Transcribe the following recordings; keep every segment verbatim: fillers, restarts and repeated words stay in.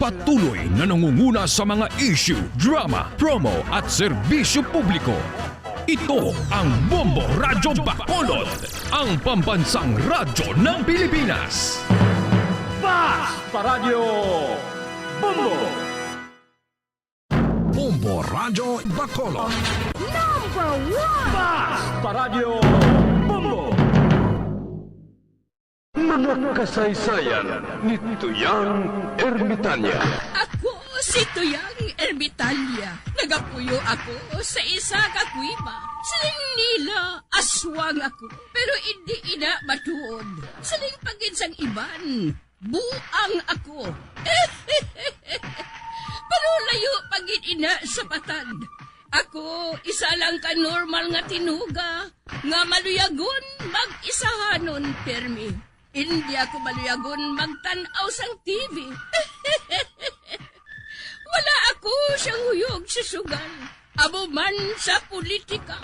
Patuloy na nangunguna sa mga issue, drama, promo at serbisyo publiko. Ito ang Bombo Radyo Bacolod, ang pambansang radyo ng Pilipinas. Fast Paradyo Bombo! Bombo Radyo Bacolod. Number one! Fast Paradyo Bombo! Mga kasaysayan ni Tuyang Ermitanya. Ako si Tuyang Ermitanya. Nagapuyo ako sa isa ka kuweba. Siling nila, aswang ako, pero indi ina matuod. Siling pa gid sang iban, buang ako. Pero layo pa gid ina sa patad. Ako, isa lang ka normal nga tinuga nga maluyagon mag-isahanon pirmi. Indi ako maluyagon magtan-aw sang T V. Wala ako siyang huyog sa sugal, amo man sa politika.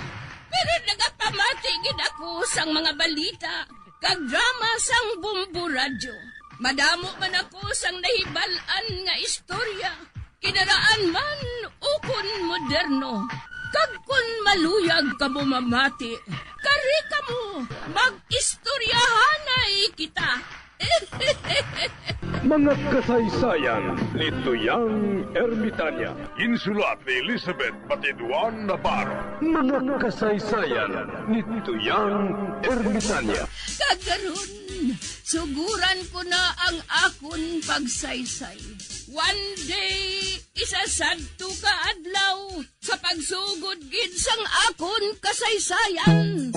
Pero nagapamati gid ako sang mga balita kag drama sang Bombo Radyo. Madamo man ako sang nahibal-an nga istorya, kinaraan man ukon moderno. Kag kon maluyag kamo mamati, kari kamo, mag-istoryahanay kita. Mga kasaysayan ni Tuyang Ermitanya. Ginsulat ni Elizabeth Batiduan Navarro. Mga kasaysayan ni Tuyang Ermitanya. Kag karon, suguran ko na ang akon pagsaysay. One day, isa sadto ka adlaw, sa pagsugod gid sang akon kasaysayan.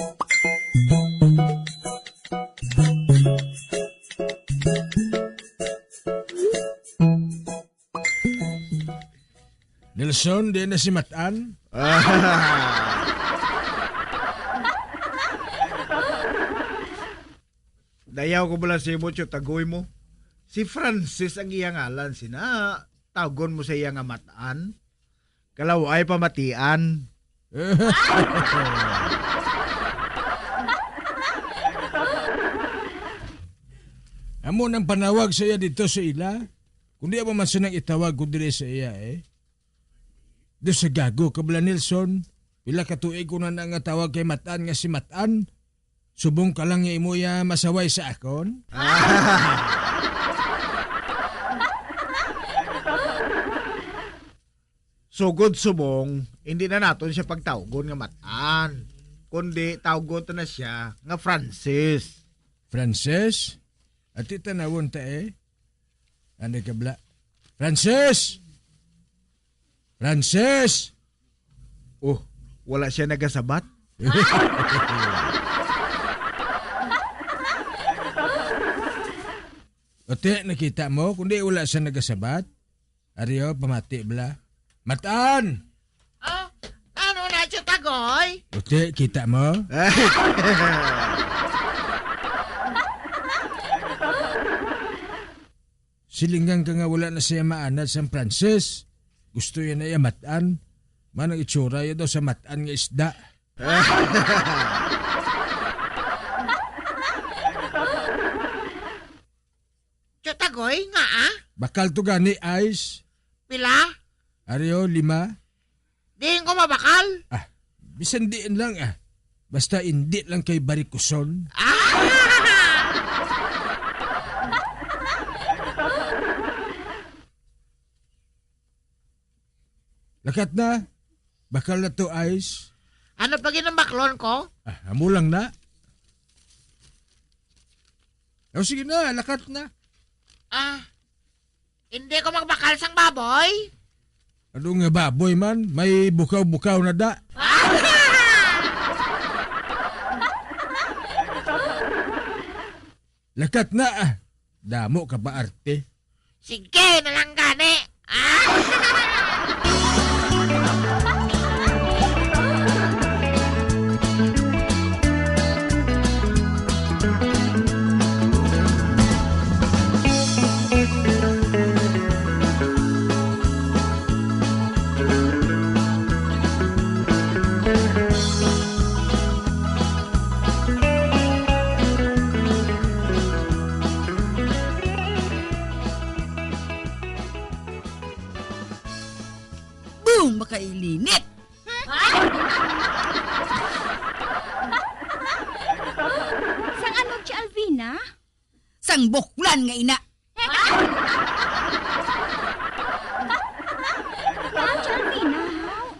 Nelson, di na si Matan? Dayaw ko bala sa imo, Tio Tagoy mo. Si Francis ang iya ngalan, sina tawgon mo sa iya nga Matan? Kalaw-ay pamatian. Amo nang panawag sa iya dito sa ila. Kundi amo man sa nang itawag ko diri sa iya, eh. Do sa gago ka bala, Nelson. Pila ka tuig ko na na nga tawag kay Matan nga si Matan. Subong ka lang nga imo iya masaway sa akon? Sugod subong, hindi na naton siya pagtawgon nga Matan, kundi tawgon ta na siya nga Francis. Francis? Ati tanawon ta, eh. Ano ka bala? Francis! Francis! Oh, wala siya nagasabat? Ate, nakita mo? Kundi wala siya nagasabat. Ari, oh, pamati bala. Matan! Oh, ano na, Tio Tagoy? Ate, kita mo? Silingan ka nga wala na siya maanad sang Francis. Gusto niya na iya Matan. Manang itsura niya daw sa Matan nga isda. Tio Tagoy, nga, ah? Bakal to gani, Ice. Pila? Ari, oh, lima. Diin ko mabakal? Ah, bisan diin lang, ah. Basta indi lang kay barikuson. Ah! Lakat na. Bakal na to, Ice. Ano pa gid ang baklon ko? Ah, amo lang na. O, sige na, lakat na. Ah, hindi ko magbakal sang baboy. Ano nga baboy man? May bukaw-bukaw na da. Lakat na, ah. Damo ka pa arte. Sige na lang gani. Ah! Ang makailinit! Sang ano, Tia Alvina? Sang buklan nga ina! Ah, Tia Alvina, haw?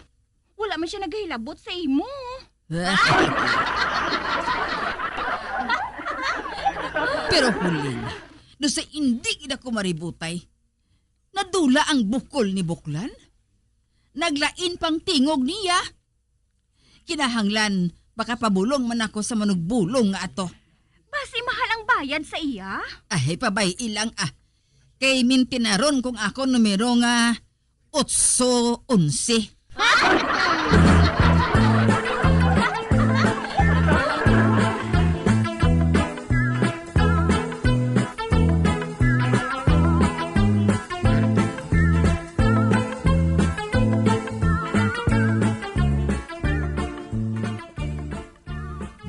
Wala man siya naghilabot sa imo. Pero huli na, no sa indi gid ako maributay, nadula ang bukol ni Buklan. Naglain pang tingog niya. Kinahanglan, makapabulong man ako sa manugbulong nga ato. Basi mahal ang bayad sa iya? Ay, pabay-i lang, ah. Kay mintinaron kong ako numero nga otso onse.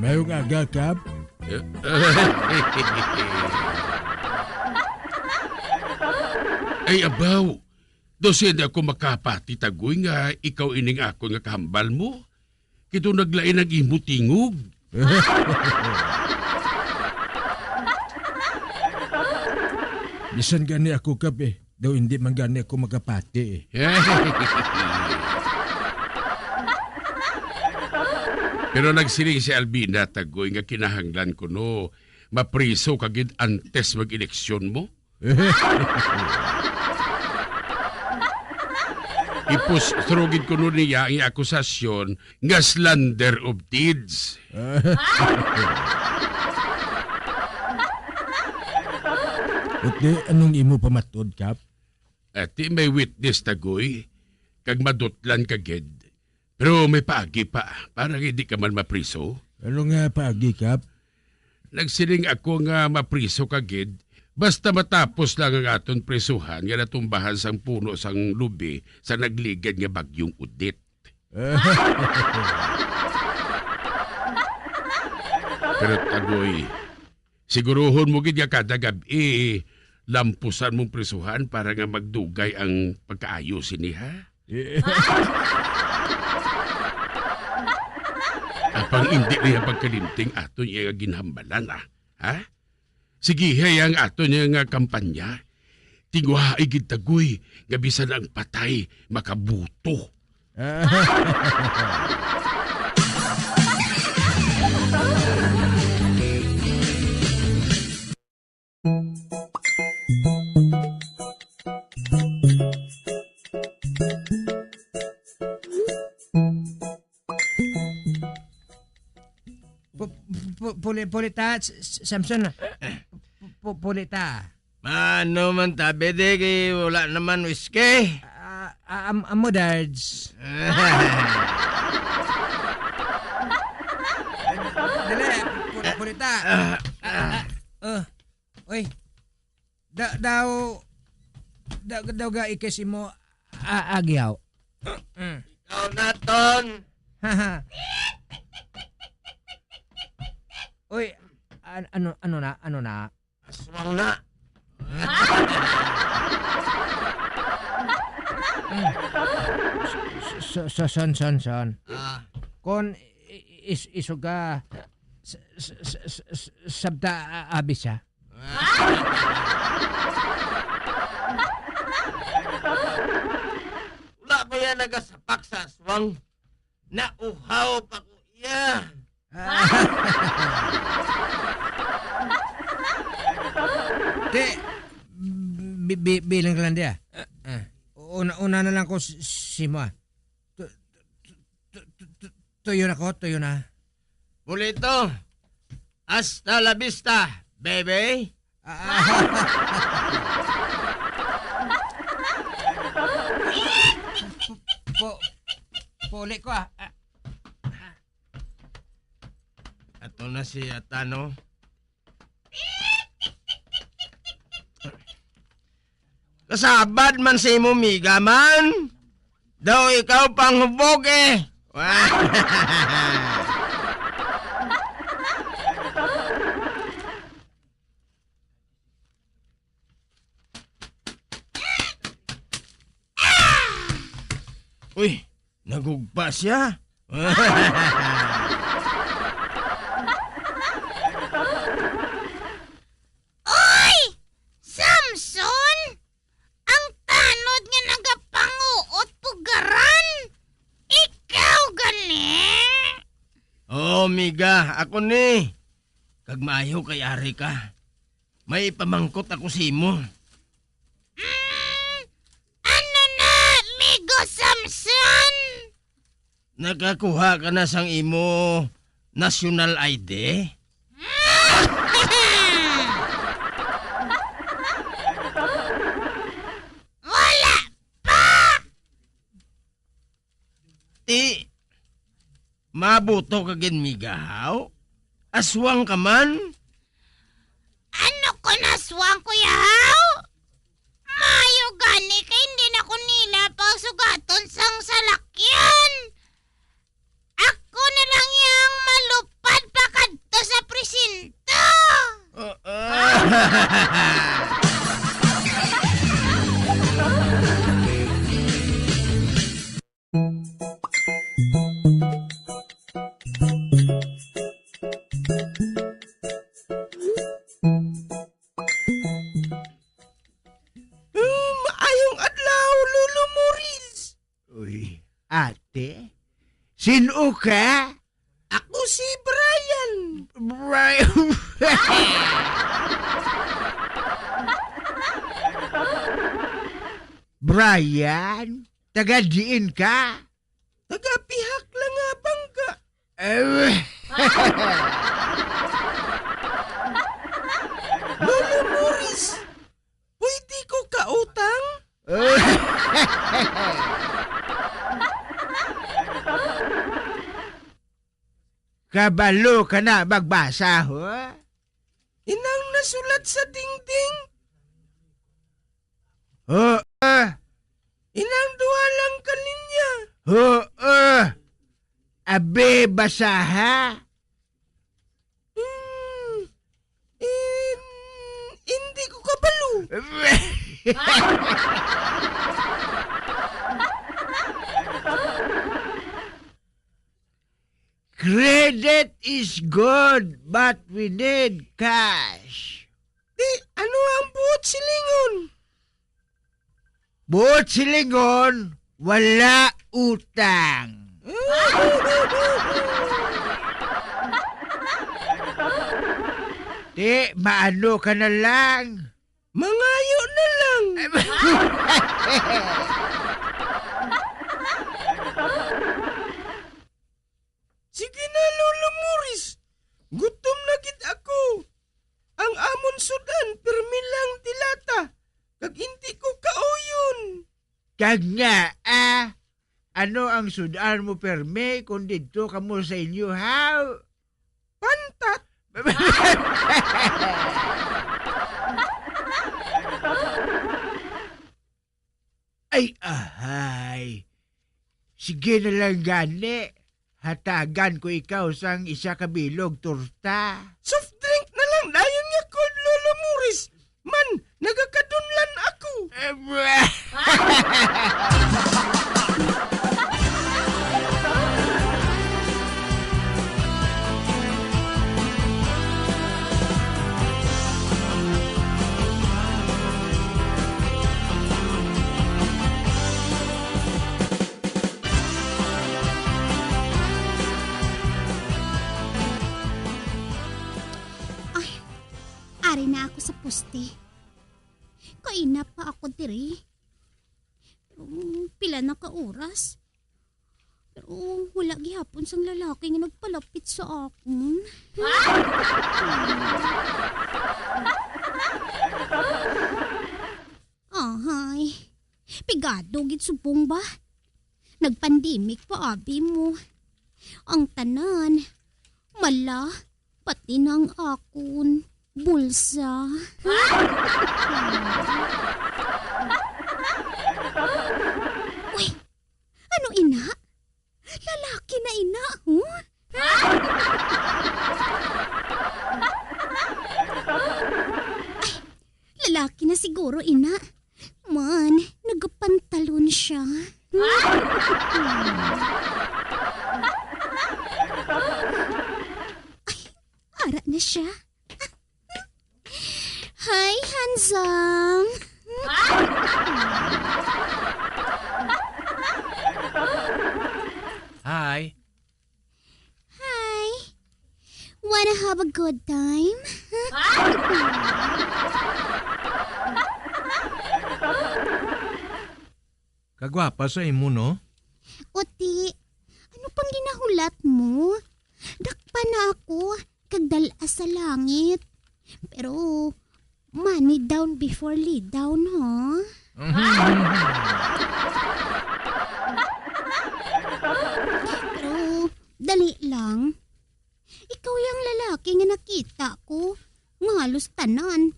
Mayong aga, Kap. Ay, abaw. Daw sini ako makapati, Tagoy, nga ikaw ining akon nga kahambal mo. Kay daw naglain ang imo tingog. Bisan gani ako, Kap, eh. Daw hindi man gani ako makapati, eh. Pero nagsiling si Alvina, Tagoy, nga kinahanglan kuno mapriso ka gid antes mag-eleksyon mo. Ipustro gid kuno niya ang akusasyon nga slander of deeds. Uti, anong imo pamatud, Kap? Ati may witness, Tagoy, kag madutlan ka gid. Pero may paagi pa, para hindi ka man mapriso. Ano nga paagi, Kap? Nagsiling ako nga mapriso ka gid, basta matapos lang ang aton prisuhan nga natumbahan sang puno sang lubi sa nagligad nga bagyong Odette. Pero, Tagoy, siguruhon mo gid nga kada gab-i, lampusan mong prisuhan para nga magdugay ang pagkaayo sini, ha? Eh. Apang indi niya pagkalimting aton iya nga ginhambalan, ah. Ha? Sige, hay ang aton iya nga kampanya. Tinguhai gid, Tagoy, nga bisan ang patay makabuto. Pu-, pu-, puli-, pulita, S-, S-, Samson. Pu-, pu-, pulita. Ano man, tabi di kay wala naman whiskey? Ah, ah, am-, amo, Dards. Dali, pu-, pulita. Ah, ah, ah, oh. Uy. Da-, daw, da-, daw ga ikis imo a-, agyaw. Mm. Ikaw na, Ton. Uy, an-, ano, ano na, ano na? Aswang na. Mm. So, so, son, son, son. Ah. Kon i-, i-, is-, isuga, s-, s-, sabta, a-, abi siya. Wala pa yan nagasapak sa aswang. Nauhaw pa ko iya. Te, bi-, bi-, bilang ka lang diya. Ah, una, una na lang ko s-, simo, ah. Tu-, tu-, tu-, tu-, tu-, tuyo na ko, tuyo na. Bulito, hasta la vista, baby. Ah, ah. Po-, puli ko, ah. Ah. Ato na si Atano. Kasabad man sa imo, miga man. Daw ikaw panghubog, eh. Uy, nagugpa siya. Uy! Samson! Ang tanod nga nagapanguot pugaran! Ikaw gani? Oo, miga, ako ni. Kag maayo kay ari ka. May ipamangkot ako sa imo. Mm, ano na, migo Samson? Nakakuha ka na sang imo national I D? Wala pa! Ti, mabuto ka gid, migahaw? Aswang ka man? Ano kon aswang, Kuya Haw? Maayo gani kay hindi na ko nila pagsugaton sang salakyan. Ako na lang yang malupad pa kadto sa presinto. Uh, uh. Mm, maayong adlaw, Lolo Morris. Uy, ate? Sin-o ka? Ako si Brian. Brian? Brian? Taga diin ka? Taga Pihak lang nga bangka. Eh, Lolo Morris, pwede ko kautang? Kabalo ka na magbasa, ho? Inang nasulat sa dingding? Oo. Inang duha lang ka linya? Oo. Abi, basaha. Hmm. In-, hindi ko kabalo. Credit is good, but we need cash. Di, ano ang buot silingon? Buot silingon, wala utang. Di, maano ka na lang? Mangayo na lang. Sige na, Lolo Morris. Gutom na gid ako. Ang amon sud-an, pirmi lang dilata, kag indi ko kauyon. Kag nga, ah, ano ang sud-an mo, pirmi, kung didto kamo sa inyo, haw? Pantat. Ay, ahay. Sige na lang gani. Hatagan ko ikaw sang isa ka bilog torta. Soft drink na lang dayon nga kod, Lolo Morris. Man, nagakadunlan ako. Eh, bwa-, Ay, ari na ako sa poste. Kaina pa ako diri. Pero pila na ka oras? Pero wala gihapon sang lalaki nga nagpalapit sa akon. Ahay, pigado gid subong ba? Nag-pandemic pa abi mo. Ang tanan, mala, pati na ang akon bulsa. Uy, ano ina? Lalaki na ina, huh? Ay, lalaki na siguro ina. Man, nagapantalon siya. Good time? Kagwapa sa imo, no? Uti, ano pang ginahulat mo? Dakpa na ako, kag dal-a sa langit. Pero, money down before lay down, ha? Pero, dali lang. Ikaw yung lalaki nga nakita ko nga halos tanan.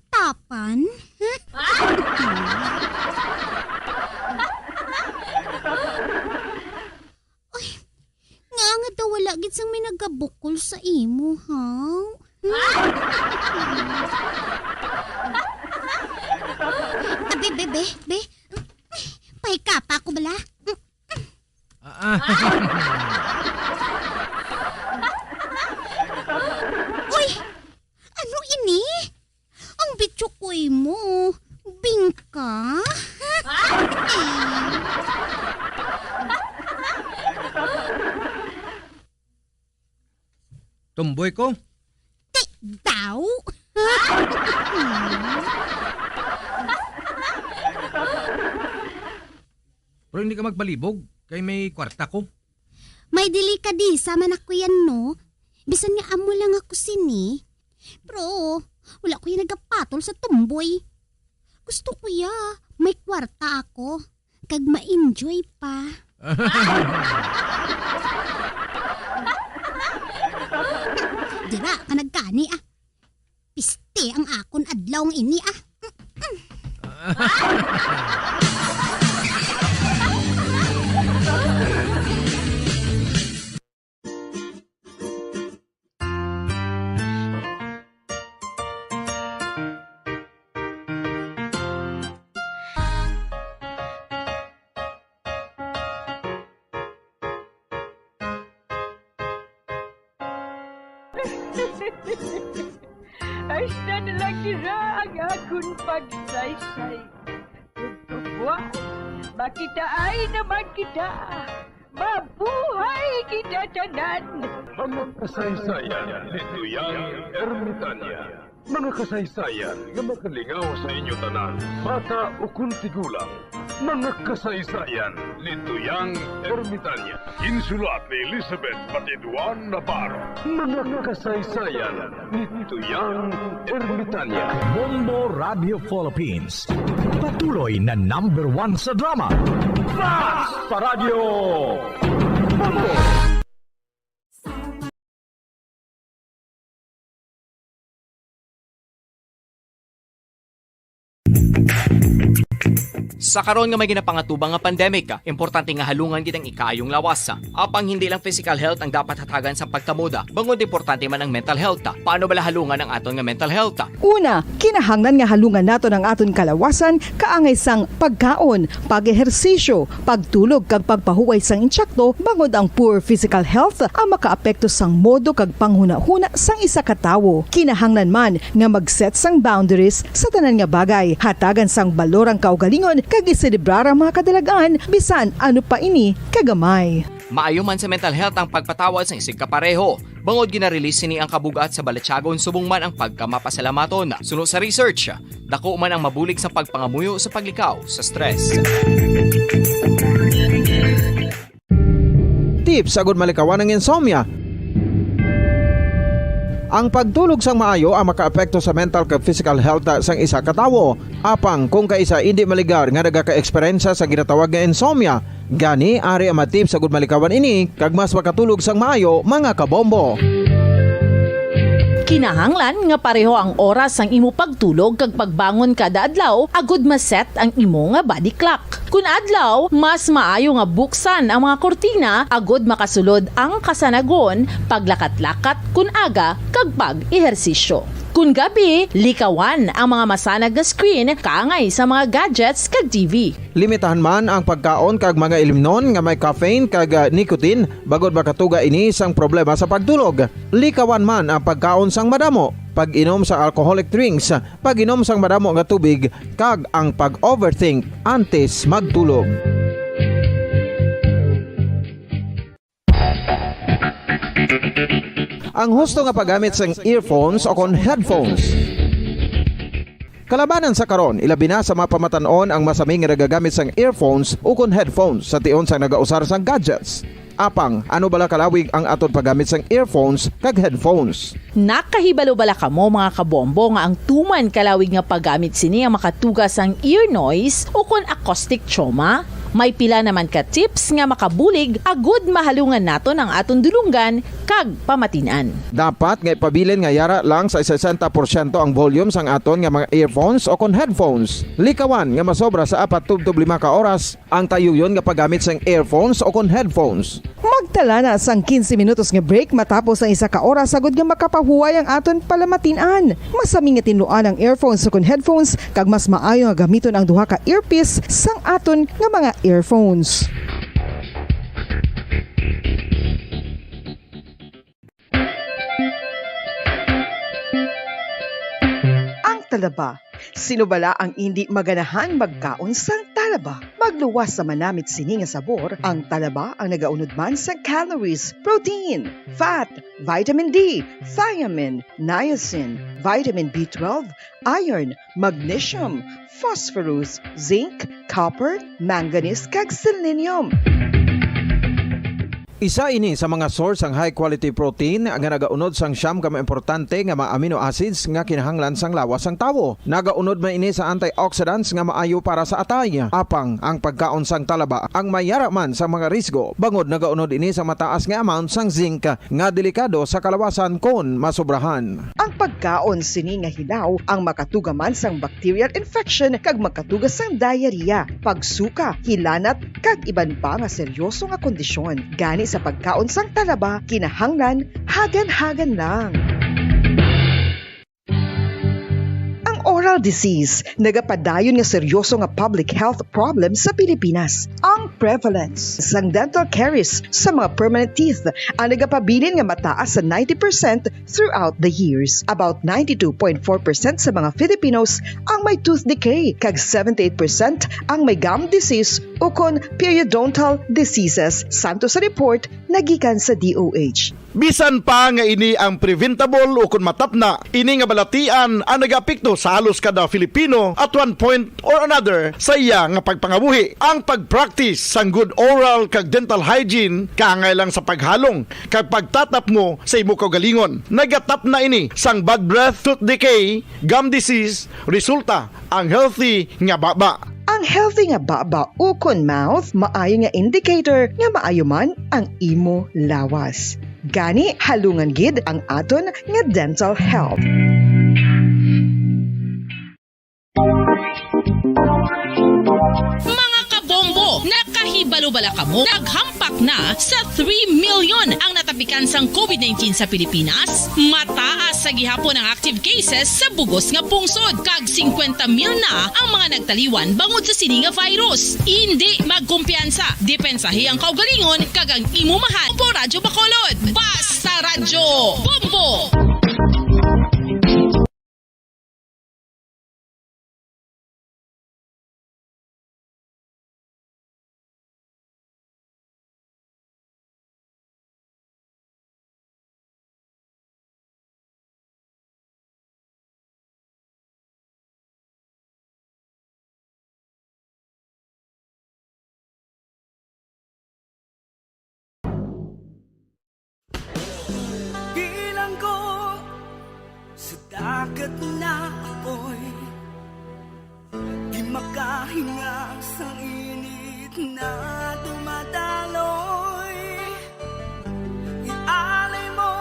Tapan? Uy, nga nga daw wala gid sang may nagabukol sa imo, ha? Abi, be, be, be. Pahikapa ko bala. Ah, ah. Uy! Ano ini? Ang bitsukoy mo. Bingka? Tumboy ko? Ti daw? Pero hindi ka magbalibog, kay may kwarta ko. May delikadesa man ako yan, no? Bisan nga amo lang ako sini. Pero, wala ko yung nagapatol sa tumboy. Gusto ko ya, may kwarta ako. Kag ma-enjoy pa. Dira ka nagkani, ah. Piste ang akon adlaw nga ini, ah. Hasta na lang dira ang akon pagsaysay. Ug kabuas, makitaay naman kita. Mabuhay kita tanan! Mga kasaysayan ni Tuyang Ermitania. Mga kasaysayan nga makalingaw sa inyo tanan, bata ukon tigulang. Mga kasaysayan ni Tuyang Ermitania. Ginsulat ni Elizabeth Batiduan Navarro. Mga kasaysayan ni Tuyang Ermitania. Bombo Radio Philippines. Patuloy na number one sa drama. Fast pa Radyo Bombo! Sa karon nga may ginapangatubang nga pandemic, importante nga halungan gid ang ikaayong lawas. Apang hindi lang physical health ang dapat hatagan sang pagtamod, bangod importante man ang mental health. Paano bala halungan ang aton nga mental health? Una, kinahanglan nga halungan naton ang aton kalawasan kaangay sang pagkaon, pag-ehersisyo, pagtulog kag pagpahuway sang intsakto, bangod ang poor physical health ang makaapekto sang modo kag panghunahuna sang isa ka tawo. Kinahanglan man nga mag-set sang boundaries sa tanan nga bagay, hatagan sang balor ang kaugalingon kag iselebrar ang mga kadalag-an bisan ano pa ini kagamay. Maayo man sa mental health ang pagpatawad sang isigkapareho. Bangod gina-release sini ang kabug-at sa balatyagon subong man ang pagkamapasalamaton. Suno sa research, dako man ang mabulig sa pagpangamuyo sa paglikaw sa stress. Tips agud malikawan ang insomnia. Ang pagtulog sang maayo ang makaapekto sa mental kag physical health sang isa ka tawo. Apang kung kaisa indi maligar nga nagaka-eksperyensya sa ginatawag nga insomnia, gani ari ang mga tips agud malikawan ini kag mas makatulog sang maayo, mga kabombo. Kinahanglan nga pareho ang oras sang imo pagtulog kag pagbangon kada adlaw agud ma-set ang imo nga body clock. Kun adlaw, mas maayo nga buksan ang mga kurtina agud makasulod ang kasanagon, paglakat-lakat kun aga, kag pag-ehersisyo. Kun gabi, likawan ang mga masanag nga screen kaangay sa mga gadgets kag T V. Limitahan man ang pagkaon kag mga ilimnon nga may caffeine kag, ah, nicotine, bangod makatuga ini sang problema sa pagtulog. Likawan man ang pagkaon sang madamo, pag-inom sa alcoholic drinks, pag-inom sang madamo nga tubig, kag ang pag-overthink antes magtulog. Ang husto nga paggamit sang earphones o kon headphones. Kalabanan sa karon, ilabi na sa mga pamatan-on ang masami nga nagagamit sang earphones o kon headphones sa tion sang nagausar sang gadgets. Apang, ano bala kalawig ang aton paggamit sang earphones kag headphones? Nakahibalo bala kamo, mga kabombo, nga ang tuman kalawig nga paggamit sini ang makatuga sang ear noise o kon acoustic trauma? May pila naman ka tips nga makabulig agud mahalungan naton ang aton dulonggan kag pamatin-an. Dapat nga ipabilin nga yara lang sa sesenta porsyento ang volume sang aton nga mga earphones o kon headphones. Likawan nga masobra sa apat tubtob lima ka oras ang tayuyon nga paggamit sang earphones o kon headphones. Magtala na sang quince minutos nga break matapos ang isa ka oras, agud nga makapahuway ang aton palamatin-an. Masami nga tinluan ang earphones o kon headphones, kag mas maayo nga gamiton ang duha ka earpiece sang aton nga mga earphones. Ang talaba. Sino bala ang indi maganahan magkaon sang talaba? Magluwas sa manamit sini nga sabor, ang talaba ang nagaunod man sa calories, protein, fat, vitamin D, thiamine, niacin, vitamin B twelve, iron, magnesium, phosphorus, zinc, copper, manganese, kag selenium. Isa ini sa mga source sang high quality protein nga nagaunod sang siyam ka mga importante nga mga amino acids nga kinahanglan sang lawas sang tawo. Nagaunod man ini sa antioxidants nga maayo para sa atay. Apang ang pagkaon sang talaba ang may yara man sa mga risgo, bangod nagaunod ini sa mataas nga amount sang zinc nga delikado sa kalawasan kon masobrahan. Ang pagkaon sini nga hilaw ang makatuga man sang bacterial infection kag makatuga sang diarrhea, pagsuka, hilanat, kag iban pa nga seryoso nga kondisyon. Gani sa pagkaon sang talaba, kinahanglan hagan-hagan lang. Ang oral disease nagapadayon nga seryoso nga public health problem sa Pilipinas. Ang prevalence sang dental caries sa mga permanent teeth ang nagapabilin nga mataas sa ninety percent throughout the years. About ninety-two point four percent sa mga Filipinos ang may tooth decay, kag seventy-eight percent ang may gum disease ukon periodontal diseases, santo sa report nga gikan sa D O H. Bisan pa nga ini ang preventable ukon matapna, ini nga balatian ang nagaapekto sa halos kada Filipino at one point or another sa iya nga pagpangabuhi. Ang pag-practice sang good oral kag dental hygiene kaangay lang sa paghalong kag pagtatapmo sa imo kaugalingon. Nagatapna ini sang bad breath, tooth decay, gum disease, resulta ang healthy nga baba. Ang healthy nga baba ukon mouth maayo nga indicator nga maayo man ang imo lawas. Gani, halungan gid ang aton nga dental health. Mga kabombo, nakahibalo bala kamo? Naghampak na sa three million ang natapikan sang COVID nineteen sa Pilipinas. Mataas sa gihapon ang active cases sa bugos nga pungsod, kag singkwenta mil na ang mga nagtaliwan bangod sa sini nga virus. Indi magkumpiyansa, depensahi ang kaugalingon kag ang imo mahal. Bombo Radyo Bacolod, basta radyo. Bombo! Bilanggo sa dagat na apoy, di makahinga sa init na dumadaloy. Ialay mo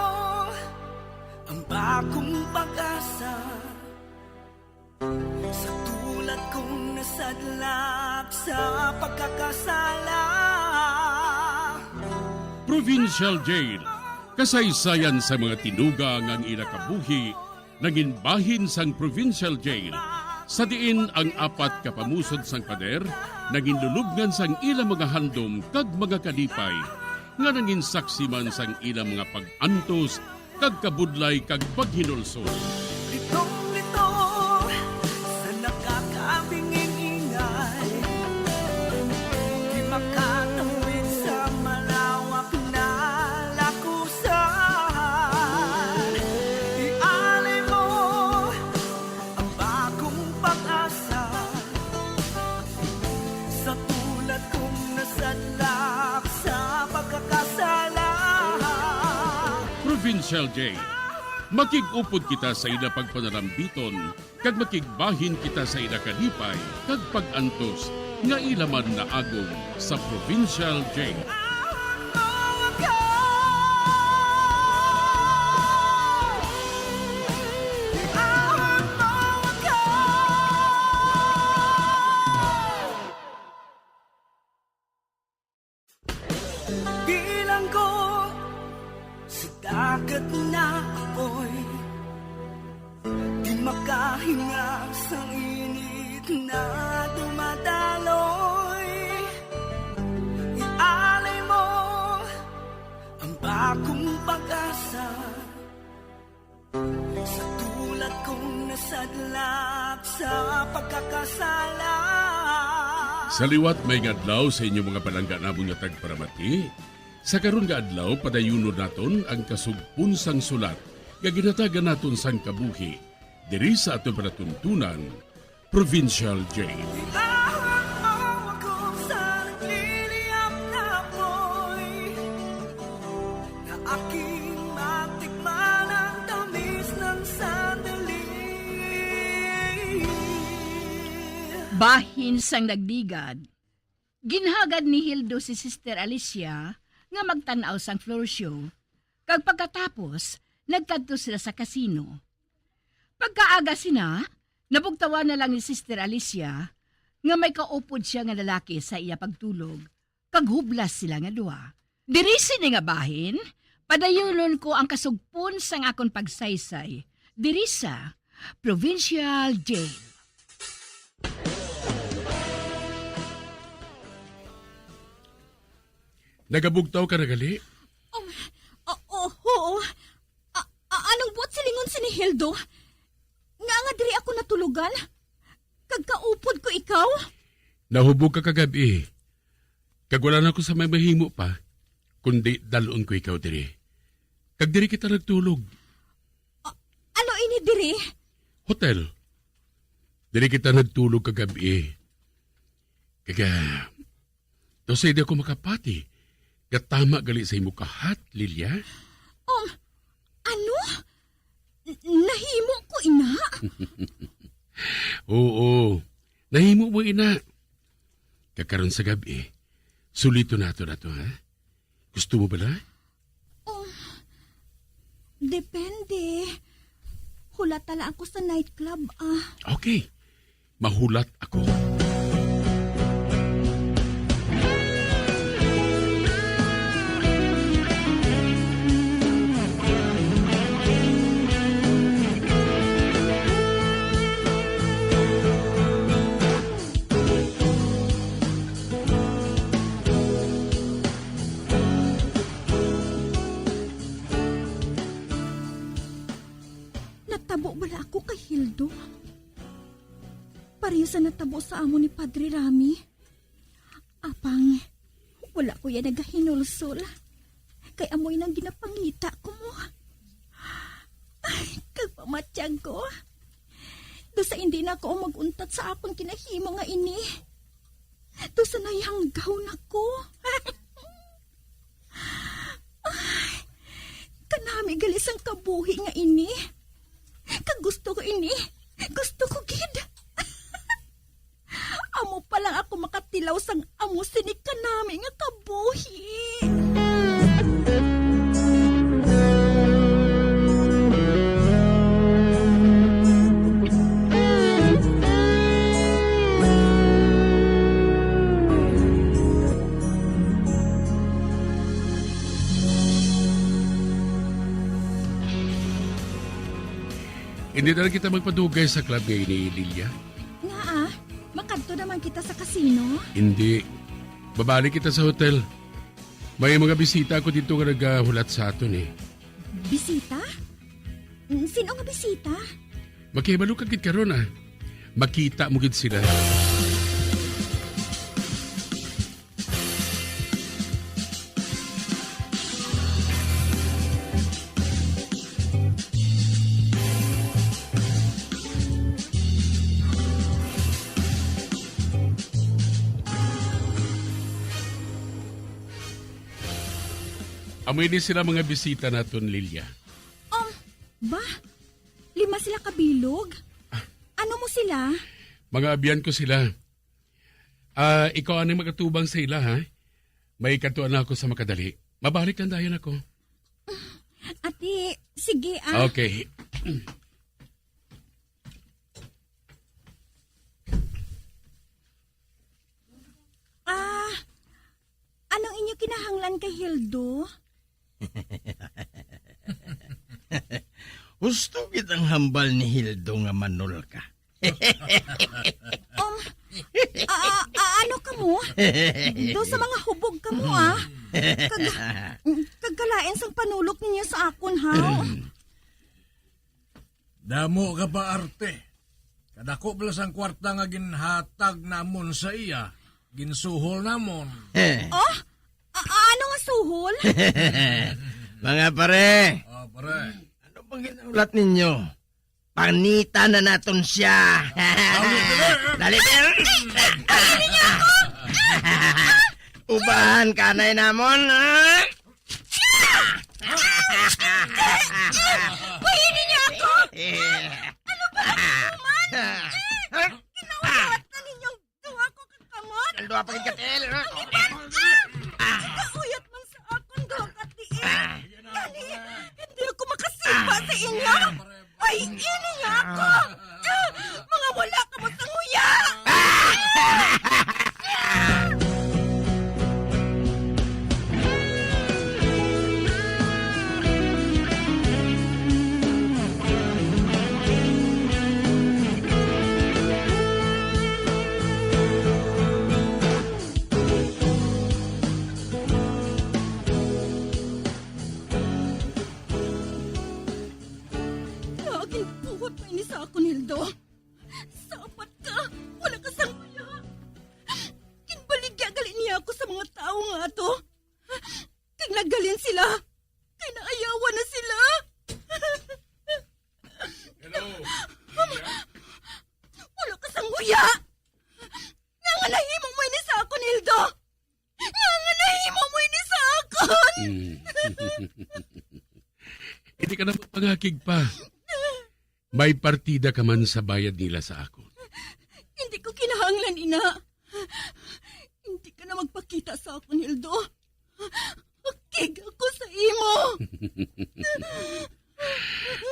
ang bagong pag-asa. Sa tulad kong nasadlak sa pagkakasala. Provincial Jail, kasaysayan sa mga tinuga nga ang ila kabuhi nangin bahin sang Provincial Jail, sa diin ang apat ka pamusod sang pader nangin lulubngan sang ila mga handom kag mga kalipay, nga nangin saksi man sang ila mga pag-antos kag kabudlay kag paghinulsol. Litong-lito sa nakakabinging ingay, di makatawid sa malawak na lakusa. Provincial J. Makig-upod kita sa ila pagpanalambiton, kag makigbahin kita sa ila kalipay kag pag-antos nga ila man naagom sa Provincial J. Bilanggo sa dagat na apoy, di makahinga sa init na dumadaloy. Ialay mo ang bagong pag-asa sa tulad kong nasadlak sa pagkakasala. Sa liwat, maayong adlaw sa inyo, mga palangga namon nga tagparamati. Sa karon nga adlaw, padayunon naton ang kasugpon sang sulat nga ginhatagan naton sang kabuhi diri sa aton palatuntunan, Provincial J. Iahon mo ako sa nagliliyab na apoy, na aking matikman ang tamis ng sandali. Bahin sang nagligad, ginhagad ni Hildo si Sister Alicia nga magtan-aw sang floor show, kag pagkatapos, nagkadto sila sa casino. Pagkaaga sina, nabugtawan na lang ni Sister Alicia nga may kaupod siya nga lalaki sa iya pagtulog, kag hublas sila nga duha. Diri sini nga bahin, padayunon ko ang kasugpon sang akon pagsaysay diri sa Provincial Jail. Nagabugtaw ka na gali? Um, o-, o-, oo. A-, a-, anong buot silingon sini Hildo? Nga nga diri ako natulogan? Kag kaupod ko ikaw? Nahubog ka kagab-i. Kag wala na ako sa may mahimo pa, kundi dal-on ko ikaw diri. Kag diri kita nagtulog. A-, ano ini diri? Hotel. Diri kita nagtulog kagab-i. Kag, ah, daw sa di ako makapati, nga tama gali sa imo kahat, Lilia. Um, ano? N-, nahimo ko ina? Oo, nahimo mo ina. Kag karon sa gab-i, suliton nato nato, ha? Gusto mo bala? Oh, depende. Hulata lang ako sa nightclub, ah. Okay. Mahulat ako. Natabo bala ako kay Hildo? Pareho sa natabo sa amo ni Padre Rami. Apang, wala ko iya nagahinulsol. Kay amoy nang ginapangita ko mo. Ay, kag pamatyag ko. Daw sa hindi na ako mag-untat sa akong ginahimo nga ini. Daw sa nahihanggaw na ko. Ay, kanami gali sang kabuhi nga ini. Kag gusto ko ini. Gusto ko gid. Amo pa lang ako makatilaw sang amo sini kanami nga kabuhi. Hindi na lang kita magpadugay sa club nga ini, Lilia. Ngaa, makadto naman kita sa casino? Hindi. Babalik kita sa hotel. May mga bisita ako dito nga nagahulat sa aton, eh. Bisita? Mm, sino nga bisita? Makahibalo ka gid karon, ah. Makita mo gid sila. Amo ini sila mga bisita naton, Lilia. Ba? Lima sila ka bilog? Ano mo sila? Mga abyan ko sila. Ah, ikaw anay magatubang sa ila, ha? May kadtuan na ako sa makadali. Mabalik lang dayon ako. Ati, sige, ah. Okay. Ah, anong inyo kinahanglan kay Hildo? Husto gid ang hambal ni Hildo nga manol ka. Um, ah, ah, ano kamo? Do sa mga hubog kamo, ah. Kag, kag kalain sang panulok ninyo sa akon, haw? Damo ka pa arte. Kadako bala sang kwarta nga ginhatag namon sa iya, ginsuhol namon. Oh? A-, ano nga suhol? Mga pare, Oh, pare. Ano bang ginaulat ninyo? Panita na naton siya. Dali, dali. Dali, dali. Ubahan kanay namon, ha? Pahini niya ako! Ano ba ang human? Kinauyat na ninyong duha ko ka kamot? Ang duha pa gid ka tiil, ha? Ang init! Ah! Kinauyat man sa akon duha ka tiil! Gani, hindi ako makasipa sa inyo! Ay, ini nga ako! Ah! Mga wala ka mo sa nguya! Naging buhat pa ini sa akon, Hildo. Sapat ka, wala ka sang nguya. Ginbaligya gali niya ako sa mga tawo nga ato. Kag naghalin sila, kay naayawan na sila. Hello, Lydia? Wala ka sang nguya. Nga nga nahimo mo ini sa akon, Hildo? Nga nga nahimo mo ini sa akon? Mm. Hindi ka na magpangakig pa. May partida ka man sa bayad nila sa akon. Hindi ko kinahanglan, ina. Hindi ka na magpakita sa akon, Hildo. Akig ako sa imo.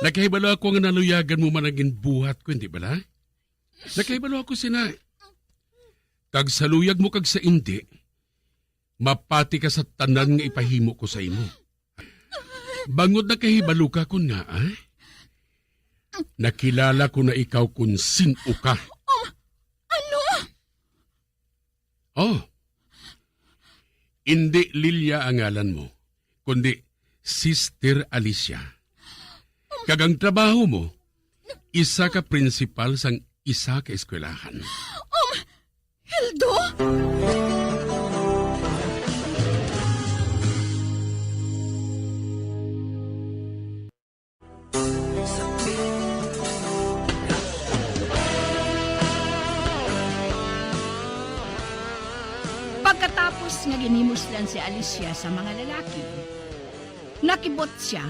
Nakahibalo ako nga naluyagan mo man ang ginbuhat ko, hindi bala? Nakahibalo ako sina. Kag sa luyag mo kag sa indi, mapati ka sa tanan nga ipahimo ko sa imo. Bangod nakahibalo ka kon ngaa, nakilala ko na ikaw kon sin-o ka. Um, ano? Oh. Indi Lilia ang ngalan mo, kundi Sister Alicia. Kag ang trabaho mo, isa ka prinsipal sang isa ka eskwelahan. Um, Hildo? Pagkatapos nga ginhimuslan si Alicia sa mga lalaki, nakibot sia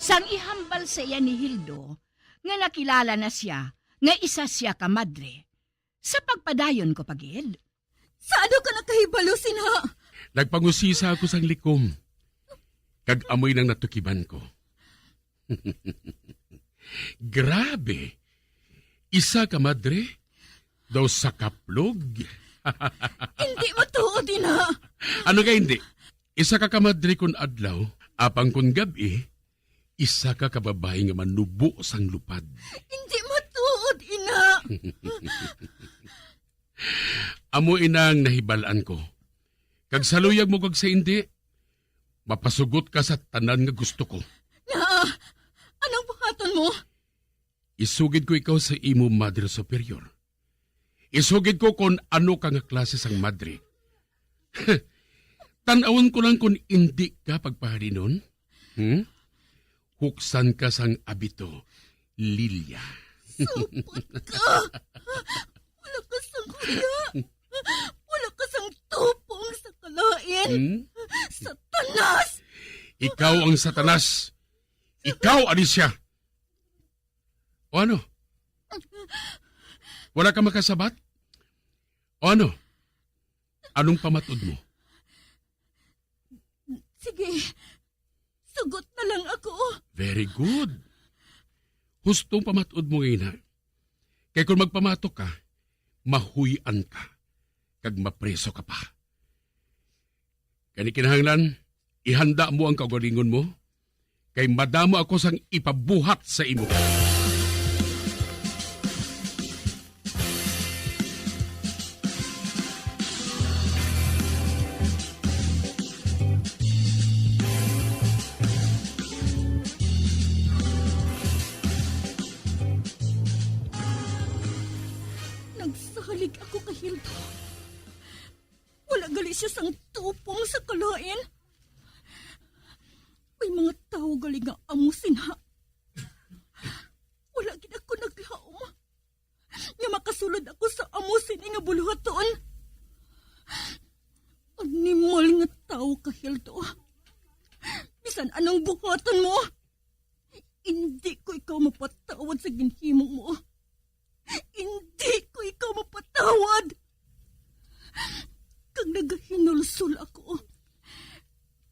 sang ihambal sa iya ni Hildo nga nakilala na sia nga isa sia ka madre. Sa pagpadayon ko pa gid. Sa ano ka nakahibalo sina? Nagpangusisa ako sang likom, kag amoy nang natukiban ko. Grabe! Isa ka madre, daw sa kaplog. Hindi matuod, ina. Ano nga hindi? Isa ka kamadre kun adlaw, apang kun gab-i, isa ka kababayi nga manubo sang lupad. Hindi matuod, ina. Amo ina ang nahibal-an ko. Kag sa luyag mo kag sa indi, mapasugot ka sa tanan nga gusto ko. Na, anong buhaton mo? Isugid ko ikaw sa imo Madre Superior. Isugid ko kon ano ka nga klase sang madre. Tan-awon ko lang kon indi ka pagpahalinon. Hmm? Huksan ka sang abito, Lilia. Supot ka! Wala ka sang huya! Wala ka sang tupong sa kalain! Hmm? Satanas! Ikaw ang Satanas! Ikaw, Alicia! O ano? Wala ka makasabat? O ano? Anong pamatud mo? Sige, sugot na lang ako. Very good. Hustong pamatud mo nga ina. Kay kung magpamatok ka, mahuy-an ka, kag mapreso ka pa. Gani kinahanglan, ihanda mo ang kaugalingon mo, kay madamo ako sang ipabuhat sa imo. Nagsalig ako kay Hildo. Wala gali siya sang tupong sa kalain. May mga tawo gali nga amo sina. Wala gid ako naglaom nga makasulod ako sa amo sini nga buluhaton. Animal nga tawo ka, Hildo. Bisan anong buhaton mo, indi ko ikaw mapatawad sa ginhimo mo. Indi ko ikaw mapatawad. Kag nagahinulsol ako.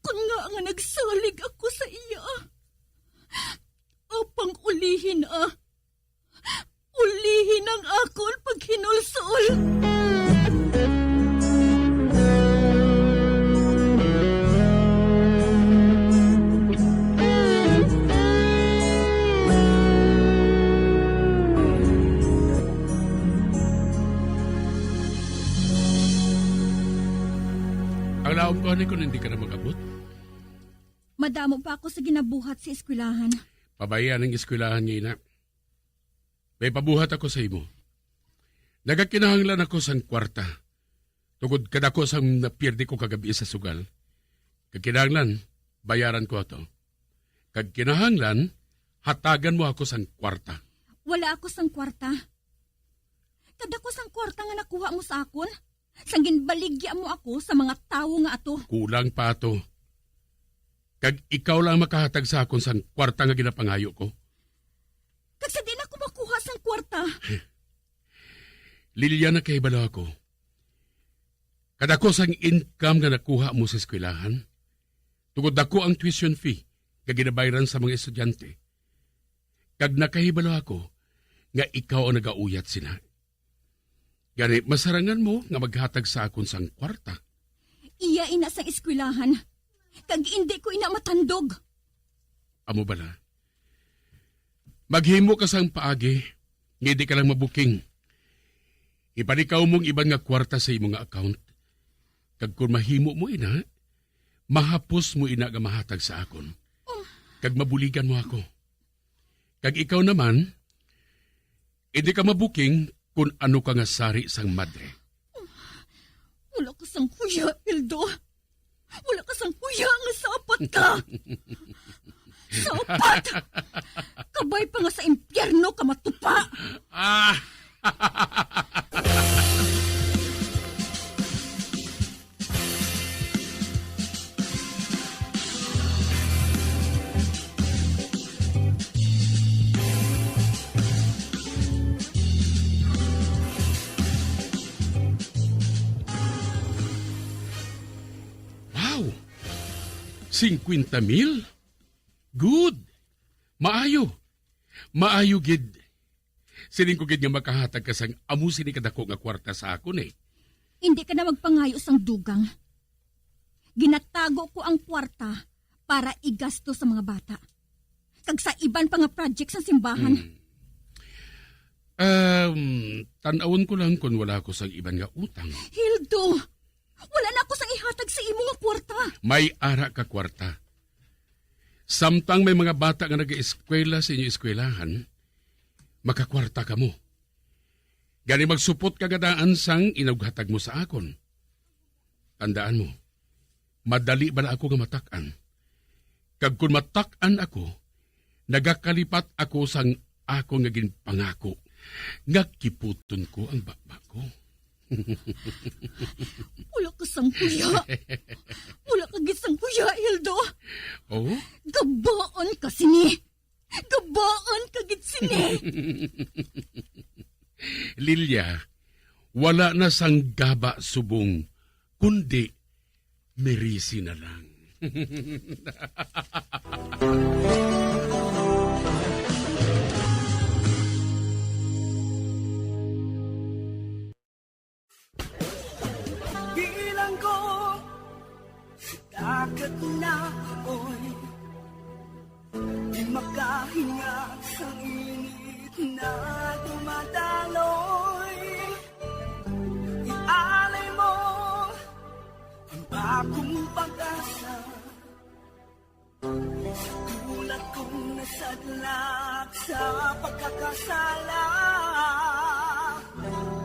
Kon nga nga nagsalig ako sa iya, apang ulihi na. Ulihi na ang akon paghinulsol. Ang laom ko, ani, kung hindi ka na mag-abot? Madamo pa ako sa ginabuhat sa eskwelahan. Pabay-an ang eskwelahan, nga ina. May pabuhat ako sa imo. Nagakinahanglan ako sang kwarta, tungod kadako sang napiyerde ko kagab-i sa sugal. Kag kinahanglan, bayaran ko ato. Kag kinahanglan, hatagan mo ako sang kwarta. Wala ako sang kwarta. Kadako sang kwarta nga nakuha mo sa akon, sang ginbaligya mo ako sa mga tawo nga ato. Kulang pa ato. Kag ikaw lang makahatag sa akon sang kwarta nga ginapangayo ko. Kag sa diin ako makuha sang kwarta? Liliana, kahibalo ako. Kadako sang income nga nakuha mo sa eskwelahan. Tungod dako ang tuition fee nga ginabayran sa mga estudyante. Kag nakahibalo ako nga ikaw ang nagauyat sina. Gani, masarangan mo nga maghatag sa akon sang kwarta. Iya ina sang eskwelahan, kag indi ko ina matandog. Amo bala? Maghimo ka sang paagi, nga indi ka lang mabuking. Ipanikaw mong iban nga kwarta sa imo nga account. Kag kon mahimo mo ina, mahapos mo ina nga mahatag sa akon. Oh. Kag mabuligan mo ako. Kag ikaw naman, indi ka mabuking kon ano ka nga sari sang madre. Wala ka sang huya, Hildo. Wala ka sang huya nga sapat ka. Sapat! Kabay pa nga sa impyerno ka matupa. Ah! Wow! Singkwenta mil? Good! Maayo! Maayo gid! Siling ko gid nga makahatag ka sang amo sini kadako nga kwarta sa akon, eh. Indi ka na magpangayo sang dugang. Ginatago ko ang kwarta para igasto sa mga bata. Kag sa iban pa nga project sa simbahan. Hmm. Um, tan-awon ko lang kung wala ko sang iban nga utang. Hildo! Wala na ako sang ihatag sa imo nga kwarta. May ara ka kwarta. Samtang may mga bata nga nag-eskwela sa inyo eskwelahan, makakwarta kamo. Gani magsupot ka nga daan sang inughatag mo sa akon. Tandaan mo, madali bala ako nga matak-an. Kag kon matak-an ako, nagakalipat ako sang akon nga ginpangako, nga kiputon ko ang baba ko. Wala ka sang huya. Wala ka gid sang huya, Hildo. Oh? Gabaan ka sini. Gabaan ka gid sini. Lilia, wala na sang gaba subong, kundi merisi na lang. Bilanggo sa dagat na apoy, di makahinga sa init na dumadaloy. Ialay mo ang bagong pag-asa. Sa tulad kong nasadlak sa pagkakasala.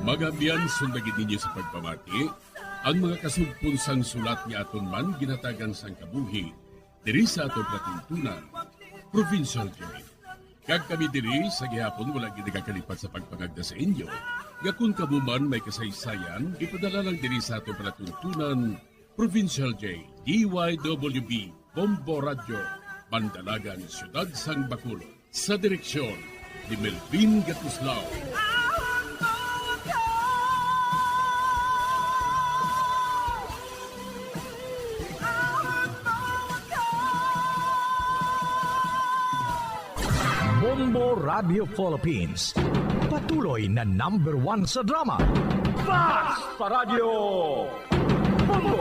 Mga abyan, sundagi ninyo sa pagpamati ang mga kasugpon sang sulat nga aton man ginatagan sang kabuhi diri sa aton palatuntunan, Provincial J. Kag kami diri sa gihapon wala gid nagakalipat sa pagpangagda sa inyo nga kon kamo man may kasaysayan, ipadala lang diri sa aton palatuntunan, Provincial J, D Y W B, Bombo Radyo, Bandalagan, Siyudad sang Bacolod, sa direksyon ni Melvin Gatuslao. Bombo Radio Philippines, patuloy na number one sa drama. Basta Radyo Bombo!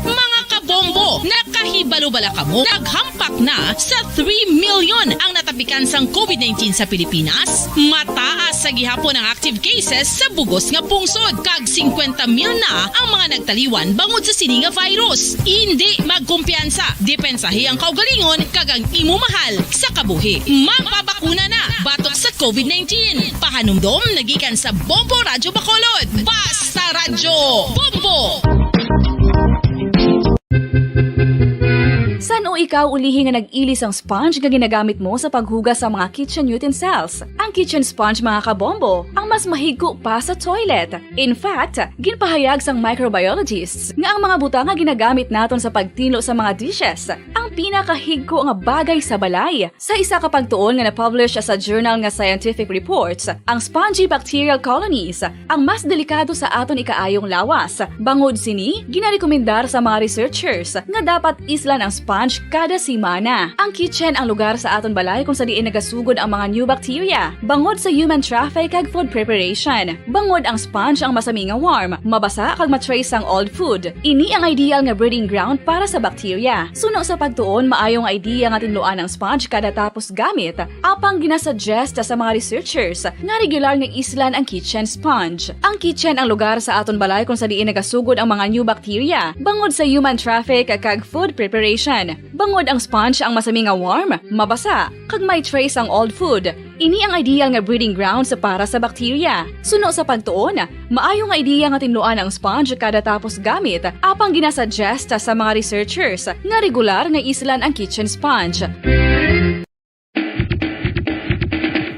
Mga kabombo, nakahibalo bala kamo? Naghampak na sa three million ang natapikan sang covid nineteen sa Pilipinas. Mataas sa gihapon ang active cases sa bugos nga pungsod, kag singkwenta mil na ang mga nagtaliwan bangod sa sini nga virus. Indi magkumpiyansa, depensahi ang kaugalingon kag ang imo mahal sa kabuhi. Magpabakuna na batok sa covid nineteen. Pahanumdom na gikan sa Bombo Radyo Bacolod. Basta Radyo Bombo! San-o ikaw ulihi nga nag-ili sang sponge nga ginagamit mo sa paghugas sa mga kitchen utensils? Ang kitchen sponge, mga kabombo, ang mas mahigko pa sa toilet. In fact, ginpahayag sang microbiologists nga ang mga butang nga ginagamit naton sa pagtinlo sa mga dishes ang pinakahigko nga bagay sa balay. Sa isa ka pagtuon nga na-publish sa journal nga Scientific Reports, ang spongy bacterial colonies ang mas delikado sa aton ikaayong lawas. Bangod sini, ginarekomendar sa mga researchers nga dapat islan ang sponge kada semana. Ang kitchen ang lugar sa aton balay kung sa diin nagasugod ang mga new bacteria bangod sa human traffic kag food preparation. Bangod ang sponge ang masami nga warm, mabasa kag ma-trace sang old food. Ini ang ideal nga breeding ground para sa bacteria. Suno sa pagtuon, maayo nga idea nga tinluan ang sponge kada tapos gamit. Apang ginasuggest sa mga researchers nga regular nga islan ang kitchen sponge. Ang kitchen ang lugar sa aton balay kung sa diin nagasugod ang mga new bacteria bangod sa human traffic kag food preparation. Bangod ang sponge ang masami nga warm, mabasa, kag may trace ang old food. Ini ang ideal nga breeding grounds para sa bacteria. Suno sa pagtuon, maayo nga ideya nga tinluan ang sponge kada tapos gamit, apang ginasuggest sa mga researchers nga regular nga islan ang kitchen sponge.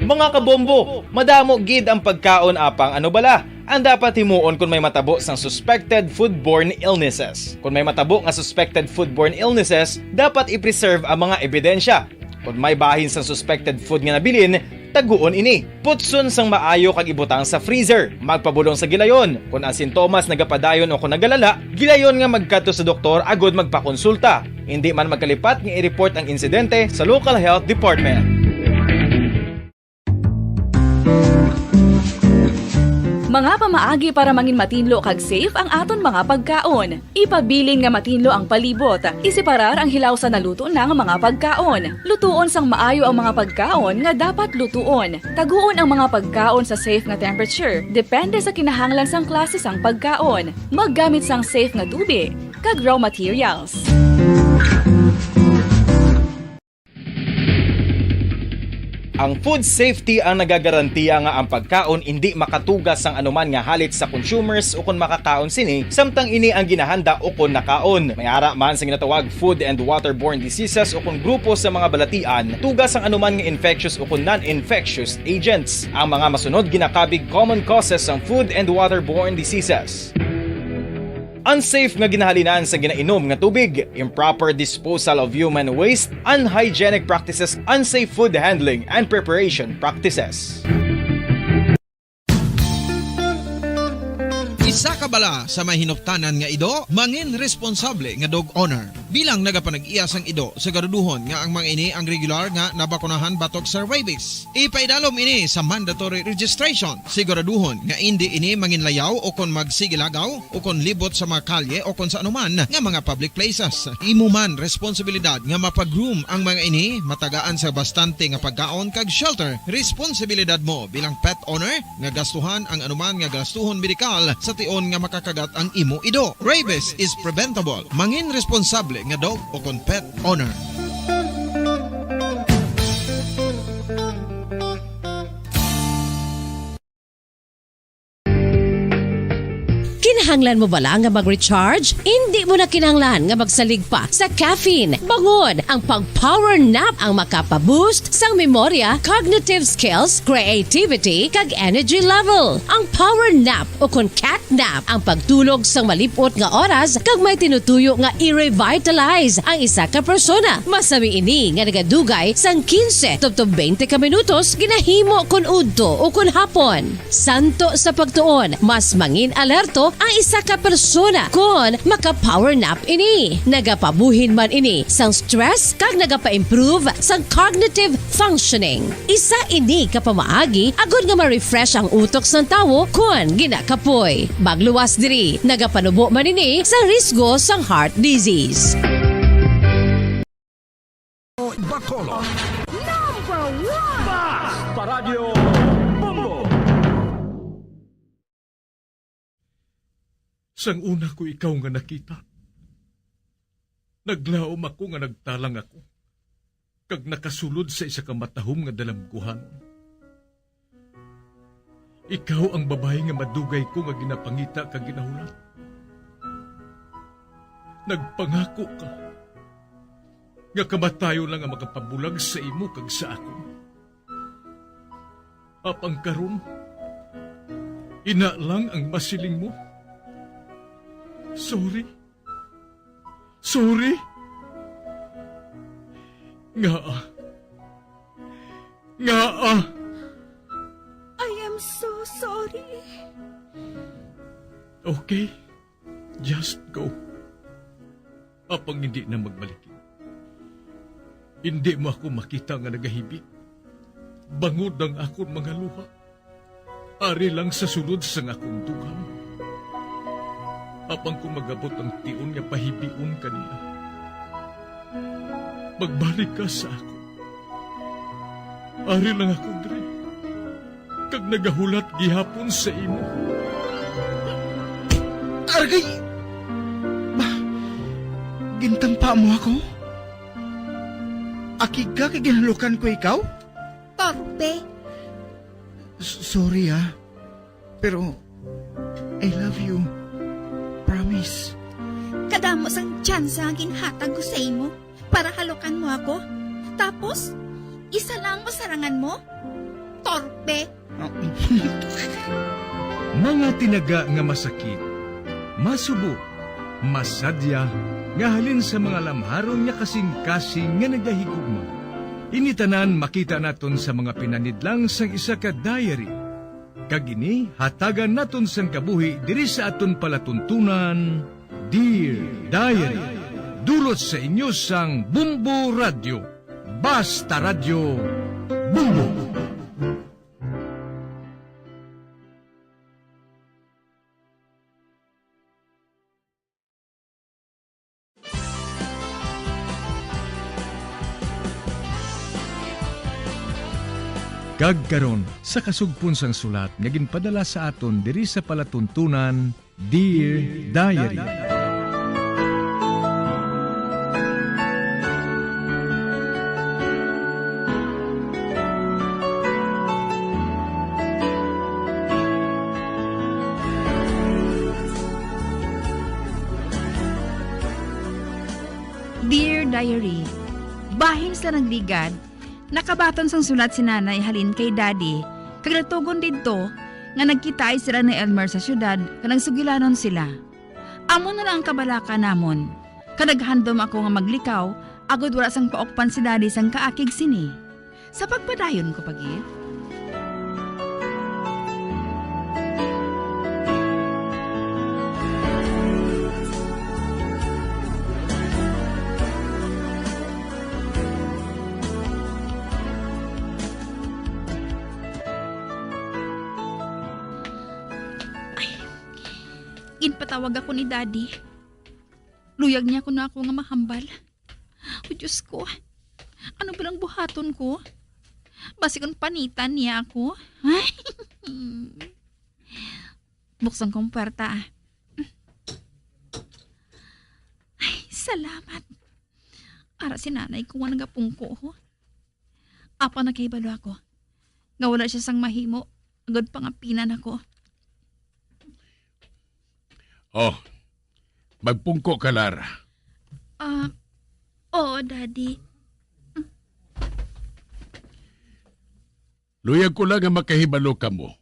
Mga kabombo, madamo gid ang pagkaon, apang ano bala ang dapat himuon kon may matabo sang suspected foodborne illnesses? Kon may matabo nga suspected foodborne illnesses, dapat i-preserve ang mga ebidensya. Kon may bahin sang suspected food nga nabilin, taguon ini. Putson sang maayo kag ibutang sa freezer. Magpabulong sa gilayon. Kon ang sintomas nagapadayon o kon nagalala, gilayon nga magkadto sa doktor agud magpakonsulta. Indi man magkalipat nga i-report ang insidente sa local health department. Mga pamaagi para mangin matinlo kag safe ang aton mga pagkaon. Ipabilin nga matinlo ang palibot. Iseparar ang hilaw sa naluto na nga mga pagkaon. Lutuon sang maayo ang mga pagkaon nga dapat lutuon. Taguon ang mga pagkaon sa safe nga temperature, depende sa kinahanglan sang klase sang pagkaon. Maggamit sang safe nga tubi kag raw materials. Ang food safety ang nagagarantiya nga ang pagkaon indi makatuga sang anuman nga halit sa consumers ukon makakaon sini, samtang ini ang ginahanda ukon nakaon. May ara man sa ginatawag food and waterborne diseases ukon grupo sa mga balatian, tuga sang anuman nga infectious ukon non-infectious agents. Ang mga masunod ginakabig common causes sang food and waterborne diseases. Unsafe nga ginahalinan sa ginainom nga tubig, improper disposal of human waste, unhygienic practices, unsafe food handling and preparation practices. Isa ka bala sa may hinuptanan nga ido, mangin responsable nga dog owner. Bilang nagapanag-iya sang ido, siguraduhon nga ang mga ini ang regular nga nabakunahan batok sa rabies. Ipaidalom ini sa mandatory registration. Siguraduhon nga indi ini manginlayaw o kon magsigilagaw o kon libot sa mga kalye o kon sa anuman nga mga public places. Imo man responsibilidad nga mapagroom ang mga ini, matagaan sa bastante nga pagkaon kag shelter. Responsibilidad mo bilang pet owner nga gastuhan ang anuman nga gastuhon medikal sa tion nga makakagat ang imo ido. Rabies is preventable. Mangin responsable nga dog o kon pet owner. Kinahanglan mo bala nga mag-recharge? Indi mo na kinahanglan nga magsalig pa sa caffeine. Bangod, ang pag-power nap ang makapa-boost sang memorya, cognitive skills, creativity, kag energy level. Ang power nap o kon cat nap ang pagtulog sang malip-ot nga oras kag may tinutuyo nga i-revitalize ang isa ka persona. Masami ini nga nagadugay sang quince tubtob twenty ka minutos ginahimo kon udto o kon hapon. Santo sa pagtuon, mas mangin alerto ang isa ka persona kon maka-power nap ini. Nagapabuhin man ini sang stress kag nagapa-improve sang cognitive functioning. Isa ini ka pamaagi agud nga ma-refresh ang utok sang tawo kon ginakapoy. Magluwas diri, nagapanubo man ini sa risgo sang heart disease. Bacolod. Number one! Basta Radyo Bombo! Sang una ko ikaw nga nakita, naglaom ako nga nagtalang ako, kag nakasulod sa isa ka matahom nga dalamguhanon. Ikaw ang babayi nga madugay ko nga ginapangita kag ginahulat. Nagpangako ka nga kamatayon lang ang makapabulag sa imo kag sa akon. Apang karon, ina lang ang masiling mo. Sorry. Sorry. Ngaa? Ngaa? I am so sorry. Okay. Just go. Apang hindi na magbalik. Hindi mo ako makita nga nagahibi. Bangod ang akon mga luha. Ari lang sa sulod sang akon dughan. Apang kung mag-abot ang tion nga pahibion ka niya, magbalik ka sa akon. Ari lang ako diri, kag nagahulat gihapon sa imo. Argay! Ba, gintampa mo ako? Akig ka kay ginhalukan ko ikaw? Torpe. S-, sorry, ah. Pero, I love you. Promise. Kadamo sang tsansa nga ginhatag ko sa imo para halukan mo ako. Tapos, isa lang ang masarangan mo? Torpe. Mga tinaga nga masakit, masubo, masadya, nga halin sa mga lamharon nga kasing-kasing nga nagahigugma. Ini tanan makita naton sa mga pinanidlang sang isa ka diary. Kag ini hatagan naton sang kabuhi diri sa aton palatuntunan, Dear Diary. Dulot sa inyo sang Bombo Radyo. Basta Radyo, Bombo! Kag karon, sa kasugpon sang sulat nga ginpadala sa aton diri sa palatuntunan, Dear Diary. Dear Diary, bahin sa nagligad, nakabaton sang sulat si Nanay halin kay Daddy, kag natugon didto nga nagkitaay sila ni Elmer sa siyudad kag nagsugilanon sila. Amo na lang ang kabalaka namon. Kag naghandom ako nga maglikaw, agod wala sang paukpan si Daddy sang kaakig sini. Sa pagpadayon ko pa gid. Ay, ginpatawag ako ni Daddy. Luyag niya kuno ako nga mahambal. O Diyos ko, ano ba lang buhaton ko? Basi kung panitan niya ako. Buksan ko ang puwerta. Ay, salamat. Ara si nanay ko nga nagapungko, ho. Apan nakahibalo ako nga wala siya sang mahimo, agod pangapinan ako. Oh, magpungko ka, Lara. Ah, oo, Daddy. Luyag ko lang nga makahibalo kamo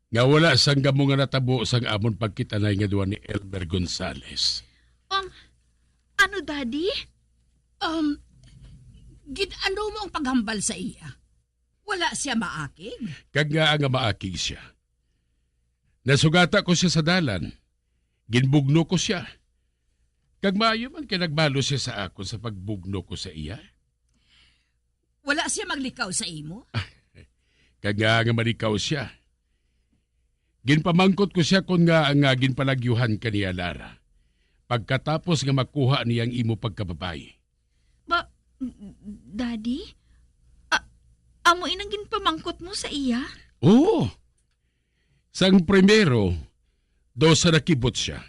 nga wala sang gamo nga natabo sang amon pagkit-anay nga duha ni Elmer Gonzales. Um, ano, Daddy? Um, gin-ano mo ang paghambal sa iya? Wala siya maakig? Kag ngaa nga maakig siya? Nasugata ko siya sa dalan. Ginbugno ko siya. Kag maayo man kay nagbalo siya sa akon sa pagbugno ko sa iya. Wala siya maglikaw sa imo? Kag ngaa nga malikaw siya. Ginpamangkot ko siya kon ngaa nga ginpalagyuhan ka niya, Lara, pagkatapos nga makuha niya ang imo pagkababayi. Ba, Daddy? A-, amo inang ginpamangkot mo sa iya? Oo. Sang primero, daw sa nakibot siya.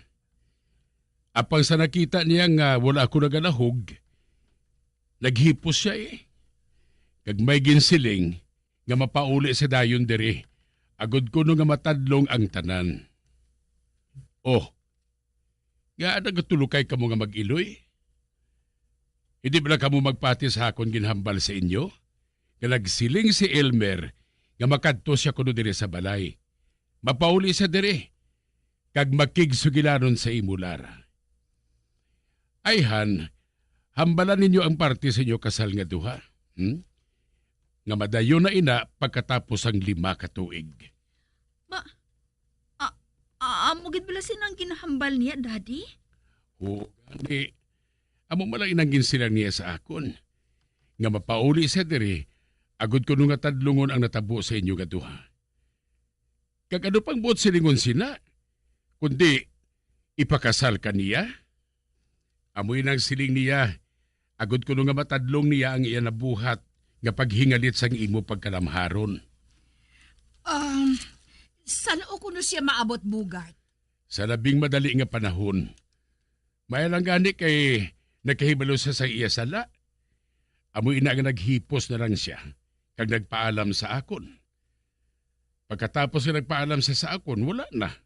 Apang sa nakita niya nga wala ako nagalahog, naghipos siya, eh. Kag may ginsiling nga mapauli siya dayon diri, agod kuno nga matadlong ang tanan. Oh, nga nagatulukay kamo nga mag-iloy? Hindi bala kamo magpati sa akon ginhambal sa inyo? Nga nagsiling si Elmer nga makadto siya kuno diri sa balay. Mapauli siya diri, kag makigsugilanon sa imo, Lara. Ayhan, hambalan ninyo ang parte sa inyo kasal nga duha, hmm? Nga madayon na ina pagkatapos sang lima ka tuig. Ma, a-, a-, amo gid bala sina ang ginahambal niya, Daddy? Oo, gani. Amo man lang inang ginsiling niya sa akon, nga mapauli siya diri, agod kuno nga tadlungon ang natabo sa inyo nga duha. Kag ano pang buot silingon sina, kundi ipakasal ka niya? Amo inang siling niya, agod kuno nga matadlong niya ang iya nabuhat nga paghingalit sang imo pagkalamharon. Um, san-o kuno siya maabot, Bugart? Sa labing madali nga panahon. Maayo lang gani kay nakahibalo siya sa iya sala. Amo ina nga naghipos na lang siya, kag nagpaalam sa akon. Pagkatapos nga nagpaalam siya sa akon, wala na.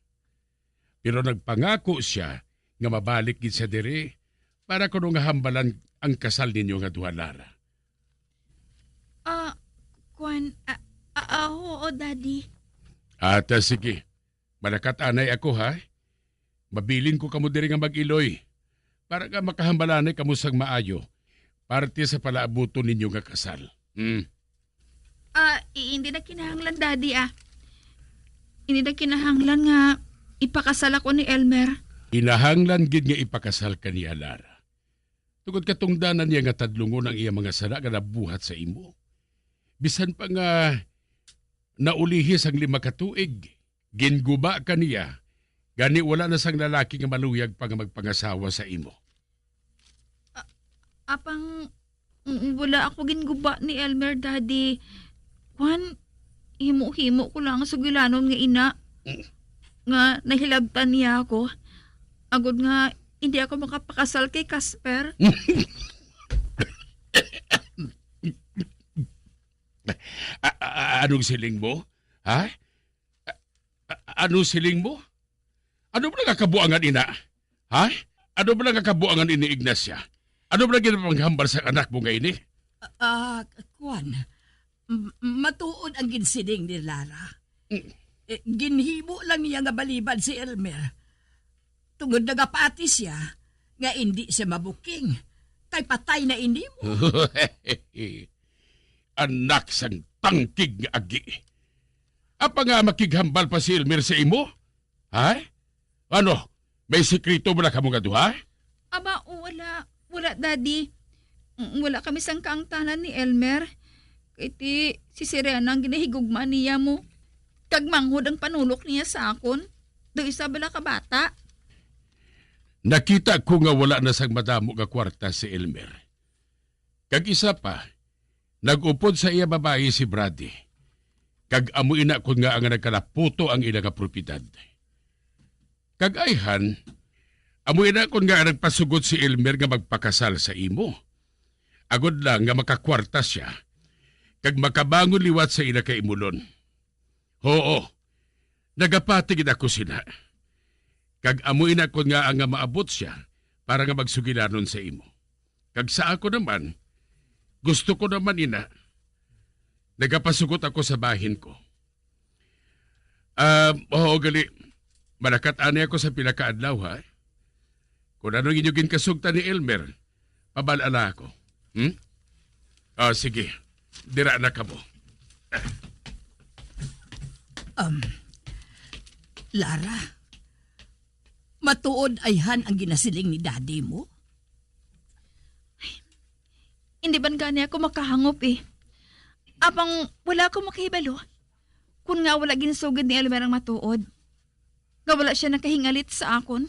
Pero nagpangako sia nga mabalik gid sia diri para kuno nga hambalan ang kasal ninyo nga duha, Lara. Ah, kwan, ah, ah, ah, oo, Daddy. Ata, sige. Malakat anay ako, ha? Mabilin ko kamo diri nga mag-iloy, para nga makahambalanay kamo sang maayo, parte sa palaabuton ninyo nga kasal. Hmm. Ah, i-, hindi na kinahanglan, Daddy, ah. Hindi na kinahanglan nga ipakasal ako ni Elmer. Kinahanglan gid nga ipakasal ka niya, Lara. Tungod katungdanan niya nga tadlungon ang iya mga sala nga nabuhat sa imo. Bisan pa nga naulihi sang lima ka tuig, ginguba ka niya, gani wala na sang lalaki nga maluyag pa nga magpangasawa sa imo. A-, apang, mm, wala ako ginguba ni Elmer, Daddy. Kwan, himo-himo ko lang ang sugilanon nga ina, Mm. nga nahilabtan niya ako. Agod nga hindi ako makapakasal kay Casper. A-, a-, a-, anong siling mo? Ha? A-, a-, anong siling mo? Ano ba nga kabuangan ina? Ha? Ano ba nga kabuangan ini, Ignacia? Ano ba ginpanghambal sa anak mo nga ini? Ah, kwan. M-, matuod ang ginsiling ni Lara. Mm. Eh, ginhimo lang niya nga balibad si Elmer. Tungod nagapati sia nga indi sia mabuking, kay patay na ini mo. Anak sang tangkig nga agi. Apa nga makighambal pa si Elmer sa imo? Ha? Ano? May sikreto ba na kamo nga duha? Aba, wala. Wala, Daddy. Mm, wala kami sang kaangtanan ni Elmer. Kay ti, si Serena ang ginahigugma niya mo. Kag manghod ang panulok niya sa akon. Daw isa bala ka bata. Nakita ko nga wala na sang madamo nga kwarta si Elmer. Kag isa pa, nag-upod sa iya babayi si Brady. Kag amo ina kon nga ang nagkalaputo ang ila nga propiedad. Kag ayhan, amo ina kon nga nagpasugot si Elmer nga magpakasal sa imo. Agod lang nga makakwarta sia, kag makabangon liwat sa ila ka imulon. Huo, nagapati gid ako sina. Kag amo ina kon nga nga maabot sia para nga magsugilanon sa imo. Kag sa ako naman, gusto ko naman ina. Nagapasugot ako sa bahin ko. Ah, oo, gali. Malakat ani ako sa pila ka adlaw, ha? Kung ano ang inyo ginkasugtan ni Elmer, pabal-ala ako. Hmm? Ah, sige. Dira na kamo. Um, Lara, matuod ayhan ang ginasiling ni Daddy mo? Hindi man gani ako makahangop eh. Apang wala ako makahibalo kun nga wala ginsugid ni Elmer ang matuod, nga wala sia nakahingalit sa akon.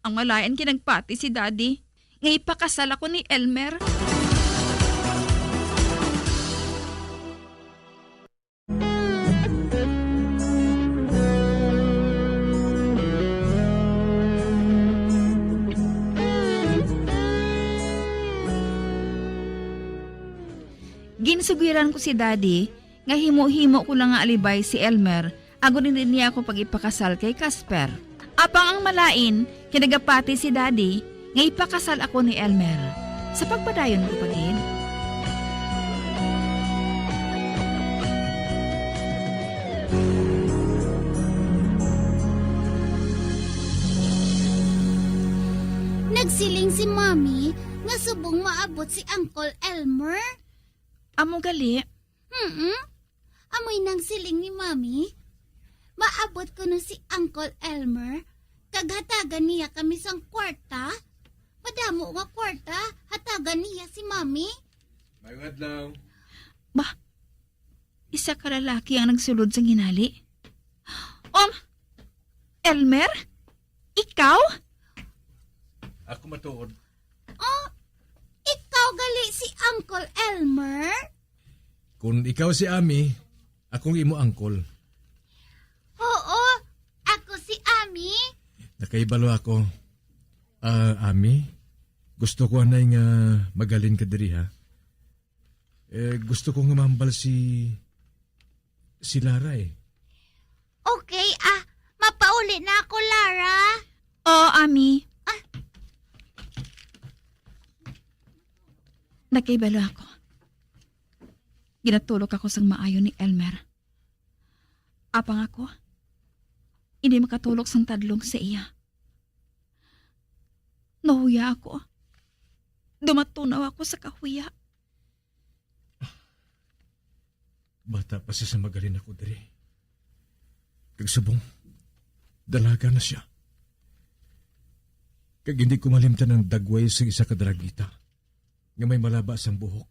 Ang malain kinagpati si Daddy nga ipakasal ako ni Elmer. Ginsugiran ko si Daddy nga himo-himo ko lang nga alibay si Elmer agod hindi niya ako pag-ipakasal kay Casper. Apang ang malain, kinagapati si Daddy nga ipakasal ako ni Elmer. Sa pagpadayon ko pa gid. Nagsiling si Mommy nga subong maabot si Uncle Elmer. Amo gali? Mm-mm. Amoy nang siling ni Mami. Maabot kuno si Uncle Elmer, kag hatagan niya kami sang kwarta. Madamo nga kwarta, hatagan niya si Mami. Mayong adlaw. Ba, isa ka lalaki ang nagsulod sang hinali. Um, Elmer? Ikaw? Ako matuod. Oh, ikaw gali si Uncle Elmer? Kung ikaw si Ami, akong imo uncle. Oo, ako si Ami. Nakahibalo ako. Ah, Ami, gusto ko anay nga magalin ka diri, ha? Eh, gusto ko nga mahambal si, si Lara, eh. Okay, ah, mapauli na ako, Lara. Oo, Ami. Ah. Nakahibalo ako. Ginatulok ako sang maayo ni Elmer. Apang ako, hindi makatulok sang tadlong sa iya. Nahuya ako. Dumatunaw ako sa kahuya. Bata pa siya sa magalin ako diri. Kag subong, dalaga na siya. Kag hindi ko malimtan ang dagway sa isa ka dalagita nga may malaba sang buhok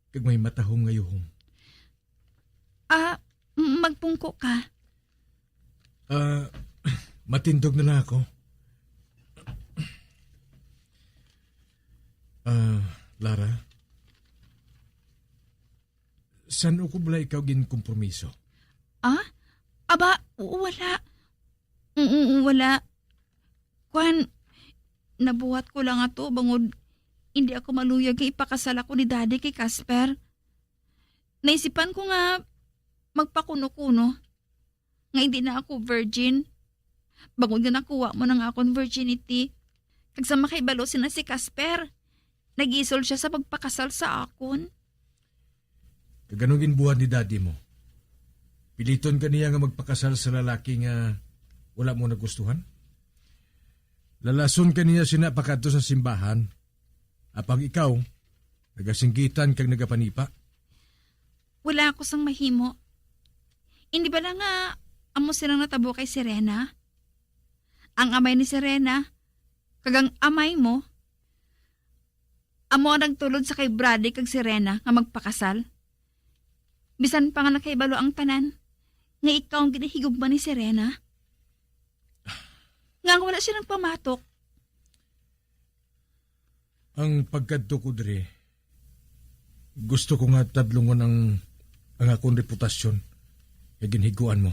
kag may matahom nga yuhom. Ah, m-, magpungko ka. Ah, matindog na lang ako. Ah, Lara, san-o ko bala ikaw ginkompromiso? Ah? Aba, wala. Mm, wala. Kwan, nabuhat ko lang ato bangod hindi ako maluyag nga ipakasal ako ni Daddy kay Casper. Naisipan ko nga magpakuno-kuno nga hindi na ako virgin, bangod nga nakuha mo na nga akon virginity. Kag sa makahibalo sina si Casper, nag-isol sia sa pagpakasal sa akon. Kag anong ginbuhat ni daddy mo? Piliton ka niya nga magpakasal sa lalaki nga Wala mo nagustuhan? Lalason ka niya sina pakadto sa simbahan. Apang ikaw, nagasinggitan kag nagapanipa. Wala ako sang mahimo. Hindi bala nga amo silang natabo kay Serena? Ang amay ni Serena, kag ang amay mo, amo ang nagtulod sa kay Brady kag Serena nga magpakasal. Bisan pa nga nakahibalo ang tanan, nga ikaw ang ginahigugma ni Serena. Nga wala siya nagpamatok. Ang pagkadto ko diri, gusto ko nga tadlungon ang, ang akon reputasyon nga ginhiguan mo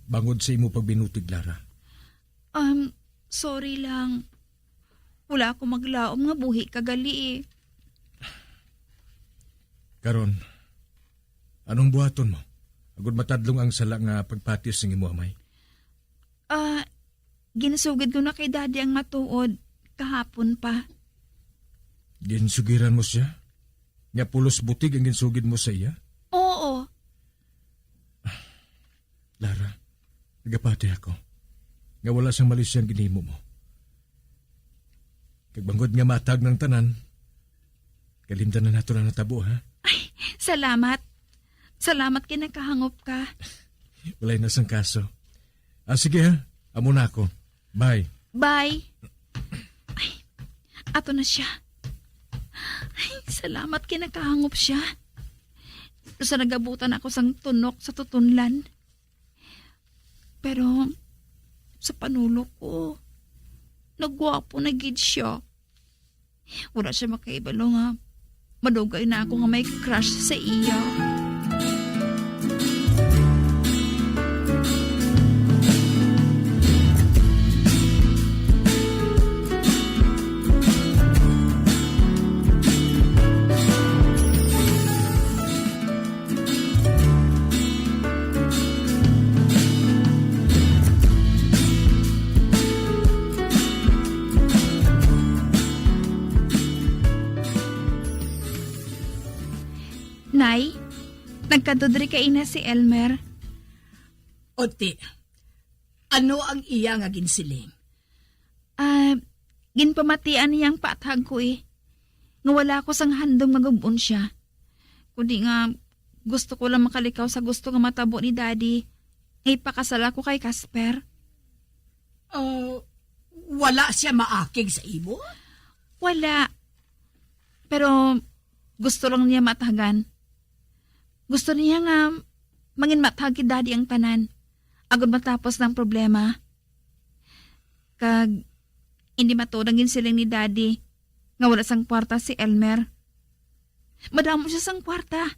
bangod sa imo pagbinutig, Lara. Um, sorry lang. Wala ako maglaom nga buhi ka gali eh. Karon, anong buhaton mo? Agud matadlong ang sala nga pagpatis sang imo amay. Ah, ginsugid ko na kay Daddy ang matuod kahapon pa. Ginsugiran mo siya? Nga pulos butig ang ginsugid mo sa iya? Oo. Lara, nagapati ako nga wala sang mali siyang ginhimo mo. Kag bangod nga matag ng tanan, kalimdanan nato na natabo, ha? Ay, salamat. Salamat kay nakahangop ka. Walay na sang kaso. Ah, sige, ha? Amo na ako. Bye. Bye. Ay, ato na siya. Ay, salamat kay nakahangop siya. Sa nagabutan ako sang tunok sa tutunlan. Pero sa panulok ko, nagwapo na gid siya. Wala siya makahibalo nga madugay na ako nga may crush sa iya. Nay, nagkadto diri kaina si Elmer. Oti, ano ang iya nga ginsiling? Ah, ginpamatian niya ang paathag ko eh, nga wala ako sang handom nga gub-on siya. Kundi nga gusto ko lang makalikaw sa gusto nga matabo ni Daddy, nga ipakasal ako kay Casper. Ah, wala siya maakig sa imo? Wala. Pero gusto lang niya maathagan. Gusto niya nga mangin maathag kay Daddy ang tanan, agud matapos na ang problema. Kag indi matuod ang ginsiling ni Daddy nga wala sang kwarta si Elmer. Madamo siya sang kwarta.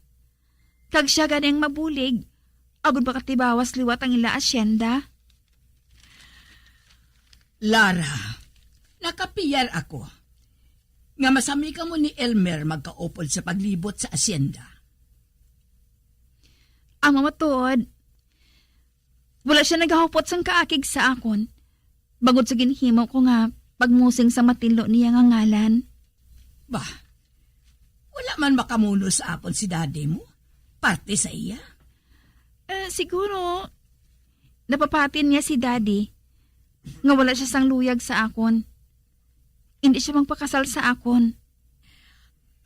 Kag siya gani ang mabulig, agud makatibawas liwat ang ila asyenda. Lara, nakapiyar ako nga masami kamo ni Elmer magkaupod sa paglibot sa asyenda. Ang mamatuod, wala siya nagahupot sang kaakig sa akon, bangod sa ginhimo ko nga pagmusing sa matinlo niya nga ngalan. Bah, wala man makamuno sa akon si daddy mo, parte sa iya? Eh, siguro, napapatin niya si daddy nga wala siya sang luyag sa akon. Hindi siya magpakasal sa akon.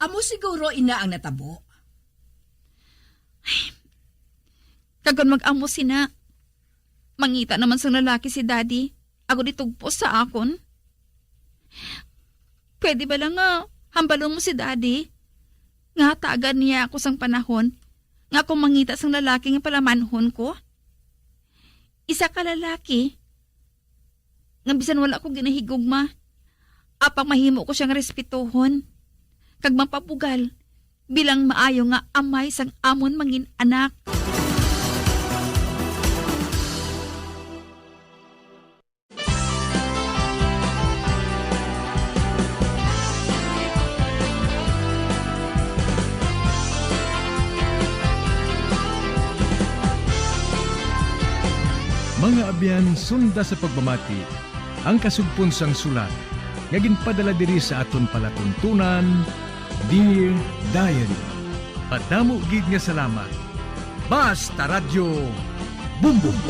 Amo siguro ina ang natabo. Kag kon mag-amo sina, mangita naman sang lalaki si daddy, agod itugpos sa akon. Pwede bala nga hambalon mo si daddy, nga hatagan niya ako sang panahon nga ako mangita sang lalaki nga palamanhon ko? Isa ka lalaki nga bisan wala ko ginahigugma, apang mahimo ko siyang respetohon kag mapabugal bilang maayo nga amay sang amon mangin-anak. Mga abyan, sunda sa pagpamati ang kasugpon sang sulat nga ginpadala diri sa aton palatuntunan, Dear Diary. Madamo gid nga salamat. Basta Radyo Bumbong.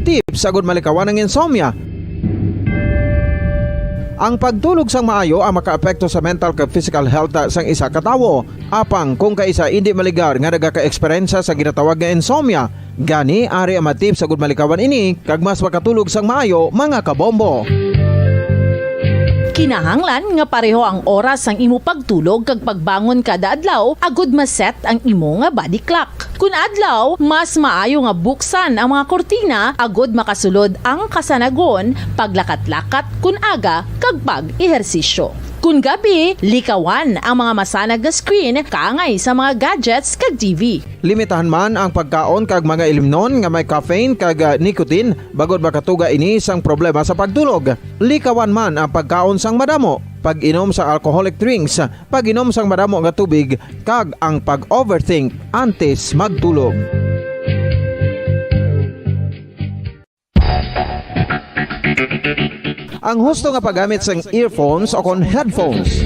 tips agud malikawan ang insomnia. Ang pagtulog sang maayo ang makaapekto sa mental kag physical health sang isa ka tawo. Apang kung kaisa indi maligar nga nagaka-eksperyensya sa ginatawag nga insomnia, gani ari ang mga tips agud malikawan ini kag mas makatulog sang maayo, mga kabombo. Kinahanglan nga pareho ang oras sang imo pagtulog kag pagbangon kada adlaw agud ma-set ang imo nga body clock. Kun adlaw, mas maayo nga buksan ang mga kurtina agud makasulod ang kasanagon, paglakat-lakat kun aga, kag pag-ehersisyo. Kun gabi, likawan ang mga masanag nga screen kaangay sa mga gadgets kag T V. Limitahan man ang pagkaon kag mga ilimnon nga may caffeine kag, ah, nicotine, bangod makatuga ini sang problema sa pagtulog. Likawan man ang pagkaon sang madamo, pag-inom sa alcoholic drinks, pag-inom sang madamo nga tubig, kag ang pag-overthink antes magtulog. Ang husto nga paggamit sang earphones o kon headphones.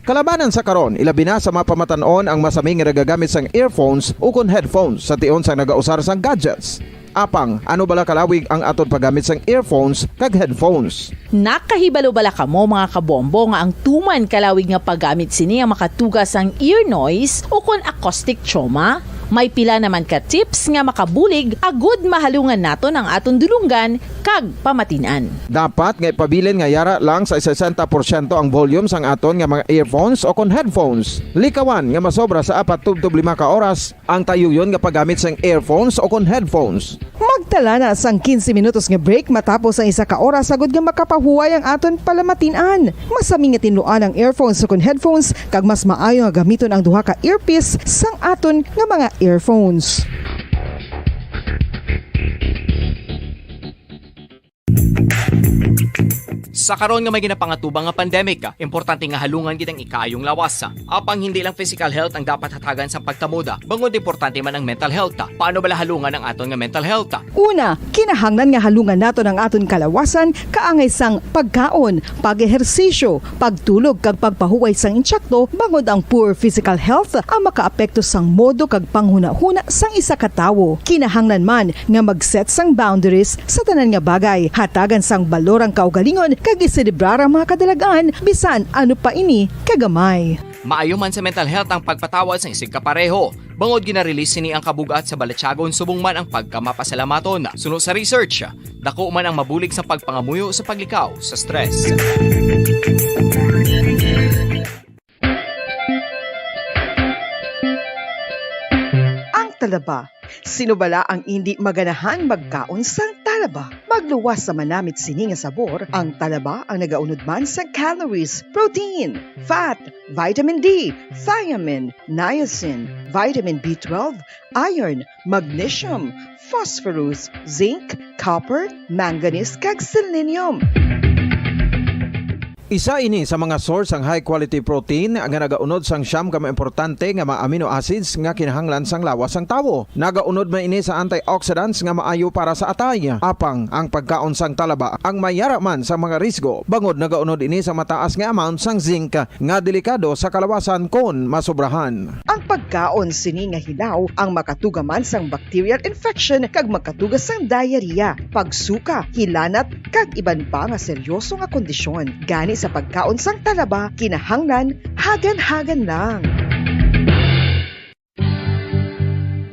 Kalabanan sa karon, ilabi na sa mga pamatan-on ang masami nga nagagamit sang earphones o kon headphones sa tion sang nagausar sang gadgets. Apang, ano bala kalawig ang aton paggamit sang earphones kag headphones? Nakahibalo bala kamo, mga kabombo, nga ang tuman kalawig nga paggamit sini ang makatuga sang ear noise o kon acoustic trauma? May pila naman ka tips nga makabulig agud mahalungan naton ang aton dulonggan kag pamatin-an. Dapat nga ipabilin nga yara lang sa sesenta porsyento ang volume sang aton nga mga earphones o kon headphones. Likawan nga masobra sa apat tubtob lima ka oras ang tayuyon nga paggamit sang earphones o kon headphones. Magtala na sang quince minutos nga break matapos ang isa ka oras agud nga makapahuway ang aton palamatin-an. Masami nga tinluan ang earphones o kon headphones, kag mas maayo nga gamiton ang duha ka earpiece sang aton nga mga earphones. Sa karon nga may ginapangatubang nga pandemic, importante nga halungan gid ang ikaayong lawas. Apang hindi lang physical health ang dapat hatagan sang pagtamod, bangod importante man ang mental health. Paano bala halungan ang aton nga mental health? Una, kinahanglan nga halungan naton ang aton kalawasan kaangay sang pagkaon, pag-ehersisyo, pagtulog kag pagpahuway sang insakto, bangod ang poor physical health ang makaapekto sang modo kag panghunahuna sang isa ka tawo. Kinahanglan man nga mag-set sang boundaries sa tanan nga bagay, hatagan sang balor ang kaugalingon kag iselebrar ang mga kadalag-an bisan ano pa ini kagamay. Maayo man sa mental health ang pagpatawad sang isigkapareho, bangod gina-release sini ang kabug-at sa balatyagon subong man ang pagkamapasalamaton. Suno sa research, dako man ang mabulig sa pagpangamuyo sa paglikaw sa stress. Ang talaba. Sino bala ang indi maganahang magkaon sang talaba? Magluwas sa manamit sini nga sabor, ang talaba ang nagaunod man sa calories, protein, fat, vitamin D, thiamine, niacin, vitamin B twelve, iron, magnesium, phosphorus, zinc, copper, manganese, kag selenium. Isa ini sa mga source sang high quality protein nga nagaunod sang siyam ka mga importante nga mga amino acids nga kinahanglan sang lawas sang tawo. Nagaunod man ini sa antioxidants nga maayo para sa atay. Apang ang pagkaon sang talaba ang mayara man sa mga risgo, bangod nagaunod ini sa mataas nga amount sang zinc nga delikado sa kalawasan kon masobrahan. Ang pagkaon sini nga hilaw ang makatuga man sang bacterial infection kag makatuga sang diarrhea, pagsuka, hilanat, kag iban pa nga seryoso nga kondisyon. Gani sa pagkaon sang talaba, kinahanglan hagan-hagan lang.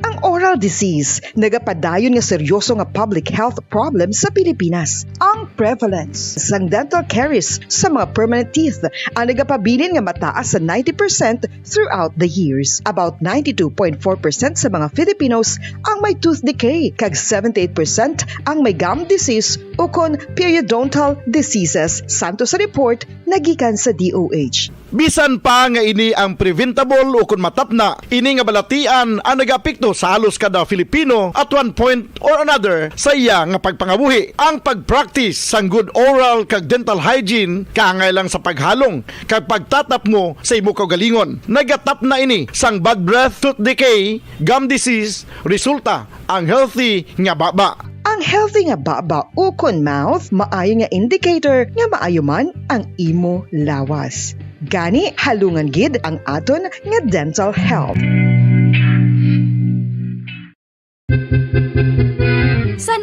Ang oral disease nagapadayon nga seryoso nga public health problem sa Pilipinas. Ang prevalence sang dental caries sa mga permanent teeth ang nagapabilin nga mataas sa ninety percent throughout the years. About ninety-two point four percent sa mga Filipinos ang may tooth decay, kag seventy-eight percent ang may gum disease ukon periodontal diseases, santo sa report nagikan sa D O H. Bisan pa nga ini ang preventable ukon matapna, ini nga balatian ang nagaapekto sa halos kada Filipino at one point or another sa iya nga pagpangabuhi. Ang pag-practice sang good oral kag dental hygiene kaangay lang sa paghalong kag pagtatapngo sa imo kaugalingon. Nagatapna ini sang bad breath, tooth decay, gum disease, resulta ang healthy nga baba. Ang healthy nga baba ukon mouth maayo nga indicator nga maayo man ang imo lawas. Gani, halungan gid ang aton nga dental health.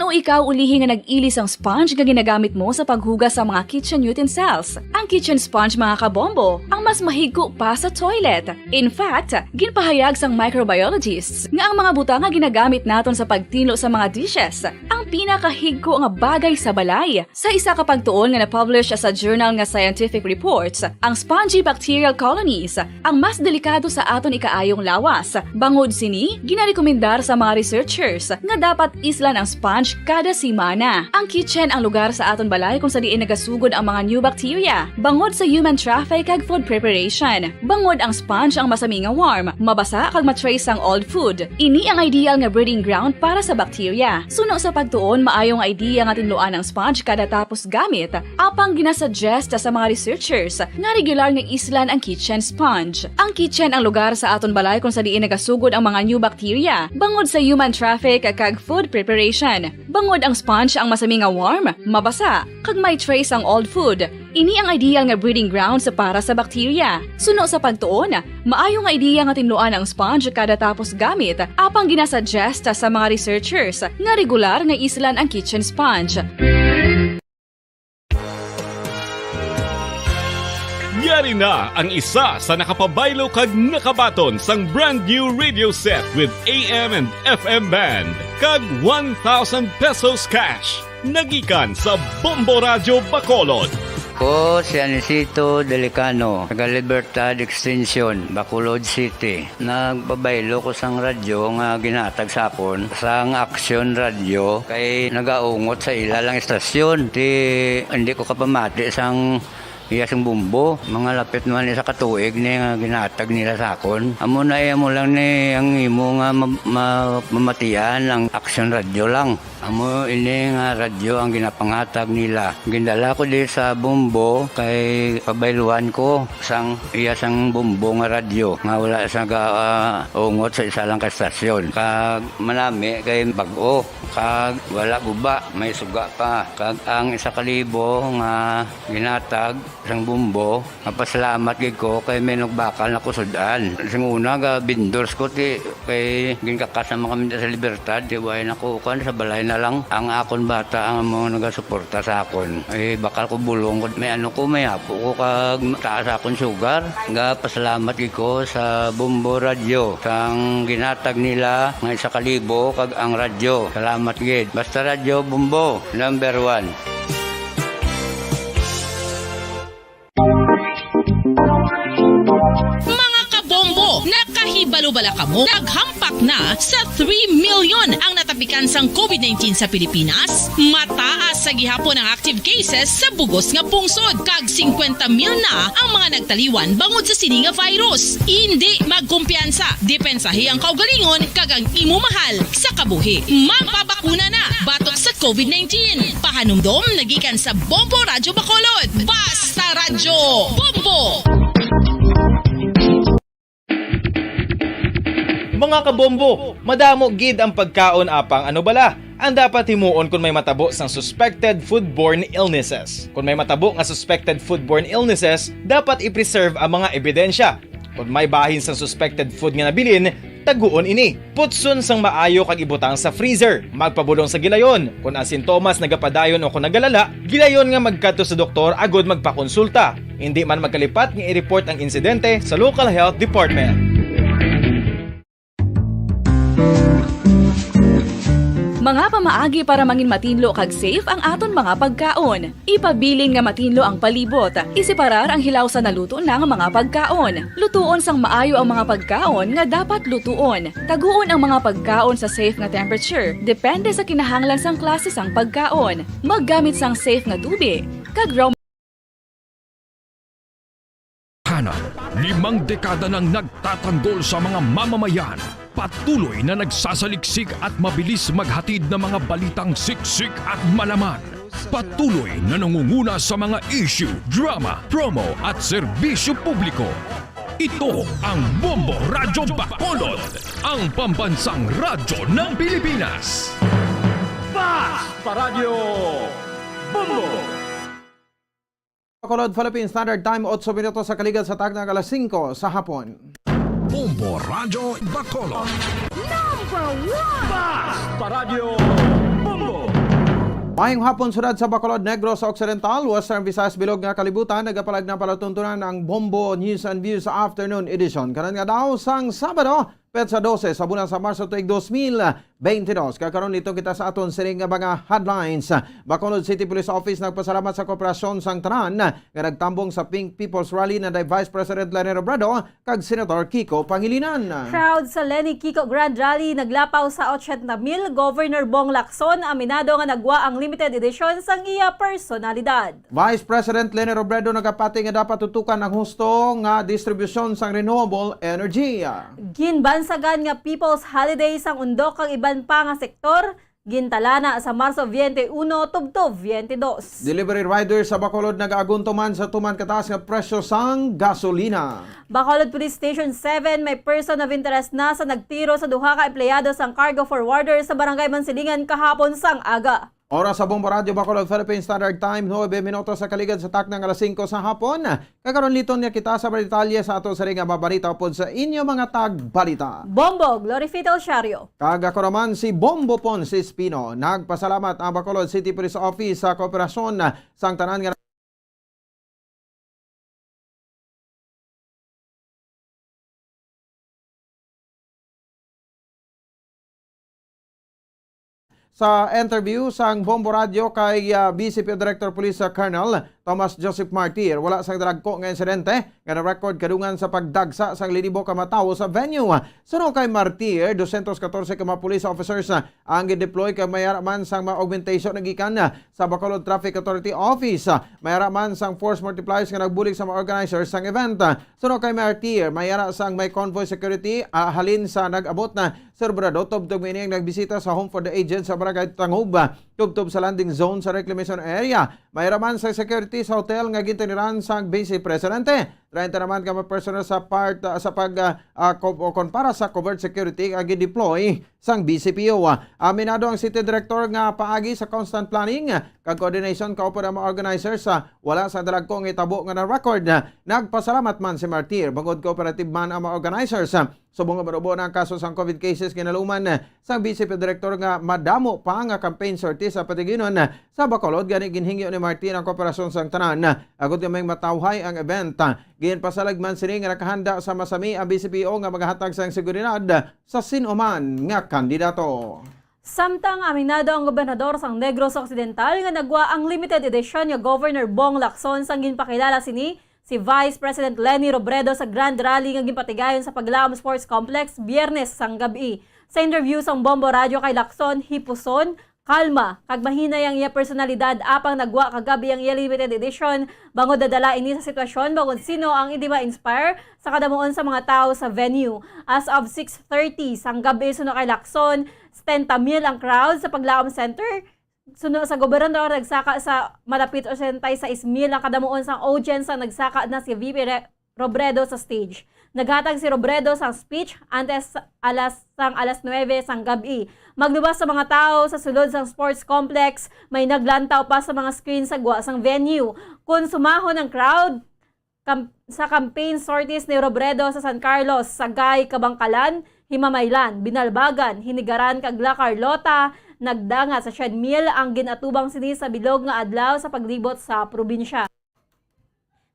O ikaw ulihi nga nag-ili sang sponge nga ginagamit mo sa paghugas sa mga kitchen utensils? Ang kitchen sponge, mga kabombo, ang mas mahigko pa sa toilet. In fact, ginpahayag sang microbiologists nga ang mga butang nga ginagamit naton sa pagtinlo sa mga dishes ang pinakahigko nga bagay sa balay. Sa isa ka pagtuon nga na-publish sa journal nga Scientific Reports, ang spongy bacterial colonies ang mas delikado sa aton ikaayong lawas. Bangod sini, ginarekomendar sa mga researchers nga dapat islan ang sponge kada semana. Ang kitchen ang lugar sa aton balay kung sa diin nagasugod ang mga new bacteria bangod sa human traffic kag food preparation. Bangod ang sponge ang masami nga warm, mabasa kag ma-trace ang old food. Ini ang ideal nga breeding ground para sa bacteria. Suno sa pagtuon, maayo nga idea nga tinluan ang sponge kada tapos gamit, apang ginasuggest sa mga researchers nga regular nga islan ang kitchen sponge. Ang kitchen ang lugar sa aton balay kung sa diin nagasugod ang mga new bacteria bangod sa human traffic kag food preparation. Bangod ang sponge ang masami nga warm, mabasa, kag may trace ang old food. Ini ang ideal nga breeding grounds para sa bacteria. Suno sa pagtuon, maayo nga ideya nga tinluan ang sponge kada tapos gamit, apang ginasuggest sa mga researchers nga regular nga islan ang kitchen sponge. Yari na ang isa sa nakapabaylo kag nakabaton sang brand new radio set with A M and F M band kag one thousand pesos cash. Nagikan sa Bombo Radyo Bacolod. Ko si Anisito Delicano, taga Libertad Extension, Bacolod City. Nagpabaylo ko sang radyo nga ginhatag sa akon sang Action Radio kay nagaungot sa ila lang istasyon. Ti hindi ko kapamati sang iya sing bumbo. Mga lapit man isa ka tuig ni nga ginhatag nila sa akon. Amo na iya mo lang ni ang imo nga ma- ma- mamatian ang Action Radio lang. Amo ini nga radyo ang ginapanghatag nila. Gindala ko di sa Bombo kay pabayluan ko sang iya sang Bombo nga radyo nga wala sa gaungot sa isa lang ka estasyon. Kag manami kay bag-o kag wala guba, may suga pa. Kag ang isa ka libo nga ginatag sang Bombo, mapasalamat gid ko kay may nagbakal na ko sud-an. Sing una ga vendors ko ti kay ginkakas naman kami sa Libertad, ti way na ko kan sa balay na lang ang akon bata ang mga nagasuporta sa akon. Eh, bakal ko bulong ko, may ano ko, may apo ko kag taas akon sugar. Ga pasalamat gid ko sa Bombo Radyo sang ginatag nila nga isa ka libo kag ang radyo. Salamat gid. Basta Radyo Bombo, number one. Mga kabombo, nakahibalo bala kamo? Naghampak na sa three million ang natapikan sang COVID nineteen sa Pilipinas. Mataas sa gihapon ang active cases sa bugos nga pungsod, kag singkwenta mil na ang mga nagtaliwan bangod sa sini nga virus. Indi magkumpiyansa, depensahi ang kaugalingon kag ang imo mahal sa kabuhi. Magpabakuna na batok sa COVID nineteen. Pahanumdom nagikan sa Bombo Radyo Bacolod. Basta Radyo Bombo! Mga kabombo, madamo gid ang pagkaon apang ano bala ang dapat himuon kon may matabo sang suspected foodborne illnesses. Kon may matabo nga suspected foodborne illnesses, dapat i-preserve ang mga ebidensya. Kon may bahin sang suspected food nga nabilin, taguon ini. Putson sang maayo kag ibutang sa freezer. Magpabulong sa gilayon. Kon ang sintomas nagapadayon o kon nagalala, gilayon nga magkadto sa doktor agud magpakonsulta. Indi man magkalipat nga i-report ang insidente sa local health department. Mga pamaagi para mangin matinlo kag safe ang aton mga pagkaon. Ipabilin nga matinlo ang palibot. Iseparar ang hilaw sa naluto na nga mga pagkaon. Lutuon sang maayo ang mga pagkaon nga dapat lutuon. Taguon ang mga pagkaon sa safe nga temperature, depende sa kinahanglan sang klase sang pagkaon. Maggamit sang safe nga tubi, kag raw Hanan, limang dekada nang nagtatanggol sa mga mamamayan. Patuloy na nagsasaliksik at mabilis maghatid ng mga balitang siksik at malaman. Patuloy na nangunguna sa mga issue, drama, promo at serbisyo publiko. Ito ang Bombo Radyo Bacolod, ang pambansang radyo ng Pilipinas. Basta Radyo Bombo! Bacolod Philippine Standard Time, otso minutos sa kaligal sa takna, alas singko sa hapon. Bombo Radyo Bacolod. Number one! Basta Radyo Bombo! Mayong hapon, syudad sa Bacolod, Negros Occidental, Western Visayas, bilog nga kalibutan. Nagapalag na palatuntunan ang Bombo News and Views Afternoon Edition. Karon nga daw sang Sabado, petsa dose sa bulan sa Marso tuig dos mil beintidos. Kag karon, liton kita sa aton sini nga mga headlines. Bacolod City Police Office nagpasalamat sa kooperasyon sang tanan nga nagtambong sa Pink People's Rally na day Vice President Leni Robredo kag Senator Kiko Pangilinan. Crowd sa Leni Kiko Grand Rally naglapaw sa ochenta mil. Governor Bong Lacson aminado nga nagwa ang limited edition sang iya personalidad. Vice President Leni Robredo nagapati nga dapat tutukan ang husto nga distribusyon sang renewable energy. Ginbansagan nga People's Holiday sang Undok kag iban pa nga sektor, gintalana sa Marso veinte uno tubtob veinte dos. Delivery rider sa Bacolod nag-aagunto man sa tuman kataas nga presyo sang gasolina. Bacolod Police Station seven may person of interest na sa nagtiro sa duha ka empleyado sang cargo forwarder sa Barangay Mansilingan kahapon sang aga. Oras sa Bombo Radyo Bacolod Philippine Standard Time, nuebe minutos sa kaligad sa takna nga alas singko sa hapon. Kag karon, liton niya kita sa mga detalye sa ato sini nga mga balita upod sa inyo mga tagbalita. Bombo, Glory Fidel Siario. Kag ako naman si Bombo Ponce Espino. Nagpasalamat ang Bacolod City Police Office sa kooperasyon sang tanan nga Sa interview sang Bombo Radyo kay, ah, B C P O Director Police, ah, Colonel Thomas Joseph Martir, wala sang dalagko nga insidente nga na-record kadungan sa pagdagsa sang linibo ka matawo sa venue. Suno kay Martir, dosyentos katorse ka mga police officers, ah, ang gideploy kag may ara man sang mga augmentation nga gikan, ah, sa Bacolod Traffic Authority Office. Ah, may ara man sang force multipliers nga nagbulig sa mga organizers sang event. Ah, suno kay Martir, may ara sang may convoy security, ah, halin sa nag-abot na Sabado, tubtob ini ang nagbisita sa Home for the Aged sa Barangay Tangub, tubtob sa landing zone sa reclamation area. May ara man sa security sa hotel nga gintiniran sang Vice Presidente. Treinta naman ka mga personnel sa part, ah, sa pag, ah, ah, co-, o kon para sa covert security nga gideploy sang B C P O. Ah, aminado ang city director nga paagi sa constant planning, ah, kag coordination kaupod ang mga organizers, ah, wala sa dalagko nga itabo nga na-record. Ah, nagpasalamat man si Martir bangod cooperative man ang mga organizers. Ah, Subong nga manubo na ang kaso sang COVID cases, ginaluman sang Vice Director nga madamo pa nga campaign sortie sa patiginon sa Bacolod, gani ginhingyo ni Martin ang kooperasyon sang tanan agod nga may matawhay ang event. Ginpasalag man sini nga nakahanda sa masami ang B C P O nga magahatag sang seguridad sa sin-o man nga kandidato. Samtang aminado ang gobernador sang Negros Occidental nga nagwa ang limited edition nga Governor Bong Lacson sang ginpakilala sini si Vice President Leni Robredo sa Grand Rally nga ginpatigayon sa Paglaom Sports Complex Biyernes sang gab-i. Sa interview sang Bombo Radyo kay Lacson, hipuson, kalma, kag mahinay ang iya personalidad apang nagwa kagab-i ang iya limited edition bangod nadala ini sa sitwasyon bangod sino ang hindi ma-inspire sa kadamuon sa mga tawo sa venue. As of six thirty sang gab-i, suno kay Lacson, setenta mil ang crowd sa Paglaom Center. Suno sa gobernador, nagsaka sa malapit ochenta y seis mil ang kadamuon sang audience ang nagsaka na si V P Re-, Robredo sa stage. Naghatag si Robredo sang speech antes alas, sang alas nuebe sang gab-i. Maglubas sa mga tawo sa sulod sang sports complex, may naglantaw pa sa mga screen sa gwa sang venue. Kon sumahon ang crowd, kam-, sa campaign sorties ni Robredo sa San Carlos, Sagay, Kabankalan, Himamaylan, Binalbagan, Hinigaran, kag La Carlota, nagdangat sa siyam mil ang gin-atubang sini sa bilog nga adlaw sa paglibot sa probinsya.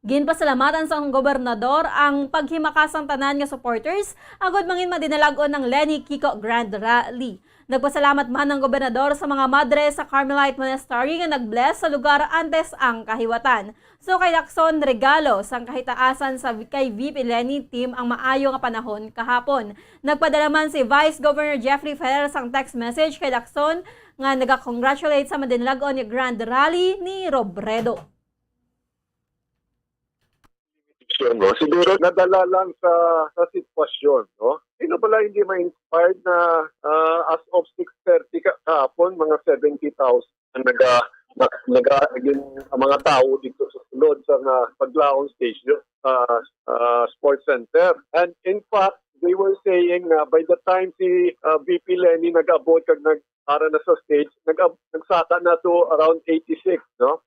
Ginpasalamatan sang gobernador ang paghimakas sang tanan nga supporters agud mangin madinalag-on ang Leni Kiko Grand Rally. Nagpasalamat man ang gobernador sa mga madre sa Carmelite Monastery nga nag-bless sa lugar antes ang kahiwatan. So kay Lacson, regalo sang kahitaasan sa, kay V P Leni team ang maayo nga panahon kahapon. Nagpadala man si Vice Governor Jeffrey Ferrer sang text message kay Lacson nga naga-congratulate sa madinalag-on nga Grand Rally ni Robredo. Sitwasyon, no? Siguro nadala lang sa, sa sitwasyon, no? Sino pala hindi ma-inspired na, ah, as of six thirty ka-, kahapon, mga seventy thousand ang naga-, na-, naga-, yung mga tao dito sa sulod sa nga Paglaon Station, sa, ah, Sports Center. And in fact, they were saying na by the time si, ah, V P Leni nag-abot kag nag-ara na sa stage, nag-ab-, nagsaka na to around eighty-six, no?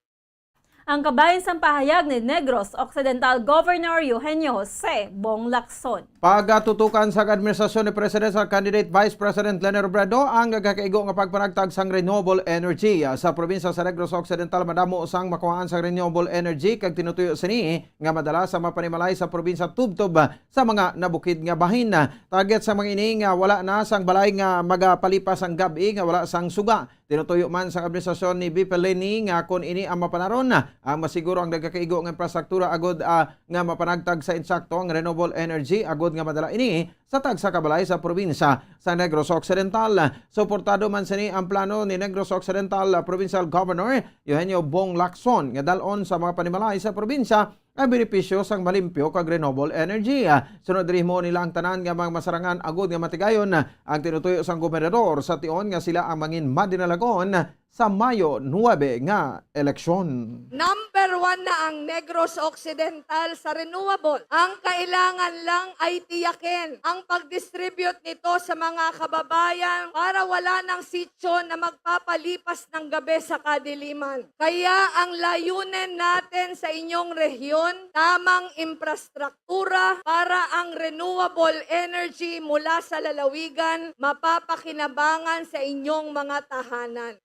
Ang kabahin sang pahayag ni Negros Occidental Governor Eugenio Jose Bong Lacson. Pagatutukan sang administrasyon ni Presidential Candidate Vice President Leni Robredo ang nagakaigo nga pagpanagtag sang renewable energy. Sa probinsya sa Negros Occidental, madamo sang makuhaan sang renewable energy kag tinutuyo sini nga madala sa mga panimalay sa probinsya tubtob sa mga nabukid nga bahin. Target sa mga ini nga wala na sang balay nga magapalipas ang gab-i nga wala sang suga. Tinutuyo man sang administrasyon ni V P Leni nga kon ini ang mapanaron, ang masiguro ang nagakaigo nga infrastruktura agud, ah, nga mapanagtag sa insakto ang renewable energy agud nga madala ini sa tagsa ka balay sa probinsya sa Negros Occidental. Suportado man sini ang plano ni Negros Occidental, ah, Provincial Governor Eugenio Bong Lacson nga dal-on sa mga panimalay sa probinsya ang benepisyo sang malimpyo kag renewable energy. Sunod diri, himo nila ang tanan nga mga masarangan agud nga matigayon ang tinutuyo sang gobernador sa tion nga sila ang mangin madinalagon sa Mayo nuebe nga eleksyon. Number one na ang Negros Occidental sa renewable. Ang kailangan lang ay tiyakin ang pag-distribute nito sa mga kababayan para wala nang sityo na magpapalipas ng gabi sa kadiliman. Kaya ang layunin natin sa inyong rehiyon, tamang infrastruktura para ang renewable energy mula sa lalawigan mapapakinabangan sa inyong mga tahanan.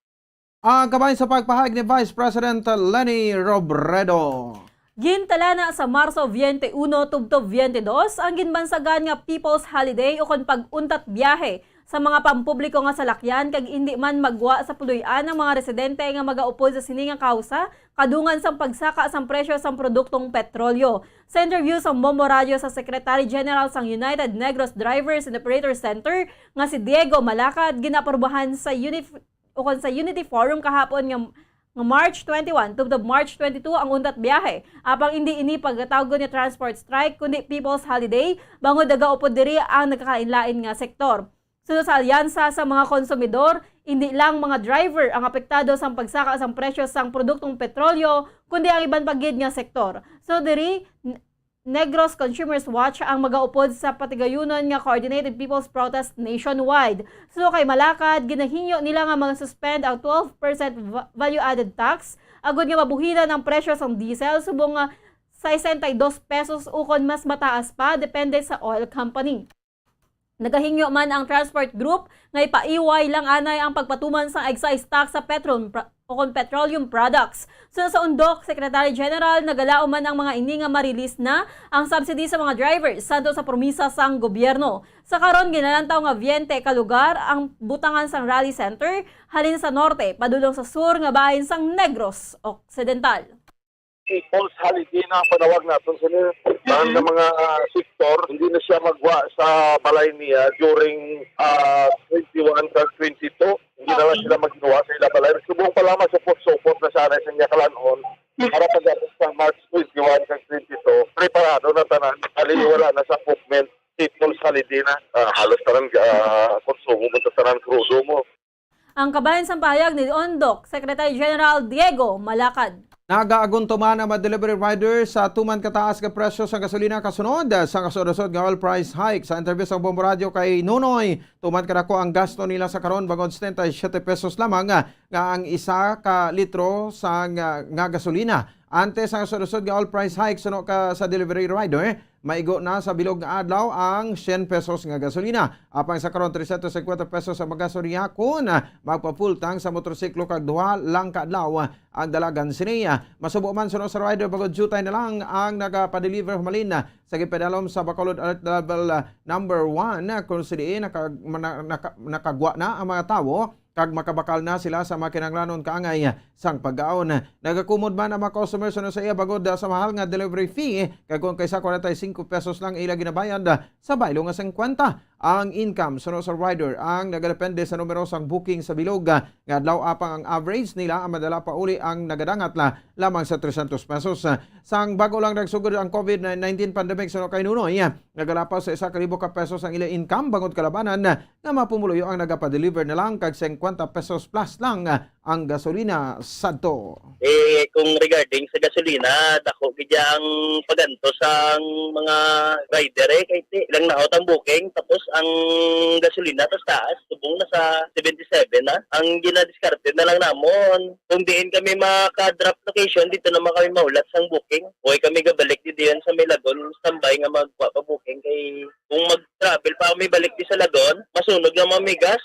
Ang kabahin sa pagpahayag ni Vice President Leni Robredo. Gintalana sa Marso twenty-one tubtob twenty-two ang ginbansagan nga People's Holiday ukon pag-untat biyahe sa mga pampubliko nga salakyan kag indi man magwa sa puloy-an ang mga residente nga magaupod sa sini nga kausa kadungan sang pagsaka sang presyo sang produktong petrolyo. Sa interview sang Bombo Radyo sa Secretary General sang United Negros Drivers and Operators Center nga si Diego Malacad, ginaaprubahan sa Unif-, ukon sa Unity Forum kahapon nga, nga March twenty-one tubtob March twenty-two ang untat biyahe. Apang indi ini pagatawgon nga transport strike, kundi people's holiday, bangod nagaupod diri ang nagkalainlain nga sektor. Suno sa Alyansa sa mga Konsumidor, indi lang mga driver ang apektado sang pagsaka sang presyo sang produktong petrolyo, kundi ang iban pa gid nga sektor. Suno diri, N-, Negros Consumers Watch ang magaupod sa patigayunon nga Coordinated People's Protest nationwide. Suno kay Malacad, ginahingyo nila nga mag-suspend ang twelve percent va-, value-added tax agud nga mabuhilan ang presyo sang diesel subong nga sesenta y dos pesos ukon mas mataas pa, depende sa oil company. Nagahingyo man ang transport group nga ipaiway lang anay ang pagpatuman sang excise tax sa petron pra-, o kon petroleum products. Suno sa Undok Secretary General, nagalaom man ang mga ini nga ma-release na ang subsidy sa mga drivers sadto sa promisa sang gobyerno. Sa karon, ginalantaw nga twenty ka lugar ang butangan sang rally center, halin sa norte padulong sa sur nga bahin sang Negros Occidental. People's holiday na ang panawag naton sini. Tanan nga mga, ah, sektor, hindi na siya magwa sa balay niya during, ah, twenty-one kag twenty-two. Hindi na lang sila magwa sa ila balay. Subong pa lamang supot-supot na sana sa iya kalan-on para pag-abot sa March twenty-one kag twenty-two, preparado na tanan. Ali, wala na sa movement. People's holiday na. Ah, halos tanan, ah, konsumo mo sa tanan, krudo mo. Ang kabahin sang pahayag ni Undok Secretary General Diego Malacad. Nagaaguntuman ang mga delivery rider sa tuman kataas nga presyo sa gasolina kasunod sa kasunod-sunod nga oil price hike. Sa interview sa Bombo Radio kay Nunoy, tuman kadako ang gasto nila sa karon bangod setenta y siete pesos lamang nga, nga ang isa ka litro sa nga, nga gasolina. Antes ang sunod-sunod nga oil price hike suno ka sa delivery rider, maigo na sa bilog nga adlaw ang syen pesos nga gasolina. Apang sa karon, trescientos cincuenta pesos ang magasolina kun magpa-full tank sa motorsiklo kag duha lang ka adlaw ang dalagan sini. Masubo man suno sa rider, bangod diutay na lang ang nagapadeliver humalin sa gipadalom sa Bacolod Alert Level, ah, number one, kung sa diin naka-, na-, naka-, nakagwa na ang mga tawo kag makabakal na sila sa mga kinahanglanon kaangay sang pagkaon. Nagakumod man ang mga customer suno sa iya bangod sa mahal nga delivery fee, kag kung kaysa forty-five pesos lang ila ginabayad sa baylo nga fifty. Ang income suno sa rider ang nagadepende sa numero sang booking sa bilog nga adlaw, apang ang average nila ang madala pauli ang nagadangat la-, lamang sa trescientos pesos. Sang bago lang nagsugod ang COVID nineteen pandemic suno kay Nunoy, nagalapas sa isa ka libo ka pesos ang ila income bangod kalabanan nga mga pumuluyo ang nagapadeliver na lang kag fifty pesos plus lang ang gasolina sadto. Eh, kung regarding sa gasolina, dako gid ang pagantos sang mga rider, eh, kay ti-, ilang naot ang booking, tapos ang gasolina taas-taas, subong na sa seventy-seven na. Ang ginadiskarte na lang namon, kung diin kami maka-drop location, dito naman kami mahulat sang booking. Buhay kami gabalik di diyan sa may Lagon, standby nga magkuha pa booking, kay kung mag-travel pa kami balik di sa Lagon, masunog na mga migas.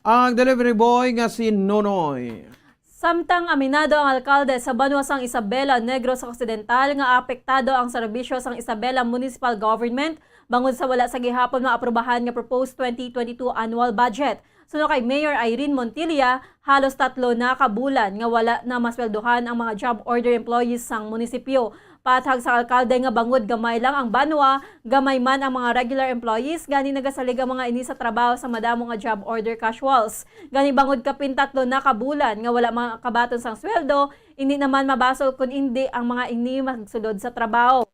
Ang delivery boy nga si Nonoy. Samtang aminado ang alkalde sa banwa sang Isabela, Negros Occidental, nga apektado ang serbisyo sang Isabela Municipal Government bangod sa wala sa gihapon maaprubahan nga proposed twenty twenty-two annual budget. Suno kay Mayor Irene Montilla, halos tatlo na ka bulan nga wala na masweldohan ang mga job order employees sang munisipyo. Paathag sang alkalde nga bangod gamay lang ang banwa, gamay man ang mga regular employees, gani nagasalig ang mga ini sa trabaho sa madamo nga job order casuals. Gani bangod kapin tatlo na ka bulan nga wala makabaton sang sweldo, indi naman mabasol kon indi ang mga ini magsulod sa trabaho.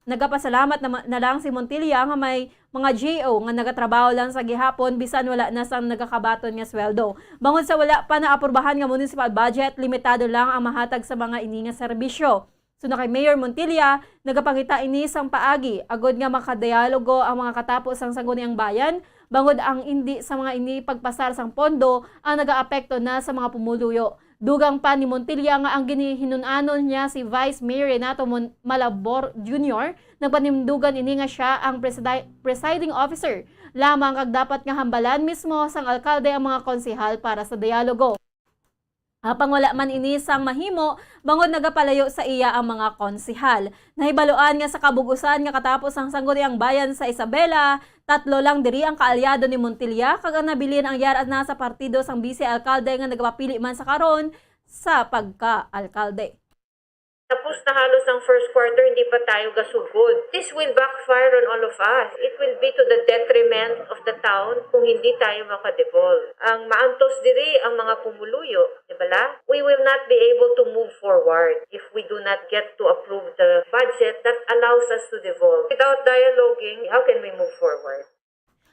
Nagapasalamat na, na lang si Montilla nga may mga G O nga nagatrabaho lang sa gihapon bisan wala na sang nagakabaton nga sweldo. Bangod sa wala pa naaprubahan nga municipal budget, limitado lang ang mahatag sa mga ini nga serbisyo. Suno kay Mayor Montilla, nagapangita ini sang paagi agod nga makadialogo ang mga katapo sang Sangguniang Bayan, bangod ang indi sa mga ini pagpasar sang pondo ang nagaapekto na sa mga pumuluyo. Dugang pa ni Montilla nga ang ginihinun-anon niya si Vice Mayor Renato Mon-, Malabor Junior, nagpanindugan ini nga sia ang presidi-, presiding officer lamang kag dapat nga hambalan mismo sang alkalde ang mga konsehal para sa dialogo. Apang wala man ini sang mahimo, bangod nagapalayo sa iya ang mga konsehal. Nahibaluan nga sa kabug-usan nga katapos ang Sangguniang Bayan sa Isabela, tatlo lang diri ang kaalyado ni Montilla, kag ang nabilin ang yara na sa partido sang bise alkalde nga nagapapili man sa karon sa pagka-alkalde. Tapos na halos ang first quarter, hindi pa tayo gasugod. This will backfire on all of us. It will be to the detriment of the town kung hindi tayo makadevolve. Ang maantos diri ang mga pumuluyo, di ba la? We will not be able to move forward if we do not get to approve the budget that allows us to devolve. Without dialoguing, how can we move forward?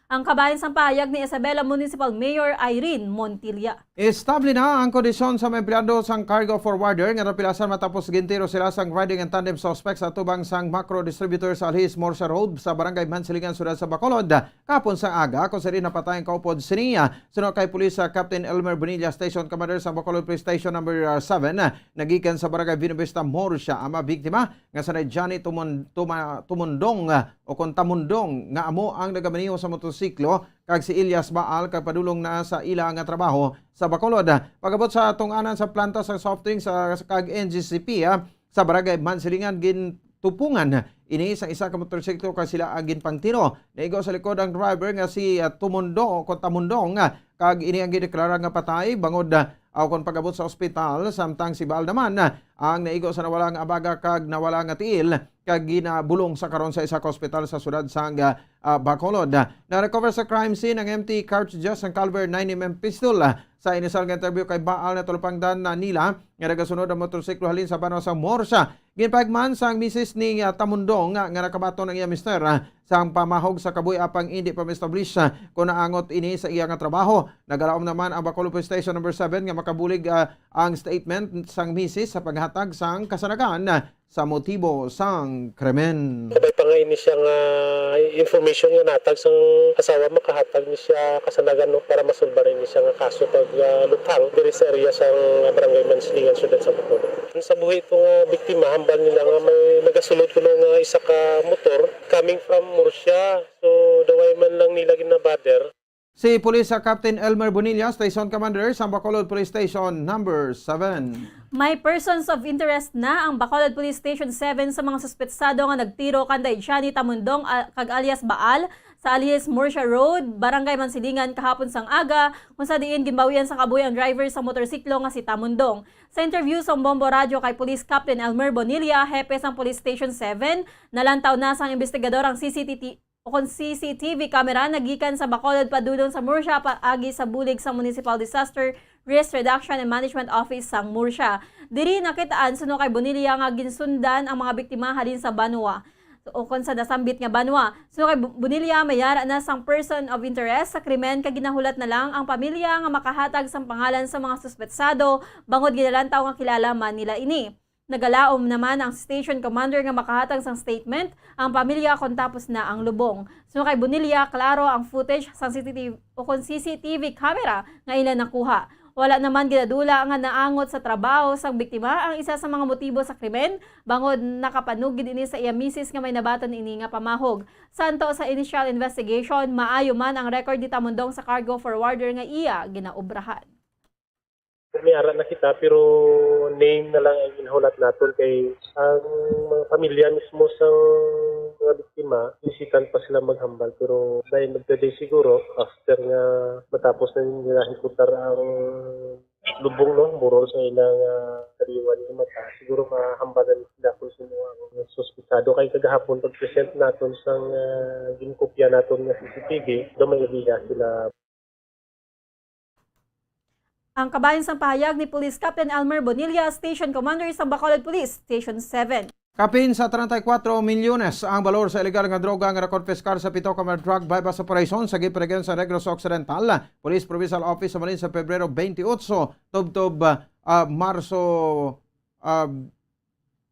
Ang kabahin sang pahayag ni Isabela Municipal Mayor Irene Montilla. Estable na ang kondisyon sa mga empleyado sang cargo forwarder nga napilasan matapos gintiro sila sang riding in tandem suspect sa tubang sang macro distributor sa Alhis Morsa Road sa Barangay Mansilingan, Syudad sa Bacolod, kahapon sa aga, kung sa diin napatay ang kaupod sini. Suno kay Police, ah, Captain Elmer Bonilla, Station Commander sa Bacolod Police Station Number, ah, seven, ah, nagikan sa Barangay Buenavista, Morsa, ang mga biktima nga sanay Johnny Tumon-, Tuma-, Tumundong, ah, o kon Tamundong, nga amo ang nagamaneho sa motorsiklo, kag si Elias Baal kag padulong na sa ila nga trabaho sa Bacolod. Pag-abot sa tungtungnan sa planta sa soft drinks, ah, kag N G C P, ah, sa Barangay Mansilingan, gintupungan ini sa isa ka motorsiklo kag sila ang ginpangtiro. Naigo sa likod ang driver nga si, ah, Tumundo o kon Tamundong, ah, kag ini ang gideklara nga patay bangod, ah, aw kon pag-abot sa ospital, samtang si Baal naman, ah, ang naigo sa nawala nga abaga kag nawala nga tiil, kag ginabulong sa karon sa isa ka ospital sa siyudad sang, ah, ah, Bacolod. Na-recover sa crime scene ang empty cartridges, ang caliber nine M M pistol. Sa inisal nga interview kay Baal, natalupangdan na nila nga nagasunod ang motorsiklo halin sa banwa sa Morsa. Ginpahayag man sang misis ni, ah, Tamundong nga, nga nakabaton ang iya mister, ah, sang pamahog sa kabuhi apang indi pa ma-establish, ah, kon naangot ini sa iya nga trabaho. Nagalaom naman ang Bacolod Police Station Number seven nga makabulig, ah, ang statement sang misis sa paghatag sang kasanagan, ah, sa motibo sang krimen. Kabay pa nga ini siya nga information nga natag sang asawa, makahatag ni siya kasanagan, no, para masulbar ini siya nga kaso pag, ah, luthang diri sa area sang Barangay Mansilingan, Siyudad sa Bacolod. Sa buhi ito nga biktima, hambal nila nga may nagasulod kuno nga isa ka motor coming from Murcia. So, daway man lang nila ginabother. Si Police, ah, Captain Elmer Bonilla, Station Commander sa Bacolod Police Station Number seven. May persons of interest na ang Bacolod Police Station seven sa mga suspetsado nga nagtiro kanday Johnny Tamundong, ah, kag alias Baal sa Alhis Murcia Road, Barangay Mansilingan, kahapon sang aga, kung sa diin ginbawian sa kabuhi ang driver sa motorsiklo nga si Tamundong. Sa interview sa Bombo Radyo kay Police Captain Elmer Bonilla, hepe sang Police Station seven, nalantaw na sang investigador ang C C T V o kon C C T V camera nagikan sa Bacolod padulong sa Murcia paagi sa bulig sa Municipal Disaster Risk Reduction and Management Office sang Murcia. Diri nakitaan suno kay Bonilla nga ginsundan ang mga biktima halin sa banwa. o kon sa nasambit nga banwa. Suno kay Bu-, Bonilla, may yara na sang person of interest sa krimen kag ginahulat na lang ang pamilya nga makahatag sang pangalan sa mga suspetsado bangod ginalantaw nga kilala man nila ini. Nagalaom naman ang station commander nga makahatag sang statement ang pamilya kon tapos na ang lubong. Suno kay Bonilla, klaro ang footage sang C C T V o kon C C T V camera nga ila nakuha. Wala naman ginadula nga naangot sa trabaho sang biktima ang isa sa mga motibo sa krimen, bangod nakapanugid ini sa iya misis nga may nabaton ini nga pamahog. Santo sa initial investigation, maayo man ang record ni Tamundong sa cargo forwarder nga iya ginaobrahan. May ara na kita, pero name na lang ang ginhulat naton kay ang mga pamilya mismo sa mga biktima, hesitant pa sila maghambal. Pero by the day siguro, after nga matapos na nila hikutar ang lubong, no, burol sa ilang ah, kaliwan nga mata, siguro mahambalan sila kung sino ang suspitsado. Kay kagahapon, pag-present naton sang ah, ginkopya naton nga C C T V, do may ideya sila. Ang kabahin sang pahayag ni Police Captain Elmer Bonilla, Station Commander sang Bacolod Police, Station seven. Kapin sa treinta y cuatro milyones ang balor sa iligal nga droga nga nakonpiskar sa pito ka mga drug buy-bust operation sa Gip Region sa Negros Occidental Police Provincial Office sa Malin sa Pebrero twenty-eight, tubtob ah, Marso ah,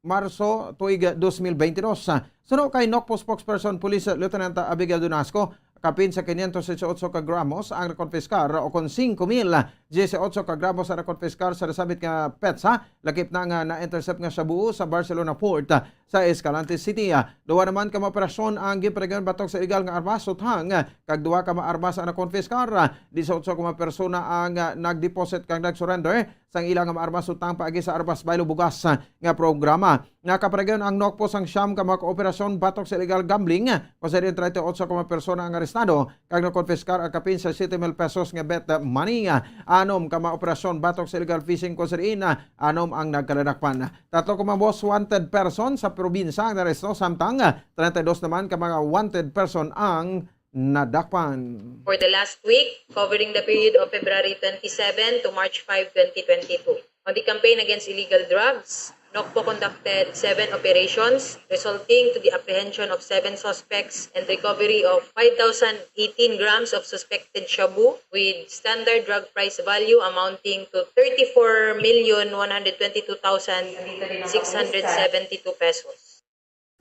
Marso tuig dos mil bente dos. Suno kay Nocpo spokesperson Police Lieutenant Abigail Donasco, kapin sa quinientos dieciocho ka gramos ang nakonpiskar o kon singko mil dieciocho ka gramos ang nakonpiskar sa nasambit nga petsa, lakip na nga na-intercept nga shabu sa Barcelona port sa Escalante City. Duha naman ka mga operasyon ang ginparegon batok sa iligal nga armas, utang, kag duha ka mga armas ang nakonpiskar. Dieciocho ka mga persona ang nagdeposit kag nagsurrender sang ila nga mga armas, utang paagi sa Armas Baylo Bugas nga programa. Nakaparegon ang Nocpo sang siyam ka mga kooperasyon batok sa illegal gambling, kung sa diin treinta y ocho ka mga persona ang arestado kag nakonpiskar ang kapin sa siete mil pesos nga bet money. Anom ka mga operasyon batok sa illegal fishing, kung sa diin anom ang nagkaladakpan. Tatlo ka mga most wanted person sa probinsya ang naresto, samtang treinta y dos naman ka mga wanted person ang nadakpan. For the last week, covering the period of February twenty-seven to March five, twenty twenty-two, on the campaign against illegal drugs, Nocpo conducted seven operations, resulting to the apprehension of seven suspects and recovery of five thousand eighteen grams of suspected shabu with standard drug price value amounting to thirty-four million one hundred twenty-two thousand six hundred seventy-two pesos.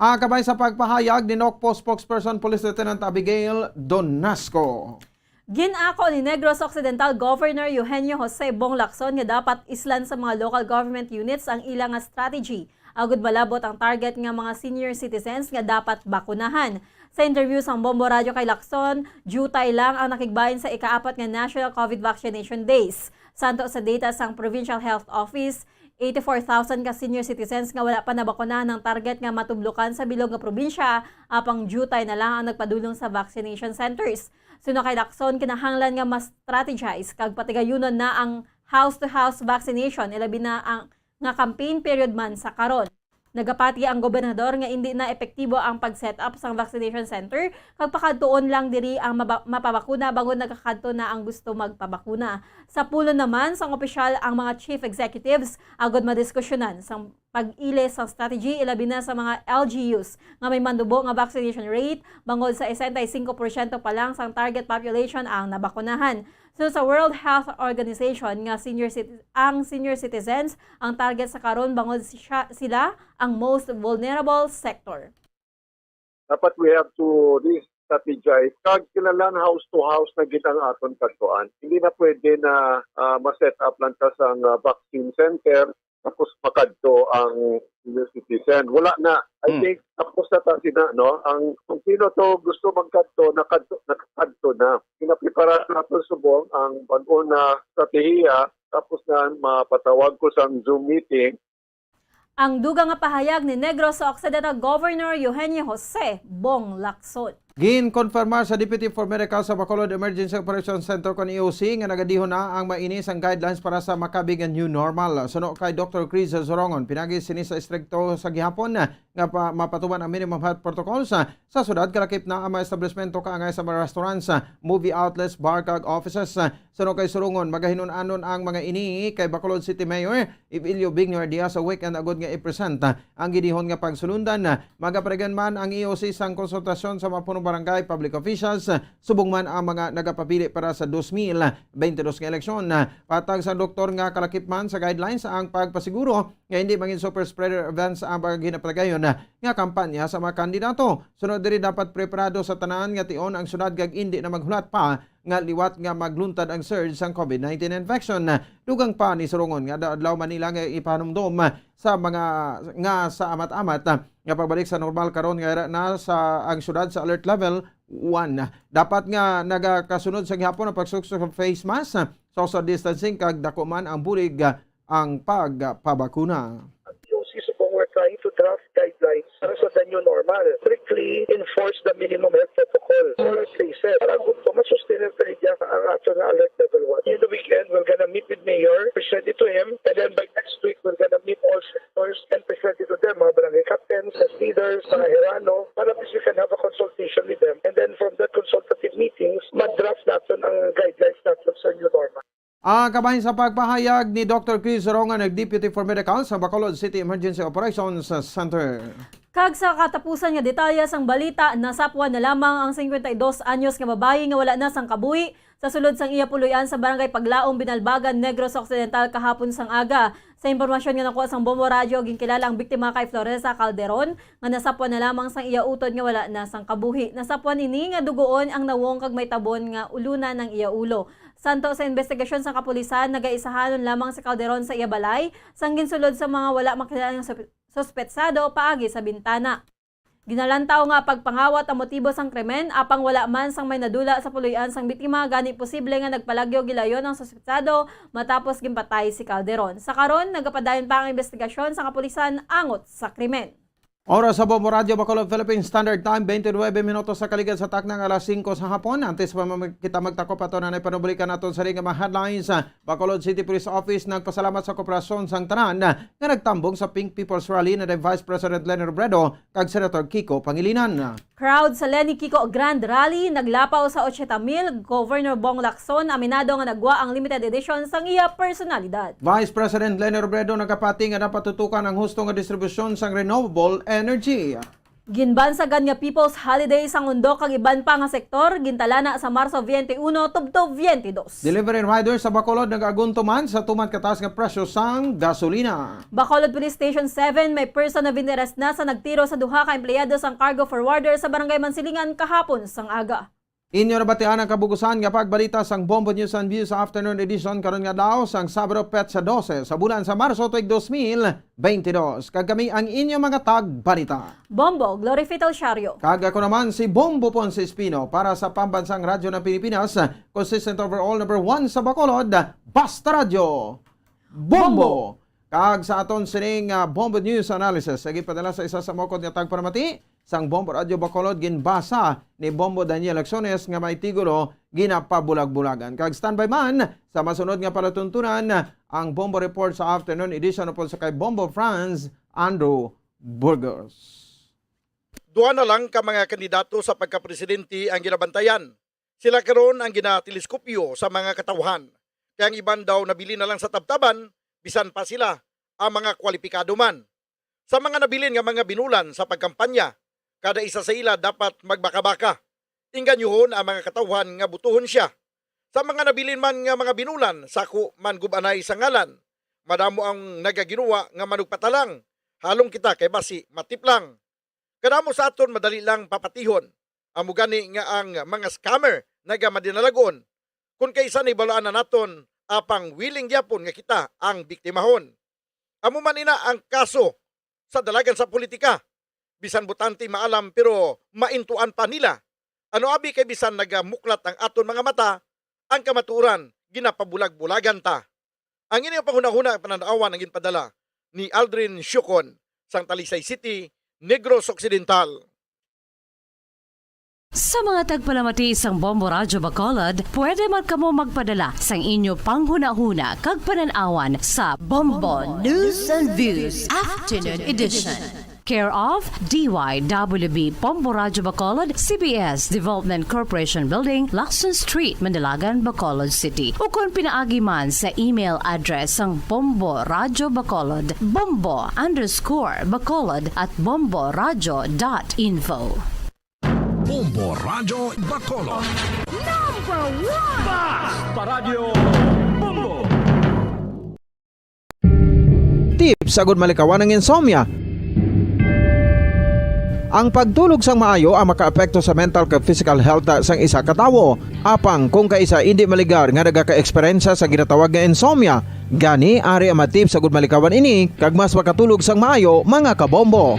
Ang kabay sa pagpahayag ni Nocpo spokesperson Police Lieutenant Abigail Donasco. Gin-ako ni Negros Occidental Governor Eugenio Jose Bong Lacson nga dapat islan sa mga local government units ang ila nga strategy agud malabot ang target nga mga senior citizens nga dapat bakunahan. Sa interview sang Bombo Radyo kay Lacson, diutay lang ang nakigbahin sa ikaapat nga National COVID Vaccination Days. Santo sa data sang Provincial Health Office, eighty-four thousand ka senior citizens nga wala pa nabakunahan ang target nga matublokan sa bilog nga probinsya, apang diutay na lang ang nagpadulong sa vaccination centers. Suno kay Lacson, kinahanglan nga mas strategize kag patigayunon na ang house-to-house vaccination, ilabi na ang nga campaign period man sa karon. Nagapati ang gobernador nga indi na epektibo ang pag-set up sang vaccination center kag pakadtuon lang diri ang maba- mapabakuna bangod nagakadto na ang gusto magpabakuna. Sa pulong naman sang opisyal ang mga chief executives agud madiskusyonan sang pag-ilis sang strategy, ilabi na sa mga L G Us nga may mandubo nga vaccination rate bangod sa sesenta y cinco porsyento pa lang sang target population ang nabakunahan. Suno sa World Health Organization nga senior citi- ang senior citizens ang target sa karon bangod siya, sila ang most vulnerable sector. Dapat we have to re-strategize kag kinahanglan house to house na gid ang aton kadtuan. Hindi na pwede na ah, ma-set up lang ta sang ah, vaccine center tapos makadto ang senior citizen. Wala na. I Hmm. think tapos na ta sina, no? Ang kung sino to gusto magkadto, nakadto, nakadto na. Pinaprepara nato subong ang bag-o na strategiya, tapos na mapatawag ko sang Zoom meeting. Ang dugang nga pahayag ni Negros Occidental Governor Eugenio Jose Bong Lacson. Ginkonfirmar sa Deputy for Medical sa Bacolod Emergency Operations Center kon E O C nga nagadihon na ang mainis ang guidelines para sa makabig nga new normal. Suno kay Doktor Chris Zorongon, pinagi sini sa istrikto sa gihapon nga pa, mapatuman ang minimum health protocols, ah, sa syudad, kalakip na ang mga establishmento kaangay sa mga restaurants, ah, movie outlets, bar, kag offices. Ah, suno kay Surongon, magahinun-anon ang mga ini kay Bacolod City Mayor Evelio Bignior Diaz sa weekend agud nga i-present, ah, ang ginihon nga pagsulundan. Ah, magaparegan man ang E O C sang konsultasyon sa mga punong barangay, public officials, ah, subong man ang mga nagapapili para sa dos mil bente dos nga eleksyon. Ah, patag sa doktor nga kalakip man sa guidelines ang pagpasiguro nga hindi mangin super spreader events ang mga ginapadayon nga kampanya sa mga kandidato. Sunod diri, dapat preparado sa tanan nga tion ang syudad kag indi na maghulat pa nga liwat nga magluntad ang surge sang COVID nineteen infection. Dugang pa ni Surongon nga adlaw man nila nga ipahanumdom sa mga nga sa amat-amat nga pagbalik sa normal karon nga na sa ang syudad sa alert level one. Dapat nga nagakasunod sa gihapon ang pagsuksok sa face mask, social distancing kag dako man ang bulig ang pagpabakuna. Ang E O C subong, we're trying to draft guidelines para sa the new normal. Strictly enforce the minimum health protocol for our places. Para gud po, masustain ang pamilya ang ato nga alert level one. In the weekend, we're gonna meet with mayor, present it to him, and then by next week, we're gonna meet all sectors and present it to them, mga barangay captains, as leaders, mga herano, para at least we can have a consultation with them. And then from that consultative meetings, madraft natin ang guidelines natin sa new normal. Ah, kabahin sa pagpahayag ni Doctor Chris Rongan, Deputy for Medical sa Bacolod City Emergency Operations Center. Kag sa katapusan nga detalye sang balita, nasapwan na lamang ang singkwenta y dos anyos nga babayi nga wala na sang kabuhi sa sulod sang iya puloy-an sa Barangay Paglaom, Binalbagan, Negros Occidental kahapon sang aga. Sa impormasyon nga nakuha sang Bombo Radyo, ginkilala ang biktima kay Floresa Calderon nga nasapwan na lamang sang iya utod nga wala na sang kabuhi. Nasapwan ini nga dugoon ang nawong kag may tabon nga ulunan ang iya ulo. Santo sa investigasyon sang kapulisan, nagaisahanon lamang si Calderon sa iya balay sang ginsulod sa mga wala makilala nga suspetsado paagi sa bintana. Ginalantaw nga pagpangawat ang motibo sang krimen, apang wala man sang may nadula sa puloy-an sang biktima, gani posible nga nagpalagyo gilayon ang suspetsado matapos ginpatay si Calderon. Sa karon, nagapadayon pa ang investigasyon sa kapulisan angot sa krimen. Oras sa Bombo Radyo Bacolod, Philippine Standard Time, twenty-nine minutos sa kaligad sa taknang alas singko sa hapon. Antes pa mag- kita magtakop ato na, panubalikan naton sa ring mga headlines. Bacolod City Police Office nagpasalamat sa kooperasyon sang tanan nga nagtambong sa Pink People's Rally na Vice President Leni Robredo kag Senator Kiko Pangilinan. Crowd sa Leni Kiko Grand Rally naglapaw sa ochenta mil. Governor Bong Lacson aminado nga nagwa ang limited edition sang iya personalidad. Vice President Leni Robredo nagapati nga dapat tutukan ang husto nga distribusyon sang renewable energy. Ginbansagan nga People's Holiday sang Undok kag iban pa nga sektor, gintalana sa Marso twenty-one tubtob twenty-two. Delivery rider sa Bacolod nag-aguntuman sa tuman kataas nga presyo sang gasolina. Bacolod Police Station seven, may person of interest na sa nagtiro sa duha ka empleyado sang cargo forwarder sa Barangay Mansilingan kahapon sang aga. Inyo nabatian ang kabugusan nga pagbalita sang Bombo News and Views Afternoon Edition karon nga adlaw sang Sabado, petsa dose sa bulan sa Marso tuig dos mil bente dos. Kag kami ang inyo mga tagbalita. Bombo Glorifito Siario. Kag ako naman si Bombo Ponce Espino para sa Pambansang Radyo ng Pilipinas, consistent overall number one sa Bacolod, Basta Radyo. Bombo! Kag sa aton sining ah, Bombo News Analysis, sa gipadala sa isa sa mukod nga tagparamati sang Bombo Radyo Bacolod, ginbasa ni Bombo Daniel Acciones nga may titulo Ginapabulag-bulagan. Kag standby man sa masunod nga palatuntunan, ang Bombo Report sa afternoon edition upod sa kay Bombo Franz Andrew Burgos. Duha na lang ka mga kandidato sa pagkapresidente ang ginabantayan. Sila karon ang ginateleskopyo sa mga katawhan, kay ang iban daw nabilin na lang sa tabtaban, bisan pa sila ang mga kwalipikado man. Sa mga nabilin nga mga binulan sa pagkampanya, kada isa sa ila dapat magbaka-baka. Inganyohon ang mga katawhan nga butuhon siya. Sa mga nabilin man nga mga binulan, sako man gub-anay sa ngalan. Madamo ang nagaginuwa nga manugpatalang. Halong kita kay basi matiplang. Kadamo sa aton madali lang papatihon. Amo gani nga ang mga scammer nagamadinalag-on. Kon kaisa, nahibaluan na naton, apang willing gyapon nga kita ang biktimahon. Amo man ina ang kaso sa dalagan sa politika. Bisan botante maalam, pero maintuan pa nila. Ano abi kay bisan nagamuklat ang aton mga mata, ang kamatuoran ginapabulag-bulagan ta. Ang inyong panghunahuna, panan-awan ang ginpadala ni Aldrin Siocon sang Talisay City, Negros Occidental. Sa mga tagpalamati sang Bombo Radyo Bacolod, pwede man kamo magpadala sang inyo panghunahuna kag panan-awan sa Bombo News and Views Afternoon Edition. Care of D Y W B Bombo Radyo Bacolod, C B S Development Corporation Building, Lacson Street, Manalagan, Bacolod City. O kon pinaagi man sa email address sang Bombo Radyo Bacolod, bombo underscore bacolod at bombo radyo dot info. Bombo Radyo Bacolod. Number one! Basta Radyo Bombo. Tips agud malikawan ang insomnia. Ang pagtulog sang maayo ang makaapekto sa mental kag physical health sang isa ka tawo. Apang kung kaisa indi maligar nga nagaka-eksperyensya sa ginatawag nga insomnia, gani ari ang mga tips agud malikawan ini kag mas makatulog sang maayo, mga kabombo.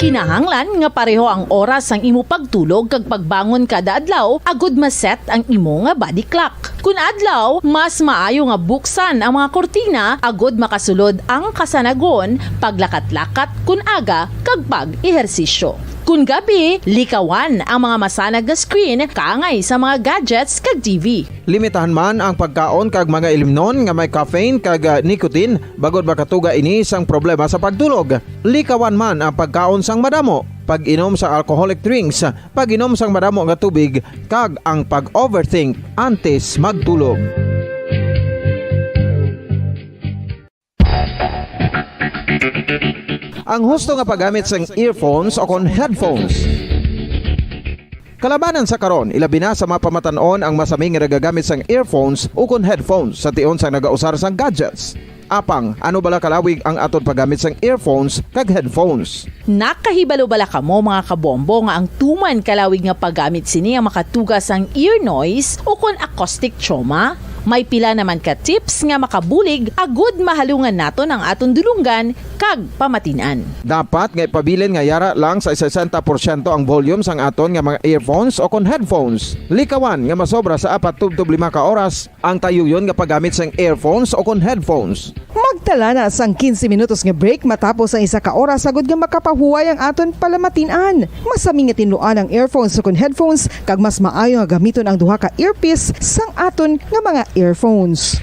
Kinahanglan nga pareho ang oras sang imo pagtulog kag pagbangon kada adlaw agud ma-set ang imo nga body clock. Kun adlaw, mas maayo nga buksan ang mga kurtina agud makasulod ang kasanagon, paglakat-lakat kun aga, kag pag-ehersisyo. Kun gabi, likawan ang mga masanag nga screen kaangay sa mga gadgets kag T V. Limitahan man ang pagkaon kag mga ilimnon nga may caffeine kag ah, nicotine bangod makatuga ini sang problema sa pagtulog. Likawan man ang pagkaon sang madamo, pag-inom sa alcoholic drinks, pag-inom sang madamo nga tubig, kag ang pag-overthink antes magtulog. Ang husto nga paggamit sang earphones o kon headphones. Kalabanan sa karon, ilabi na sa mga pamatan-on ang masami nga nagagamit sang earphones o kon headphones sa tion sang nagausar sang gadgets. Apang, ano bala kalawig ang aton paggamit sang earphones kag headphones? Nakahibalo bala kamo, mga kabombo, nga ang tuman kalawig nga paggamit sini ang makatuga sang ear noise o kon acoustic trauma? May pila naman ka tips nga makabulig agud mahalungan naton ang aton dulonggan kag pamatin-an. Dapat nga ipabilin nga yara lang sa sesenta porsyento ang volume sang aton nga mga earphones o kon headphones. Likawan nga masobra sa apat tubtob lima ka oras ang tayuyon nga paggamit sang earphones o kon headphones. Magtala na sang quince minutos nga break matapos ang isa ka oras agud nga makapahuway ang aton palamatin-an. Masami nga tinluan ang earphones ukon headphones kag mas maayo nga gamiton ang duha ka earpiece sang aton nga mga earphones.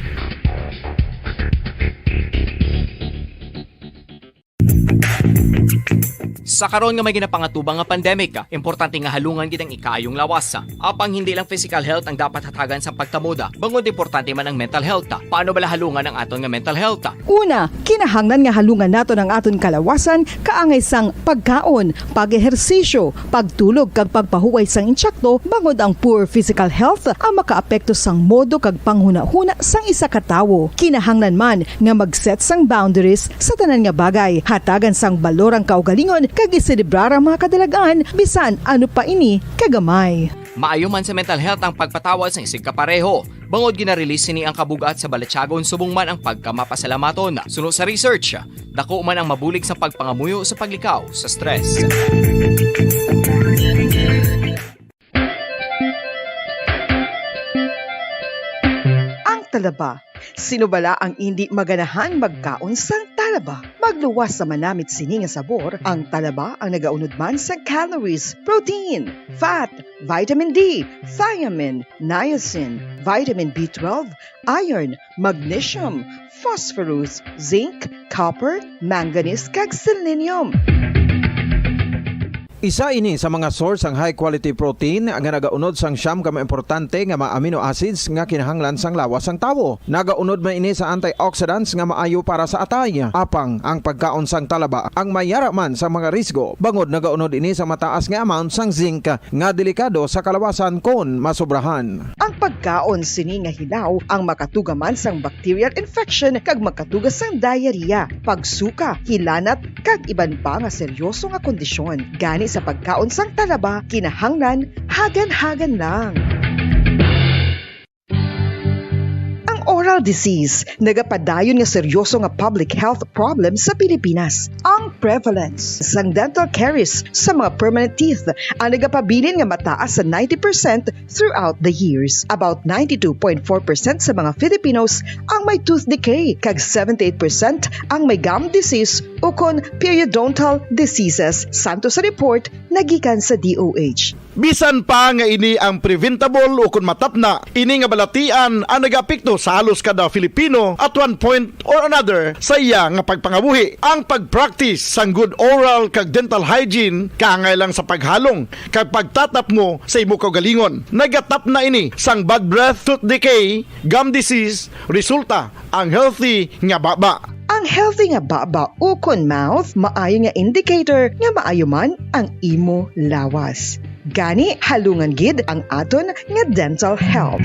Sa karon nga may ginapangatubang nga pandemic, importante nga halungan gid ang ikaayong lawas. Apang hindi lang physical health ang dapat hatagan sang pagtamuda, bangod importante man ang mental health. Paano bala halungan ang aton nga mental health? Una, kinahanglan nga halungan naton ang aton kalawasan kaangay sang pagkaon, pag-ehersisyo, pagtulog kag pagpahuway sang insakto, bangod ang poor physical health ang makaapekto sang modo kag panghunahuna sang isa ka tawo. Kinahanglan man nga mag-set sang boundaries sa tanan nga bagay. Hatagan sang balor ang kaugalingon kag iselebrar ang mga kadalag-an, bisan ano pa ini kagamay. Maayo man sa mental health ang pagpatawad sang isigkapareho, bangod gina-release sini ang kabug-at sa balatyagon subong man ang pagkamapasalamaton. Suno sa research, dako man ang mabulig sa pagpangamuyo sa paglikaw sa stress. Ang talaba. Sino bala ang indi maganahang magkaon sang talaba? Magluwas sa manamit sini nga sabor, ang talaba ang nagaunod man sa calories, protein, fat, vitamin D, thiamine, niacin, vitamin B twelve, iron, magnesium, phosphorus, zinc, copper, manganese, kag selenium. Isa ini sa mga source sang high quality protein nga nagaunod sang siyam ka mga importante nga mga amino acids nga kinahanglan sang lawas sang tawo. Nagaunod man ini sa antioxidants nga maayo para sa atay. Apang ang pagkaon sang talaba ang mayara man sa mga risgo, bangod nagaunod ini sa mataas nga amount sang zinc nga delikado sa kalawasan kon masobrahan. Ang pagkaon sini nga hilaw ang makatuga man sang bacterial infection kag makatuga sang diarrhea, pagsuka, hilanat, kag iban pa nga seryoso nga kondisyon. Gani sa pagkaon sang talaba, kinahanglan hagan-hagan lang. Ang oral disease nagapadayon nga seryoso nga public health problem sa Pilipinas. Ang prevalence sang dental caries sa mga permanent teeth ang nagapabilin nga mataas sa ninety percent throughout the years. About ninety-two point four percent sa mga Filipinos ang may tooth decay, kag seventy-eight percent ang may gum disease ukon periodontal diseases, santo sa report nagikan sa D O H. Bisan pa nga ini ang preventable ukon matapna, ini nga balatian ang nagaapekto sa halos kada Filipino at one point or another sa iya nga pagpangabuhi. Ang pag-practice sang good oral kag dental hygiene kaangay lang sa paghalong kag pagtatapngo sa imo kaugalingon. Nagatapna ini sang bad breath, tooth decay, gum disease, resulta ang healthy nga baba. Ang healthy nga baba ukon mouth maayo nga indicator nga maayo man ang imo lawas. Gani, halungan gid ang aton nga dental health.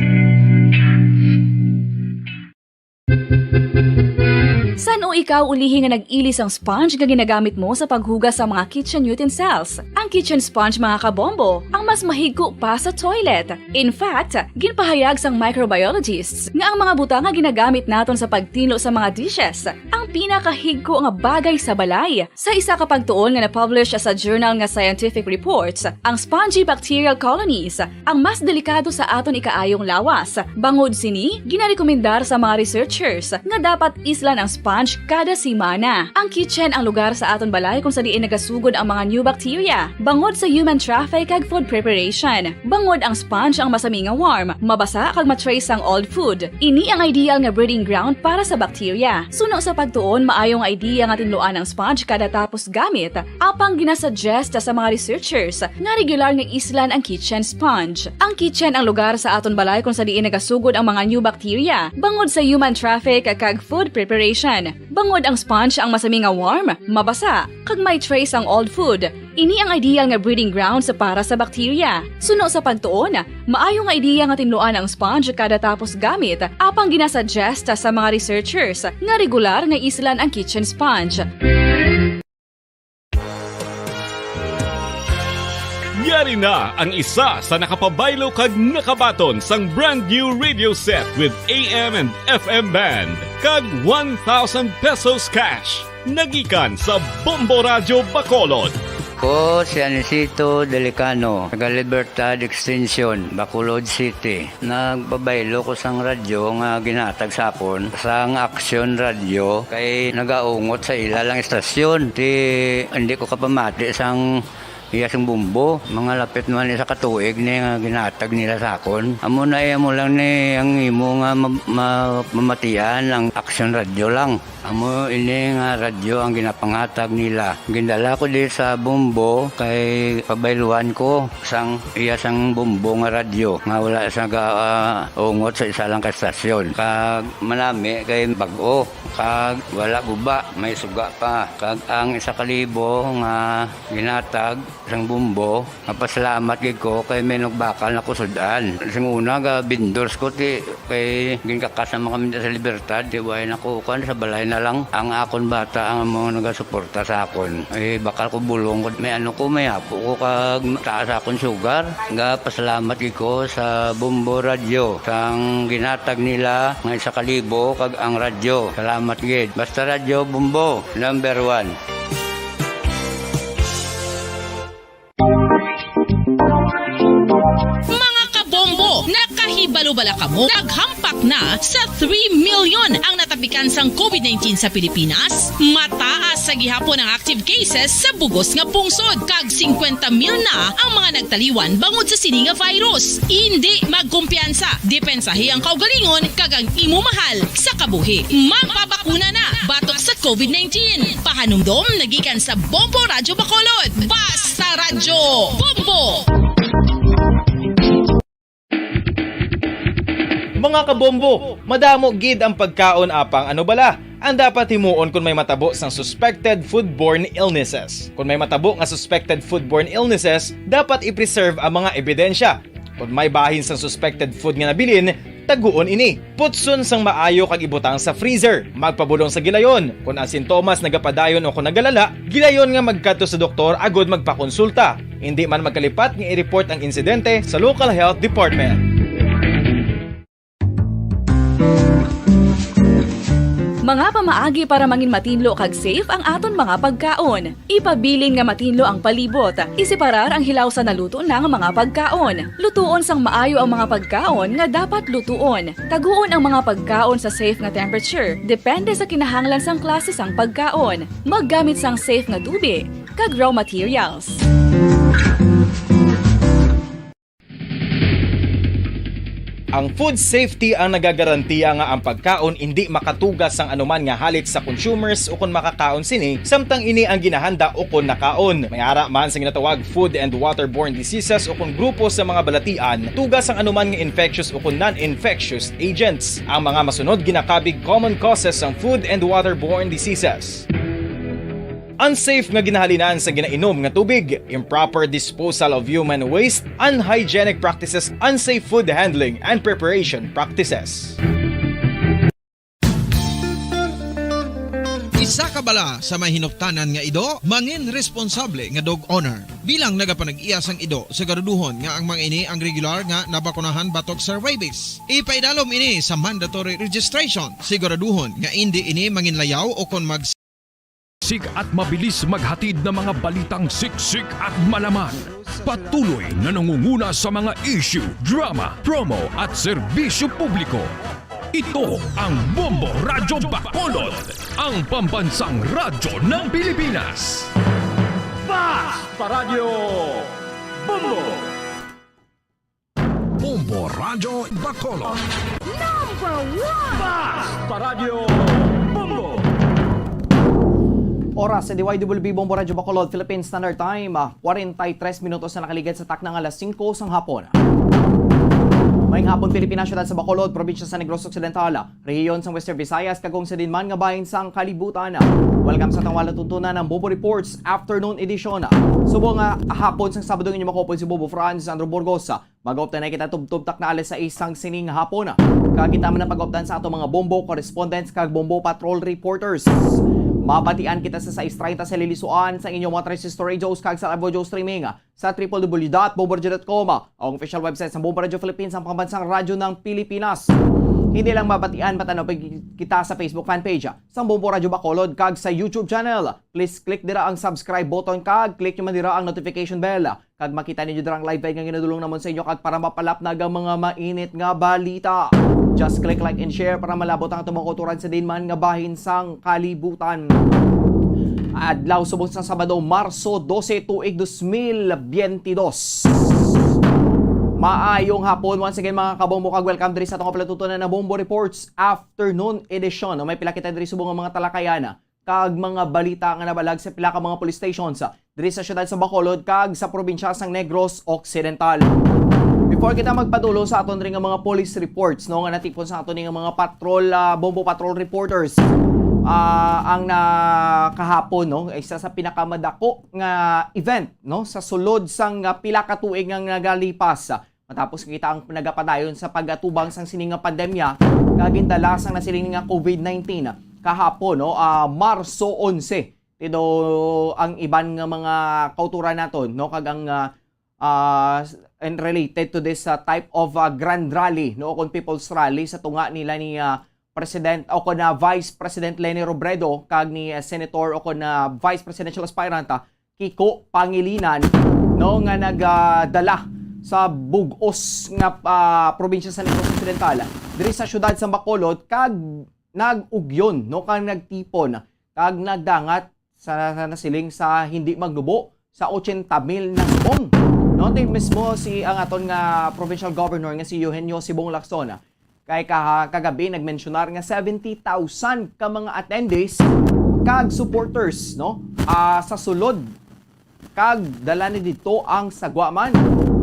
San-o ikaw ulihi nga nag-ili sang sponge nga ginagamit mo sa paghugas sa mga kitchen utensils? Ang kitchen sponge, mga kabombo, ang mas mahigko pa sa toilet. In fact, ginpahayag sang microbiologists nga ang mga butang nga ginagamit naton sa pagtinlo sa mga dishes ang pinakahigko nga bagay sa balay. Sa isa ka pagtuon nga na-publish sa journal nga Scientific Reports, ang spongy bacterial colonies ang mas delikado sa aton ikaayong lawas. Bangod sini, ginarekomendar sa mga researchers nga dapat islan ang sponge kada semana. Ang kitchen ang lugar sa aton balay kung sa diin nagasugod ang mga new bacteria. Bangod sa human traffic kag food preparation, bangod ang sponge ang masami nga warm, mabasa kag ma-trace ang old food. Ini ang ideal nga breeding ground para sa bacteria. Suno sa pagtuon, maayo nga idea nga tinluan ang sponge kada tapos gamit, apang ginasuggest sa mga researchers nga regular nga islan ang kitchen sponge. Ang kitchen ang lugar sa aton balay kung sa diin nagasugod ang mga new bacteria, bangod sa human traffic kag food preparation. Bangod ang sponge ang masami nga warm, mabasa, kag may trace ang old food, ini ang ideal nga breeding grounds para sa bacteria. Suno sa pagtuon, maayo nga ideya nga tinluan ang sponge kada tapos gamit, apang ginasuggest sa mga researchers nga regular nga islan ang kitchen sponge. Yari na ang isa sa nakapabaylo kag nakabaton sang brand new radio set with A M and F M band kag one thousand pesos cash. Nagikan sa Bombo Radyo Bacolod. Ko si Anisito Delicano, taga Libertad Extension, Bacolod City. Nagpabaylo ko sang radyo nga ginhatag sa akon sang Action Radio kay nagaungot sa ila lang istasyon. Ti, hindi ko kapamati sang iya sing bumbo. Mga lapit naman isa ka tuig ni nga ginhatag nila sa akon. Amo na, amo lang ni ang imo nga ma-, ma-, mamatian ang Action Radio lang. Amo ini nga radyo ang ginapanghatag nila. Gindala ko di sa Bombo kay pabayluan ko sang iya sang Bombo nga radyo nga wala sa ga, ah, ungot sa isa lang ka estasyon. Kag manami kay bag-o, kag wala guba, may suga pa. Kag ang isa ka libo nga ginatag sang Bombo, mapasalamat gid ko kay may nagbakal na ko sud-an. Sing una, ga vendors ko ti kay ginkakas naman kami sa Libertad, ti way na ko kuan, sa balay na lang. Ang akon bata ang mga nagasuporta sa akon. Eh, bakal ko bulong ko, may ano ko, may apo ko kag taas akon sugar. Ga pasalamat gid ko sa Bombo Radyo sang ginatag nila nga isa ka libo kag ang radyo. Salamat gid. Basta Radyo Bombo, number one. Mga kabombo, nakahibalo bala kamo? Naghampak na sa three million ang natapikan sang COVID nineteen sa Pilipinas. Mataas sa gihapon ang active cases sa bugos nga pungsod, kag singkwenta mil na ang mga nagtaliwan bangod sa sini nga virus. Indi magkumpiyansa, depensahi ang kaugalingon kag ang imo mahal sa kabuhi. Magpabakuna na batok sa COVID nineteen. Pahanumdom nagikan sa Bombo Radyo Bacolod. Basta Radyo Bombo! Mga kabombo, madamo gid ang pagkaon apang ano bala ang dapat himuon kon may matabo sang suspected foodborne illnesses. Kon may matabo nga suspected foodborne illnesses, dapat i-preserve ang mga ebidensya. Kon may bahin sang suspected food nga nabilin, taguon ini. Putson sang maayo kag ibutang sa freezer. Magpabulong sa gilayon. Kon ang sintomas nagapadayon o kon nagalala, gilayon nga magkadto sa doktor agud magpakonsulta. Indi man magkalipat nga i-report ang insidente sa local health department. Mga pamaagi para mangin matinlo kag safe ang aton mga pagkaon. Ipabilin nga matinlo ang palibot. Iseparar ang hilaw sa naluto na nga mga pagkaon. Lutuon sang maayo ang mga pagkaon nga dapat lutuon. Taguon ang mga pagkaon sa safe nga temperature, depende sa kinahanglan sang klase sang pagkaon. Maggamit sang safe nga tubig kag raw materials. Ang food safety ang nagagarantiya nga ang pagkaon indi makatuga sang anuman nga halit sa consumers ukon makakaon sini, samtang ini ang ginahanda ukon nakaon. May ara man sa ginatawag food and waterborne diseases ukon grupo sa mga balatian, tuga sang anuman nga infectious ukon non-infectious agents. Ang mga masunod ginakabig common causes sang food and waterborne diseases. Unsafe nga ginahalinan sa ginainom nga tubig, improper disposal of human waste, unhygienic practices, unsafe food handling and preparation practices. Isa ka bala sa may hinuktanan nga ido, mangin responsable nga dog owner. Bilang nagapanag-iya sang ido, siguraduhon nga ang mga ini ang regular nga nabakunahan batok sa rabies. Ipaidalom ini sa mandatory registration. Siguraduhon nga indi ini manginlayaw o kon mag Siksik at mabilis maghatid na mga balitang siksik at malaman. Patuloy na nangunguna sa mga issue, drama, promo at serbisyo publiko. Ito ang Bombo Radyo Bacolod, ang pambansang radyo ng Pilipinas. Basta Radyo Bombo! Bombo Radyo Bacolod. Number one! Basta Radyo Bombo! Oras sa D Y W B Bombo Radyo Bacolod, Philippine Standard Time, ah, forty-three minutos na nakaligad sa takna nga alas singko sang hapon. Maayong hapon, Pilipinas, siyudad sa Bacolod, probinsya sa Negros Occidental, rehiyon sa Western Visayas, kag kung sa diin man nga bahin sang kalibutan. Welcome sa atong wala tuntunan ang Bombo Reports Afternoon Edition. Subong nga hapon sang Sabado, ang inyo mga kaupod si Bombo Franz Andrew Burgos. Mag-update na kita tubtob takna alas sais sang sining hapon. Kag kita man ang pag-updan sa ato mga Bombo correspondents kag Bombo patrol reporters. Mabatian kita sa sais treinta sa Lilisuan sa inyong mga transistor radios kag sa live audio streaming sa triple W dot bombo radyo dot com, ang official website sa Bombo Radyo Philippines, ang pambansang radyo ng Pilipinas. Hindi lang mabatian, matanaw pa kita sa Facebook fan page sa Bombo Radyo Bacolod kag sa YouTube channel. Please click dira ang subscribe button kag click nyo man dira ang notification bell. Kag makita ninyo dira ang live feed nga ginadulong namon sa inyo, kag para mapalapnag ang mga mainit nga balita, just click like and share para malabot ang atong mga kauturan sa diin man nga bahin sang kalibutan. Adlaw subong sa Sabado, Marso dose, tuig dos mil biyente dos. Maayong hapon once again, mga kabombo, kag welcome diri sa atong palatuntunan na Bombo Reports Afternoon Edition. May pila kita diri subong nga mga talakayan kag mga balita nga nabalag sa pila ka mga police stations diri sa siyudad sa Bacolod kag sa probinsya sang Negros Occidental. Before kita magpadulong sa aton rin nga mga police reports, no, nga natipon sa aton nga mga patrol, ah, Bombo Patrol reporters, ah, ang na kahapon, no, isa sa pinakamadako nga event, no, sa sulod sang, ah, pila ka tuig nga nagalipas. Matapos kita ang nagapadayon sa pag-atubang sang sini nga pandemya nga gindala sang nasiling nga COVID nineteen kahapon, no, ah, Marso onse. Tido ang iban nga mga kauturan naton, no, kag ang, ah, ah, and related to this, ah, type of, ah, grand rally, no, o kon people's rally sa tunga nila ni, ah, President o kon, ah, Vice President Leni Robredo kag ni, ah, Senator o kon, ah, Vice Presidential Aspirant, ah, Kiko Pangilinan, no, nga nagadala sa bug-os nga, ah, probinsya sa Negros Occidental, diri sa siyudad sa Bacolod, kag nag-ugyon, no, kag nagtipon kag nagdangat sa, sa nasiling sa hindi magnubo sa ochenta mil na subong. No, ti mismo si ang aton nga provincial governor nga si Eugenio Sibong Lacson, kay kaha-, kagabi nagmensyonar nga seventy thousand ka mga attendees kag supporters, no, ah, sa sulod, kag dala ni dito ang sagwa man.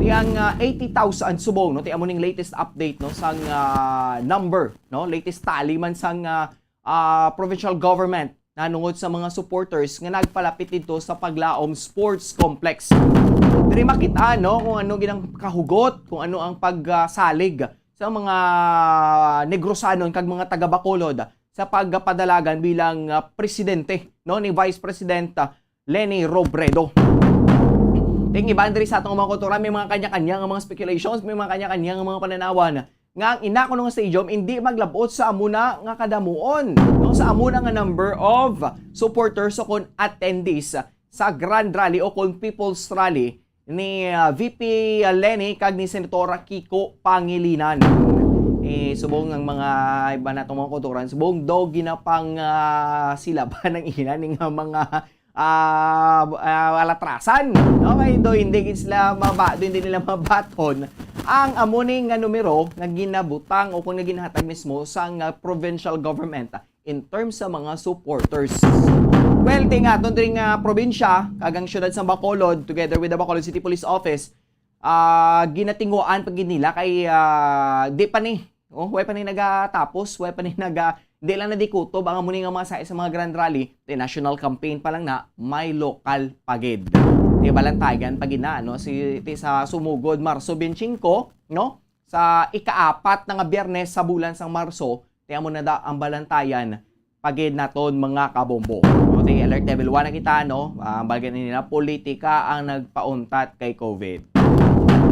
Ti ang, ah, eighty thousand subong, no, ti amo ning latest update, no, sang, ah, number, no, latest tally man sang, ah, ah, provincial government nanungod sa mga supporters nga nagpalapit dito sa Paglaom Sports Complex. Diri makita, no, kung ano ginang kahugot, kung ano ang pagsalig sa mga Negrosanon kag mga taga Bacolod sa pagpadalagan bilang, ah, presidente, no, ni Vice President, ah, Leni Robredo. Ting iban diri sa atong mga kultura, may mga kanya-kanya nga mga speculations, may mga kanya-kanya nga mga pananawan nga ang Inacono nga Stadium hindi maglabot sa amo na nga kadamuon, no, sa amo na nga number of supporters o kon attendees sa Grand Rally o kon People's Rally ni, ah, V P Leni kag ni Senator Kiko Pangilinan. Eh, subong ang mga iba natong mga kulturan, subong daw ginapang, ah, silaban ang ina ni nga mga, ah, ah, alatrasan. Okay, do hindi gid sila maba-, do hindi nila mabaton ang amo ni nga numero nga ginabutang o kung nga ginahatag mismo sang, ah, provincial government in terms sa mga supporters. Well, ti nga aton diri nga probinsya, kag ang siyudad sang Bacolod, together with the Bacolod City Police Office, ah, ginatinguhaan pa gid nila kay, ah, di pa ni, oh, way pa ni nagatapos, way pa ni naga, di lang nadikutob ang amo ni nga mga sahi sa mga grand rally, the national campaign pa lang na, may lokal pa gid. Di balantayan pa gid na, no? Si, ti sa sumugod, Marso twenty-five, no? Sa ikaapat na nga Biyernes sa bulan sang Marso, ti amo na da ang balantayan pa gid naton, mga kabombo. No, ti alert level one na kita, no? Ah, ang baga nila, politika ang nagpauntat kay COVID.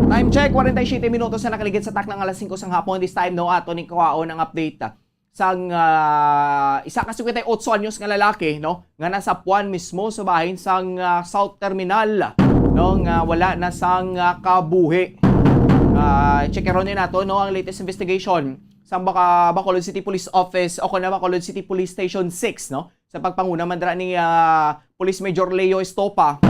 Time check, forty-seven minutos na nakaligid sa takna nga alas singko sang hapon. This time, no, ato ning kuhaon ang update, ah, sang, ah, isa ka cincuenta y ocho anyos nga lalaki, no, nga nasapuan mismo sa bahin sang, ah, South Terminal, no, nga wala na sang, ah, kabuhi. Ah, checkeron ni nato, no, ang latest investigation sang Baca-, Bacolod City Police Office o kon Bacolod City Police Station six, no, sa pagpanguna man dira ni, ah, Police Major Leo Estopa,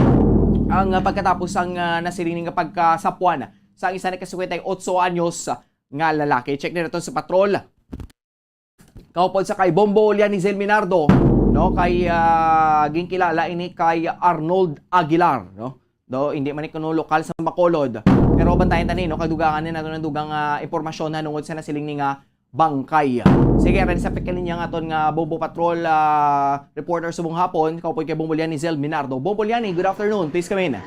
ang, ah, pagkatapos sang, ah, nasiling nga pagkasapuan sa isa na ka cincuenta y ocho anyos nga lalaki. Check na nato sa patrol. Kaupod sa kay Bombo Lianizel Minardo, no, kay, ah, ginkilala ini kay Arnold Aguilar, no? Do, hindi man ni kuno lokal sa Bacolod. Pero bantayan tani, no, kag dugangan ni nato ng dugang, ah, impormasyon hanungod sa nasiling ni nga bangkay. Sige, ready sa pagkalinya nga aton nga Bombo Patrol, ah, reporter subong hapon, kaupod kay Bombo Lianizel Minardo. Bombo Liani, good afternoon. Please come in.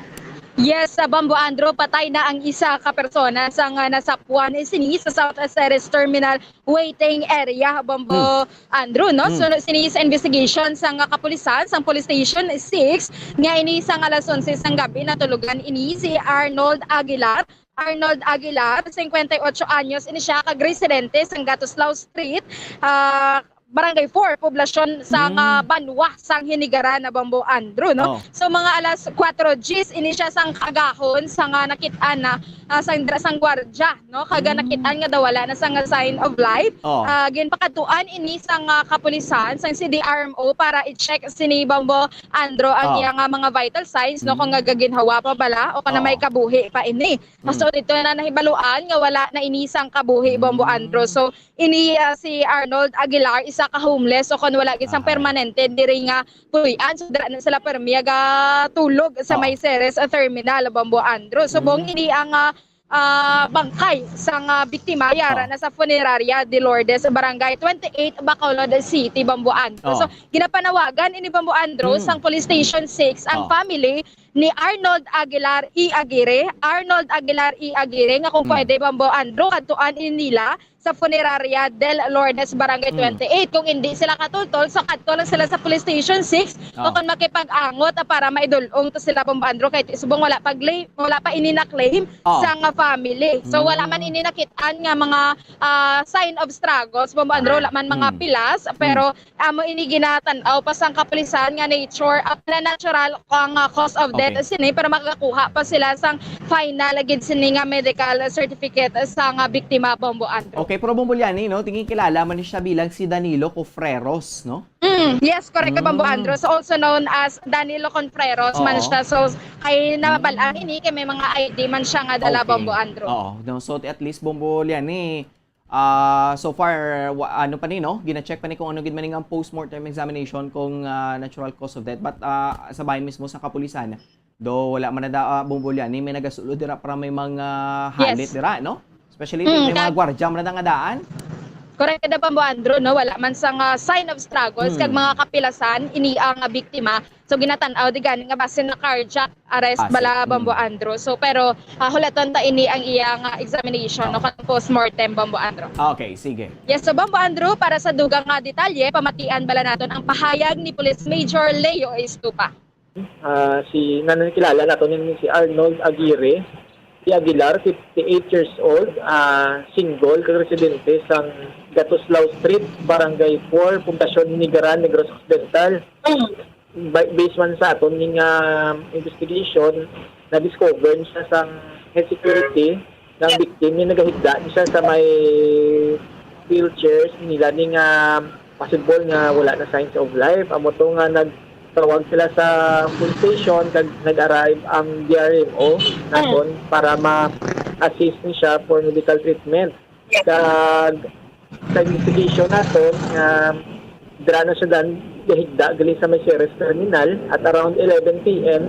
Yes, sa Bombo Andrew, patay na ang isa ka persona sa nga nasapuan sini sa South Ceres Terminal waiting area, Bombo Hmm. Andrew, no? Hmm. So, sini sa investigation sa nga kapulisan, sa Police Station six, nga ini sa nga alas onse sang gabi, natulugan ini si Arnold Aguilar. Arnold Aguilar, cincuenta y ocho anyos, ini siya kag residente sa Gatuslao Street, ah, Barangay four, poblasyon sa nga Hmm. banwa sang Hinigaran na Bombo Andrew, no? Oh. So, mga alas kuwatro diyes, ini siya sang kagahon sa nga nakit-an na, ah, sang dira sang gwardya, no? Kaga Hmm. nakit-an nga daw wala na sa nga sign of life. Oh. Ah, ginpakadtuan ini sa nga kapulisan, sang C D R M O para i-check sini Bombo Andrew ang Oh. iya nga mga vital signs, no? Kung Hmm. nagaginhawa pa bala o kung na may Oh. kabuhi pa ini. Mm. So, dito na nahibaluan nga wala na ini sang kabuhi, Bombo Mm. Andrew. So, ini, ah, si Arnold Aguilar, isa ka homeless o kon wala gid sang Ah. permanente diri nga puy-an. So, dira na sila permi gatulog sa Oo. may Ceres, ah, terminal, Bombo Andrew. So, buong Mm. ini ang, ah, ah, bangkay sang, ah, biktima, yara Oo. na sa Funeraria de Lourdes, Barangay twenty-eight, Bacolod City, Bombo Andrew. Oo. So, ginapanawagan ini, Bombo Andrew, Mm. sang Police Station six ang Oo. family ni Arnold Aguilar E. Aguirre, Arnold Aguilar E. Aguirre, nga kung Hmm. pwede, Bombo Andrew, kadtuan ini nila sa Funeraria del Lourdes, Barangay Hmm. twenty-eight. Kung hindi sila katultol, so kadto lang sila sa Police Station six, Ah. o kung makipag-angot, ah, para maidulong to sila, Bombo Andrew, kay subong wala pa gla-, wala pa ini na-claim Ah. sa nga family. So, wala man Hmm. ini nakit-an nga mga, ah, sign of struggles, Bombo Andrew, Ah. wala man mga Hmm. pilas, Hmm. pero amo ini ginatan-aw pa sang kapulisan nga nature, ah, na natural ang, ah, cause of death Okay. sini, pero makakuha pa sila sang final gid sini nga medical certificate sa nga biktima, Bombo Andrew. Okay, pero Bombo Liani, no, tingin kilala man siya bilang si Danilo Cofreros, no? Mm, yes, correct, Bombo Mm. Andrew. So, also known as Danilo Confreros man Oo. siya. So, kay nabal-an Mm. ini kay may mga I D man siya nga dala, Okay. Bombo Andrew. Oo, no, so at least, Bombo Liani, Ah, so far, wa-, ano pa ni, no? Gina-check pa ni kung ano gid man nga ang postmortem examination kung, ah, natural cause of death. But, ah, sa bahin mismo sa kapulisan, do wala man na da, ah, Bombo Liani, may nagasulod dira para may mga Yes. halit dira, no? Especially Mm, may mga kag- gwardya man na nga daan. Correct ka, Bombo Andrew, no? Wala man sa nga sign of struggles, kag Hmm. mga kapilasan, ini ang, ah, biktima. So, ginatan-aw di gani nga basin na cardiac arrest Ah, bala, sige. Bombo Mm. Andrew. So, pero, ah, hulaton ta ini ang iya nga examination, Oh. no, kang postmortem, Bombo Andrew. Okay, sige. Yes, so, Bombo Andrew, para sa dugang nga detalye, pamatian bala naton ang pahayag ni Police Major Leo Estupa. Ah, si, nanikilala nato ni si Arnold Aguirre. Si Aguilar, fifty-eight years old, ah, single, kag residente sang Gatuslao Street, Barangay four, Poblacion Hinigaran, Negros Occidental. Ba-, based man sa aton ning, ah, investigation, na-discover ni siya sang head security ng victim, yung nagahigda ni siya sa may wheelchairs nila ni nga possible nga wala na signs of life. Amo to nga nagtawag sila sa police station kag nag-arrive ang D R M O naton para ma-assist ni siya for medical treatment. Kag sa investigation naton nga dira na siya dan gahigda gali sa may Ceres Terminal at around eleven P M,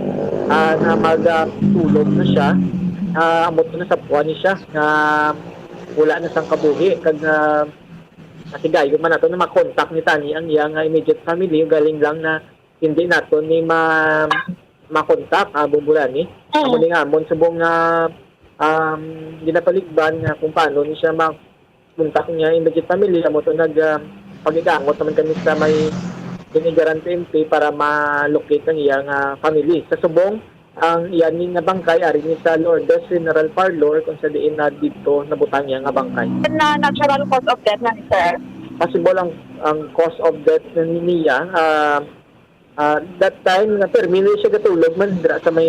ah, na magtulog na siya. Ah, amo to na sa puwan ni siya nga wala na sang kabuhi kag, ah, masigayon man nato na makontak ni tani ang iya nga immediate family, galing lang na hindi nato ni ma makontak, ah, Bombolani. Amo ni nga amon subong nga, um, ginapaligban nga kung paano ni siya ma-, kontak niya immediate family, amo to nag, ah, pag-igangot naman kami sa may Hinigaran P N P para ma-locate ang iya nga family. Sa subong, ang iya ni nga bangkay ari ni sa Lourdes Funeral Parlor kung sa diin na dito nabutang niya nga bangkay. Na natural cause of death na, sir? Possible ang, ang cause of death na ni-, niya, ah, ah, that time nga permi na siya gatulog man dira sa may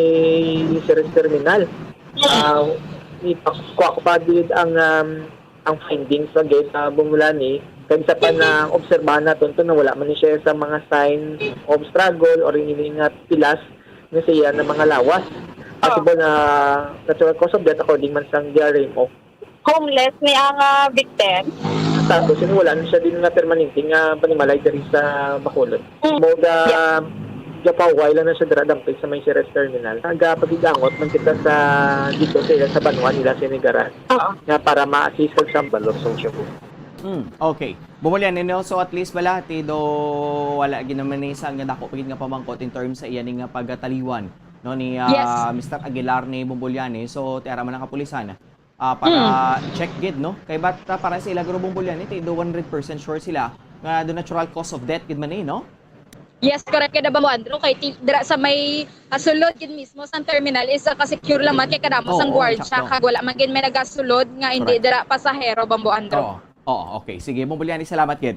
Ceres Terminal. Ah, ipakuha ko pa gid ang, um, ang findings sa gate, ah, Bombolani. Kag sa pa na obserbahan naton to na wala man ni siya sa mga sign of struggle or ini nga pilas nga siya na mga lawas. Possible na natural cause of death according man sang D R M O. Homeless ni ang, ah, victim? Tapos, yun, wala na siya din nga permanente nga panimalay diri sa Bacolod. Mm. Mo ga-, Yeah. gapahuway lang na siya dira dampig sa may Ceres Terminal. Nagapagigangot man kita sa dito sa, sa banwa nila sa Hinigaran. Oo. Nga para ma-assist kag sa Balor sa Cebu. Mm, okay. Bombolani, no? So, at least bala, ti do wala gid naman ni sa nga dako pa gid nga pamangkot in terms sa iya ni nga pagkataliwan, no, ni, ah, Yes. Mister Aguilar ni Bombolani. So, ti ara man ang kapulisan, ah, para Mm. check gid, no? Kay bat, ah, para sa ila, Guro Bombolani, ti do one hundred percent sure sila nga the natural cause of death gid man ni, no? Yes, correct gid, Bombo Andrew. Kay ti-, dira sa may, ah, sulod gid mismo sang terminal is, ah, ka-secure lang man kay kadamo sang Oo, guardia, sakto. Kag wala man gid may nagasulod nga hindi Correct. dira pasahero, Bombo Andrew. Oo. Oo, okay. Sige, Bombolani, salamat gid.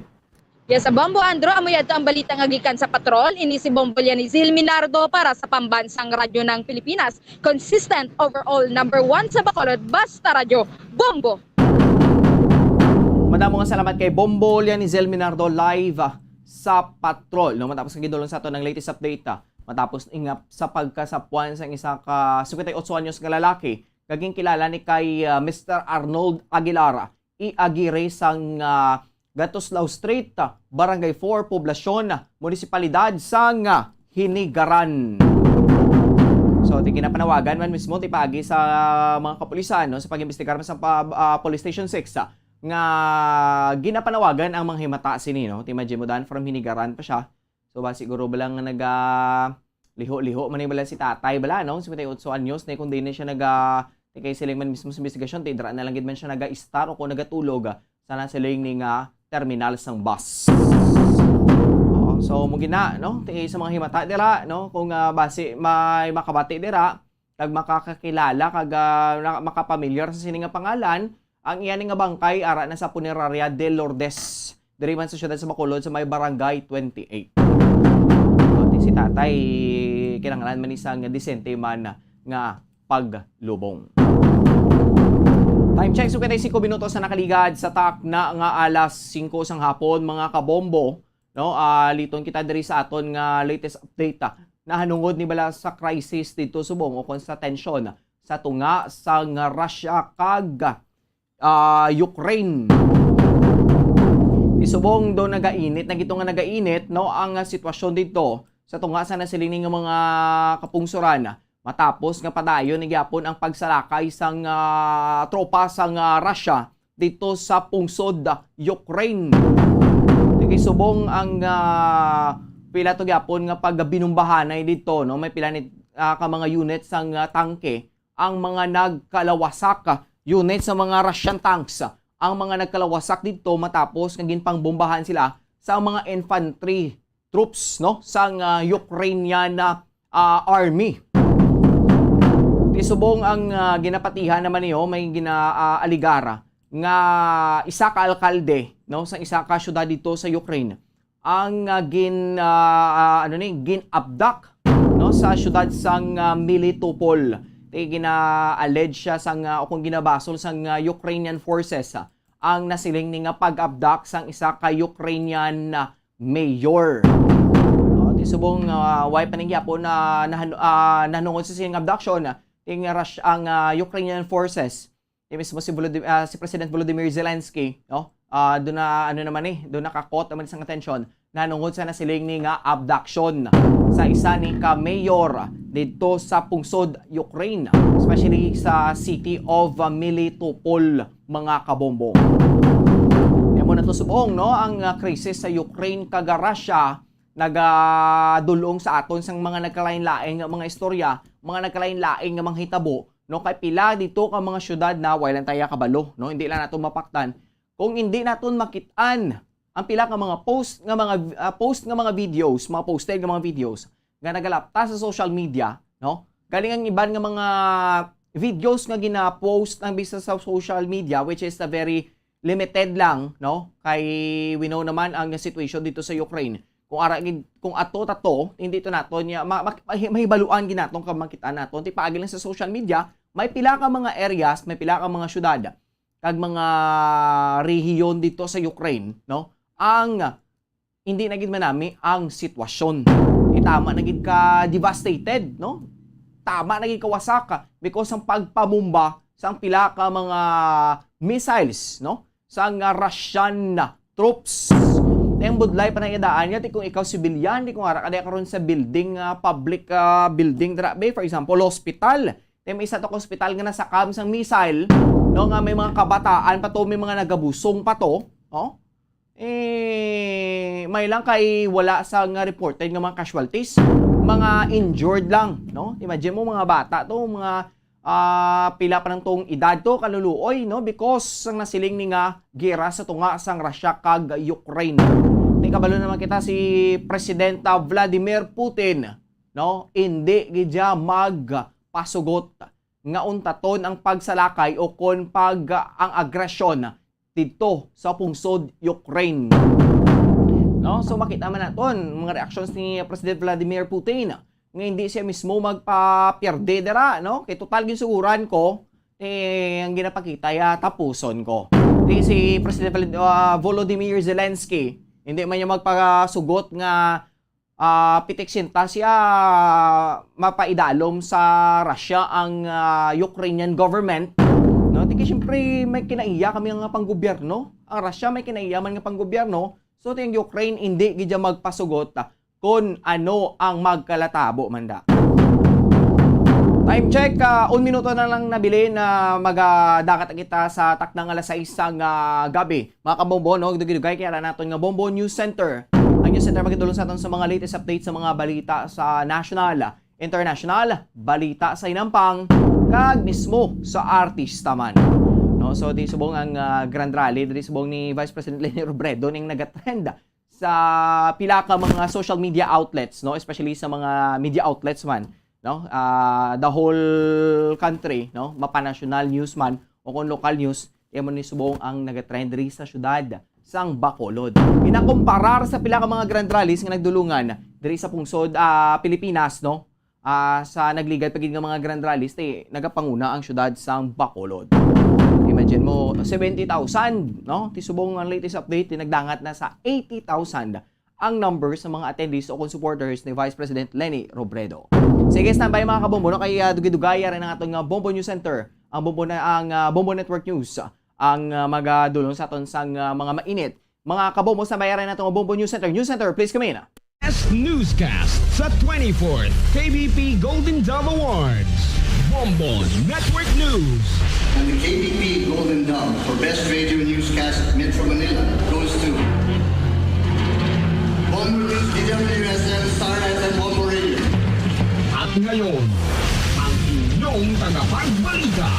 Yes, Bombo Andrew, amo yadto ang balita nga gikan sa patrol. Ini si Bombolani Zil Minardo para sa Pambansang Radyo ng Pilipinas. Consistent, overall, number one sa Bacolod, basta radyo, Bombo! Madamo nga salamat kay Bombolani Zil Minardo live, ah, sa patrol, no? Matapos nga gidulong sa aton ang latest update, ah, matapos nga sa pagkasapuan sang isa ka singkwenta y otso anyos nga lalaki, nga ginkilala ni kay, ah, Mister Arnold Aguilar, i Aguirre sang, ah, Gatuslao Street, ah, Barangay four, Poblacion, ah, Munisipalidad sang, ah, Hinigaran. So, ti ginapanawagan man mismo ti paagi sa mga kapulisan, no, sa pag-imbestigar man sa pa-, ah, Police Station six, ah, nga ginapanawagan ang mga himata sini, no? Ti imagine mo, Dan, from Hinigaran pa siya. So, ba, siguro ba lang nga naga-, liho-liho man ni bala si tatay bala, no? Singkwenta y otso anyos na, kung di na siya naga-, ti kay siling man mismo sa investigasyon, ti dira na lang gid man siya naga-istar o kung nagatulog, ah, sa nasiling ni nga terminal sang bus. Oo, so, mo gina, no? Ti sa mga himata dira, no? Kung, ah, basi may makabati dira, kag makakakilala, kag, ah, na-, makapamilyar sa sini nga pangalan, ang iya ni nga bangkay ara na sa Punerarya de Lourdes, diri man sa siyudad sa Bacolod, sa may Barangay twenty-eight. Pati si tatay, kinahanglan man ni sang disente man nga paglubong. Time check, singkwenta y singko minutos na nakaligad sa takna nga alas singko sang hapon, mga kabombo, no? Ah, liton kita diri sa aton nga latest update, ah, nahanungod ni bala sa crisis dito subong o kon sa tensyon sa tunga sang Russia kag, ah, Ukraine. Ti subong do nagainit na gito nga nagainit, no, ang, ah, sitwasyon dito sa tunga sa nasiling ni nga mga kapungsoran, matapos nga padayon na gyapon ang pagsalakay sang, ah, tropa sang, ah, Russia dito sa pungsod, ah, Ukraine. Ti kay subong ang, ah, pila to gyapon nga pagbinumbahanay dito, no? May pila ni, ah, ka mga unit sang, ah, tangke ang mga nagkalawasak, ah, unit sa mga Russian tanks, ah, ang mga nagkalawasak dito matapos nga ginpangbombahan sila sa mga infantry troops, no, sang, ah, Ukrainian, ah, ah, army. Ti Subong ang, ah, ginapatihan naman niyo, may gina-, ah, aligar nga isa ka alkalde, no, sa isa ka syudad dito sa Ukraine ang, ah, gin-, ah, ah, ano ni, gin-abduct, no, sa syudad sang, ah, Melitopol. Ti gina-allege siya sang, ah, o kung ginabasol sang, ah, Ukrainian forces, ah, ang nasiling ni nga pag-abduct sang isa ka Ukrainian, ah, mayor. No, ti subong, ah, way pa ning gyapon na nahan-, ah, nahanungod sa sining abduction, ah, ti nga Rus-, ang, ah, Ukrainian forces, ti mismo si Volody-, ah, si President Volodymyr Zelensky, no? Ah, do na, ano naman eh, do nakakot naman sang atensyon nahanungod sa nasiling ni nga abduction sa isa ni ka mayor didto sa pungsod Ukraine, especially sa city of, ah, Melitopol, mga kabombo. Amo na to subong, no? Ang, ah, krisis sa Ukraine kag Russia nagadulong sa aton sang mga nagkalain-lain nga mga istorya, mga nagkalain-lain nga mga hitabo, no? Kay pila dito ka mga syudad na wala lang tayo kabalo, no? Hindi lang nato mapaktan kung hindi naton makit-an ang pila ka mga post nga mga, ah, post nga mga videos, mga posted nga mga videos nga nagalapta sa social media, no? Galing ang iban nga mga videos nga gina-post lang bisa sa social media, which is a very limited lang, no? Kay we know naman ang situation dito sa Ukraine. Kung ara gid, kung ato tato, hindi to naton niya ma-, ma-, mahi-, mahibaluan gid naton kag makita naton. Ti paagi lang sa social media, may pila ka mga areas, may pila ka mga syudad kag mga rehiyon dito sa Ukraine, no? Ang hindi na gid manami ang sitwasyon. Itama na gid ka devastated, no? Tama na gid ka wasak because ang pagpamumba sang pila ka mga missiles, no? Sang, ah, Russian troops. Ang budlay pa na iya daan niya, ti kung ikaw sibilyan, ti kung ara ka diya karon sa building, ah, public, ah, building dira, be, for example, hospital. Ti may isa to ka hospital nga nasakam sang missile, no, nga may mga kabataan pa to, may mga nagabusong pa to, no? Eh, may lang kay wala sa nga reported nga mga casualties, mga injured lang, no? Imagine mo, mga bata to, mga, ah, pila pa lang tong edad to, kaluluoy, no? Because ang nasiling ni nga gera sa tunga sang Russia kag Ukraine. Ti kabalo naman kita si President, ah, Vladimir Putin, no? Hindi gid siya magpasugot nga untaton ang pagsalakay o kon pag, ang agresyon didto sa pungsod Ukraine. No? So, makita man naton mga reactions ni President Vladimir Putin nga hindi siya mismo magpapierde dira, no? Kay total ginsuguran ko, eh, ang ginapakita ya tapuson ko. Di si President Valid-, ah, Volodymyr Zelensky, hindi man niya magpasugot nga ah, pitik sinta siya mapaidalom sa Russia ang, ah, Ukrainian government, no? Ti kay siyempre may kinaiya kami nga panggobyerno. Ang Russia may kinaiya man nga panggobyerno. So, ti ang Ukraine hindi gid siya magpasugot, ah, kon ano ang magkalatabo man da. Time check, ah, un minuto na lang nabilin na magadangat kita sa takna nga alas sais sang, ah, gabi. Mga kabombo, no? Dugay-dugay kay ara naton nga Bombo News Center. Ang News Center magdulong sa aton sa mga latest updates sa mga balita sa national, international, balita sa inampang, kag mismo sa artista man. No? So, di subong ang, ah, Grand Rally, di subong ni Vice President Leni Robredo ning nagatrend sa pila ka mga social media outlets, no? Especially sa mga media outlets man, no? Ah, the whole country, no? Mapa-national news man o kung local news, imo ni subong ang nagatrend diri sa syudad sang Bacolod. Ginakomparar sa pila ka mga grand rallies nga nagdulungan diri sa pungsod, ah, Pilipinas, no? Ah, sa nagligad pa gid nga mga grand rallies, ti nagapanguna ang syudad sang Bacolod. Imagine mo, seventy thousand, no? Ti subong ang latest update, ti nagdangat na sa eighty thousand ang number sa mga attendees o kon supporters ni Vice President Leni Robredo. Sige, standby mga kabombo, no? Kay, ah, dugay-dugay, yari na nga aton nga Bombo News Center, ang Bombo na, ang, ah, Bombo Network News, ang, ah, magadulong sa aton sang, ah, mga mainit. Mga kabombo, standby, yari na aton nga Bombo News Center. News Center, please come in. Best newscast sa twenty-fourth K B P Golden Dove Awards. Bombo Network News. And the K B P Golden Dove for Best Radio Newscast Metro Manila goes to Bombo News, D W S M, Star F M, Bombo Radio. At ngayon, ang inyong tagapagbalita.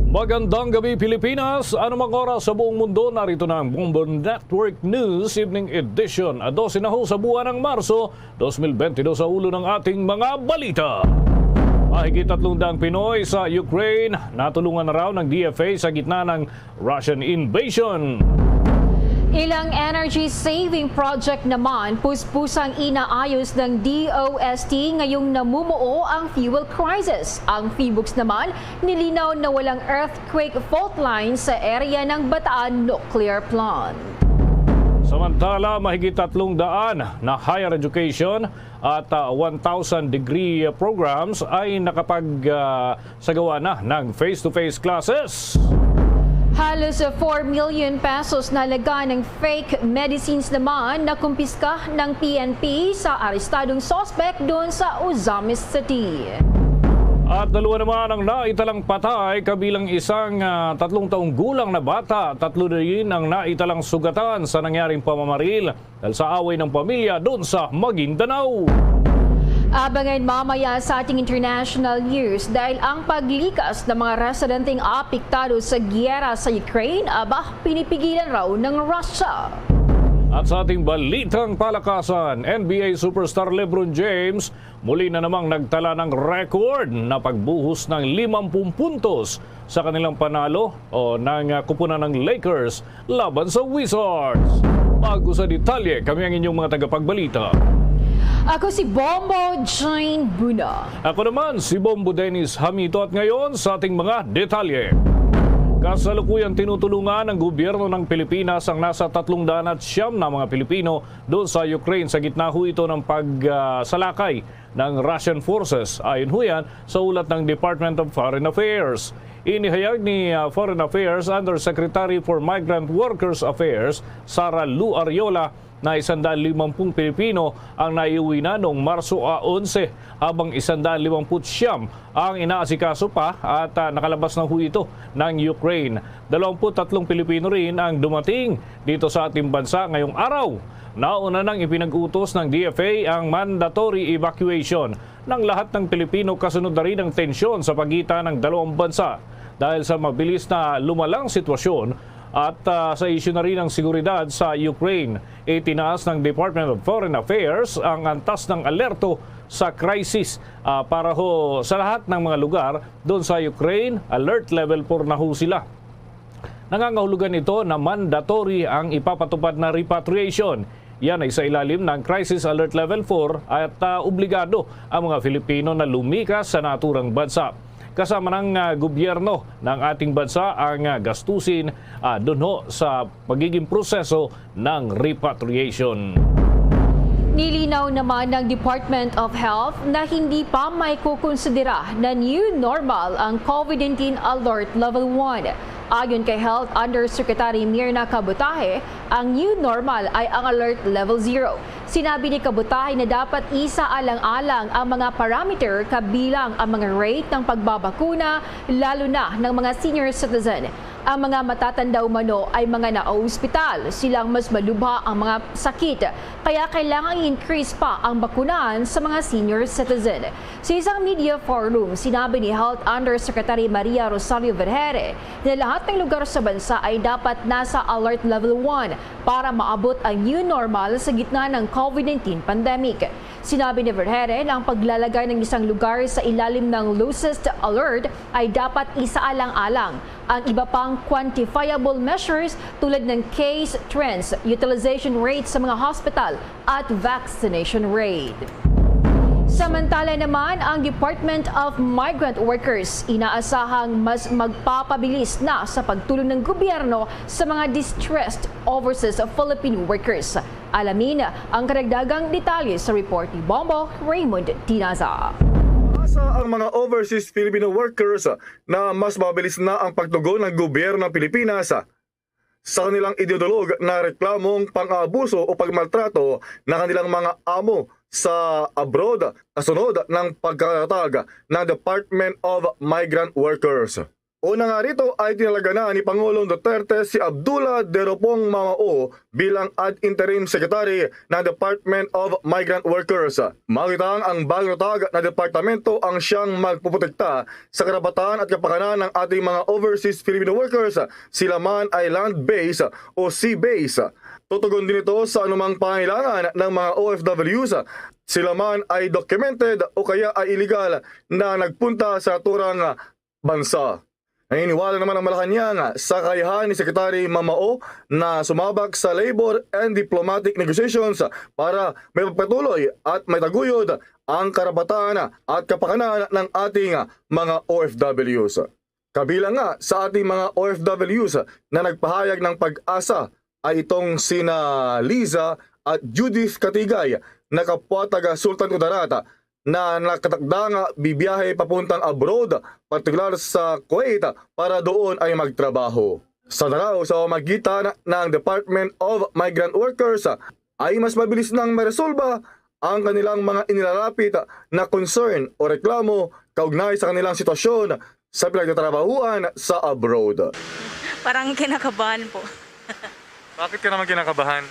Magandang gabi, Pilipinas. Anumang oras sa buong mundo, narito na ang Bombo Network News Evening Edition. Dose na ho sa buwan ng Marso, dos mil bentidós, sa ulo ng ating mga balita. Mahigit tatlong daang Pinoy sa Ukraine natulungan na raw ng D F A sa gitna ng Russian invasion. Ilang energy saving project naman puspusang inaayos ng D O S T ngayong namumuo ang fuel crisis. Ang PHIVOLCS naman nilinaw na walang earthquake fault line sa area ng Bataan nuclear plant. Samantala, mahigit tatlong daan na higher education at ah, one thousand degree programs ay nakapag ah, sagawa na ng face-to-face classes. Halos four million pesos na halaga ng fake medicines naman na kumpiska ng P N P sa arestadong suspect doon sa Ozamiz City. At dalawa naman ang naitalang patay, kabilang isang ah, tatlong taong gulang na bata. Tatlo din ang naitalang sugatan sa nangyaring pamamaril dahil sa away ng pamilya doon sa Maguindanao. Abangan mamaya sa ating international news dahil ang paglikas ng mga residenteng apektado sa giyera sa Ukraine, aba, pinipigilan raw ng Russia. At sa ating balitang palakasan, N B A superstar LeBron James muli na namang nagtala ng record na pagbuhos ng limampung puntos sa kanilang panalo o ng ah, kupunan ng Lakers laban sa Wizards. Bago sa detalye, kami ang inyong mga tagapagbalita. Ako si Bombo Jane Buna. Ako naman si Bombo Dennis Hamito at ngayon sa ating mga detalye. Kasalukuyan tinutulungan ng gobyerno ng Pilipinas ang nasa tatlong daan at siyam na mga Pilipino doon sa Ukraine sa gitna ho ito ng pagsalakay ng Russian forces, ayon ho yan sa ulat ng Department of Foreign Affairs. Inihayag ni ah, Foreign Affairs Undersecretary for Migrant Workers Affairs, Sara Lu Ariola, na isandaan limampung Pilipino ang naiuwi na noong Marso a onse, habang isandaan limamput siyam ang inaasikaso pa at ah, nakalabas na ho ito ng Ukraine. Dalawampu't tatlong Pilipino rin ang dumating dito sa ating bansa ngayong araw. Nauna nang ipinag-utos ng D F A ang mandatory evacuation ng lahat ng Pilipino kasunod na rin ang tensyon sa pagitan ng dalawang bansa dahil sa mabilis na lumalang sitwasyon at ah, sa isyu na rin ng seguridad sa Ukraine. Itinaas ng Department of Foreign Affairs ang antas ng alerto sa crisis ah, para ho sa lahat ng mga lugar doon sa Ukraine. Alert level four na ho sila. Nangangahulugan ito na mandatory ang ipapatupad na repatriation. Yan ay sa ilalim ng Crisis Alert Level four at ah, obligado ang mga Filipino na lumikas sa naturang bansa. Kasama ng ah, gobyerno ng ating bansa ang ah, gastusin ah, dun ho sa magiging proseso ng repatriation. Nilinaw naman ng Department of Health na hindi pa may kukonsidera na new normal ang COVID nineteen Alert Level one. Ayon kay Health Undersecretary Mirna Kabutahe, ang new normal ay ang Alert Level zero. Sinabi ni Kabutahe na dapat isaalang-alang ang mga parameter kabilang ang mga rate ng pagbabakuna, lalo na ng mga senior citizen. Ang mga matatanda umano ay mga naospital, silang mas malubha ang mga sakit, kaya kailangang i-increase pa ang bakunahan sa mga senior citizen. Sa isang media forum, sinabi ni Health Undersecretary Maria Rosario Vergeire na lahat ng lugar sa bansa ay dapat nasa Alert Level one para maabot ang new normal sa gitna ng COVID nineteen pandemic. Sinabi ni Vergeire na ang paglalagay ng isang lugar sa ilalim ng lowest alert ay dapat isaalang-alang ang iba pang quantifiable measures tulad ng case trends, utilization rate sa mga hospital at vaccination rate. Samantala naman, ang Department of Migrant Workers inaasahang mas magpapabilis na sa pagtulong ng gobyerno sa mga distressed overseas Filipino workers. Alamin ang karagdagang detalye sa report ni Bombo Raymond Tinaza. Asa ang mga overseas Filipino workers na mas mabilis na ang pagtugon ng gobyerno ng Pilipinas sa kanilang idinudulog na reklamong pang-aabuso o pagmaltrato ng kanilang mga amo sa abroad kasunod ng pagkakatag ng Department of Migrant Workers. Una nga rito ay tinalaga na ni Pangulong Duterte si Abdullah Deropong Mamao bilang ad interim secretary ng Department of Migrant Workers. Mao kitang ang bagong tatag na departamento ang siyang magpuprotekta sa karapatan at kapakanan ng ating mga overseas Filipino workers, sila man ay land-based o sea-based. Tutugon din ito sa anumang pangailangan ng mga O F Ws, sila man ay documented o kaya ay illegal na nagpunta sa naturang bansa. Naniniwala naman ang Malacañang sa kakayahan ni Secretary Mamao na sumabak sa labor and diplomatic negotiations para may pagpatuloy at may taguyod ang karapatan at kapakanan ng ating mga O F Ws. Kabilang nga sa ating mga O F Ws na nagpahayag ng pag-asa ay itong sina Liza at Judith Katigay na kapwa taga Sultan Kudarat na nakatakda nga bibiyahe papuntang abroad, partikular sa Kuwait, para doon ay magtrabaho. Sa daraw sa pamagitan ng Department of Migrant Workers ay mas mabilis nang maresolba ang kanilang mga inilalapit na concern o reklamo kaugnay sa kanilang sitwasyon sa pinagtatrabahuan sa abroad. Parang kinakabahan po. Bakit ka naman kinakabahan?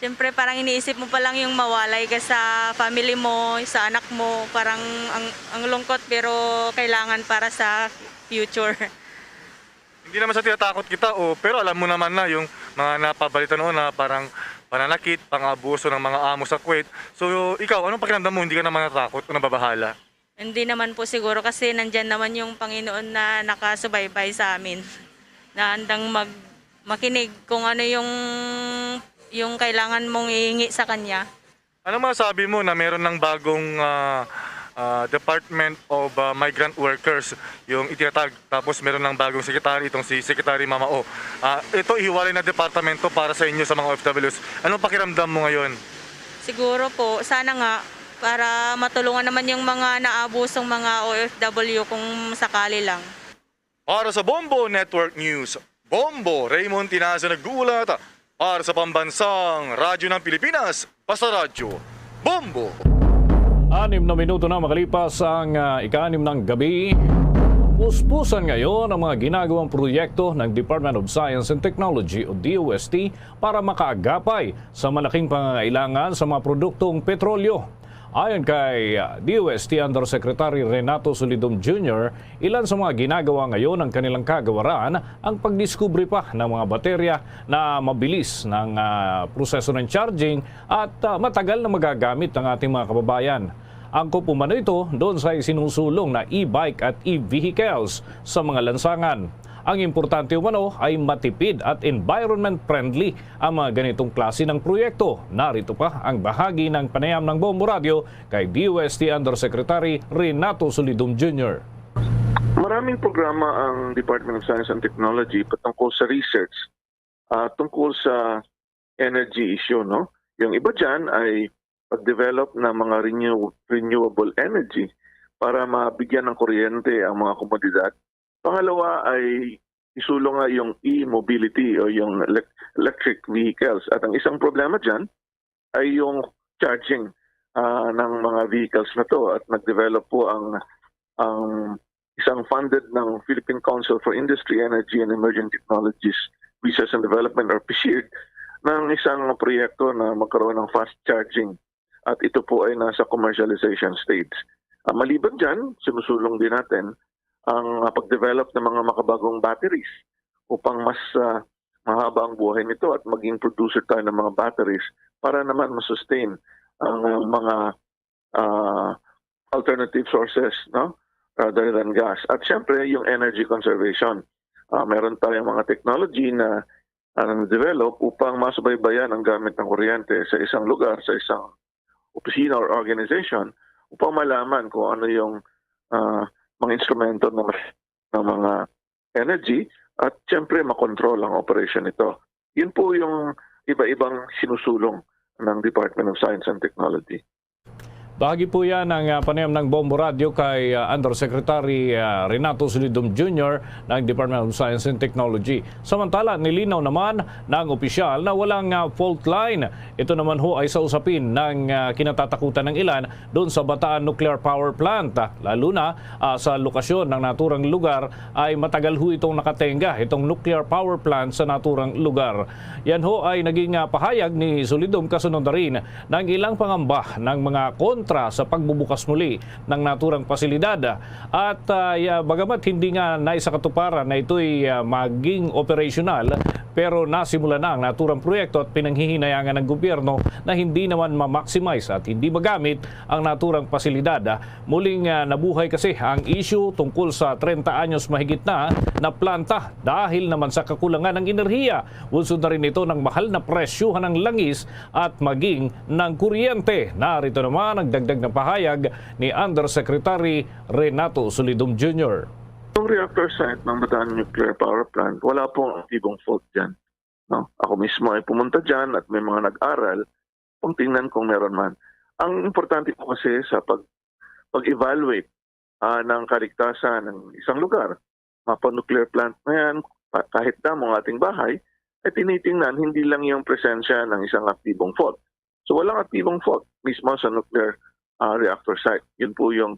Siyempre, parang iniisip mo pa lang yung mawalay ka sa family mo, sa anak mo. Parang ang, ang lungkot pero kailangan para sa future. Hindi naman sa tinatakot kita, o, pero alam mo naman na yung mga napabalita noon na parang pananakit, pang-abuso ng mga amo sa Kuwait. So, ikaw, anong pakiramdam mo? Hindi ka naman natakot o nababahala? Hindi naman po siguro kasi nandyan naman yung Panginoon na nakasubaybay sa amin. Na handang mag, makinig kung ano yung, yung kailangan mong ihingi sa Kanya. Ano masabi mo na meron ng bagong ah, ah, Department of ah, Migrant Workers, yung itinatag, tapos meron ng bagong secretary, itong si Secretary Mamao. Ah, ito, ihiwalay na departamento para sa inyo sa mga O F Ws. Anong pakiramdam mo ngayon? Siguro po, sana nga, para matulungan naman yung mga naabusong mga O F W kung sakali lang. Para sa Bombo Network News, Bombo Raymond Tinaza nag-uulat. Para sa Pambansang Radyo ng Pilipinas, basta radyo, Bombo! Anim na minuto na makalipas ang ah, ika-anim ng gabi. Puspusan ngayon ang mga ginagawang proyekto ng Department of Science and Technology o D O S T para makaagapay sa malaking pangangailangan sa mga produktong petrolyo. Ayon kay ah, D O S T Undersecretary Renato Solidum Junior, ilan sa mga ginagawa ngayon ng kanilang kagawaran ang pagdiskubre pa ng mga baterya na mabilis ng ah, proseso ng charging at ah, matagal na magagamit ng ating mga kababayan. Angkop umano ito doon sa isinusulong na e-bike at e-vehicles sa mga lansangan. Ang importante umano ay matipid at environment-friendly ang mga ganitong klase ng proyekto. Narito pa ang bahagi ng panayam ng Bombo Radio kay D O S T Undersecretary Renato Solidum Junior. Maraming programa ang Department of Science and Technology patungkol sa research, ah, tungkol sa energy issue, no? Yung iba dyan ay pag-develop ng mga renew- renewable energy para mabigyan ng kuryente ang mga komunidad. Pangalawa ay isulong nga yung e-mobility o yung elec- electric vehicles. At ang isang problema dyan ay yung charging ah, ng mga vehicles na to. At nag-develop po ang ang isang funded ng Philippine Council for Industry, Energy and Emerging Technologies Research and Development or PCEERD ng isang proyekto na magkaroon ng fast charging, at ito po ay nasa commercialization stage. Ah, maliban dyan, sinusulong din natin ang ah, pag-develop ng mga makabagong batteries upang mas ah, mahaba ang buhay nito at maging producer tayo ng mga batteries para naman ma-sustain ang ah, mga ah, alternative sources, no, rather than gas. At syempre, yung energy conservation. Ah, meron tayong mga technology na ah, na develop upang masubaybayan ang gamit ng kuryente sa isang lugar, sa isang opisina or organization, upang malaman kung ano yung ah, mga instrumento ng, ng mga energy, at syempre makontrol ang operation nito. Yun po yung iba-ibang sinusulong ng Department of Science and Technology. Bahagi po yan ng ah, panayam ng Bombo Radio kay ah, Undersecretary ah, Renato Solidum Junior ng Department of Science and Technology. Samantala, nilinaw naman ng opisyal na walang ah, fault line. Ito naman ho ay sa usapin ng ah, kinatatakutan ng ilan doon sa Bataan Nuclear Power Plant, ah, lalo na ah, sa lokasyon ng naturang lugar ay matagal ho itong nakatenga itong nuclear power plant sa naturang lugar. Yan ho ay naging ah, pahayag ni Solidum kasunod na rin ng ilang pangamba ng mga kontra kontra sa pagbubukas muli ng naturang pasilidad. At, ah, ya-, bagamat hindi nga naisakatuparan na ito'y, ah, maging operasyonal, pero nasimulan na ang naturang proyekto at pinanghihinayangan ng gobyerno na hindi naman ma-maximize at hindi magamit ang naturang pasilidad. Muling, ah, nabuhay kasi ang issue tungkol sa treinta anyos mahigit na na planta dahil naman sa kakulangan ng enerhiya. Bunsod na rin ito ng mahal na presyuhan ng langis at maging ng kuryente. Narito naman ang dagdag na pahayag ni Undersecretary Renato Solidum Junior. Yung reactor site ng Bataan Nuclear Power Plant, wala pong aktibong fault dyan. No? Ako mismo ay pumunta dyan at may mga nag-aral kung tingnan kung meron man. Ang importante po kasi sa pag, pag-evaluate, ah, ng kaligtasan ng isang lugar, mapa-nuclear plant na yan, pa-, kahit damo ang ating bahay, ay tinitingnan hindi lang yung presensya ng isang aktibong fault. So, walang aktibong fault mismo sa nuclear, ah, reactor site. Yun po yung,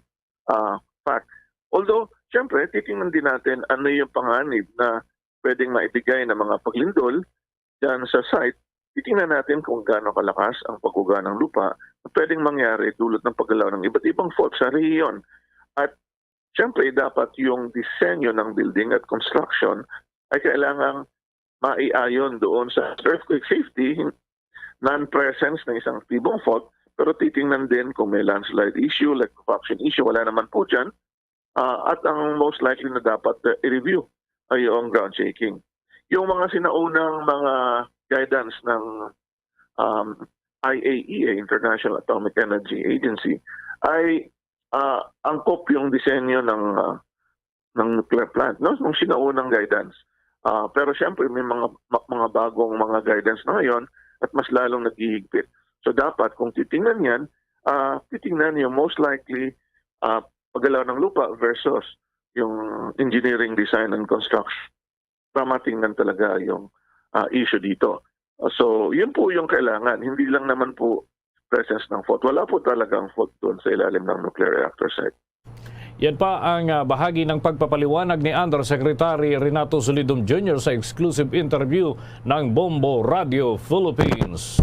ah, fact. Although, siyempre, titingnan din natin ano yung panganib na pwedeng maibigay ng mga paglindol dyan sa site. Titingnan natin kung gaano kalakas ang pag-uga ng lupa na pwedeng mangyari dulot ng paggalaw ng iba't ibang fault sa rehiyon. At siyempre, dapat yung disenyo ng building at construction ay kailangang maiayon doon sa earthquake safety, non-presence ng isang aktibong fault, pero titingnan din kung may landslide issue, liquefaction issue, wala naman po dyan. Ah, at ang most likely na dapat, eh, i-review ay yung ground shaking. Yung mga sinaunang mga guidance ng, um, I A E A, International Atomic Energy Agency, ay, ah, angkop yung disenyo ng, ah, ng nuclear plant, no? Nung sinaunang guidance. Ah, pero siyempre, may mga, ma-, mga bagong mga guidance na ngayon at mas lalong naghihigpit. So, dapat, kung titingnan yan, ah, titingnan yung most likely, ah, paggalaw ng lupa versus yung engineering design and construction. Para matingnan talaga yung, ah, issue dito. Ah, so, yun po yung kailangan. Hindi lang naman po presence ng fault. Wala po talagang fault doon sa ilalim ng nuclear reactor site. Yan pa ang, ah, bahagi ng pagpapaliwanag ni Undersecretary Renato Solidum Junior sa exclusive interview ng Bombo Radio Philippines.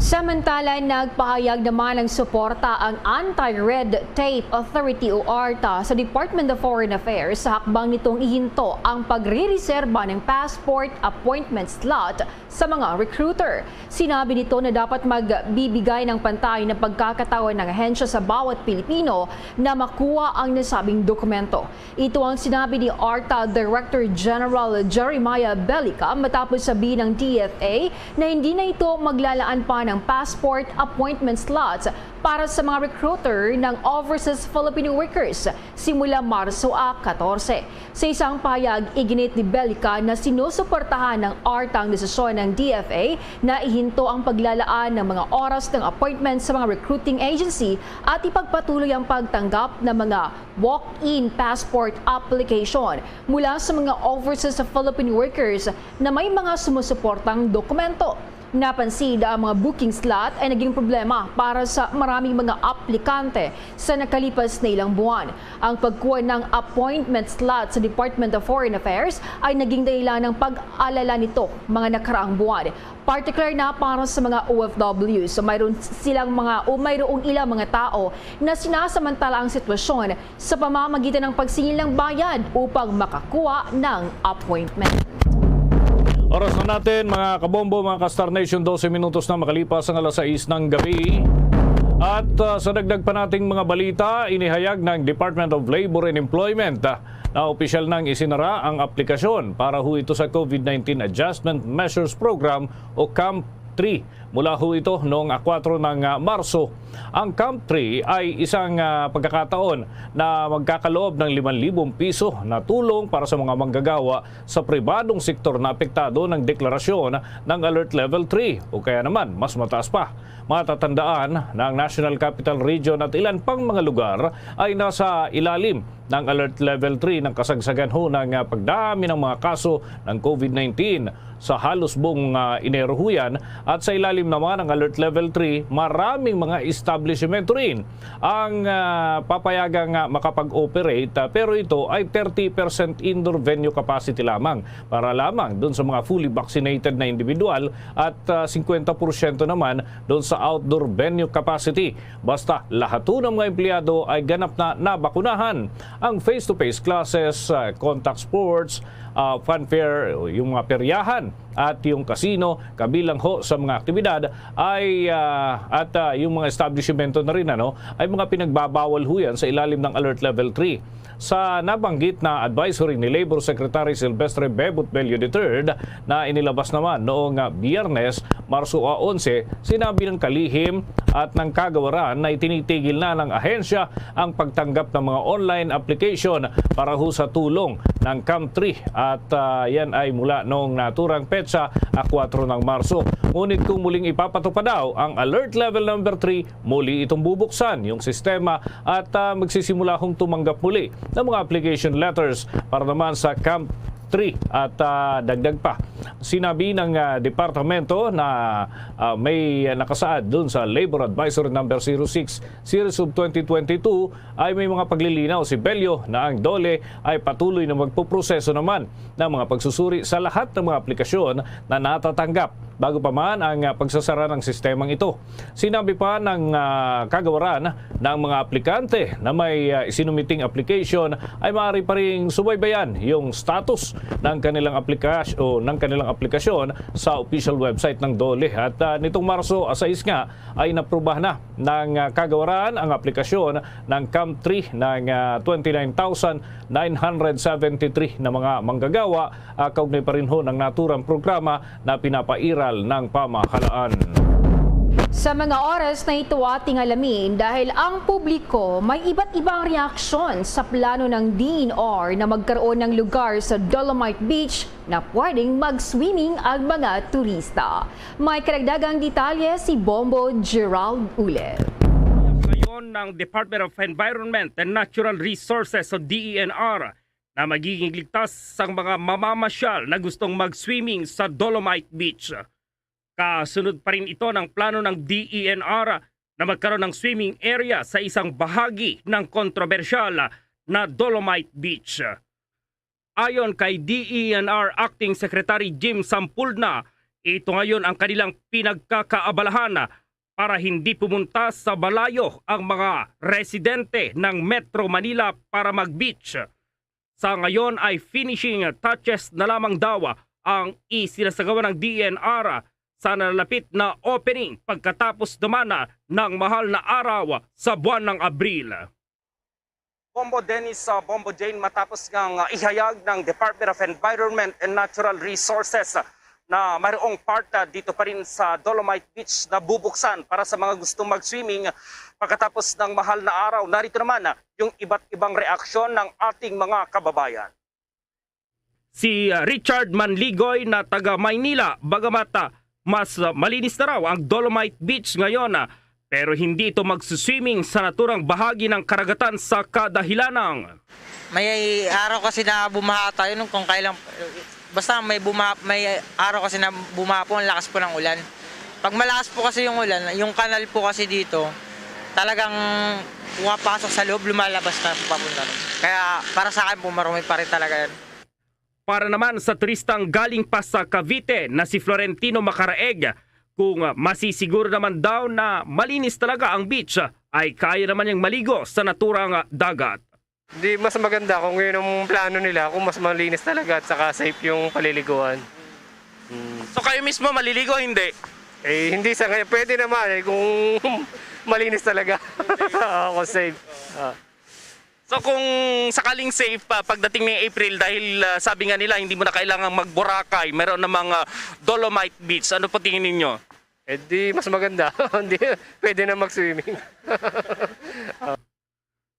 Samantala, nagpahayag naman ng suporta ang Anti-Red Tape Authority o ARTA sa Department of Foreign Affairs sa hakbang nitong ihinto ang pagre-reserba ng passport appointment slot sa mga recruiter. Sinabi nito na dapat magbibigay ng pantay na pagkakataon ng ahensya sa bawat Pilipino na makuha ang nasabing dokumento. Ito ang sinabi ni ARTA Director General Jeremiah Belica matapos sabihin ng D F A na hindi na ito maglalaan pa ng passport appointment slots para sa mga recruiter ng overseas Filipino workers simula Marso a katorse. Sa isang pahayag, iginit ni Belica na sinusuportahan ng ARTA ang desisyon ng D F A na ihinto ang paglalaan ng mga oras ng appointment sa mga recruiting agency at ipagpatuloy ang pagtanggap ng mga walk-in passport application mula sa mga overseas Filipino workers na may mga sumusuportang dokumento. Napansin na ang mga booking slot ay naging problema para sa maraming mga aplikante sa nakalipas na ilang buwan. Ang pagkuha ng appointment slot sa Department of Foreign Affairs ay naging dahilan ng pag-alala nito mga nakaraang buwan. Partikular na para sa mga O F Ws, so mayroon silang mga o mayroong ilang mga tao na sinasamantala ang sitwasyon sa pamamagitan ng pagsingil ng bayad upang makakuha ng appointment. Oras na natin, mga kabombo, mga ka-Star Nation, dose minutos na makalipas ang alas sais ng gabi. At, ah, sa dagdag pa nating mga balita, inihayag ng Department of Labor and Employment, ah, na opisyal nang isinara ang aplikasyon para ho ito sa COVID nineteen Adjustment Measures Program o CAMP three. Mula ho ito noong, ah, kwatro ng, ah, Marso. Ang CAMP three ay isang, ah, pagkakataon na magkakaloob ng limang libong piso na tulong para sa mga manggagawa sa pribadong sektor na apektado ng deklarasyon ng Alert Level three o kaya naman mas mataas pa. Matatandaan na ang National Capital Region at ilan pang mga lugar ay nasa ilalim ng Alert Level three ng kasagsagan ho ng, ah, pagdami ng mga kaso ng COVID nineteen sa halos buong, ah, Enero ho yan. At sa ilalim naman ng Alert Level three, maraming mga establishment rin ang, ah, papayagang, ah, makapag-operate, ah, pero ito ay thirty percent indoor venue capacity lamang para lamang doon sa mga fully vaccinated na individual at, ah, fifty percent naman doon sa outdoor venue capacity. Basta lahat ho ng mga empleyado ay ganap na nabakunahan. Ang face-to-face classes, ah, contact sports, ah, fun fair, yung mga peryahan at yung casino kabilang ho sa mga aktibidad ay, ah, at, ah, yung mga establishmento na rin, ano, ay mga pinagbabawal ho yan sa ilalim ng Alert Level three. Sa nabanggit na advisory ni Labor Secretary Silvestre Bebut Bello the third na inilabas naman noong, ah, Biyernes, Marso a onse, sinabi ng kalihim at ng kagawaran na itinitigil na ng ahensya ang pagtanggap ng mga online application para ho sa tulong ng CAMP three at, ah, yan ay mula noong naturang petsa, ah, kwatro ng Marso. Ngunit kung muling ipapatupad daw ang Alert Level Number three, muli itong bubuksan yung sistema at, ah, magsisimula hong tumanggap muli ng mga application letters para naman sa CAMP three at, ah, dagdag pa. Sinabi ng, ah, departamento na, ah, may nakasaad dun sa Labor Advisory Number zero six Series of twenty twenty-two ay may mga paglilinaw si Bello na ang DOLE ay patuloy na magpoproseso naman ng mga pagsusuri sa lahat ng mga aplikasyon na natatanggap bago pa man ang, ah, pagsasara ng sistemang ito. Sinabi pa ng, ah, kagawaran na ang mga aplikante na may, ah, isinumiting application ay maaari pa ring subaybayan yung status ng kanilang aplikasyon o ng kanilang aplikasyon sa official website ng DOLE. At, ah, nitong Marso sais nga ay naprubahan na ng, ah, kagawaran ang aplikasyon ng CAMP three ng, ah, twenty-nine thousand nine hundred seventy-three na mga manggagawa, ah, kaugnay pa rin ho ng naturang programa na pinapairal ng pamahalaan. Sa mga oras na ito, ating alamin dahil ang publiko may iba't ibang reaksyon sa plano ng D N R na magkaroon ng lugar sa Dolomite Beach na pwedeng mag-swimming ang mga turista. May karagdagang detalye si Bombo Gerald Ulep. Ngayon ng Department of Environment and Natural Resources o D E N R na magiging ligtas ang mga mamamasyal na gustong mag-swimming sa Dolomite Beach. Kasunod pa rin ito ng plano ng D E N R na magkaroon ng swimming area sa isang bahagi ng kontrobersyal na Dolomite Beach. Ayon kay D E N R Acting Secretary Jim Sampulna, ito ngayon ang kanilang pinagkakaabalahan para hindi pumunta sa malayo ang mga residente ng Metro Manila para mag-beach. Sa ngayon ay finishing touches na lamang daw ang isinasagawa ng D E N R sa nalalapit na opening pagkatapos naman ng mahal na araw sa buwan ng Abril. Bombo Dennis, uh, Bombo Jane, matapos nga uh, ihayag ng Department of Environment and Natural Resources na mayroong part uh, dito pa rin sa Dolomite Beach na bubuksan para sa mga gusto mag-swimming pagkatapos ng mahal na araw. Narito naman uh, yung iba't ibang reaksyon ng ating mga kababayan. Si uh, Richard Manligoy na taga Maynila, bagamat uh, mas uh, malinis na raw ang Dolomite Beach ngayon, uh, pero hindi ito magsuswimming sa naturang bahagi ng karagatan sa kadahilanang. May araw kasi na bumaha tayo nung kung kailang basta may bumaha may araw kasi na bumaha po ang lakas po ng ulan. Pag malakas po kasi yung ulan, yung kanal po kasi dito talagang pumapasok sa loob, lumalabas na papunta ron. Kaya para sa akin po marumi pa rin talaga yan. Para naman sa turistang galing pa sa Cavite na si Florentino Macaraeg, kung masisiguro naman daw na malinis talaga ang beach, ay kaya naman niyang maligo sa naturang dagat. Di mas maganda kung yun ang plano nila, kung mas malinis talaga at saka safe yung paliliguan. So kayo mismo maliligo, hindi? Eh, hindi sa ngayon. Pwede naman eh, kung malinis talaga. Ako safe. Ah. So kung sakaling safe pa pagdating ni April dahil ah, sabi nga nila hindi mo na kailangang magboracay, meron namang ah, Dolomite Beach. Ano po tingin ninyo? Eh di mas maganda. Hindi, pwede na mag-swimming.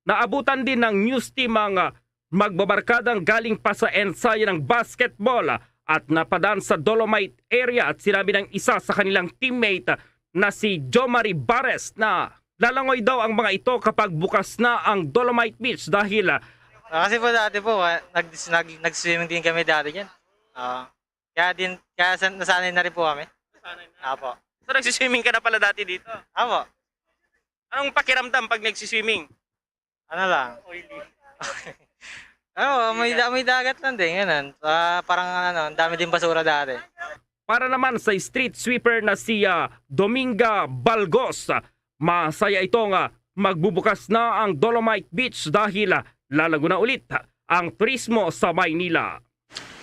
Naabutan din ng news team ang ah, magbabarkadang galing pa sa ensayo ng basketball ah, at napadaan sa Dolomite area at sinabi ng isa sa kanilang teammate ah, na si Jomari Bares na lalangoy daw ang mga ito kapag bukas na ang Dolomite Beach dahil ah, Ah, kasi po dati po, ah, nag-, nag-, nag-swimming din kami dati dyan. Ah, kaya din, kaya san-, nasanay na rin po kami. Nasanay na. Apo. So, nagsiswimming ka na pala dati dito? Apo. Anong pakiramdam pag nagsiswimming? Ano lang? Oily. Oo, may, da-, may dagat lang din, ganun. Ah, parang ano, ang dami din basura dati. Para naman sa street sweeper na si, ah, Dominga Balgos, masaya ito nga magbubukas na ang Dolomite Beach dahil, ah, lalago na ulit ang turismo sa Maynila.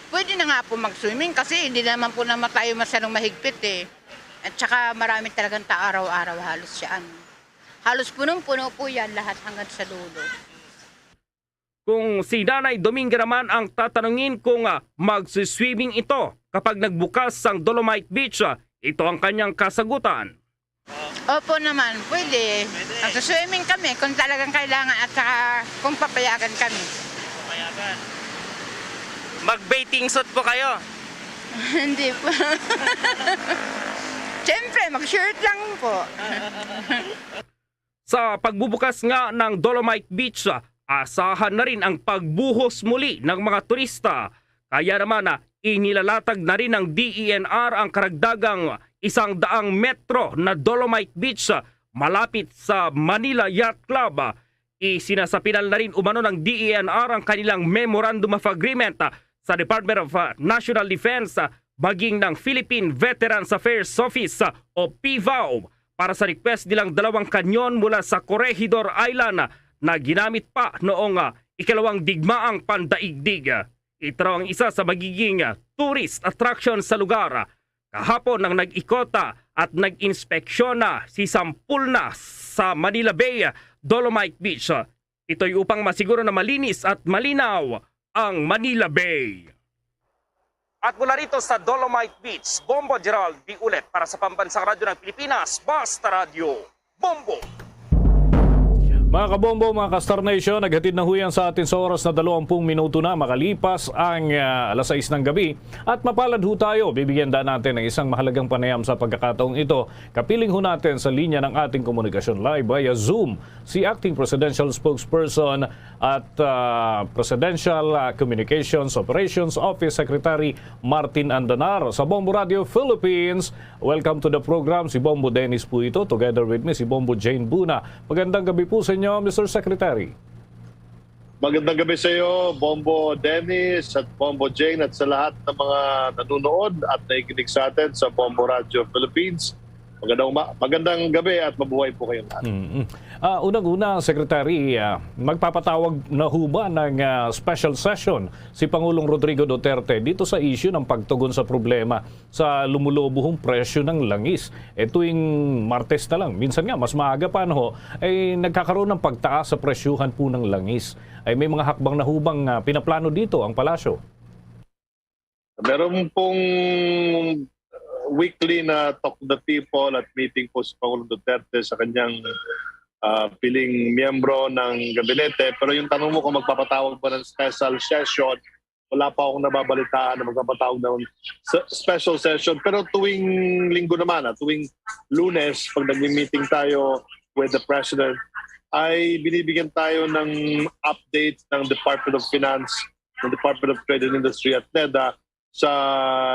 Pwede na nga po mag-swimming kasi hindi naman po naman tayo masyadong mahigpit eh. At saka marami talagang tao araw-araw halos siya. Ano. Halos punong-puno po yan lahat hanggang sa dulo. Kung si Nanay Dominga naman ang tatanungin kung, ah, magsiswimming ito kapag nagbukas ang Dolomite Beach, ah, ito ang kanyang kasagutan. Opo naman, pwede. Pwede. Magsiswimming kami kung talagang kailangan at saka kung papayagan kami. Papayagan. Mag-bathing suit po kayo? Hindi po. Siyempre, mag-shirt lang po. Sa pagbubukas nga ng Dolomite Beach, ah, asahan na rin ang pagbuhos muli ng mga turista. Kaya naman, ah, inilalatag na rin ng D E N R ang karagdagang isang daang metro na Dolomite Beach, ah, malapit sa Manila Yacht Club. Ah, isinasapinal na rin umano ng D E N R ang kanilang Memorandum of Agreement, ah, sa Department of, ah, National Defense, ah, maging ng Philippine Veterans Affairs Office, ah, o PVAO, para sa request nilang dalawang kanyon mula sa Corregidor Island, ah, na ginamit pa noong, ah, ikalawang digmaang pandaigdig. Ito raw ang isa sa magiging, ah, tourist attraction sa lugar. Kahapon ang nag-ikot, ah, at nag-inspeksyon na si Sampul na sa Manila Bay, ah, Dolomite Beach. Ito'y upang masiguro na malinis at malinaw ang Manila Bay. At mula rito sa Dolomite Beach, Bombo Gerald Biulet para sa Pambansang Radyo ng Pilipinas, Basta Radyo, Bombo! Mga kabombo, mga ka-Star Nation, naghatid na huyan sa atin sa oras na dalawampung minuto na makalipas ang, ah, alas sais ng gabi. At mapalad ho tayo, bibigyan da natin ng isang mahalagang panayam sa pagkakataong ito. Kapiling ho natin sa linya ng ating komunikasyon live via Zoom si Acting Presidential Spokesperson at, ah, Presidential, ah, Communications Operations Office Secretary Martin Andanar sa Bombo Radio Philippines. Welcome to the program. Si Bombo Dennis po ito. Together with me, si Bombo Jane Buna. Magandang gabi po sa inyo, Mister Secretary. Magandang gabi sa iyo, Bombo Dennis at Bombo Jane, at sa lahat ng mga nanonood at nakikinig sa atin sa Bombo Radio Philippines. Magandang uma-, magandang gabi at mabuhay po kayong lahat. Mm-mm. Ah, unang-una, Secretary, ah, magpapatawag na ho ba ng, ah, special session si Pangulong Rodrigo Duterte dito sa issue ng pagtugon sa problema sa lumulubong presyo ng langis? Eh, tuwing Martes na lang, minsan nga mas maaga pa, ano ho, ay nagkakaroon ng pagtaas sa presyuhan po ng langis. Ay may mga hakbang na ho bang, ah, pinaplano dito ang palasyo? Meron pong weekly na Talk to the People at meeting po si Pangulong Duterte sa kanyang, ah, piling miyembro ng gabinete. Pero yung tanong mo kung magpapatawag ba ng special session, wala pa akong nababalitaan na magpapatawag ng se-, special session. Pero tuwing linggo naman, ah, tuwing Lunes, pag nagmi-meeting tayo with the President, ay binibigyan tayo ng update ng Department of Finance, ng Department of Trade and Industry at NEDA sa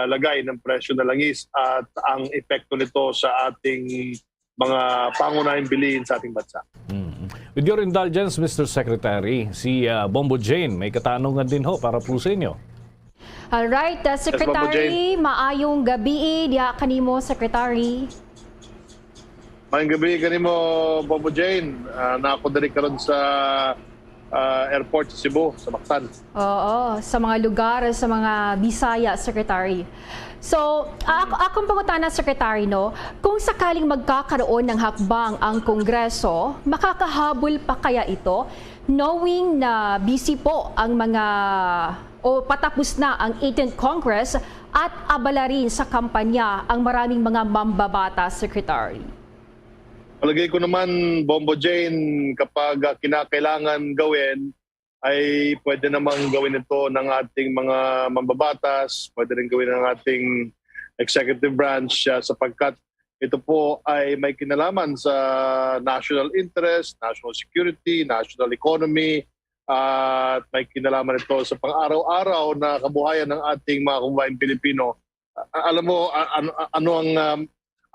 lagay ng presyo ng langis at ang epekto nito sa ating mga pangunahing bilihin sa ating bansa. Mm. With your indulgence, Mister Secretary, si, ah, Bombo Jane may katanungan din ho para po sa inyo. Alright, uh, Yes, Bombo Secretary, Jane. Maayong gabi diha kanimo, Secretary. Maayong gabi kanimo, Bombo Jane. Ah, naa ko diri karon sa, ah, airport sa Cebu, sa Mactan. Oo, sa mga lugar, sa mga Bisaya, Secretary. So, a-, ak-, akong pangutana, Secretary, no, kung sakaling magkakaroon ng hakbang ang Kongreso, makakahabol pa kaya ito, knowing na busy po ang mga, o patapos na ang eighteenth Congress at abala rin sa kampanya ang maraming mga mambabatas, Secretary? Palagay ko naman, Bombo Jane, kapag, ah, kinakailangan gawin, ay pwede namang gawin ito ng ating mga mambabatas, pwede rin gawin ng ating executive branch, ah, sapagkat ito po ay may kinalaman sa national interest, national security, national economy, at may kinalaman ito sa pang-araw-araw na kabuhayan ng ating mga kababayan Pilipino. A-, alam mo, a-, ano, a-, ano ang, um,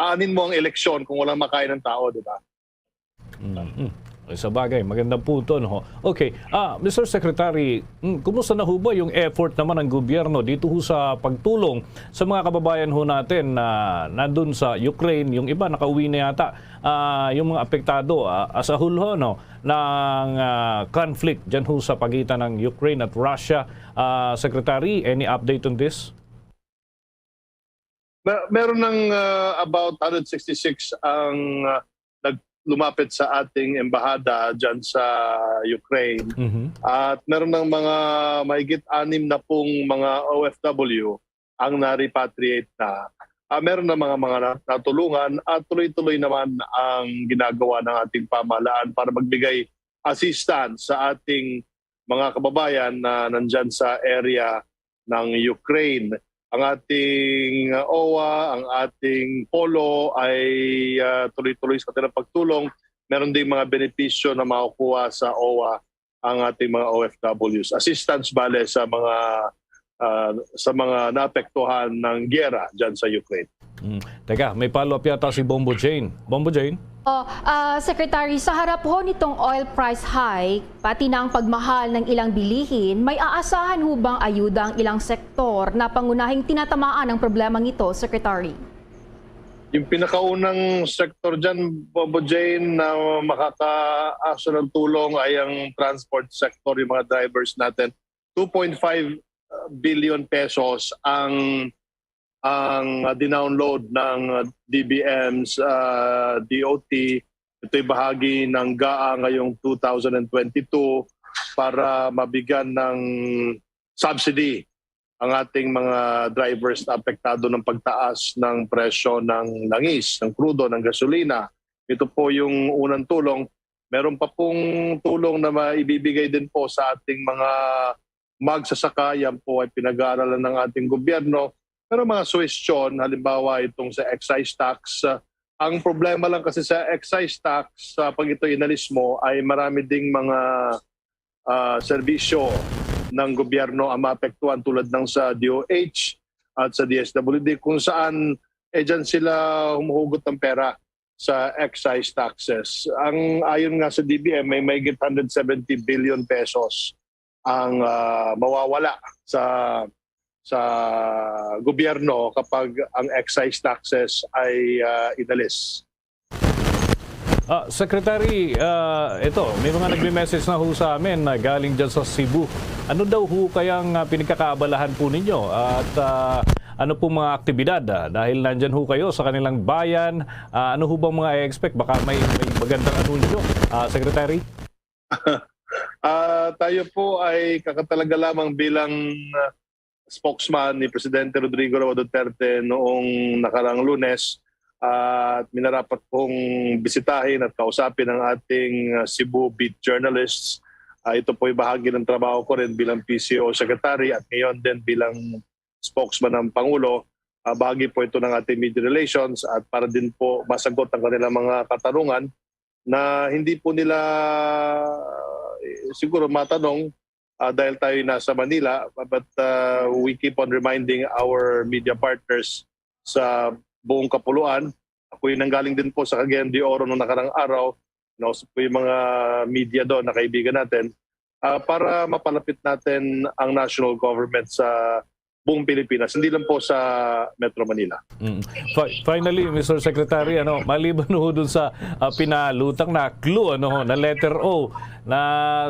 aanin mo ang eleksyon kung walang makain ng tao, di ba? Mm. Sa bagay, magandang punto, no? Okay. Ah, Mister Secretary, mm, kumusta na ho ba yung effort naman ng gobyerno dito ho sa pagtulong sa mga kababayan ho natin na nandun sa Ukraine, yung iba nakauwi na yata, ah, yung mga apektado, ah, as a whole ho, no, ng, ah, conflict dyan ho sa pagitan ng Ukraine at Russia. Ah, Secretary, any update on this? Me-, meron ng, ah, about hundred sixty-six ang, ah, nag-, lumapit sa ating embahada dyan sa Ukraine. Mhm. At meron ng mga mahigit anim na pung mga O F W ang na-repatriate na. Ah, meron na mga, mga na-, natulungan at tuloy-tuloy naman ang ginagawa ng ating pamahalaan para magbigay assistance sa ating mga kababayan na nandyan sa area ng Ukraine. Ang ating, uh, O W A, ang ating polo ay, uh, tuloy-tuloy sa kanilang pagtulong. Meron ding mga benepisyo na makukuha sa O W A ang ating mga O F Ws. Assistance bale sa mga, uh, sa mga naapektuhan ng giyera dyan sa Ukraine. Mm. Teka, may follow-up yata si Bombo Jane. Bombo Jane? Oh, ah, Secretary, sa harap ho nitong oil price hike, pati na ang pagmahal ng ilang bilihin, may aasahan ho bang ayuda ang ilang sektor na pangunahing tinatamaan ng problemang ito, Secretary? Yung pinakaunang sektor dyan, Bombo Jane, na makakaaso ng tulong ay ang transport sector, yung mga drivers natin. Two point five billion pesos ang ang, ah, dinownload ng, ah, D B M's, ah, D O T. Ito'y bahagi ng GAA ngayong two thousand and twenty-two para mabigyan ng subsidy ang ating mga drivers na apektado ng pagtaas ng presyo ng langis, ng krudo, ng gasolina. Ito po yung unang tulong. Meron pa pong tulong na maibibigay din po sa ating mga magsasaka. Yan po ay pinag-aaralan ng ating gobyerno. Pero mga suwestyon, halimbawa itong sa excise tax. Ah, ang problema lang kasi sa excise tax, ah, pag ito inalis mo, ay marami ding mga, ah, serbisyo ng gobyerno ang maapektuhan, tulad ng sa D O H at sa D S W D, kung saan, eh, dyan sila humuhugot ng pera sa excise taxes. Ang ayon nga sa D B M, may mahigit hundred seventy billion pesos ang, ah, mawawala sa, sa gobyerno kapag ang excise taxes ay, ah, inalis. Ah, Secretary, ah, ito, may mga nagme-message na ho sa amin na galing dyan sa Cebu. Ano daw ho kayang, ah, pinagkakaabalahan po ninyo? At, ah, ano po mga aktibidad? Ah, dahil nandyan ho kayo sa kanilang bayan, ah, ano ho bang mga i-expect? Baka may, may magandang anunsyo, ah, Secretary? Ah, tayo po ay kakatalaga lamang bilang, ah, spokesman ni Presidente Rodrigo Roa Duterte noong nakarang Lunes, at minarapat kong bisitahin at kausapin ang ating, ah, Cebu beat journalists. Ah, ito po'y bahagi ng trabaho ko rin bilang P C O Secretary at ngayon din bilang spokesman ng Pangulo. Ah, bahagi po ito ng ating media relations at para din po masagot ang kanilang mga katanungan na hindi po nila, eh, siguro matanong, ah, dahil tayo nasa Manila, but, ah, we keep on reminding our media partners sa buong kapuluan. Ako'y nanggaling din po sa Cagayan de Oro noong nakarang araw. Nausap ko yung mga media doon na kaibigan natin, ah, para mapalapit natin ang national government sa buong Pilipinas, hindi lang po sa Metro Manila. Mm. Fi-, finally, Mister Secretary, ano, maliban ho dun sa, ah, pinalutang na clue, ano, na letter O, na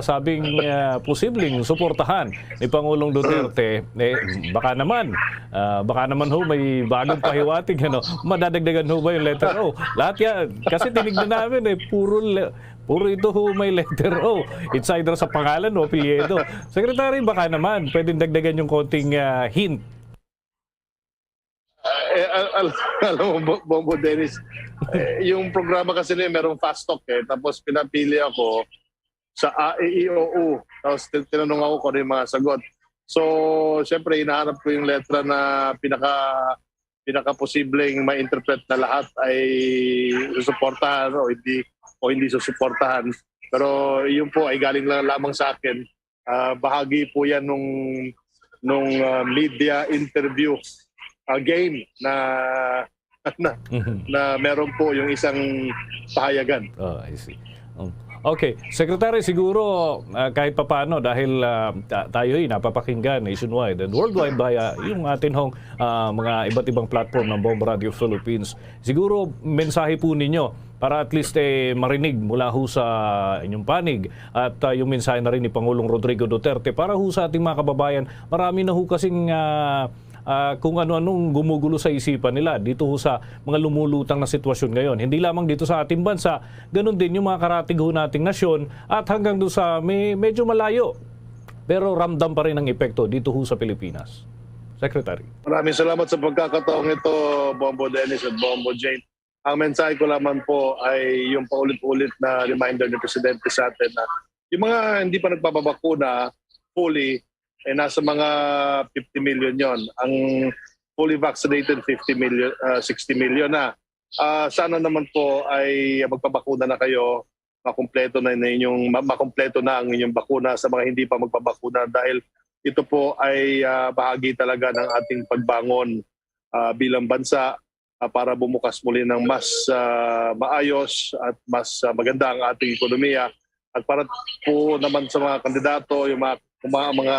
sabing, ah, posibleng suportahan ni Pangulong Duterte, eh, baka naman, ah, baka naman ho may bagong pahiwatig, ano, madadagdagan ho ba yung letter O? Lahat yan, kasi tinignan namin, eh, puro le-, puro ito ho may letter O. It's either sa pangalan o apelyido. Secretary, baka naman, pwedeng dagdagan yung konting, ah, hint. Eh, al-, al-, alam mo, Bo-, Bombo Dennis, eh, yung programa kasi na yun, merong fast talk eh. Tapos pinapili ako sa A, E, I, O, U. Tapos tin-, tinanong ako kung ano yung mga sagot. So, siyempre, hinahanap ko yung letra na pinaka, pinakaposibleng ma-interpret na lahat ay susuportahan o hindi, o hindi susuportahan. Pero yun po ay galing lang lamang sa akin. Ah, bahagi po yan nung, nung ah, media interview ah, game na, na, Mhm. na meron po yung isang pahayagan. Oh, I see. Um, okay, Secretary, siguro ah, kahit papaano, dahil ah, ta- tayo'y napapakinggan nationwide and worldwide via yung atin hong ah, mga iba't ibang platform ng Bomb Radio Philippines, siguro mensahe po ninyo para at least eh, marinig mula ho sa inyong panig at ah, yung mensahe na rin ni Pangulong Rodrigo Duterte para ho sa ating mga kababayan. Marami na ho kasing ah, ah, kung ano-anong gumugulo sa isipan nila dito ho sa mga lumulutang na sitwasyon ngayon. Hindi lamang dito sa ating bansa, ganun din yung mga karatig ho nating nasyon at hanggang doon sa may, medyo malayo. Pero ramdam pa rin ang epekto dito ho sa Pilipinas. Secretary. Maraming salamat sa pagkakataong ito, Bombo Dennis at Bombo Jane. Ang mensahe ko lamang po ay yung paulit-ulit na reminder ni Presidente sa atin na yung mga hindi pa nagpapabakuna fully, eh, nasa mga fifty million yon. Ang fully vaccinated, fifty million, ah, sixty million na. Ah, sana naman po ay magpabakuna na kayo, makumpleto na, na inyong, ma- makumpleto na ang inyong bakuna sa mga hindi pa magpabakuna dahil ito po ay ah, bahagi talaga ng ating pagbangon ah, bilang bansa ah, para bumukas muli ng mas ah, maayos at mas ah, maganda ang ating ekonomiya. At para po naman sa mga kandidato, yung mga, mga, mga,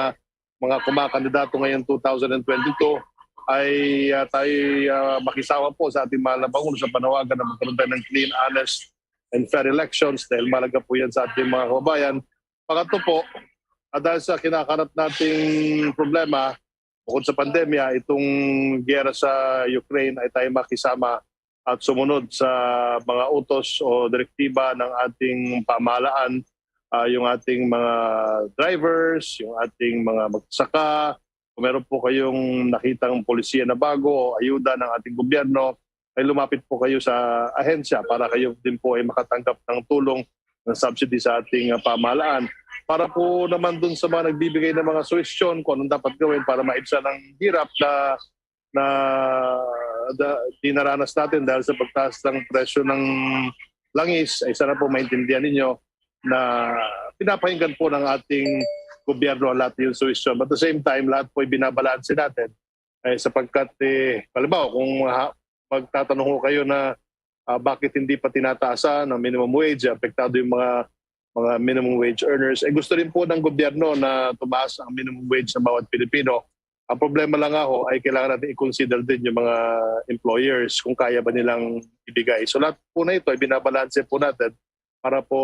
mga kumakandidato ngayong two thousand twenty-two, ay ah, tayo ah, makisama po sa ating mahal na Pangulo sa panawagan na magkaroon tayo ng clean, honest, and fair elections dahil mahalaga po yan sa ating mga kababayan. Pangatlo po, ah, dahil sa kinakarap nating problema, bukod sa pandemya, itong giyera sa Ukraine ay tayo makisama at sumunod sa mga utos o direktiba ng ating pamahalaan, ah, yung ating mga drivers, yung ating mga magsaka, kung meron po kayong nakitang polisiya na bago o ayuda ng ating gobyerno, ay lumapit po kayo sa ahensya para kayo din po ay makatanggap ng tulong, ng subsidy sa ating ah, pamahalaan. Para po naman dun sa mga nagbibigay ng mga suwestyon kung anong dapat gawin para maibsan ang hirap na na da, dinaranas natin dahil sa pagtaas ng presyo ng langis, ay sana po maintindihan ninyo na pinapakinggan po ng ating gobyerno ang lahat ng suwestyon. But at the same time, lahat po ay binabalanse natin. Eh, sapagkat, eh, halimbawa, kung ha, magtatanong ho kayo na ah, bakit hindi pa tinataasan ang minimum wage, apektado yung mga mga minimum wage earners, eh, gusto rin po ng gobyerno na tumaas ang minimum wage ng bawat Pilipino. Ang problema lang nga ho ay kailangan natin i-consider din yung mga employers kung kaya ba nilang ibigay. So lahat po na ito ay binabalanse po natin para po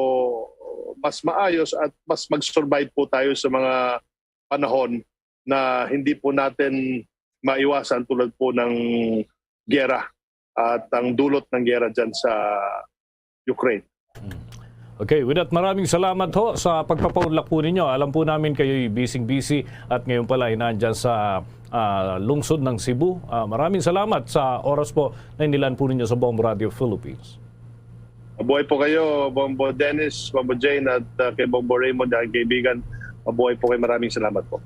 mas maayos at mas mag-survive po tayo sa mga panahon na hindi po natin maiwasan, tulad po ng giyera at ang dulot ng giyera dyan sa Ukraine. Okay, with that, maraming salamat ho sa pagpapaunlak po ninyo. Alam po namin kayo'y busy-busy at ngayon pala ay nandyan sa ah, lungsod ng Cebu. Ah, maraming salamat sa oras po na inilaan po ninyo sa Bomb Radio Philippines. Mabuhay po kayo, Bombo Dennis, Bombo Jane, at ah, kay Bombo Raymond, ang kaibigan. Mabuhay po kayo. Maraming salamat po.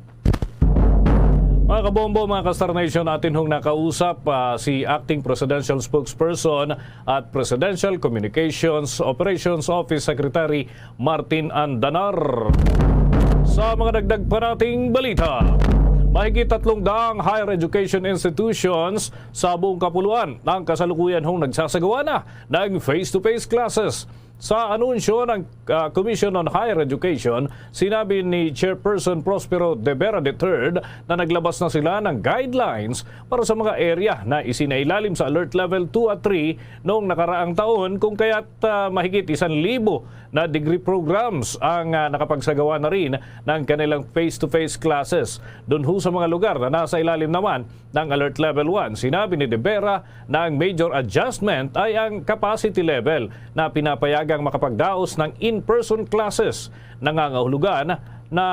Mga kabombo, mga ka-Star Nation, atin hong nakausap ah, si Acting Presidential Spokesperson at Presidential Communications Operations Office Secretary Martin Andanar. Sa mga dagdag pa nating balita, mahigit tatlong daang higher education institutions sa buong kapuluan ang kasalukuyan hong nagsasagawa na ng face-to-face classes. Sa anunsyo ng ah, Commission on Higher Education, sinabi ni Chairperson Prospero De Vera the third na naglabas na sila ng guidelines para sa mga area na isinailalim sa Alert Level two at three noong nakaraang taon, kung kaya't ah, mahigit isang libo na degree programs ang ah, nakapagsagawa na rin ng kanilang face-to-face classes. Doon ho sa mga lugar na nasa ilalim naman ng Alert Level one, sinabi ni De Vera na ang major adjustment ay ang capacity level na pinapayagang makapagdaos ng in-person classes. Nangangahulugan na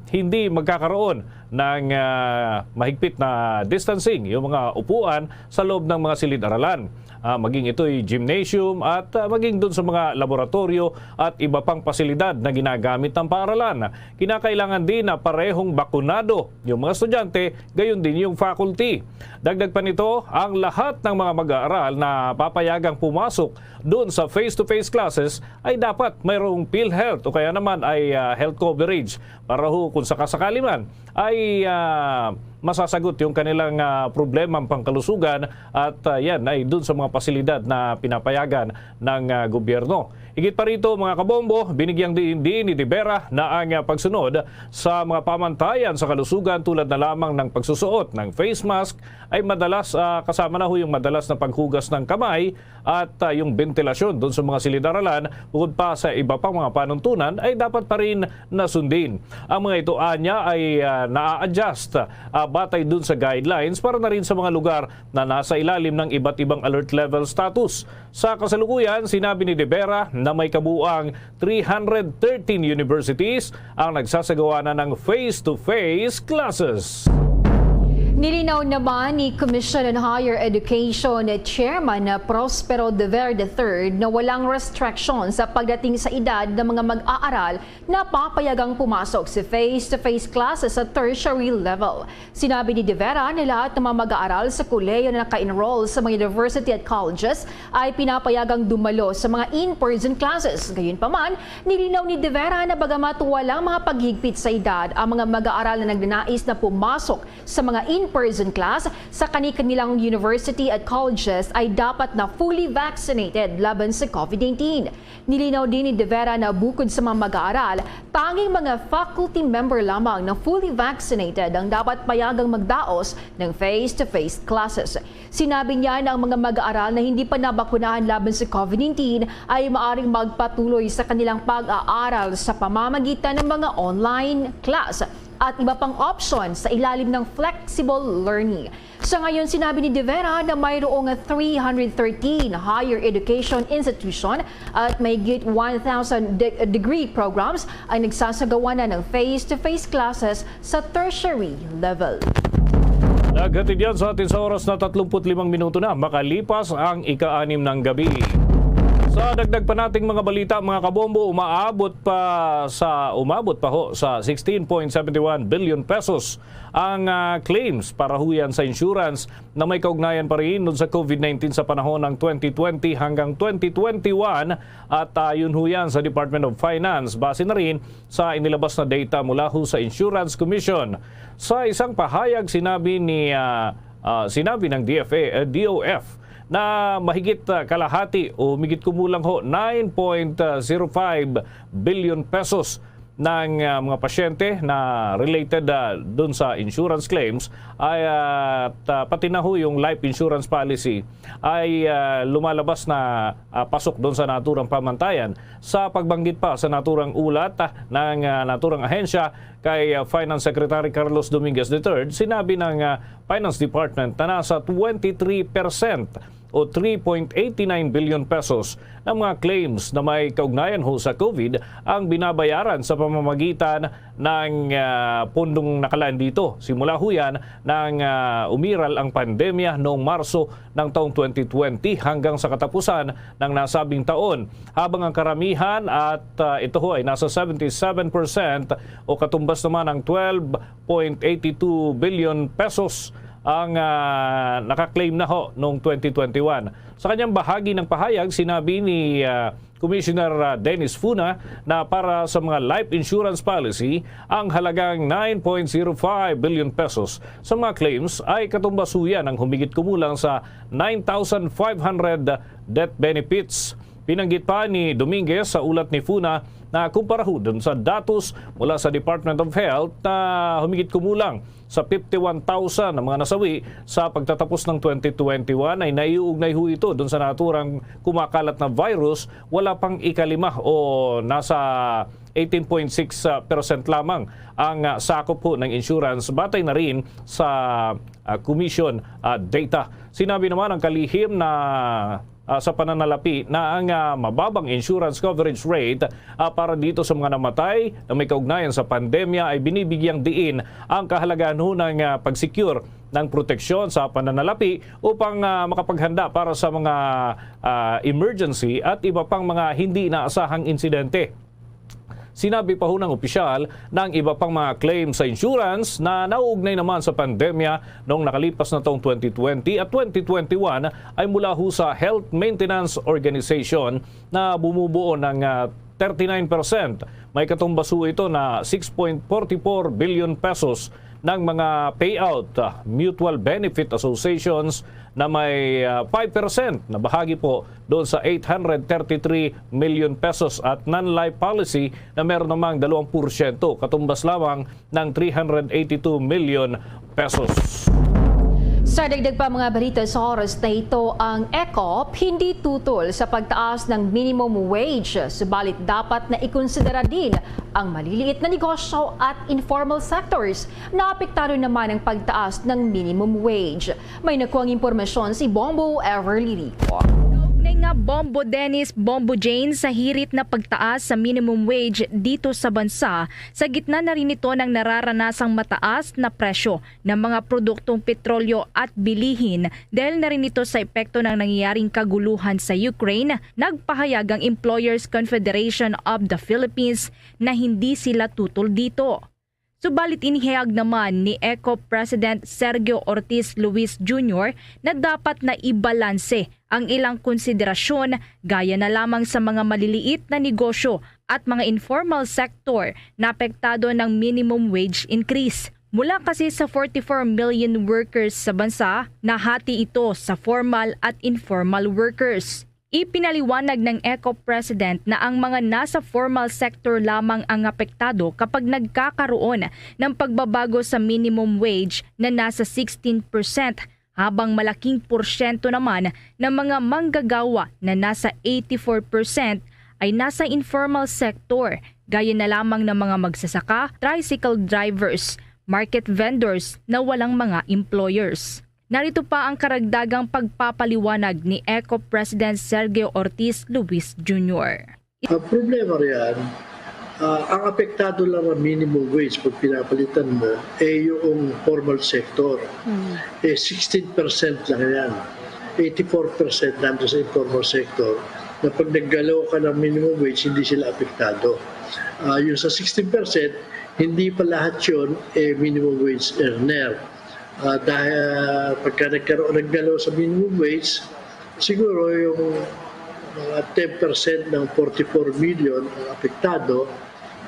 hindi magkakaroon ng ah, mahigpit na distancing yung mga upuan sa loob ng mga silid-aralan. ah, maging ito'y gymnasium at, ah, maging dun sa mga laboratoryo at iba pang pasilidad na ginagamit ng paaralan. Kinakailangan din na parehong bakunado yung mga estudyante, gayon din yung faculty. Dagdag pa nito, ang lahat ng mga mag-aaral na papayagang pumasok dun sa face-to-face classes ay dapat mayroong PhilHealth o kaya naman ay, ah, health coverage para ho kung sakasakali man ay, ah, masasagot yung kanilang, ah, problemang pangkalusugan at, ah, yan ay dun sa mga pasilidad na pinapayagan ng, ah, gobyerno. Higit pa rito, mga kabombo, binigyang diin din ni De Vera na ang, ah, pagsunod sa mga pamantayan sa kalusugan tulad na lamang ng pagsusuot ng face mask ay madalas, ah, kasama na ho yung madalas na paghugas ng kamay at, ah, yung bentilasyon doon sa mga silid-aralan, bukod pa sa iba pang mga panuntunan, ay dapat pa rin na sundin. Ang mga ito anya ay, ah, naa-adjust, ah, batay dun sa guidelines para na rin sa mga lugar na nasa ilalim ng iba't ibang alert level status. Sa kasalukuyan, sinabi ni De Vera na may kabuang three hundred thirteen universities ang nagsasagawa na ng face-to-face classes. Nilinaw naman ni Commission on Higher Education Chairman Prospero De Vera the third na walang restriction sa pagdating sa edad ng mga mag-aaral na papayagang pumasok sa face-to-face classes sa tertiary level. Sinabi ni De Vera na lahat ng mga mag-aaral sa kolehiyo na naka-enroll sa mga university at colleges ay pinapayagang dumalo sa mga in-person classes. Gayunpaman, nilinaw ni De Vera na bagamat walang mga paghigpit sa edad ang mga mag-aaral na nagnanais na pumasok sa mga in-person class sa kani-kanilang university at colleges ay dapat na fully vaccinated laban sa COVID nineteen. Nilinaw din ni De Vera na bukod sa mga mag-aaral, tanging mga faculty member lamang na fully vaccinated ang dapat payagang magdaos ng face-to-face classes. Sinabi niya na ang mga mag-aaral na hindi pa nabakunahan laban sa COVID nineteen ay maaring magpatuloy sa kanilang pag-aaral sa pamamagitan ng mga online class at iba pang option sa ilalim ng flexible learning. Sa ngayon, sinabi ni De Vera na mayroong three hundred thirteen higher education institution at mahigit one thousand de- degree programs ang nagsasagawa na ng face-to-face classes sa tertiary level. Naghatid yan sa atin sa oras na tatlumpu't limang minuto na makalipas ang ika-anim ng gabi. Sa dagdag pa nating mga balita, mga kabombo, umaabot pa sa umabot pa ho sa sixteen point seventy one billion pesos ang, ah, claims para huyan sa insurance na may kaugnayan pa rin dun sa COVID nineteen sa panahon ng twenty twenty hanggang twenty twenty-one, at ayon huyan sa Department of Finance, base na rin sa inilabas na data mula ho sa Insurance Commission. Sa isang pahayag, sinabi ni, ah, ah, sinabi ng D F A, eh, D O F na mahigit, ah, kalahati o migit kumulang ho nine point zero five billion pesos ng, ah, mga pasyente na related, ah, dun sa insurance claims ay, ah, at, ah, pati na ho yung life insurance policy ay, ah, lumalabas na, ah, pasok dun sa naturang pamantayan. Sa pagbanggit pa sa naturang ulat, ah, ng, ah, naturang ahensya kay, ah, Finance Secretary Carlos Dominguez the third, sinabi ng, ah, Finance Department na nasa twenty-three percent o three point eight nine billion pesos ng mga claims na may kaugnayan ho sa COVID ang binabayaran sa pamamagitan ng, ah, pondong nakalaan dito. Simula ho yan nang, ah, umiral ang pandemya noong Marso ng taong twenty twenty hanggang sa katapusan ng nasabing taon, habang ang karamihan at, ah, ito ho ay nasa seventy-seven percent o katumbas naman ng twelve point eighty two billion pesos ang, ah, naka-claim na ho noong twenty twenty-one. Sa kanyang bahagi ng pahayag, sinabi ni, ah, Commissioner, ah, Dennis Funa na para sa mga life insurance policy, ang halagang nine point zero five billion pesos sa mga claims ay katumbas ho yan ang humigit kumulang sa nine thousand five hundred death benefits. Binanggit pa ni Dominguez sa ulat ni Funa na kumpara ho dun sa datos mula sa Department of Health na humigit kumulang sa fifty-one thousand ang mga nasawi sa pagtatapos ng twenty twenty-one ay naiuugnay ho ito dun sa naturang kumakalat na virus, wala pang ikalima o nasa eighteen point six percent lamang ang, ah, sakop ho ng insurance batay na rin sa, ah, commission, ah, data. Sinabi naman ng kalihim na, ah, sa pananalapi na ang, ah, mababang insurance coverage rate, ah, para dito sa mga namatay na may kaugnayan sa pandemya ay binibigyang diin ang kahalagahan ho ng, ah, pag-secure ng proteksyon sa pananalapi upang, ah, makapaghanda para sa mga, ah, emergency at iba pang mga hindi inaasahang insidente. Sinabi pa ho ng opisyal na ang iba pang mga claim sa insurance na nauugnay naman sa pandemya noong nakalipas na taong twenty twenty at twenty twenty-one ay mula ho sa health maintenance organization na bumubuo ng, ah, thirty-nine percent. May katumbas ho ito na six point forty-four billion pesos ng mga payout, ah, mutual benefit associations na may, ah, five percent na bahagi po doon sa eight hundred thirty-three million pesos at non-life policy na meron namang dalawang porsyento, katumbas lamang ng three hundred eighty-two million pesos. Sa dagdag pa mga balita sa oras na ito, ang ECOP hindi tutol sa pagtaas ng minimum wage, subalit dapat na ikonsidera din ang maliliit na negosyo at informal sectors na apektado naman ng pagtaas ng minimum wage. May nakuhang impormasyon si Bombo Everly Rico. Kaugnay nga Bombo Dennis, Bombo Jane, sa hirit na pagtaas sa minimum wage dito sa bansa, sa gitna na rin ito ng nararanasang mataas na presyo ng mga produktong petrolyo at bilihin, dahil na rin ito sa epekto ng nangyayaring kaguluhan sa Ukraine, nagpahayag ang Employers Confederation of the Philippines na hindi sila tutol dito. Subalit inihayag naman ni ECOP President Sergio Ortiz Luis Junior na dapat na ibalanse ang ilang konsiderasyon gaya na lamang sa mga maliliit na negosyo at mga informal sector na apektado ng minimum wage increase. Mula kasi sa forty-four million workers sa bansa, nahati ito sa formal at informal workers. Ipinaliwanag ng ECOP President na ang mga nasa formal sector lamang ang apektado kapag nagkakaroon ng pagbabago sa minimum wage na nasa sixteen percent, habang malaking porsyento naman ng mga manggagawa na nasa eighty-four percent ay nasa informal sector, gaya na lamang ng mga magsasaka, tricycle drivers, market vendors na walang mga employers. Narito pa ang karagdagang pagpapaliwanag ni ECOP President Sergio Ortiz Luis Junior. Ang problema riyan, ah, ang apektado lang ng minimum wage pag pinapalitan mo, eh, yung formal sector. Eh, sixteen percent lang yan. Eighty-four percent nandun sa informal sector na pag naggalaw ka ng minimum wage, hindi sila apektado. Ah, yung sa sixteen percent, hindi pa lahat yun, eh, minimum wage earner. Ah, dahil, ah, pagka nagkaroon ng galaw sa minimum wage, siguro yung mga ten percent ng forty-four million ang apektado,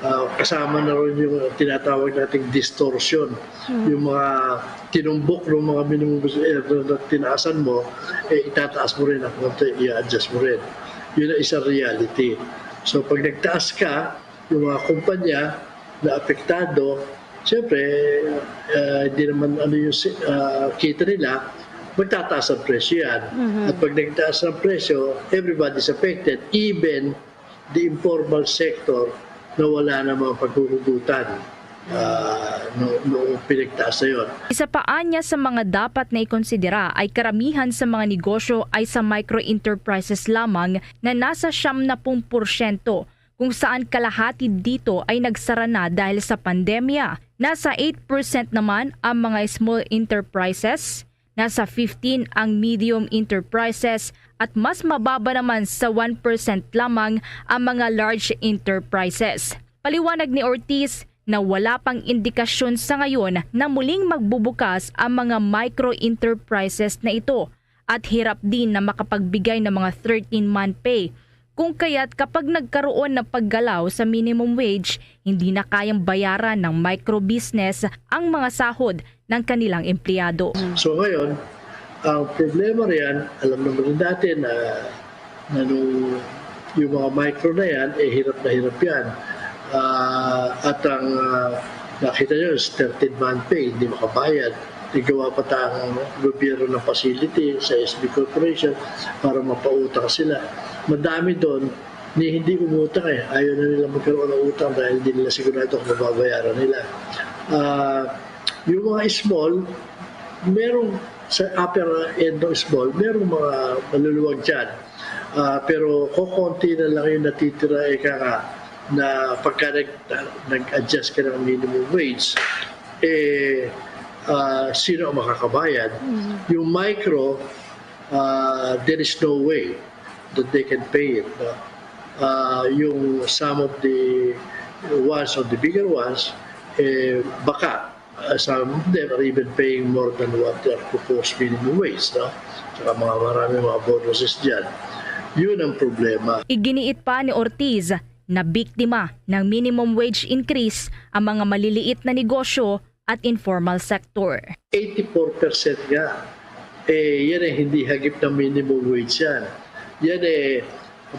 ah, kasama na rin yung tinatawag nating distortion. Yung mga tinumbok ng mga minimum wage earner na tinaasan mo, eh, itataas mo rin ang konti, i-adjust mo rin. Yun ang isang reality. So, pag nagtaas ka, yung mga kumpanya na apektado, siyempre, ah, hindi naman ano yung si-, ah, kita nila, magtataas ang presyo yan. At pag nagtaas ang presyo, everybody's affected, even the informal sector na wala namang paghuhugutan, ah, no, noong pinagtaas na yun. Isa pa anya sa mga dapat na ikonsidera ay karamihan sa mga negosyo ay sa micro enterprises lamang na nasa siyam na pung porsyento, kung saan kalahati dito ay nagsara na dahil sa pandemya. Nasa eight percent naman ang mga small enterprises, nasa fifteen ang medium enterprises, at mas mababa naman sa one percent lamang ang mga large enterprises. Paliwanag ni Ortiz na wala pang indikasyon sa ngayon na muling magbubukas ang mga micro enterprises na ito at hirap din na makapagbigay ng mga thirteen-month pay. Kung kaya't kapag nagkaroon ng paggalaw sa minimum wage, hindi na kayang bayaran ng micro business ang mga sahod ng kanilang empleyado. So ngayon, ang problema riyan, alam naman rin natin na, na nung yung mga micro na yan, eh, hirap na hirap yan. Ah, at ang, ah, nakita nyo, thirteen-month pay, hindi makabayad. Nagawa pa ta ang gobyerno ng facility sa S B Corporation para mapautang sila. Madami doon ni hindi umutang eh. Ayaw na nila magkaroon ng utang dahil hindi nila sigurado kung mababayaran nila. Ah, yung mga small, merong sa upper end ng small, merong mga maluluwag dyan. Ah, pero kokonti na lang yung natitira, ika nga, na pagka nag-, nag-adjust ka ng minimum wage, eh, Ah, sino ang makakabayad? Mm. Yung micro, ah, there is no way that they can pay it, no? Ah, yung some of the ones, of the bigger ones, eh, baka, ah, some of them are even paying more than what their proposed minimum wage, no? Saka mga marami mga bonuses dyan. Yun ang problema. Iginiit pa ni Ortiz na biktima ng minimum wage increase ang mga maliliit na negosyo at informal sector. Eighty-four percent nga. Eh, yan ay hindi hagip ng minimum wage yan. Yan eh,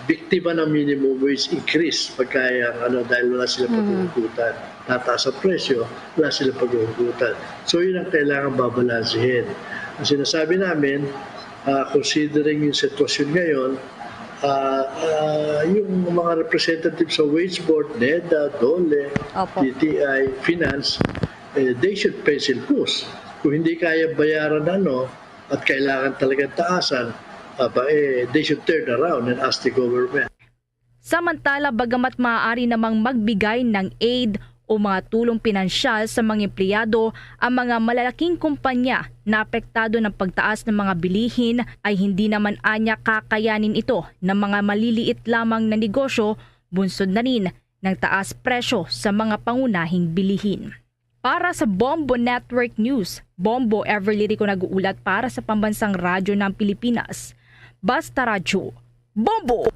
biktima ng minimum wage increase. Pagka yung, ano, dahil wala sila Mm. paghuhugutan. Tataas ang presyo, wala sila paghuhugutan. So, yun ang kailangan babalansehin. Ang sinasabi namin, ah, considering yung sitwasyon ngayon, ah, ah, yung mga representatives sa Wage Board, neda, dole, Opo. D T I, Finance, eh, they should pencil push. Kung hindi kaya bayaran, ano, at kailangan talaga taasan, aba, eh, they should turn around and ask the government. Samantala, bagamat maaari namang magbigay ng aid o mga tulong pinansyal sa mga empleyado ang mga malalaking kumpanya na apektado ng pagtaas ng mga bilihin, ay hindi naman anya kakayanin ito ng mga maliliit lamang na negosyo, bunsod na rin ng taas presyo sa mga pangunahing bilihin. Para sa Bombo Network News, Bombo Everly Rico nag-uulat para sa Pambansang Radyo ng Pilipinas. Basta Radyo, Bombo!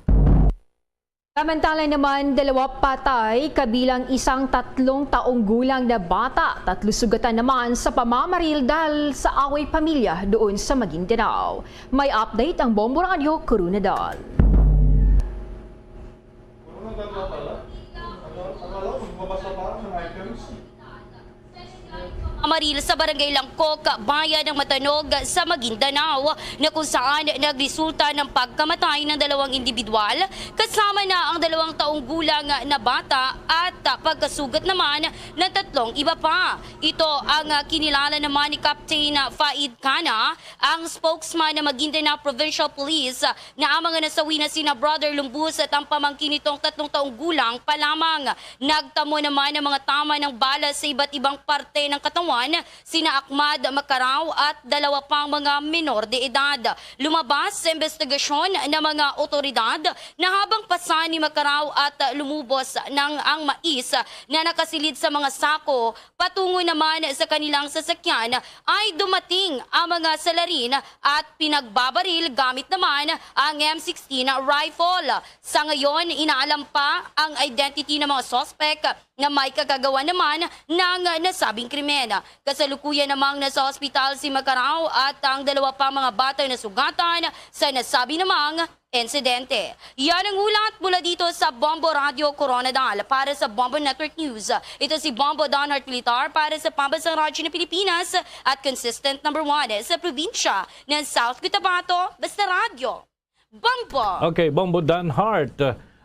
Samantala naman, dalawa patay, kabilang isang tatlong taong gulang na bata. Tatlo sugatan naman sa pamamaril dahil sa away pamilya doon sa Maguindanao. May update ang Bombo Radyo Coronadal. Amaril sa Barangay Langkok, Bayan ng Matanog sa Maguindanao, na kung saan nagresulta ng pagkamatay ng dalawang individual, kasama na ang dalawang taong gulang na bata at pagkasugat naman ng tatlong iba pa. Ito ang, ah, kinilala naman ni Captain Faid Kana, ang spokesman ng Maguindanao Provincial Police, na ang mga nasawi na sina Brother Lumbus at ang pamangkin nitong tatlong taong gulang pa lamang. Nagtamo naman ang mga tama ng bala sa iba't ibang parte ng katawan, sina Ahmad Macarao at dalawa pang mga menor de edad. Lumabas sa investigasyon ng mga otoridad na habang pasan ni Macarao at lumubos ng ang mais na nakasilid sa mga sako patungo naman sa kanilang sasakyan, ay dumating ang mga salarin at pinagbabaril gamit naman ang M sixteen rifle. Sa ngayon, inaalam pa ang identity ng mga suspect na may kagagawan naman ng nasabing krimen. Kasalukuyan namang nasa ospital si Macarao at ang dalawa pa mga batang nasugatan sa nasabi namang insidente. Yan ang ulat mula dito sa Bombo Radio Coronadal. Para sa Bombo Network News, ito si Bombo Don Hart Militar para sa Pambansang Radyo ng Pilipinas at consistent number one sa probinsya ng South Cotabato, Basta Radyo. Bombo! Okay, Bombo Dan Hart.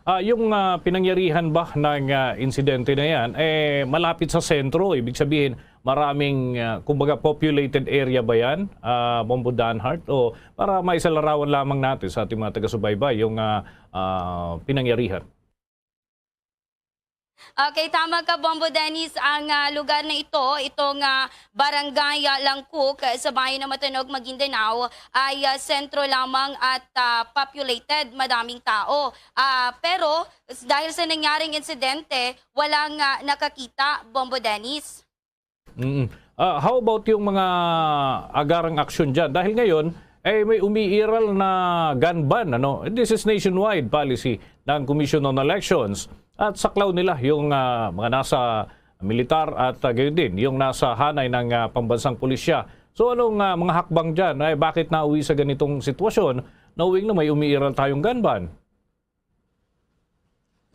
Ah, yung, ah, pinangyarihan ba ng, ah, insidente na yan, eh, malapit sa sentro, ibig sabihin, maraming, ah, kumbaga, populated area ba yan, ah, Bombo Dan Hart? O para maisalarawan lamang natin sa ating mga taga-subaybay yung, ah, ah, pinangyarihan. Okay, tama ka, Bombo Dennis. Ang, ah, lugar na ito, itong, ah, Barangay, ah, Langkok, ah, sa bayan ng Matanog, Maguindanao, ay, ah, sentro lamang at, ah, populated, madaming tao. Ah, pero s-, dahil sa nangyaring insidente, walang, ah, nakakita, Bombo Dennis. Mm. Ah, how about yung mga agarang aksyon dyan? Dahil ngayon, eh, may umiiral na gun ban, ano? This is nationwide policy ng Commission on Elections. At saklaw nila yung, ah, mga nasa militar at, ah, gayon din, yung nasa hanay ng, ah, pambansang pulisya. So, anong, ah, mga hakbang dyan? Ay, bakit nauwi sa ganitong sitwasyon? Knowing na may umiiral tayong gun ban.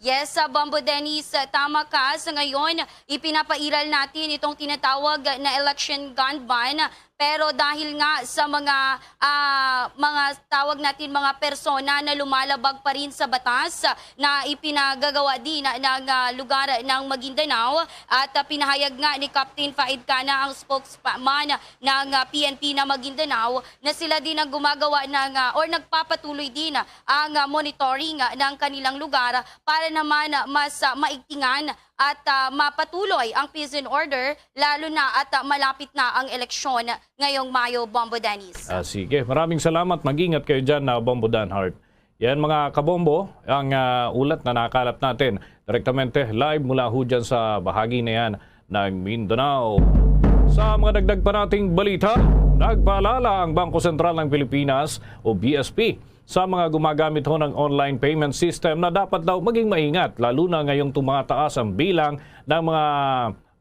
Yes, ah, Bombo Dennis, ah, tama ka. Sa ngayon, ipinapairal natin itong tinatawag na election gun ban. Pero dahil nga sa mga, ah, mga tawag natin mga persona na lumalabag pa rin sa batas, ah, na ipinagagawa din na, ng, ah, lugar ng Maguindanao, at, ah, pinahayag nga ni Captain Faid Cana, ang spokesman ng, ah, P N P na Maguindanao, na sila din ang gumagawa ng, ah, or nagpapatuloy din ang, ah, monitoring, ah, ng kanilang lugar para naman, ah, mas, ah, maigtingan at, ah, mapatuloy ang peace and order, lalo na at, ah, malapit na ang eleksyon ngayong Mayo, Bombo Dennis. Ah, sige, maraming salamat. Mag-ingat kayo dyan, ah, Bombo Danhart. Yan, mga kabombo, ang, ah, ulat na nakalap natin direktamente live mula ho dyan sa bahagi na yan ng Mindanao. Sa mga dagdag pa nating balita, nagpaalala ang Bangko Sentral ng Pilipinas o B S P sa mga gumagamit ho ng online payment system na dapat daw maging maingat, lalo na ngayong tumataas ang bilang ng mga,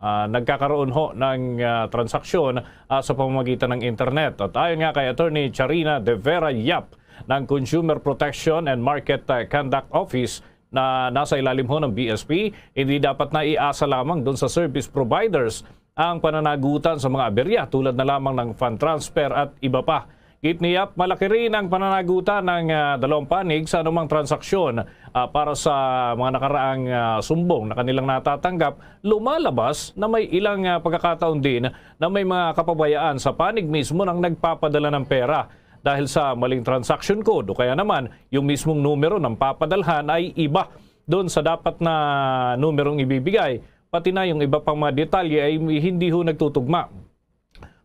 ah, nagkakaroon ho ng, ah, transaksyon, ah, sa pamamagitan ng internet. At ayon nga kay Attorney Charina de Vera Yap ng Consumer Protection and Market, ah, Conduct Office na nasa ilalim ho ng B S P, hindi dapat na iasa lamang doon sa service providers ang pananagutan sa mga aberya tulad na lamang ng fund transfer at iba pa. Git ni Yap, malaki rin ang pananagutan ng, ah, dalawang panig sa anumang transaksyon, ah, para sa mga nakaraang, ah, sumbong na kanilang natatanggap, lumalabas na may ilang, ah, pagkakataon din na may mga kapabayaan sa panig mismo ng nagpapadala ng pera dahil sa maling transaction code o kaya naman yung mismong numero ng papadalhan ay iba doon sa dapat na numerong ibibigay, pati na yung iba pang mga detalye ay hindi ho nagtutugma.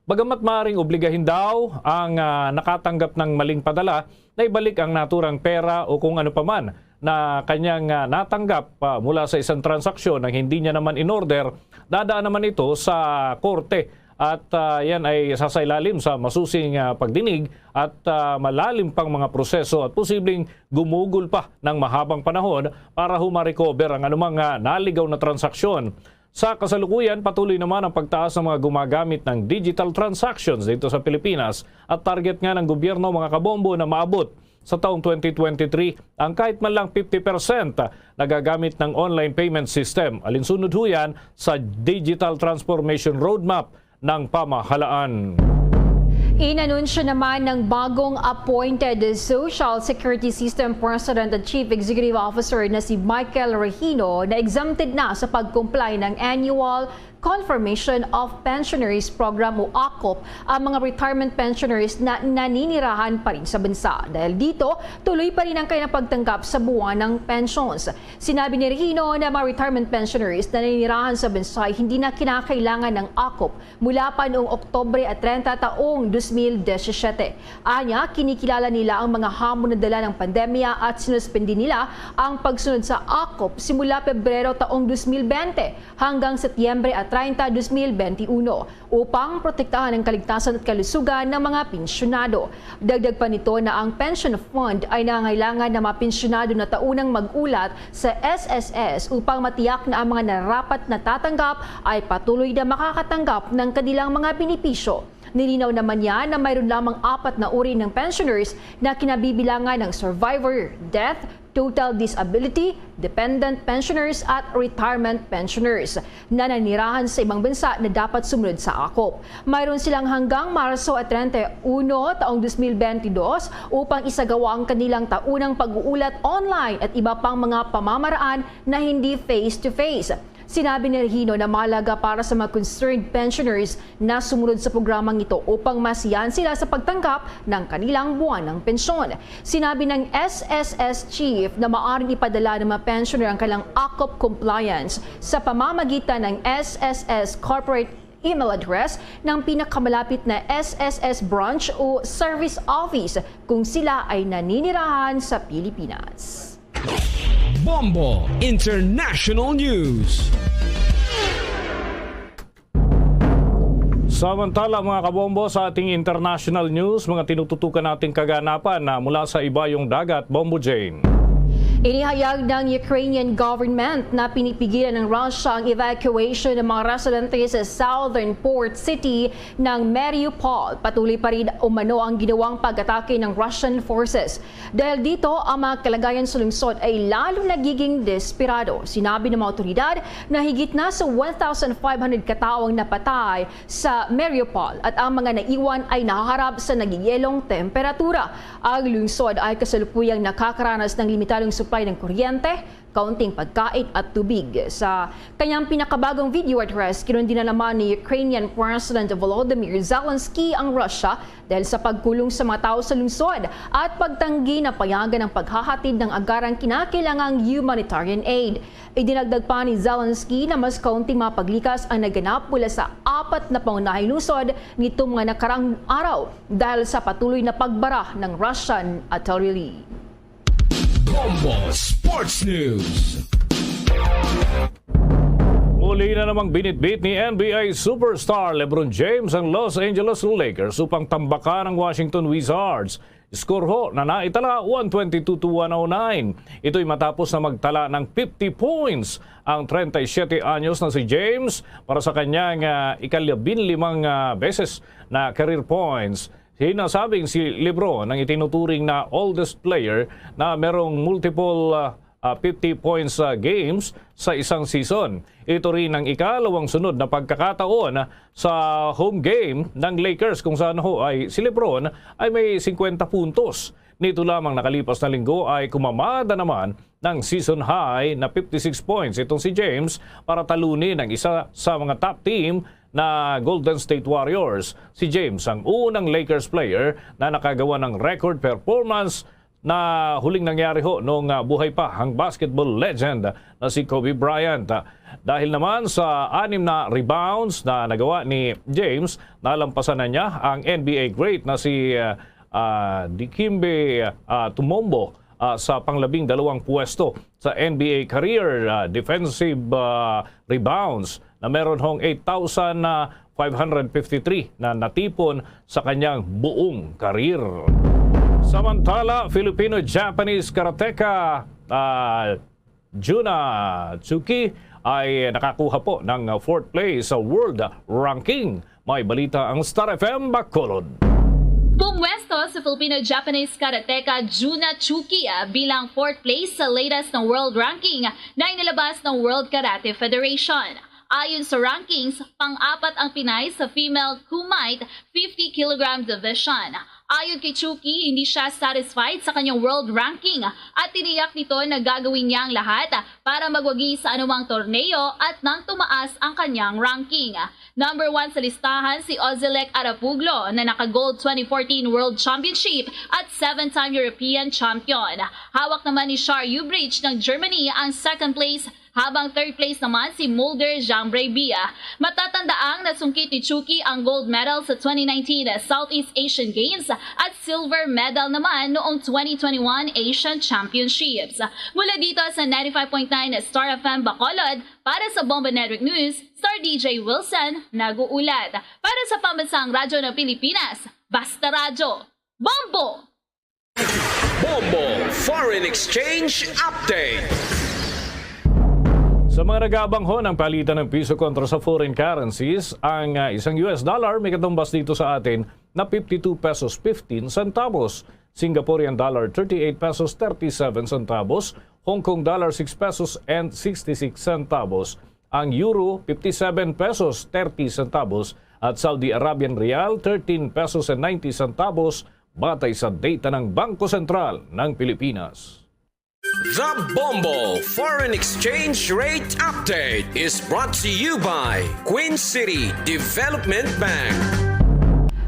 Bagamat maaring obligahin daw ang, ah, nakatanggap ng maling padala na ibalik ang naturang pera o kung ano pa man na kanyang, ah, natanggap, ah, mula sa isang transaksyon na hindi niya naman in-order, dadaan naman ito sa korte at, ah, yan ay sasailalim sa masusing, ah, pagdinig at, ah, malalim pang mga proseso at posibleng gumugol pa ng mahabang panahon para ho ma-recover ang anumang, ah, naligaw na transaksyon. Sa kasalukuyan, patuloy naman ang pagtaas ng mga gumagamit ng digital transactions dito sa Pilipinas at target nga ng gobyerno, mga kabombo, na maabot sa taong twenty twenty-three ang kahit man lang fifty percent na gagamit ng online payment system. Alinsunod ho yan sa Digital Transformation Roadmap ng pamahalaan. Inanunsyo naman ng bagong appointed Social Security System President at Chief Executive Officer na si Michael Regino na exempted na sa pag-comply ng Annual Confirmation of Pensioners Program o akop ang mga retirement pensioners na naninirahan pa rin sa bansa. Dahil dito, tuloy pa rin ang kanilang pagtanggap sa buwan ng pensions. Sinabi ni Regino na mga retirement pensioners na naninirahan sa bansa ay hindi na kinakailangan ng akop mula pa noong Oktubre at treinta taong dos mil disisyete. Anya, kinikilala nila ang mga hamon na dala ng pandemya at sinuspindi nila ang pagsunod sa akop simula Pebrero taong dos mil bente hanggang Setyembre at treinta, dos mil bente uno, upang protektahan ang kaligtasan at kalusugan ng mga pensyonado. Dagdag pa nito na ang pension fund ay nangangailangan na mga pensyonado na taunang mag-ulat sa S S S upang matiyak na ang mga narapat natatanggap ay patuloy na makakatanggap ng kanilang mga benepisyo. Nilinaw naman niya na mayroon lamang apat na uri ng pensioners na kinabibilangan ng survivor, death, total disability, dependent pensioners at retirement pensioners na nanirahan sa ibang bansa na dapat sumunod sa akop. Mayroon silang hanggang Marso at treinta y uno taong dos mil bente dos upang isagawa ang kanilang taunang pag-uulat online at iba pang mga pamamaraan na hindi face-to-face. Sinabi ni Regino na mahalaga para sa mga concerned pensioners na sumunod sa programang ito upang masiyahan sila sa pagtanggap ng kanilang buwanang pensyon. Sinabi ng S S S chief na maaaring ipadala ng mga pensioner ang kanilang akop compliance sa pamamagitan ng S S S corporate email address ng pinakamalapit na S S S branch o service office kung sila ay naninirahan sa Pilipinas. Bombo International News. Samantala, mga kabombo, sa ating international news, mga tinututukan nating kaganapan na mula sa ibayong dagat, Bombo Jane. Inihayag ng Ukrainian government na pinipigilan ng Russia ang evacuation ng mga residente sa southern port city ng Mariupol. Patuloy pa rin umano ang ginawang pag-atake ng Russian forces. Dahil dito, ang mga kalagayan sa lungsod ay lalo nagiging desperado. Sinabi ng mga otoridad na higit na sa one thousand five hundred katao ang napatay sa Mariupol at ang mga naiwan ay nahaharap sa nagyeyelong temperatura. Ang lungsod ay kasalukuyang nakakaranas ng limitadong supply supply ng kuryente, kaunting pagkain at tubig. Sa kanyang pinakabagong video address, kinundina naman ni Ukrainian President Volodymyr Zelensky ang Russia dahil sa pagkulong sa mga tao sa lungsod at pagtanggi na payagan ang paghahatid ng agarang kinakailangang humanitarian aid. Idinagdag pa ni Zelensky na mas kaunting mga paglikas ang naganap mula sa apat na pangunahing lungsod nitong mga nakaraang araw dahil sa patuloy na pagbara ng Russian artillery. Bombo Sports News. Muli na namang binitbit ni N B A superstar LeBron James ang Los Angeles Lakers upang tambakan ang Washington Wizards. Score ho na naitala, one twenty-two to one oh nine. Ito'y matapos na magtala ng fifty points ang treinta y siete anyos na si James para sa kanyang ah, ikalabinlimang ah, beses na career points. Sinasabing si LeBron ang itinuturing na oldest player na merong multiple ah, ah, fifty points ah, games sa isang season. Ito rin ang ikalawang sunod na pagkakataon sa home game ng Lakers kung saan ho ay si LeBron ay may singkwenta puntos. Nito lamang nakalipas na linggo ay kumamada naman ng season high na fifty-six points itong si James para talunin ang isa sa mga top team na Golden State Warriors. Si James ang unang Lakers player na nakagawa ng record performance na huling nangyari ho nung ah, buhay pa ang basketball legend na si Kobe Bryant. Dahil naman sa anim na rebounds na nagawa ni James, nalampasan na niya ang N B A great na si ah, ah, Dikembe ah, Mutombo ah, sa panglabing dalawang puwesto sa N B A career ah, defensive ah, rebounds na meron hong eight thousand five hundred fifty-three na natipon sa kanyang buong career. Samantala, Filipino-Japanese karateka ah, Juna Chuki ay nakakuha po ng fourth place sa world ranking. May balita ang Star F M Bacolod. Pumwesto sa Filipino-Japanese karateka Juna Chuki bilang fourth place sa latest na world ranking na inilabas ng World Karate Federation. Ayon sa rankings, pang-apat ang Pinay sa female kumite fifty kilogram division. Ayon kay Chuki, hindi siya satisfied sa kanyang world ranking at tiniyak nito na gagawin niya ang lahat para magwagi sa anumang torneo at nang tumaas ang kanyang ranking. Number one sa listahan si Ozilek Arapuglo na naka-gold twenty fourteen World Championship at seven-time European Champion. Hawak naman ni Shar Ubrich ng Germany ang second place, habang third place naman si Mulder Jean Brebia. Matatandaang nasungkit ni Chuki ang gold medal sa twenty nineteen Southeast Asian Games at silver medal naman noong twenty twenty-one Asian Championships. Mula dito sa ninety-five point nine Star F M Bacolod, para sa Bombo Network News, Star D J Wilson nag-uulat. Para sa Pambansang Radyo ng Pilipinas, Basta Radyo, Bombo! Bombo Foreign Exchange Update. Sa mga nag-aabang ho ng palitan ng piso kontra sa foreign currencies, ang ah, isang U S dollar may katumbas dito sa atin na fifty-two pesos fifteen centavos, Singaporean dollar thirty-eight pesos thirty-seven centavos, Hong Kong dollar six pesos and sixty-six centavos, ang euro fifty-seven pesos thirty centavos, at Saudi Arabian rial thirteen pesos and ninety centavos, batay sa data ng Bangko Sentral ng Pilipinas. The Bombo Foreign Exchange Rate Update is brought to you by Queen City Development Bank.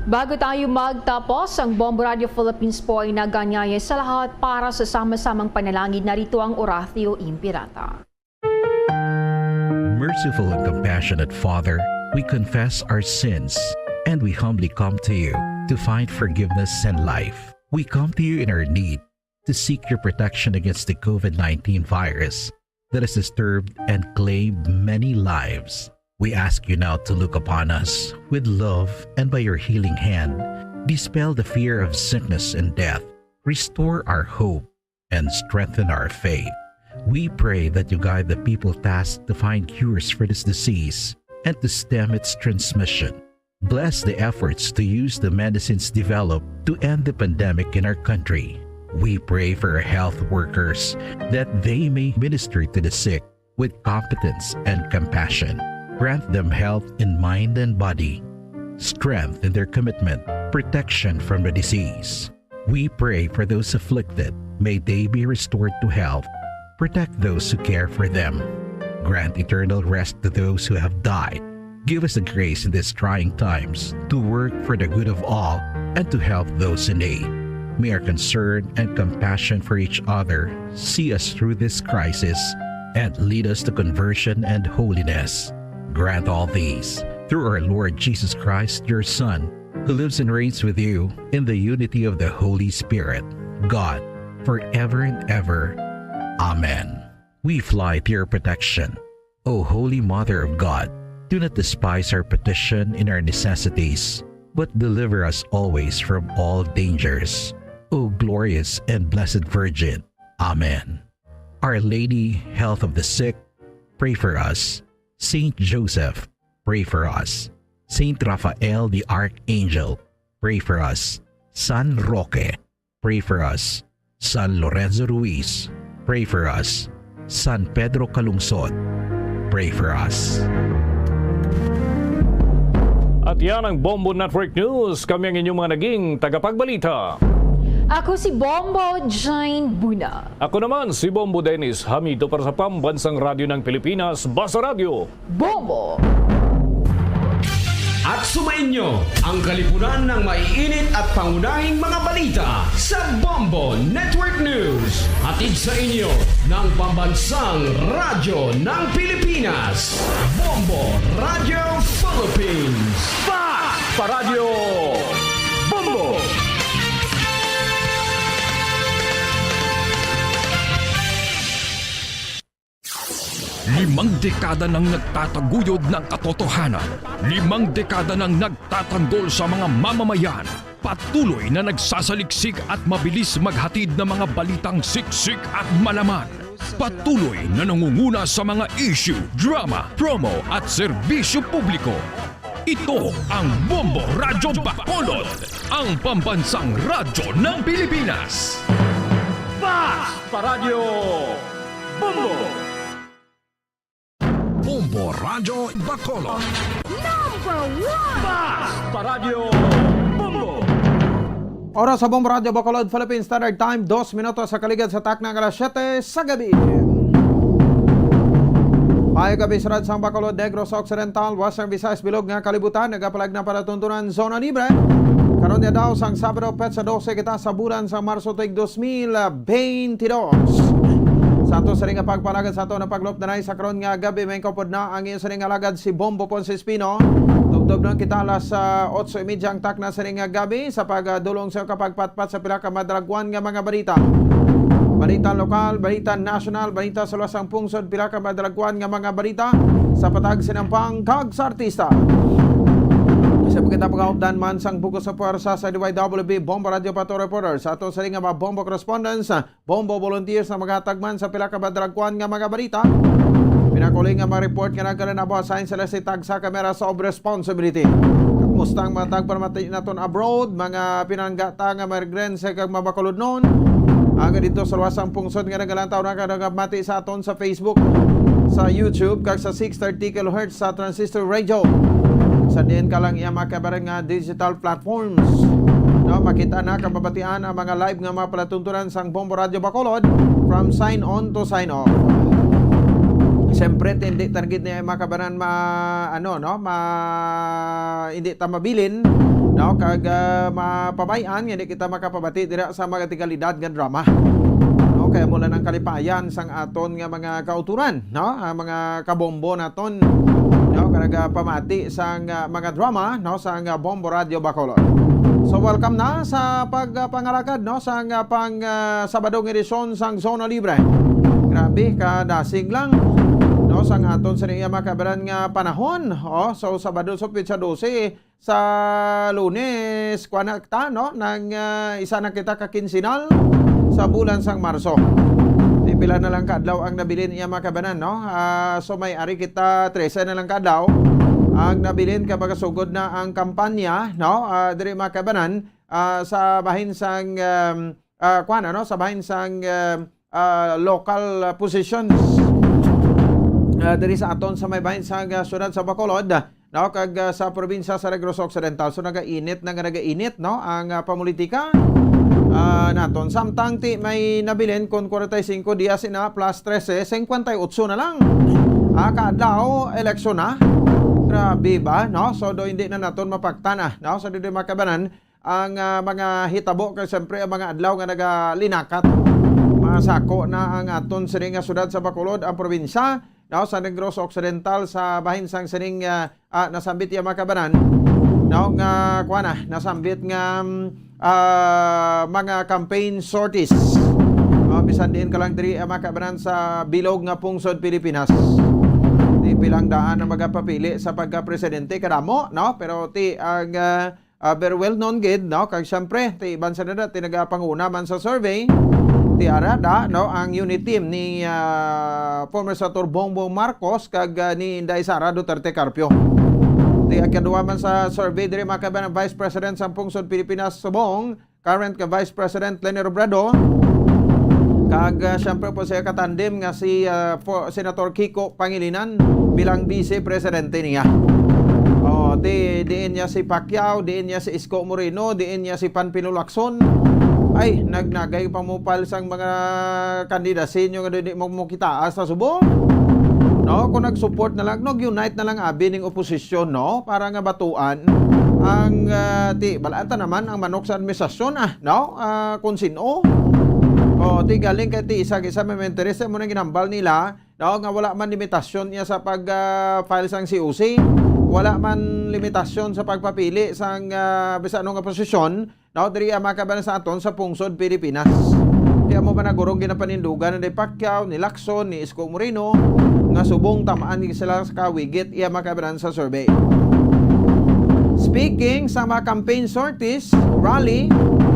Bago tayo magtapos, ang Bombo Radio Philippines po ay naganyaya sa lahat para sa sama-samang panalangin. Narito ang Oratio Impirata. Merciful and compassionate Father, we confess our sins and we humbly come to you to find forgiveness and life. We come to you in our need to seek your protection against the COVID nineteen virus that has disturbed and claimed many lives. We ask you now to look upon us with love and by your healing hand, dispel the fear of sickness and death, restore our hope, and strengthen our faith. We pray that you guide the people tasked to find cures for this disease and to stem its transmission. Bless the efforts to use the medicines developed to end the pandemic in our country. We pray for our health workers that they may minister to the sick with competence and compassion. Grant them health in mind and body, strength in their commitment, protection from the disease. We pray for those afflicted. May they be restored to health Protect those who care for them. Grant eternal rest to those who have died. Give us the grace in these trying times to work for the good of all and to help those in need. May our concern and compassion for each other see us through this crisis and lead us to conversion and holiness. Grant all these through our Lord Jesus Christ, your Son, who lives and reigns with you in the unity of the Holy Spirit, God, forever and ever. Amen. We fly to your protection. O Holy Mother of God, do not despise our petition in our necessities, but deliver us always from all dangers. O glorious and blessed Virgin. Amen. Our Lady, Health of the Sick, pray for us. Saint Joseph, pray for us. Saint Raphael the Archangel, pray for us. San Roque, pray for us. San Lorenzo Ruiz, pray for us. San Pedro Calungsod, pray for us. At yan ang Bombo Network News. Kami ang inyong mga naging tagapagbalita. Ako si Bombo Jane Buna. Ako naman si Bombo Dennis Hamido para sa Pambansang Radyo ng Pilipinas, Basta Radyo. Bombo! At sumainyo ang kalipunan ng maiinit at pangunahing mga balita sa Bombo Network News. Hatid sa inyo ng Pambansang Radyo ng Pilipinas, Bombo Radyo Philippines. Fast Paradyo Bombo! Limang dekada nang nagtataguyod ng katotohanan. Limang dekada nang nagtatanggol sa mga mamamayan. Patuloy na nagsasaliksik at mabilis maghatid ng mga balitang siksik at malaman. Patuloy na nangunguna sa mga issue, drama, promo at serbisyo publiko. Ito ang Bombo Radyo Bacolod, ang pambansang radyo ng Pilipinas. Fast Paradyo Bombo! Bombo Radyo Bacolod. Number one! Fast Paradyo Bombo! Oras sa Bombo Radyo Bacolod, Philippine Standard Time, dos minutos sa kaligad sa takna nga alas siyete sa gabi. Maayong gabi sa Radsang Bacolod, Negros Occidental, Western Visayas, bilog nga kalibutan, nagapalag na palatuntunan, Zona Libre. Karon nga daw sang Sabado, petsa dose kita sa bulan sa Marso tuig dos mil beintidos. Sa ato sini nga pagpalagad sa ato nga paglup danay sa karon nga gabi, may kaupod na ang iyo sini nga alagad si Bombo Ponce Espino. Tubtob na kita alas, ah, otso y media ang takna sini nga gabi sa pagdulong sa kapagpatpat sa pila ka madalagwan nga mga balita. Balita lokal, balita nasyonal, balita sa luwas sang pungsod, pila ka madalagwan nga mga balita sa patag, sinampang kag sa artista. Sa pagkatapos, kaupdan man sang bug-os sa puwersa sa D Y W B Bombo Radyo Pato Reporter, sa ato sini nga mga Bombo correspondents, Bombo volunteers na maghatag man sa pila ka madalagwan nga mga balita. Pinakuli nga mga report nga nagkalinabo, assign sila sa tagsa ka Matters of Responsibility. Kamusta ang mga tagpamati naton abroad, mga pinanggata nga mga Regrense kag mga Bacolodnon? Ang dito sa luwas sang pungsod nga nagalantaw na kag nagamati sa aton sa Facebook, sa YouTube, kag sa six thirty kilohertz sa Transistor Radio. Sa diin ka lang iya makabaran nga digital platforms. No, makita na, kababatian ang mga live nga mga palatuntunan sang Bombo Radyo Bacolod from sign on to sign off. Siyempre, hindi target niya makabaran ma-, ano, no, ma-, hindi ta mabilin, no, kag, ah, mapabay-an nga hindi kita makapabati dira sa mga tigalidad nga drama. No, kaya mula ng kalipayan sang aton nga mga kauturan, no, ang mga kabombo naton, no, kag, ah, pamati sang, ah, mga drama, no, sang, ah, Bombo Radyo Bacolod. So, welcome na sa pagpangalagad, no, sang, ah, pang, ah, Sabadong edisyon sang Zona Libre. Grabe, kadasig lang, no, sang aton sa iya makabaran nga panahon. Oh, so, Sabado, so, petsa dose, sa Lunes, kuwan na ta, no? Nang, ah, isa na kita ka kinsinal sa bulan sang Marso. Di pila na lang ka adlaw ang nabilin iya makabanan, no? Ah, so may ari kita, trese na lang ka adlaw ang nabilin kag magasugod na ang kampanya, no? Ah, diri makabanan, ah, sa bahin sang, um, ah, kuwan, ano? Sa bahin sang, um, ah, local, ah, positions, ah, diri sa aton sa may bahin sang, ah, syudad sa Bacolod. no, kag, ah, sa probinsya sa Negros Occidental. So, nagainit na nga nagainit, no, ang, ah, pamulitika, ah, naton. Samtang ti may nabilin kon forty-five dias na, plus trese, singkwenta y otso na lang. Ah, kaadlaw, eleksyon na. Grabe ba, no? So, do hindi na naton mapagtan, ah, no? So, dito makabanan ang, ah, mga hitabo, kay siyempre ang mga adlaw nga nagalinakat. Masako na ang aton sining nga syudad sa Bacolod, ang probinsya, no, sa Negros Occidental, sa bahin sang sining, ah, ah, nasambit ya makabanan, no, nga kuha na, nasambit nga, mm, ah, mga campaign sorties. No, bisan diin ka lang diri, ah, makabanan sa bilog nga pungsod Pilipinas. Di pilang daan ang magapapili sa pagka-presidente, kadamo, no? Pero ti ang, ah, ah, very well known gid, no? Kag siyempre, ti iban sa nada, ti nagapanguna man sa survey, ti ara da, no, ang unit team ni, ah, former Senator Bongbong Marcos kag, ah, ni Inday Sara Duterte Carpio. Ti ikaduha man sa survey diri, makabanan, Vice President sang Pungsod Pilipinas subong, current nga Vice President Leni Robredo, kag, ah, siyempre po siya katandem nga si, ah, fo-, Senator Kiko Pangilinan bilang Vice Presidente niya. Oh, di, diin niya si Pacquiao, diin niya si Isko Moreno, diin niya si Panfilo Lacson. Ay, nagnagay pa mo pal sang mga kandidato ninyo nga di mo, mo kitaa sa subong. No, kung nag-support na lang, nag-unite na lang abi ning oposisyon, no, para nga batuan ang, ah, ti, balaan ta naman ang manok sa administrasyon, ah, no, ah, kung sino. O, ti galing kay ti isa, isa may interes mo nang ginambal nila, no, nga wala man limitasyon niya sa pag, ah, file sang C O C, wala man limitasyon sa pagpapili sang, ah, bisan ano nga posisyon, no, diri ang makabanan sa aton sa pungsod Pilipinas. Kaya mo ba nagurong ginapanindugan ni Pacquiao, ni Lacson, ni Isko Moreno, nga subong tamaan ni sila sa kawigit iya makabanan sa survey. Speaking sa mga campaign sorties, rally,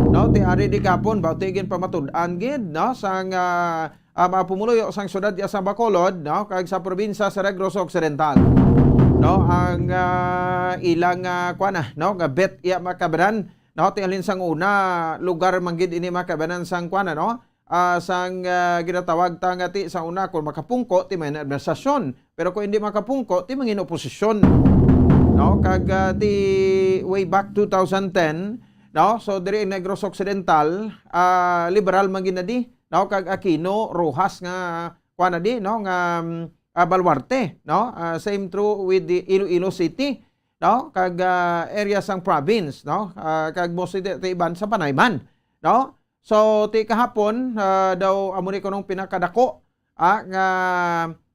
no, ti ari di kapon, bauti gin pamatud-an gid, no, sang, ah, ah, mga pumuluyo sang syudad iya sa Bacolod, no, kag sa probinsya sa Negros Occidental. No, ang, ah, ilang, ah, kuwan na, no, nga bet iya makabanan, no, ti halin sang una, lugar man gid ini makabanan sang kuwan na, no, ah, sang, ah, ginatawag ta nga ti sa una, kung makapungko, ti may administrasyon. Pero kung hindi makapungko, ti mangin oposisyon. No, kag, ah, ti way back two thousand ten, no, so diri in Negros Occidental, ah, liberal man gid na di, no, kag Aquino, Roxas nga kuan na di, no, nga, mm, ah, baluarte, no? Ah, same true with the Iloilo City, no? Kag, ah, area sang province, no? Ah, kag mostly di, di iban sa Panayman, no? So, ti kahapon, ah, daw amo ni kunong pinakadako, ah, nga,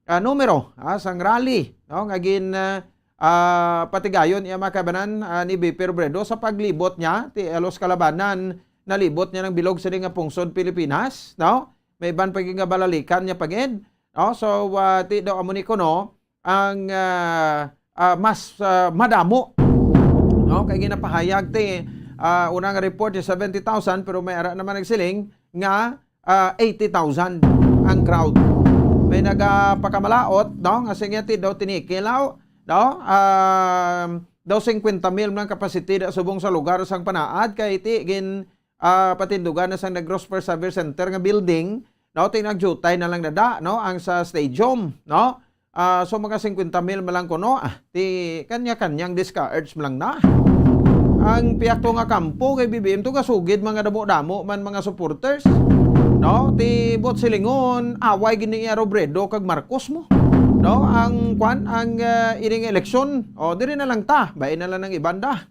ah, numero, ah, sang rally, no? Nga gin, ah, ah, patigayon iya makabanan, ah, ni V P Robredo sa paglibot niya, ti halos kalabanan, nalibot niya ng bilog sini nga pungsod Pilipinas, no? May iban pa gid nga balalikan niya pa gid. No? So, ah, ti daw amo ni kuno ang, ah, ah, mas, ah, madamo. No? Kay ginapahayag ti, ah, una nga report is seventy thousand, pero may ara naman nagsiling nga, ah, eighty thousand ang crowd. May nagapakamalaot, no? Nga siya ti daw tinikilaw, no? Um, daw singkwenta mil man ang capacity da subong sa lugar sang panaad kay ti gin ah, patindugan na sang Negros First Harvest Center nga building, no, ti nagyutay na lang dada, no, ang sa stadium, no? Ah, so mga singkwenta mil man lang kuno, ah, ti kanya-kanyang discards man lang na. Ang pihak to nga kampo kay B B M to gasugid mga damo-damo man mga supporters, no? Ti buot silingon, away gid ni iya Robredo kag Marcos mo, no? Ang kwan, ang, ah, ining eleksyon, o diri na lang ta, bain na lang ng ibanda.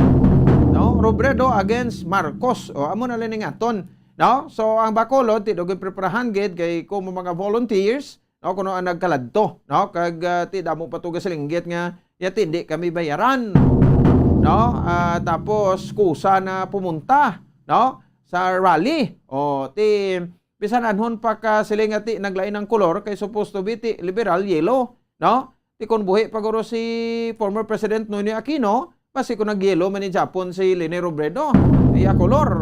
No? Robredo against Marcos. O, amo na lang ning aton. No? So, ang Bacolod, ti daw ginpreparahan gid kay kuno mga volunteers, no, kuno ang nagkaladto, no? Kag, ah, ti damo pa to gasalinggit nga, ya, ti, hindi kami bayaran. No? Ah, tapos, kusa na pumunta, no? Sa rally. O, ti, bisan anhon pa ka sila nga ti naglain ang kolor, kay supposed to be ti liberal, yellow, no? Ti kon buhi pa guro si former President Noynoy Aquino, basi kon nag-yellow man ni Japon si Leni Robredo, iya kolor.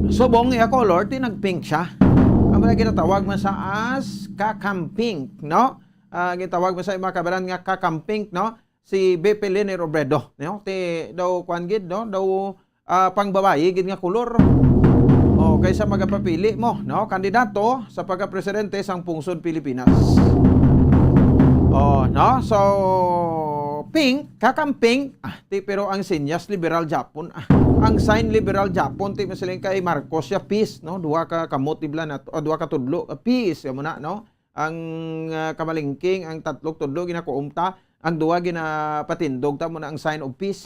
Subong iya kolor, ti nag-pink siya. Ang mga ginatawag man sa as kakam pink, no? Ah, ginatawag man sa mga kabaran nga kakam pink, no? Si V P Leni Robredo, no? Ti daw kwan gid, no? Daw, ah, pangbabayi gid nga kolor. O, kaysa magapapili mo, no? Kandidato sa pagkapresidente sang pungsod Pilipinas. O, no? So, Pink, kakamping, ah, ti, pero ang sinyas liberal Japon, ah. Ang sign liberal Japon, ti, masiling kay Marcos siya, peace, no? Duha ka kamot, ibla na, ah, duha ka tudlo, ah, peace, amo na, no? Ang, ah, kamalingking, ang tatlog tudlo, ginakuom ta, ang duha, ginapatindog ta, mo na ang sign of peace.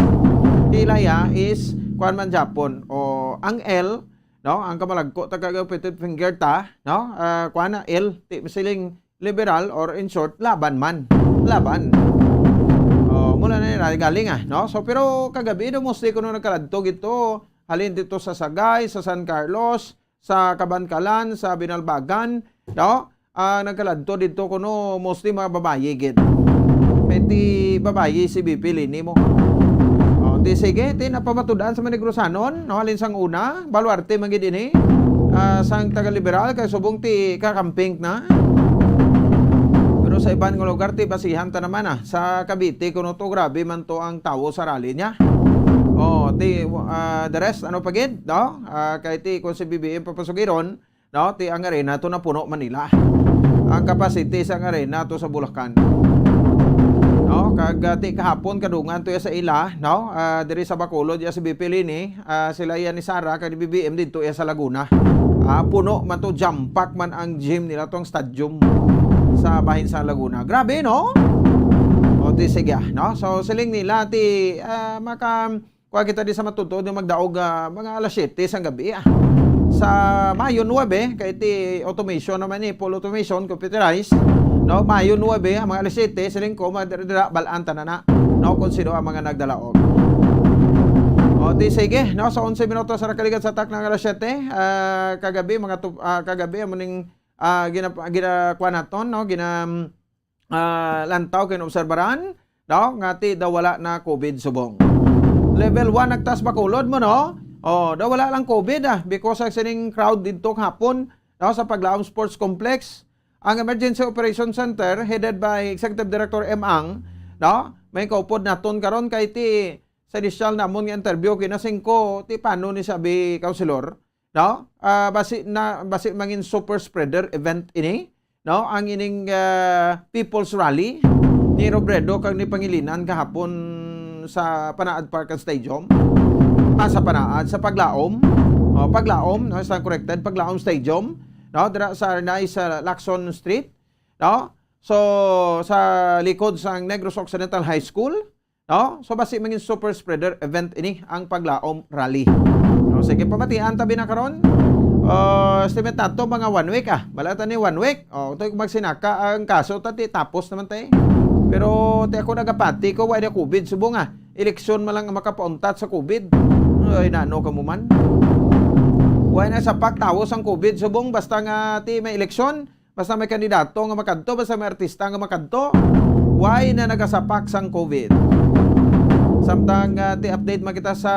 Ti ilaya is, kuwan man Japon, o ang L, no? Ang kamalagko, taga fitted finger ta, no? Ah, kuwan na, L, ti, masiling, liberal, or in short, laban man. Laban. Oh, mula na nila galing, ah, no? So, pero kagabi daw mostly kuno nagkaladto gito, halin dito sa Sagay, sa San Carlos, sa Kabankalan, sa Binalbagan, no? Ah, nagkaladto dito kuno mostly mga babayi gid. May ti babayi si B P Lini mo. Oh, ti sige, ti napamatud-an sa Manigrusanon, no? Halin sang una, baluarte man gid ini. Ah, sang taga-liberal kay subong ti kakamping na. Pero sa iban nga lugar ti basihan ta naman, ah. Sa Cavite kuno to, grabe man to ang tawo sa rally niya. Oh, ti, ah, the rest, ano pa gid, no? Ah, kay ti kung si B B M papasugiron, no? Ti ang arena to napuno man nila. Ang capacity sang arena to sa Bulacan. No? Kag, ah, ti kahapon kadungan to ya sa ila, no? Ah, diri sa Bacolod ya si B P Lini, ah, sila yan ni Sara kag ni B B M didto ya sa Laguna. Ah, puno man to, jam pack man ang gym nila, to ang stadium sa bahin sa Laguna. Grabe, no? O, ti sige, ah, no? So, siling nila, ti, ah, maka, kuha kita di sa matutuod nga magdaog, ah, mga alas siyete sang gabi, ah. Sa Mayo nuebe, kay ti automation naman ni, full automation, computerized, no? Mayo nuebe, ang mga alas siyete, siling ko, mga dira-dira, balaan ta na na, no? Kung sino ang mga nagdalaog. O, ti sige, no? Sa onse minutos sa nakaligat sa takna nga alas siyete, ah, kagabi, mga tup-, ah, kagabi, amo ning, ah, gina-, gina-, kuha naton, no? Gina-, ah, lantaw kay obserbaran, no? Nga ti daw wala na COVID subong. Level one nagtas Bacolod mo, no? Oh, daw wala lang COVID, ah, because sa sining crowd didto hapon, no, sa Paglaom Sports Complex. Ang Emergency Operation Center, headed by Executive Director M. Ang, no? May kaupod naton karon kay ti sa initial namon nga interview, kinasing ko, ti paano ni sabi, Councilor? No? Ah, basi na, basi mangin super spreader event ini, no? Ang ining, ah, People's Rally ni Robredo kag ni Pangilinan kahapon sa Panaad Park and Stadium. Ah, sa Panaad, sa Paglaom. Oh, Paglaom, no? Sa corrected, Paglaom Stadium, no? Dira sa Arnay, sa Lacson Street, no? So, sa likod sa Negros Occidental High School, no? So, basi mangin super spreader event ini ang Paglaom Rally. No, sige, pamatian tabi na karon. Uh, estimate nato mga one week, ah. Balata ni one week. Oh, to magsinaka ang kaso, tati tapos naman tay. Pero ti ako nagapati ko, wala na COVID subong, ah. Eleksyon man lang ang makapauntat sa COVID. Ay, nano ka mo man. Wala na sa pagtawo sang COVID subong, basta nga ti may eleksyon, basta may kandidato nga makadto, basta may artista nga makadto, why na nagasapak sang COVID? Samtang, ah, ti update man kita sa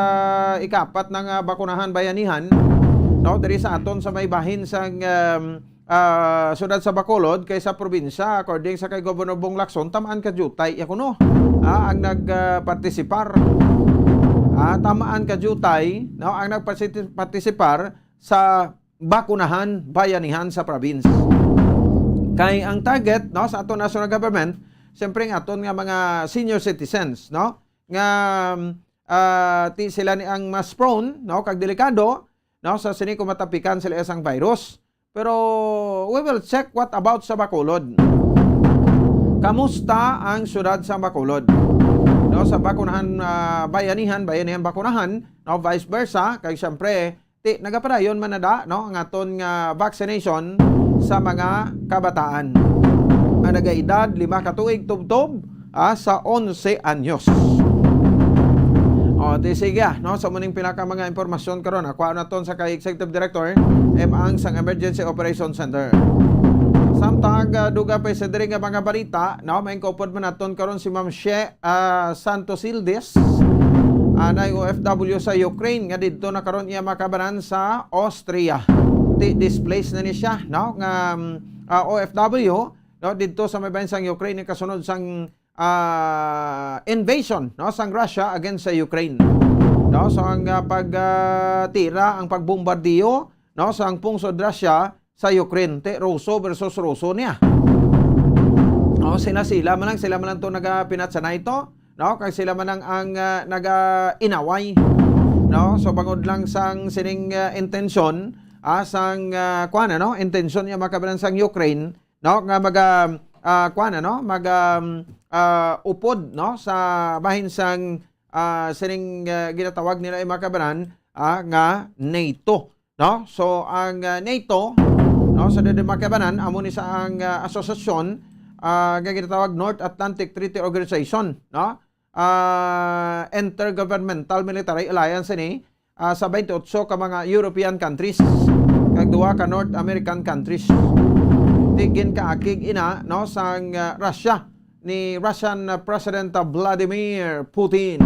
ikapat na nga bakunahan bayanihan, no, diri sa aton sa may bahin sang, um, ah, siyudad sa Bacolod kay sa probinsya, according sa kay Governor Bong Lacson, tamaan ka jutay iya kuno, ah, ang nag, ah, partisipar. Ah, tamaan ka jutay, no, ang nagpartisi-, partisipar sa bakunahan bayanihan sa province. Kay ang target, no, sa aton national government, siyempre ang aton nga mga senior citizens, no, nga, ah, ti sila ni ang mas prone, no, kag delikado, no, sa sini kung matapikan sila sang virus. Pero we will check what about sa Bacolod. Kamusta ang siyudad sa Bacolod? No, sa bakunahan, ah, bayanihan, bayanihan bakunahan, no, vice versa, kay siyempre, ti, nagapadayon man na da, no, ang aton nga vaccination sa mga kabataan nga nagaedad lima ka tuig tubtob, ah, sa onse anyos. O, ti sige, ah, no, sa muning pila ka mga impormasyon karon, nakuha naton sa kay Executive Director M. Ang sang Emergency Operation Center. Samtang, ah, dugang pa sa diri nga mga balita, no, may kaupod man naton karon si Ma'am She ah, Santos Ildes, ah, na O F W sa Ukraine nga didto na karon iya makabanan sa Austria. Ti displaced na ni siya, no? Nga, um, ah, O F W, no, didto sa may bahin sang Ukraine kasunod sang, ah, invasion, no, sang Russia against sa Ukraine. No, so ang, ah, pag, ah, tira, ang pagbombardiyo, no, sang pungsod Russia sa Ukraine, ti Ruso versus Ruso niya. O, sila-sila man lang, sila man lang to nagapinatsanay to, no? Kag sila man ang, ang, ah, naga-inaway, no? So, bangod lang sang sining, ah, intensyon, ah, sang, ah, kuwan, ano? Intensyon niya, mga kababayan, sang Ukraine, no? Nga maga, ah, kuwan, ano? Maga, um, ah, upod, no? Sa bahin sang, ah, sining, ah, ginatawag nila, eh, mga kababayan, ah, nga NATO, no? So, ang, ah, NATO, no, sa diri, mga kababayan, amo ni sa ang, ah, asosasyon, ah, nga ginatawag North Atlantic Treaty Organization, no? Ah, intergovernmental military alliance ini, ah, sa twenty-eight ka mga European countries kag duha ka North American countries. Di ginkaakig ina, no, sang, ah, Russia ni Russian, ah, President, ah, Vladimir Putin.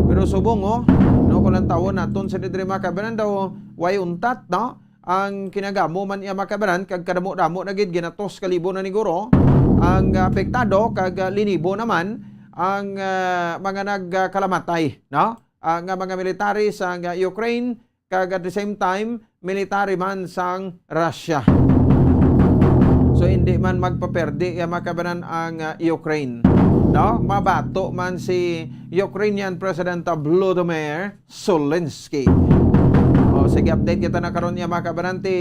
Pero subong, oh, no, kung lantawon naton sa diri, mga kababayan, daw way untat, no? Ang kinagamo man iya, mga kababayan, kag kadamo-damo na gid, ginatos ka libo na ni guro ang apektado, kag, ah, linibo naman ang, ah, mga nagkalamatay, no? Ah, nga mga military sang, ah, Ukraine, kag at the same time, military man sang Russia. So, hindi man magpaperdi ya, mga kababayan, ang, ah, Ukraine, no? Mabato man si Ukrainian President Volodymyr Zelensky. O, sige, update kita na karon niya, mga kababayan, ti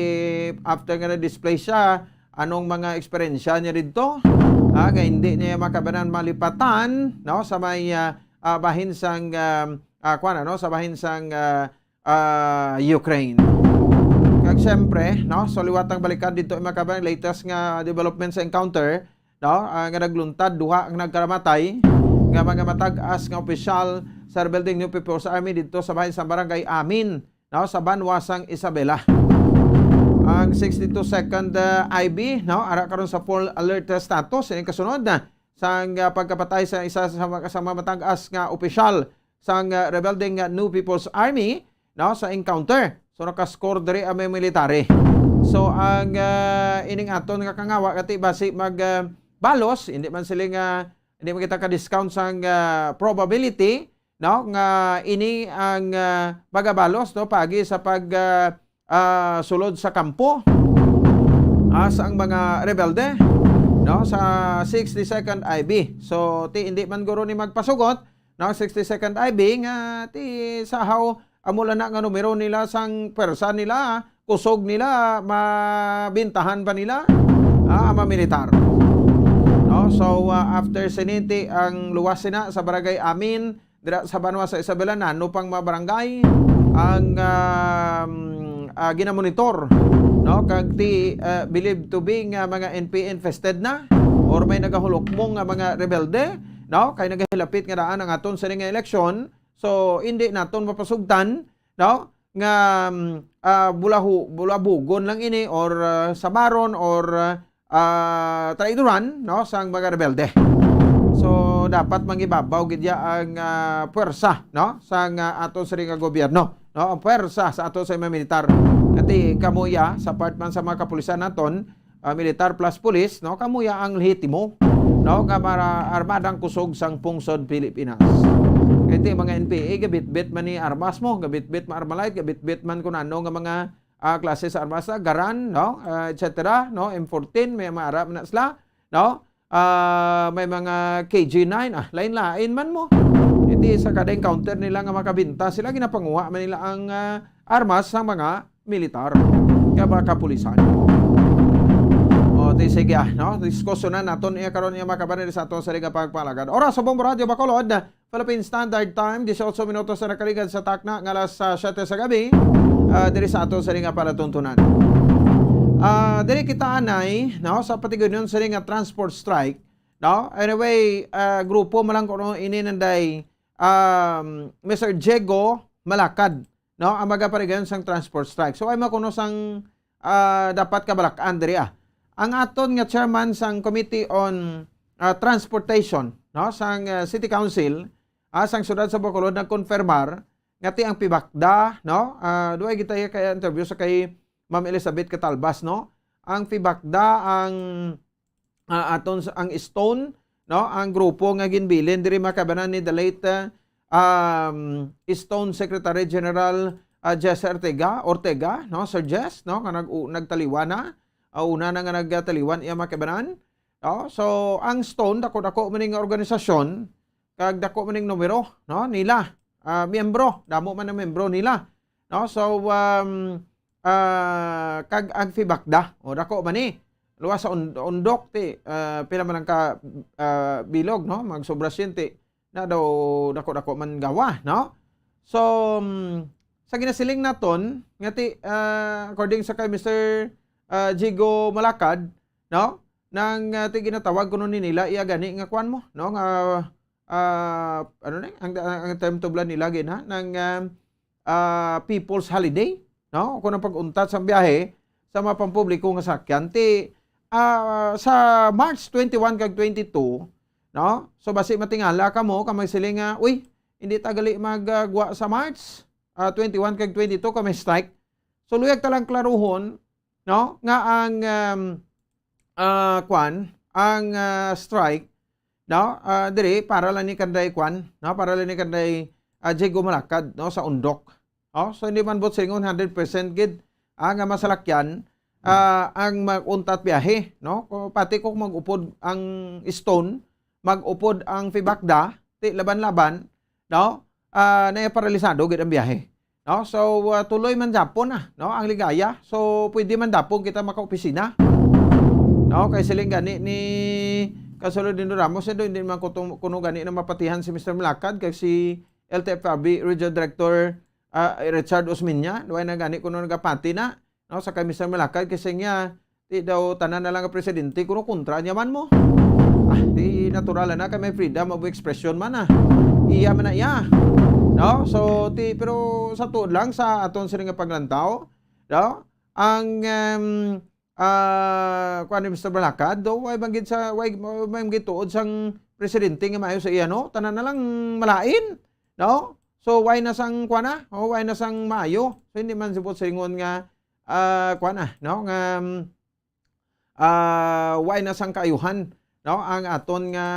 after nga na-display siya, anong mga eksperyensya niya didto? Ah, nga hindi niya, mga kababayan, malipatan, no, sa may, ah, ah, bahin sang, ah, ah, kuwan, ano, sa bahin sang, ah, ah, Ukraine. Kag siyempre, no, so liwat ang balikan didto, mga kababayan, latest nga development sa encounter, no, ah, nga nagluntad, duha ang nagkaramatay nga mga matag-as nga opisyal sa rebelde nga New People's Army didto sa bahin sa Barangay Amin, no, sa banwa sang Isabela. Ang sixty-two second, ah, I B, no, ara karon sa full alert status. Ining kasunod, ah, sang, ah, pagkapatay sa isa sa, sa mga matag-as nga opisyal sang, ah, rebelde nga New People's Army, no, sa encounter. So, naka-score diri ang mga military. So, ang, ah, ining aton nga kangawa, kati basi mag, ah, balos, hindi man sila nga, hindi man kita ka-discount sang, ah, probability, no, nga ini ang, ah, magabalos, no, pagi sa pag, ah, ah, sulod sa kampo, ah, sa ang mga rebelde, no, sa sixty-second I B. So, ti hindi man guro ni magpasugot, no, sixty-second I B nga ti sahaw amo lang na nga numero nila sang pwersa nila, kusog nila, mabintahan pa nila, ah, ang mga militar. No? So, ah, after sini ti ang luwas sina sa Barangay Amin, dira sa banwa sa Isabela, nano pang mga barangay ang, um, ah, ginamonitor, no? Kag ti, ah, believed to be nga mga N P A infested na or may nagahulukmong nga mga rebelde, no? Kay nagahilapit nga daan ang aton sini nga eleksyon, so hindi naton mapasugtan, no, nga, um, ah, bulahu-, bulabugon lang ini or, ah, sabaron or, ah, ah, traidoran, no, sang mga rebelde. So, dapat mangibabaw gid ya ang, ah, puwersa, no, sang, ah, aton sini nga gobyerno, no, ang puwersa sa aton sa mga militar. Kati kamo ya, sa part man sa mga kapulisan naton, ah, militar plus pulis, no, kamo ya ang lehitimo, no, nga para armadang kusog sang pungsod Pilipinas. Kay ti mga N P A, gabitbit man ni armas mo, gabitbit man Armalite, gabitbit man kun ano nga mga ah, klase sa armas, ah, Garand, no? Ah, et cetera, no? M fourteen, may mga ara man na sila, no? Ah, may mga K G nine, ah, lain-lain man mo. Iti sa kada encounter nila nga makabinta sila, ginapanguha man nila ang, ah, armas sa mga militar, nga mga kapulisan. O, ti sige, ah, no? Diskusyonan naton iya karon, iya, mga kababayan, sa aton sa liga pagpalagad. Oras sa Bombo Radio Bacolod, Philippine Standard Time, dieciocho minutos na nakaligad sa takna nga alas, ah, siyete sa gabi, ah, diri sa ato sa nga palatuntunan. Ah, diri kita anay, no, sa patigudnon sa nga transport strike, no? Anyway, ah, grupo man lang kuno ini nanday, um, Mister Diego Malakad, no, ang magaparigayon sang transport strike. So, ay makuno sang, ah, dapat kabalak-an diri, ah. Ang aton nga chairman sang Committee on, ah, Transportation, no, sang, ah, City Council, ah, sang siyudad sa Bacolod nagkonfirmar nga ti ang PIBACDA, no, ah, duay gid tayo kaya interview sa kay Ma'am Elizabeth Catalbas, no, ang PIBACDA ang ah, aton sa, ang Stone, no? Ang grupo nga ginbilin diri, mga kababayan, ni the late, ah, um, Stone Secretary General, ah, Jess Ortega, Ortega, no? Sir Jess, no? Nga nag-, u-, nagtaliwan na. Ah, una na nga nagtaliwan iya, mga kababayan. No? So, ang Stone, dako-dako man nga organisasyon, kag dako man ning numero, no, nila, ah, miyembro, damo man ang miyembro nila, no? So, um, ah, kag ang FEBACDA, o, dako man ni. Luwas sa und-, undok, ti, ah, pila man ang ka, ah, bilog, no? Magsobra siyente. Na daw dako-dako man gawa, no? So, um, sa ginasiling naton, nga ti, ah, according sa kay Mister, ah, Jigo Malakad, no? Nang, ah, ti ginatawag kuno ni nila, iya gani nga kuwan mo, no? Nga, ah, ano ni? Ang, ang, ang term tublan nila gina, nang, um, ah, people's holiday, no? Kung ang pag-untat sa biyahe sa mga pampubliko nga sakyan. Ti, ah, sa March twenty-one kag twenty-two, no? So, basi matingala kamo ka magsiling nga, "Uy, hindi ta gali magagwa sa March, ah, twenty-one kag twenty-two ka may strike." So, luyag ta lang klaruhon, no? Nga ang, um, ah, kwan, ang, ah, strike, no? Ah, diri, para lang ni kanday kwan, no? Para lang ni kanday, ah, Jigo Malakad, no? Sa undok. Oh, so hindi man buot silingon hundred percent gid, ah, nga masalakyan, ah, ang mag-untat biyahe, no? Ko-, pati kung mag-upod ang Stone, mag-upod ang FEBACDA, ti laban-laban, no? Ah, naya paralisado gid ang biyahe. No? So, ah, tuloy man japon na, no, ang ligaya. So, pwede man dapon kita makaopisina. No? Kay siling gani ni Councilor Dino Ramos, eh, do, hindi man kuto-, kuno gani na mapatihan si Mister Malakad, kay si L T F R B Regional Director, ah, Richard Osmeña, duway na gani kuno nagapati na, no, sa kay Mister Malakad, kasi niya, di daw tanan na lang nga presidente, kuno kontra niya man mo. Ah, di natural na kay may freedom of expression man, ah. Iya man na iya. No? So, ti, pero sa tuod lang, sa aton sini nga paglantaw, no? Ang, em, ah, kuwan ni Mister Malakad, do, way man gid sa, way, way man gid tuod sang presidente nga maayo sa iya, no? Tanan na lang malain, no? So, way na sang, kuwan na? O, way na sang maayo? So, hindi man sibot sa ingon nga, ah, kuwan na, no? Nga, mm, ah, way na sang kaayuhan, no? Ang aton nga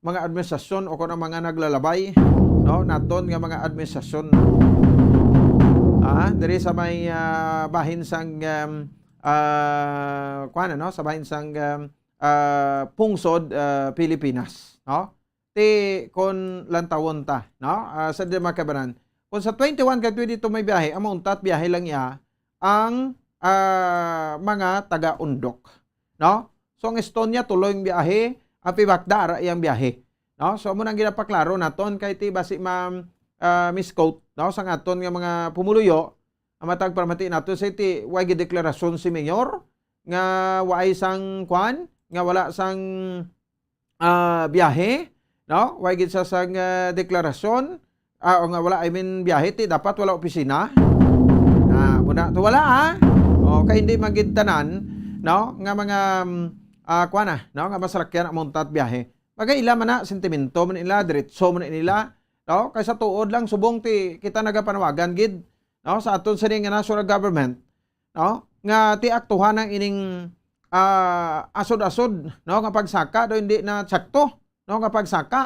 mga administrasyon o kung ang mga naglalabay, no? Naton nga mga administrasyon. Ah, diri sa may, ah, bahin sang, um, ah, kuwan, ano? Sa bahin sang, um, ah, pungsod, ah, Pilipinas, no? Ti kon lantawon ta, no? Ah, sa di makabanan. Kung sa twenty-one kag twenty-two may biyahe, ang mauntat biyahe lang iya ang, ah, mga taga-undok, no? So, ang Estonia, tuloy ang biyahe, ang FEBACDA, ara iyang biyahe, no? So, amo nang ginapaklaro naton kay ti basi ma, ah, misquote, no? Sa aton nga mga pumuluyo, ang matag paramati nato sa ti, way gideklarasyon si Mayor nga way sang kwan, nga wala sang, ah, biyahe, no? Way gid sa sang, ah, deklarasyon, ah, o nga wala, I mean, biyahe, ti dapat wala opisina. Ah, muna, to wala, ah. O, kay hindi man gid tanan, no? Nga mga, mm, ah, kwan na, no? Nga masalakyan ang muntat biyahe. Bagay ila man na, sentimento man ila, diretso man nila, no? Kay sa tuod lang, subong ti, kita nagapanawagan gid, no? Sa aton sini nga national government, no? Nga ti aktuhan ang ining, ah, asod-asod, no? Nga pagsaka do hindi na tsakto, no? Nga pagsaka,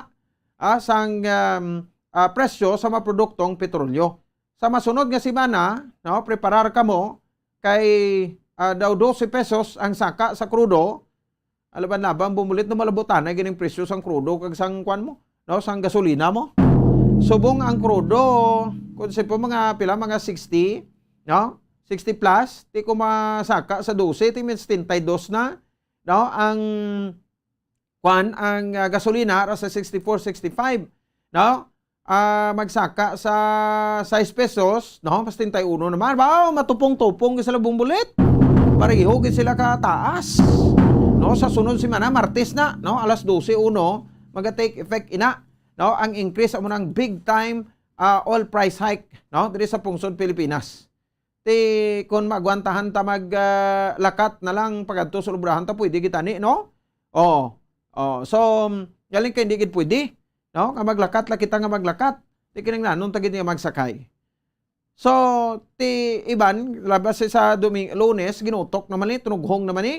ah, sang, um, ah, presyo sa mga produktong petrolyo. Sa masunod nga semana, no? Preparar kamo kay, ah, daw dose pesos ang saka sa krudo, alaban-laban, bumulit no malabutan na gining presyo sang krudo kag sang kwan mo, no? Sang gasolina mo. Subong ang krudo, kung sa po mga pila, mga sixty, no? Sixty plus, ti ko masaka sa dose, ti min setenta y dos na, no? Ang kwan, ang, ah, gasolina ra sa sixty-four, sixty-five, no? Ah, magsaka sa sais pesos, no? Mas treinta y uno naman. Wow, matupong-tupong gid sila bumulit. Pareho gid sila ka taas. No, sa sunod semana, Martes na, no? Alas dose uno, maga-take effect ina, no? Ang increase amo nang big time, ah, oil price hike, no? Diri sa pungsod Pilipinas. Ti, kun maagwantahan ta mag, ah, lakat na lang pagadto sa lubrahan ta, pwede kita ni, no? Oh. Oh, so, galing kay hindi gid pwede, no? Nga maglakat la kita nga maglakat. Ti kinahanglanon ta gid nga magsakay. So, ti iban, labas sa Doming-, Lunes, ginutok naman ni, tunughong naman ni,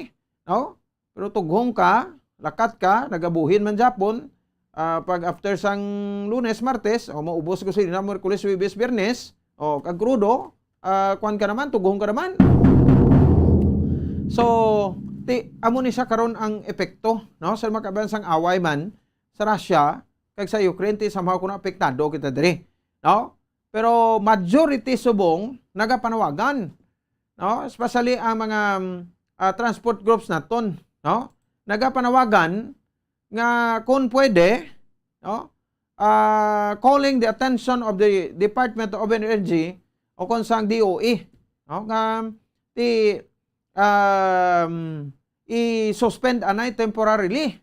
no? Pero tughong ka, lakat ka, nagabuhin man japon, ah, pag after sang Lunes, Martes, o maubos ko sila Miyerkules, Huwebes, Biyernes, o kag krudo, ah, kwan ka naman, tughong ka naman. So, ti, amo ni siya karon ang epekto, no? Sa makaban sang away man sa Russia, kag sa Ukraine, ti somehow kuno apektado kita diri, no? Pero majority subong nagapanawagan, no? Especially ang mga, um, ah, transport groups naton, no? Nagapanawagan nga kung pwede, no? Ah, calling the attention of the Department of Energy o kung sang D O E, no? Nga ti, um, i-suspend anay temporarily.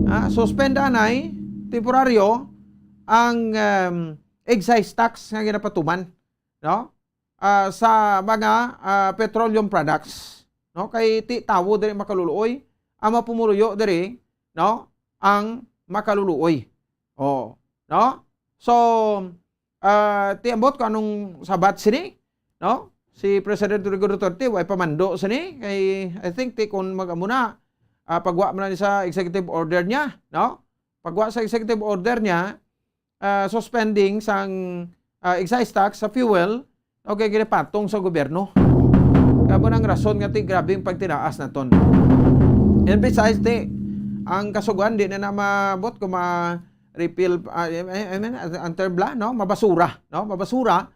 Ah, suspend anay temporaryo ang, um, excise tax nga ginapatuman, no? Ah, sa mga, ah, petroleum products, no? Kay ti tawo diri makaluluoy, ang mapumuluyo diri, no? Ang makaluluoy. Oh, no? So, ah, ti ambot ko anong sabat sini, no? Si President Rodrigo Duterte, way pamando sini. Kay, I think, ti kun mag-amo na, ah, pagwa man lang sa executive order niya, no? Pagwa sa executive order niya, ah, suspending sang, ah, excise tax sa fuel, okay, ginapatong sa gobyerno. Kaya mo nang rason nga ti grabe ang pagtinaas naton. And besides, ti, ang kasuguan, di na na maabot kung ma-repeal, ah, I, I mean, ang term bala, no? Mabasura, no? Mabasura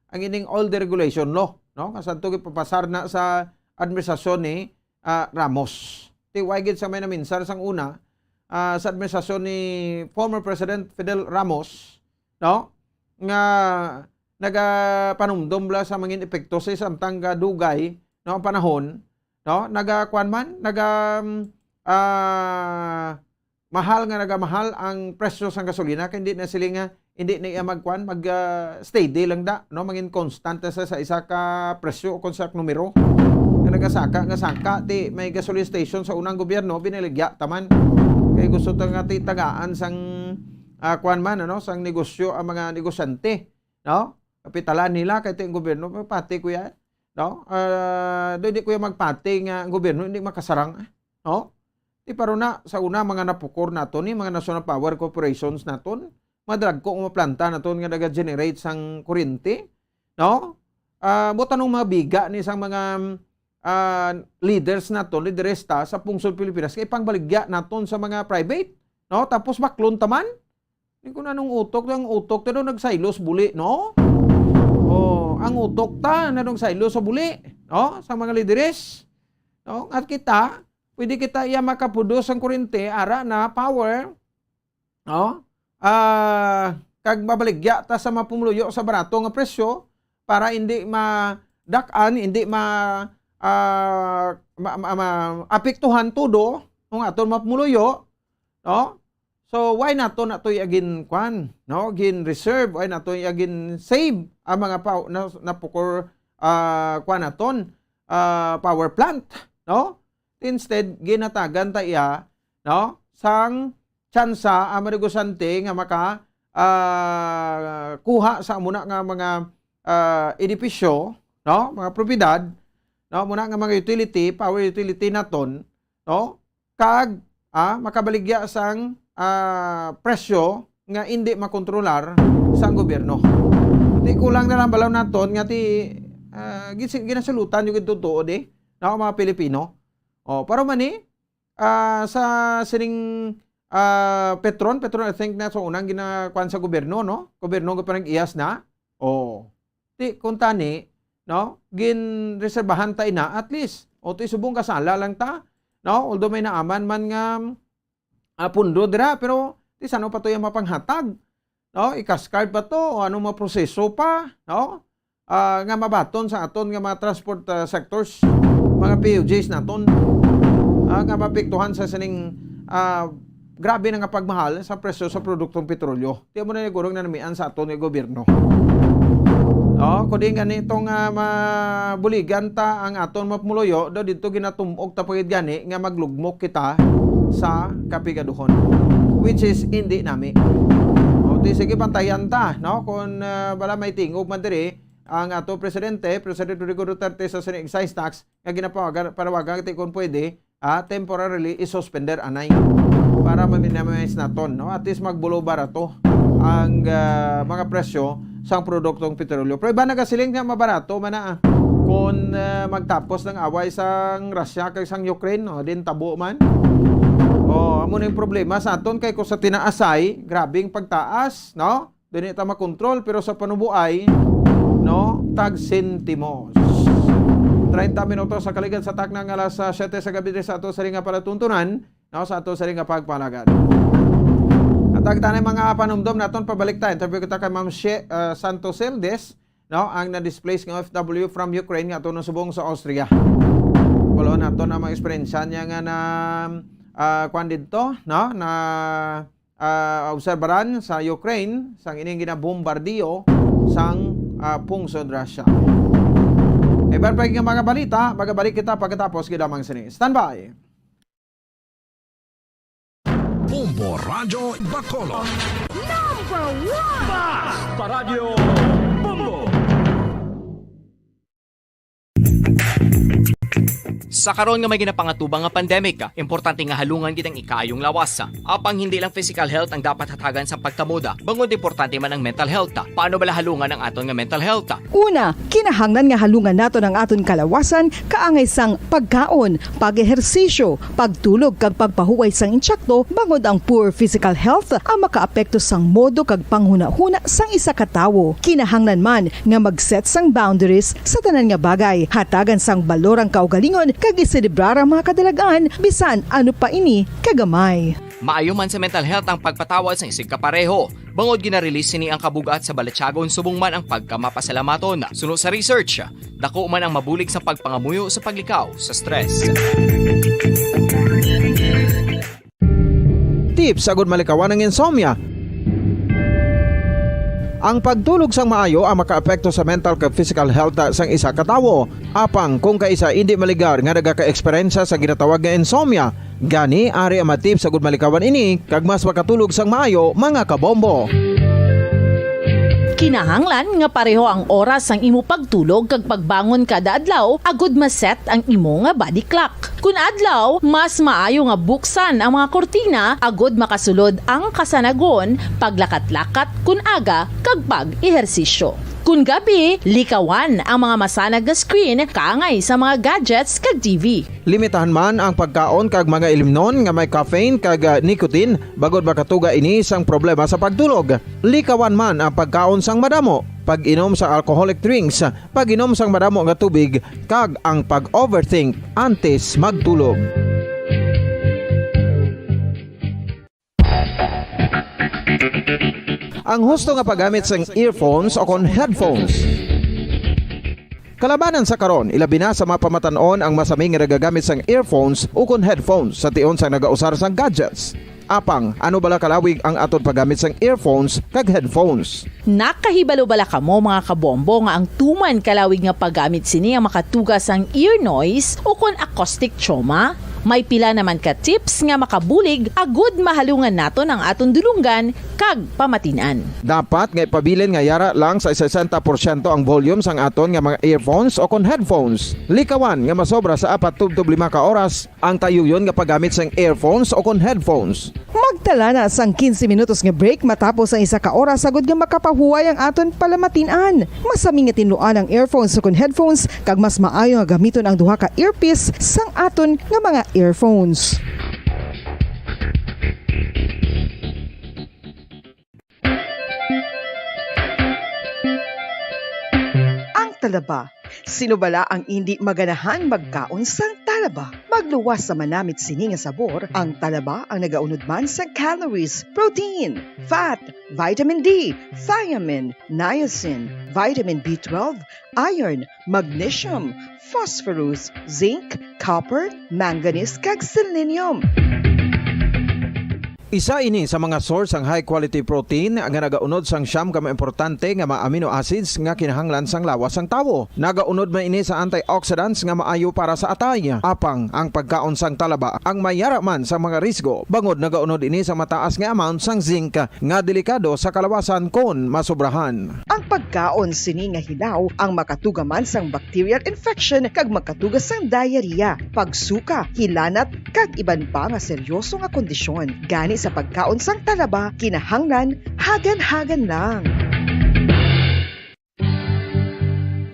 ang ining old deregulation law, no? Kasanto gipapasar na sa administrasyon ni, ah, Ramos. Ti way gid sa may naminsar sang una, ah, sa administrasyon ni former President Fidel Ramos, no? Nga nagapanumdom bala sa mangin epekto sa samtang gadugay, no, ang panahon, no? Nagakuan man, naga, um, ah, mahal nga nagamahal ang presyo sang gasolina, kay hindi na sila nga, hindi na iya magkuan, mag, ah, steady lang da, no? Mangin constant na sa, sa isa ka presyo o kung sa numero. Nga nagasaka, nga saka, ti may gasoline station sa unang gobyerno, binaligya taman. Kay gusto ta nga ti tagaan sang, ah, kuan man, ano, sang negosyo ang mga negosyante, no? Kapitalan nila, kay ti ang gobyerno, pati kuya, no? Ah, do, hindi kuya magpati nga ang gobyerno hindi makasarang, no? Ti paro na, sa una, mga napukor naton ni, mga national power corporations naton, madagko nga planta naton nga naga-generate sang kuryente, no? Ah, buot anong mabiga ni sang mga, ah, leaders naton, lideresta sa pungsod Pilipinas, kay pangbaligya naton sa mga private, no? Tapos baklon taman. Di ko na nung utok, ang utok ta daw nagsaylo sa buli, no? Oh, ang utok ta na daw nagsaylo sa buli, no? Sa mga lideres, no? At kita, pwede kita iya makaproduce ang kuryente, ara na power, no? Ah, kag mabaligya ta sa mapumuluyo sa barato nga presyo para hindi madak-an, hindi ma-, ah, ma-, ma-, ma-, apektuhan todo ang aton mapumuluyo, no? So, why nato na to'y agin kwan, no? Gin reserve, why nato agin save ang mga pa-, na, napukor, ah, kwan naton, ah, power plant, no? Instead, ginatagan ta iya, no? Sang tsansa ang mga negosyante nga maka, ah, kuha sa amo na nga mga, ah, edipisyo, no? Mga propiedad, no? Amo na nga mga utility, power utility naton, no? Kag, ah, makabaligya sang, ah, presyo nga indi makontrolar sang gobyerno. Ti kulang na lang balaw naton nga ti, ah, gis-, ginasulutan yung ito tuod, eh, no, mga Pilipino. Oh, pero man ni, ah, sa sining, ah, Petron, Petron, I think, na sa unang ginakuan sa gobyerno, no? Gobyerno nga panag-iyas na. Oh. Ti, kung tani, no, ginreserbahan ta ina, at least, o ti subong kasala lang ta, no? Although may naaman man nga, ah, pundo dira, pero ti sano pa to yung mapanghatag, no? I-cash card pa to, o ano mga proseso pa, no? Ah, nga mabaton sa aton nga mga transport, ah, sectors, mga P U Gs naton, ah, nga mapiktuhan sa sining, ah, grabe na nga pagmahal sa presyo sa produktong petrolyo. Ti amo na ni gurong nanamian sa aton nga gobyerno. No, kundi gani itong, ah, mabuligan ta ang aton mapumuluyo, daw dito ginatumok ta pagid gani nga maglugmok kita sa kapigaduhon, which is hindi nami. O, ti sige, pantayan ta, no? Kung, ah, bala may tingog man diri ang ato presidente, President Rodrigo Duterte, sa sining excise tax nga ginapawagan, panawagan ti kung pwede, ah, temporarily i-suspender anay para ma-minimize naton, no? At least magbulo barato ang, ah, mga presyo sang produktong petrolyo. Pero iba nagasiling nga mabarato man na, ah, kung, ah, magtapos ng away sang Russia kag sang Ukraine, no? Din tabo man. O, amo Ang problema sa aton kay kung sa tinaasay, grabe ang pagtaas, no? Dili ta makontrol, pero sa panuboay, no, tag sentimos. Treinta minutos sa kaligad sa takna nga alas, ah, siyete sa gabi sa ato sa ring nga palatuntunan, no, sa ato sa ring nga pagpalagad. At ang tanay mga panumdom naton, pabalik ta. Interview kita kay Ma'am She-, ah, Santos Celdes, no, ang na-displace nga O F W from Ukraine nga ato nang subong sa Austria. Pulo nato na mga eksperyensya niya nga na, ah, kwan dito, no, na ah, obserbaran sa Ukraine sang ining ginabombardiyo sang, ah, pungsod Russia. Iban pa nga mga balita, magabalik kita pagkatapos gid lamang sini. Standby! Bombo Radyo Bacolod. Number one! Basta Radyo Bombo! Sa karon nga may ginapangatubang nga pandemic, importante nga halungan gid ang ikaayong lawas. Apang hindi lang physical health ang dapat hatagan sa pagkamoda, bangod importante man ang mental health. Paano bala halungan ang aton nga mental health? Una, kinahanglan nga halungan naton ang aton kalawasan kaangay sang pagkaon, pag-ehersisyo, pagtulog kag pagpahuway sang insakto, bangod ang poor physical health ang makaapekto sang modo kag panghunahuna sang isa ka tawo. Kinahanglan man nga mag-set sang boundaries sa tanan nga bagay, hatagan sang balor ang kaugalingon kag iselebrar ang mga kadalag-an bisan ano pa ini kagamay. Maayo man sa mental health ang pagpatawad sang isigkapareho, bangod gina-release sini ang kabug-at sa balatyagon subong man ang pagkamapasalamaton. Suno sa research, dako man ang mabulig sa pagpangamuyo sa paglikaw sa stress. Tips agud malikawan ang insomnia. Ang pagtulog sang maayo ang makaapekto sa mental kag physical health sang isa ka tawo. Apang kung kaisa indi maligar nga nagaka-eksperyensya sa ginatawag nga insomnia, gani ari ang mga tips agud malikawan ini kag mas makatulog sang maayo, mga kabombo. Kinahanglan nga pareho ang oras sang imo pagtulog kag pagbangon kada adlaw agud ma-set ang imo nga body clock. Kun adlaw, mas maayo nga buksan ang mga kurtina agud makasulod ang kasanagon, paglakat-lakat kun aga, kag pag-ehersisyo. Kun gabi, likawan ang mga masanag nga screen kaangay sa mga gadgets kag T V. Limitahan man ang pagkaon kag mga ilimnon nga may caffeine kag, ah, nicotine, bangod makatuga ini sang problema sa pagtulog. Likawan man ang pagkaon sang madamo, pag-inom sa alcoholic drinks, pag-inom sang madamo nga tubig, kag ang pag-overthink antes magtulog. Ang husto nga paggamit sang earphones o kon headphones. Kalabanan sa karon, ilabi na sa mga pamatan-on ang masami nga nagagamit sang earphones o kon headphones sa tion sang nagausar sang gadgets. Apang, ano bala kalawig ang aton paggamit sang earphones kag headphones? Nakahibalo bala kamo, mga kabombo, nga ang tuman kalawig nga paggamit sini ang makatuga sang ear noise o kon acoustic trauma? May pila naman ka tips nga makabulig agud mahalungan naton ang aton dulonggan kag pamatin-an. Dapat nga ipabilin nga yara lang sa sesenta porsyento ang volume sang aton nga mga earphones o kon headphones. Likawan nga masobra sa apat tubtob lima ka oras ang tayuyon nga paggamit sang earphones o kon headphones. Magtala na sang quince minutos nga break matapos ang isa ka oras, agud nga makapahuway ang aton palamatin-an. Masami nga tinluan ang earphones o kon headphones, kag mas maayo nga gamiton ang duha ka earpiece sang aton nga mga earphones. Ang talaba. Sino bala ang indi maganahan magkaon sang talaba? Magluwas sa manamit sini nga sabor, ang talaba ang nagaunod man sa calories, protein, fat, vitamin D, thiamine, niacin, vitamin B twelve, iron, magnesium, phosphorus, zinc, copper, manganese, kag selenium. Isa ini sa mga source sang high quality protein nga nagaunod sang siyam ka mga importante nga mga amino acids nga kinahanglan sang lawas sang tawo. Nagaunod man ini sa antioxidants nga maayo para sa atay. Apang ang pagkaon sang talaba ang may yara man sa mga risgo, bangod nagaunod ini sa mataas nga amount sang zinc nga delikado sa kalawasan kon masobrahan. Ang pagkaon sini nga hilaw ang makatuga man sang bacterial infection kag makatuga sang diarrhea, pagsuka, hilanat, kag iban pa nga seryoso nga kondisyon. Gani sa pagkaon sang talaba, kinahanglan hagan-hagan lang.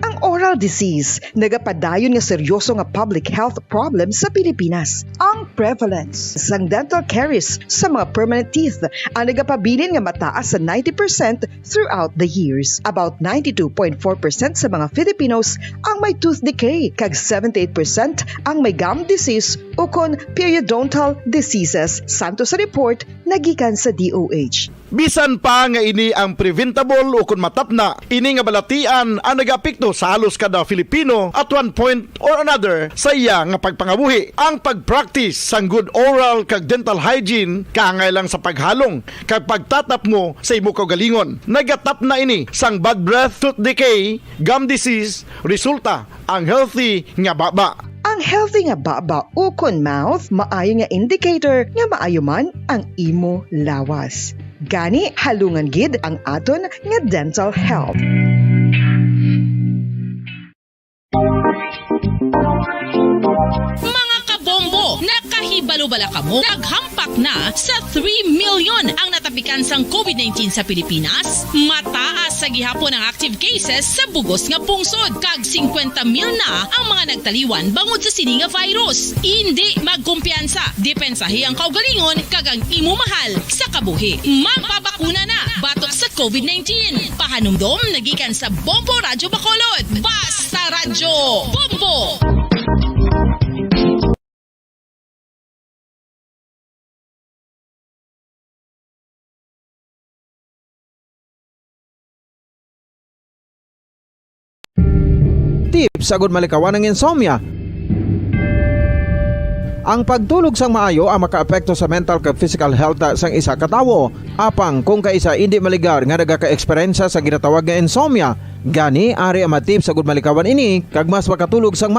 Ang oras disease, nagapadayon nga seryoso nga public health problem sa Pilipinas. Ang prevalence sang dental caries sa mga permanent teeth ang nagapabilin nga mataas sa ninety percent throughout the years. About ninety-two point four percent sa mga Filipinos ang may tooth decay, kag seventy-eight percent ang may gum disease ukon periodontal diseases, santo sa report nagikan sa D O H. Bisan pa nga ini ang preventable ukon matapna, ini nga balatian ang nagaapekto sa halos kada Filipino at one point or another sa iya nga pagpangabuhi. Ang pag-practice sang good oral kag dental hygiene kaangay lang sa paghalong kag pagtatapmo sa imo kaugalingon. Nagatapna ini sang bad breath, tooth decay, gum disease, resulta ang healthy nga baba. Ang healthy nga baba ukon mouth maayo nga indicator nga maayo man ang imo lawas. Gani, halungan gid ang aton nga dental health. Mga kabombo, nakahibalo bala kamo? Naghampak na sa three million ang natapikan sang covid nineteen sa Pilipinas. Mataas sa gihapon ang active cases sa bugos nga pungsod, kag singkwenta mil na ang mga nagtaliwan bangod sa sini nga virus. Indi magkumpiyansa, depensahi ang kaugalingon kag ang imo mahal sa kabuhi. Magpabakuna na batok sa covid nineteen. Pahanumdom nagikan sa Bombo Radyo Bacolod. Basta Radyo Bombo! Tips agud malikawan ang insomnia. Ang pagtulog sang maayo ang makaapekto sa mental kag physical health sang isa ka tawo. Apang kung kaisa indi maligar nga nagaka-eksperyensya sa ginatawag nga insomnia, gani ari ang mga tips agud malikawan ini kag mas makatulog sang maayo.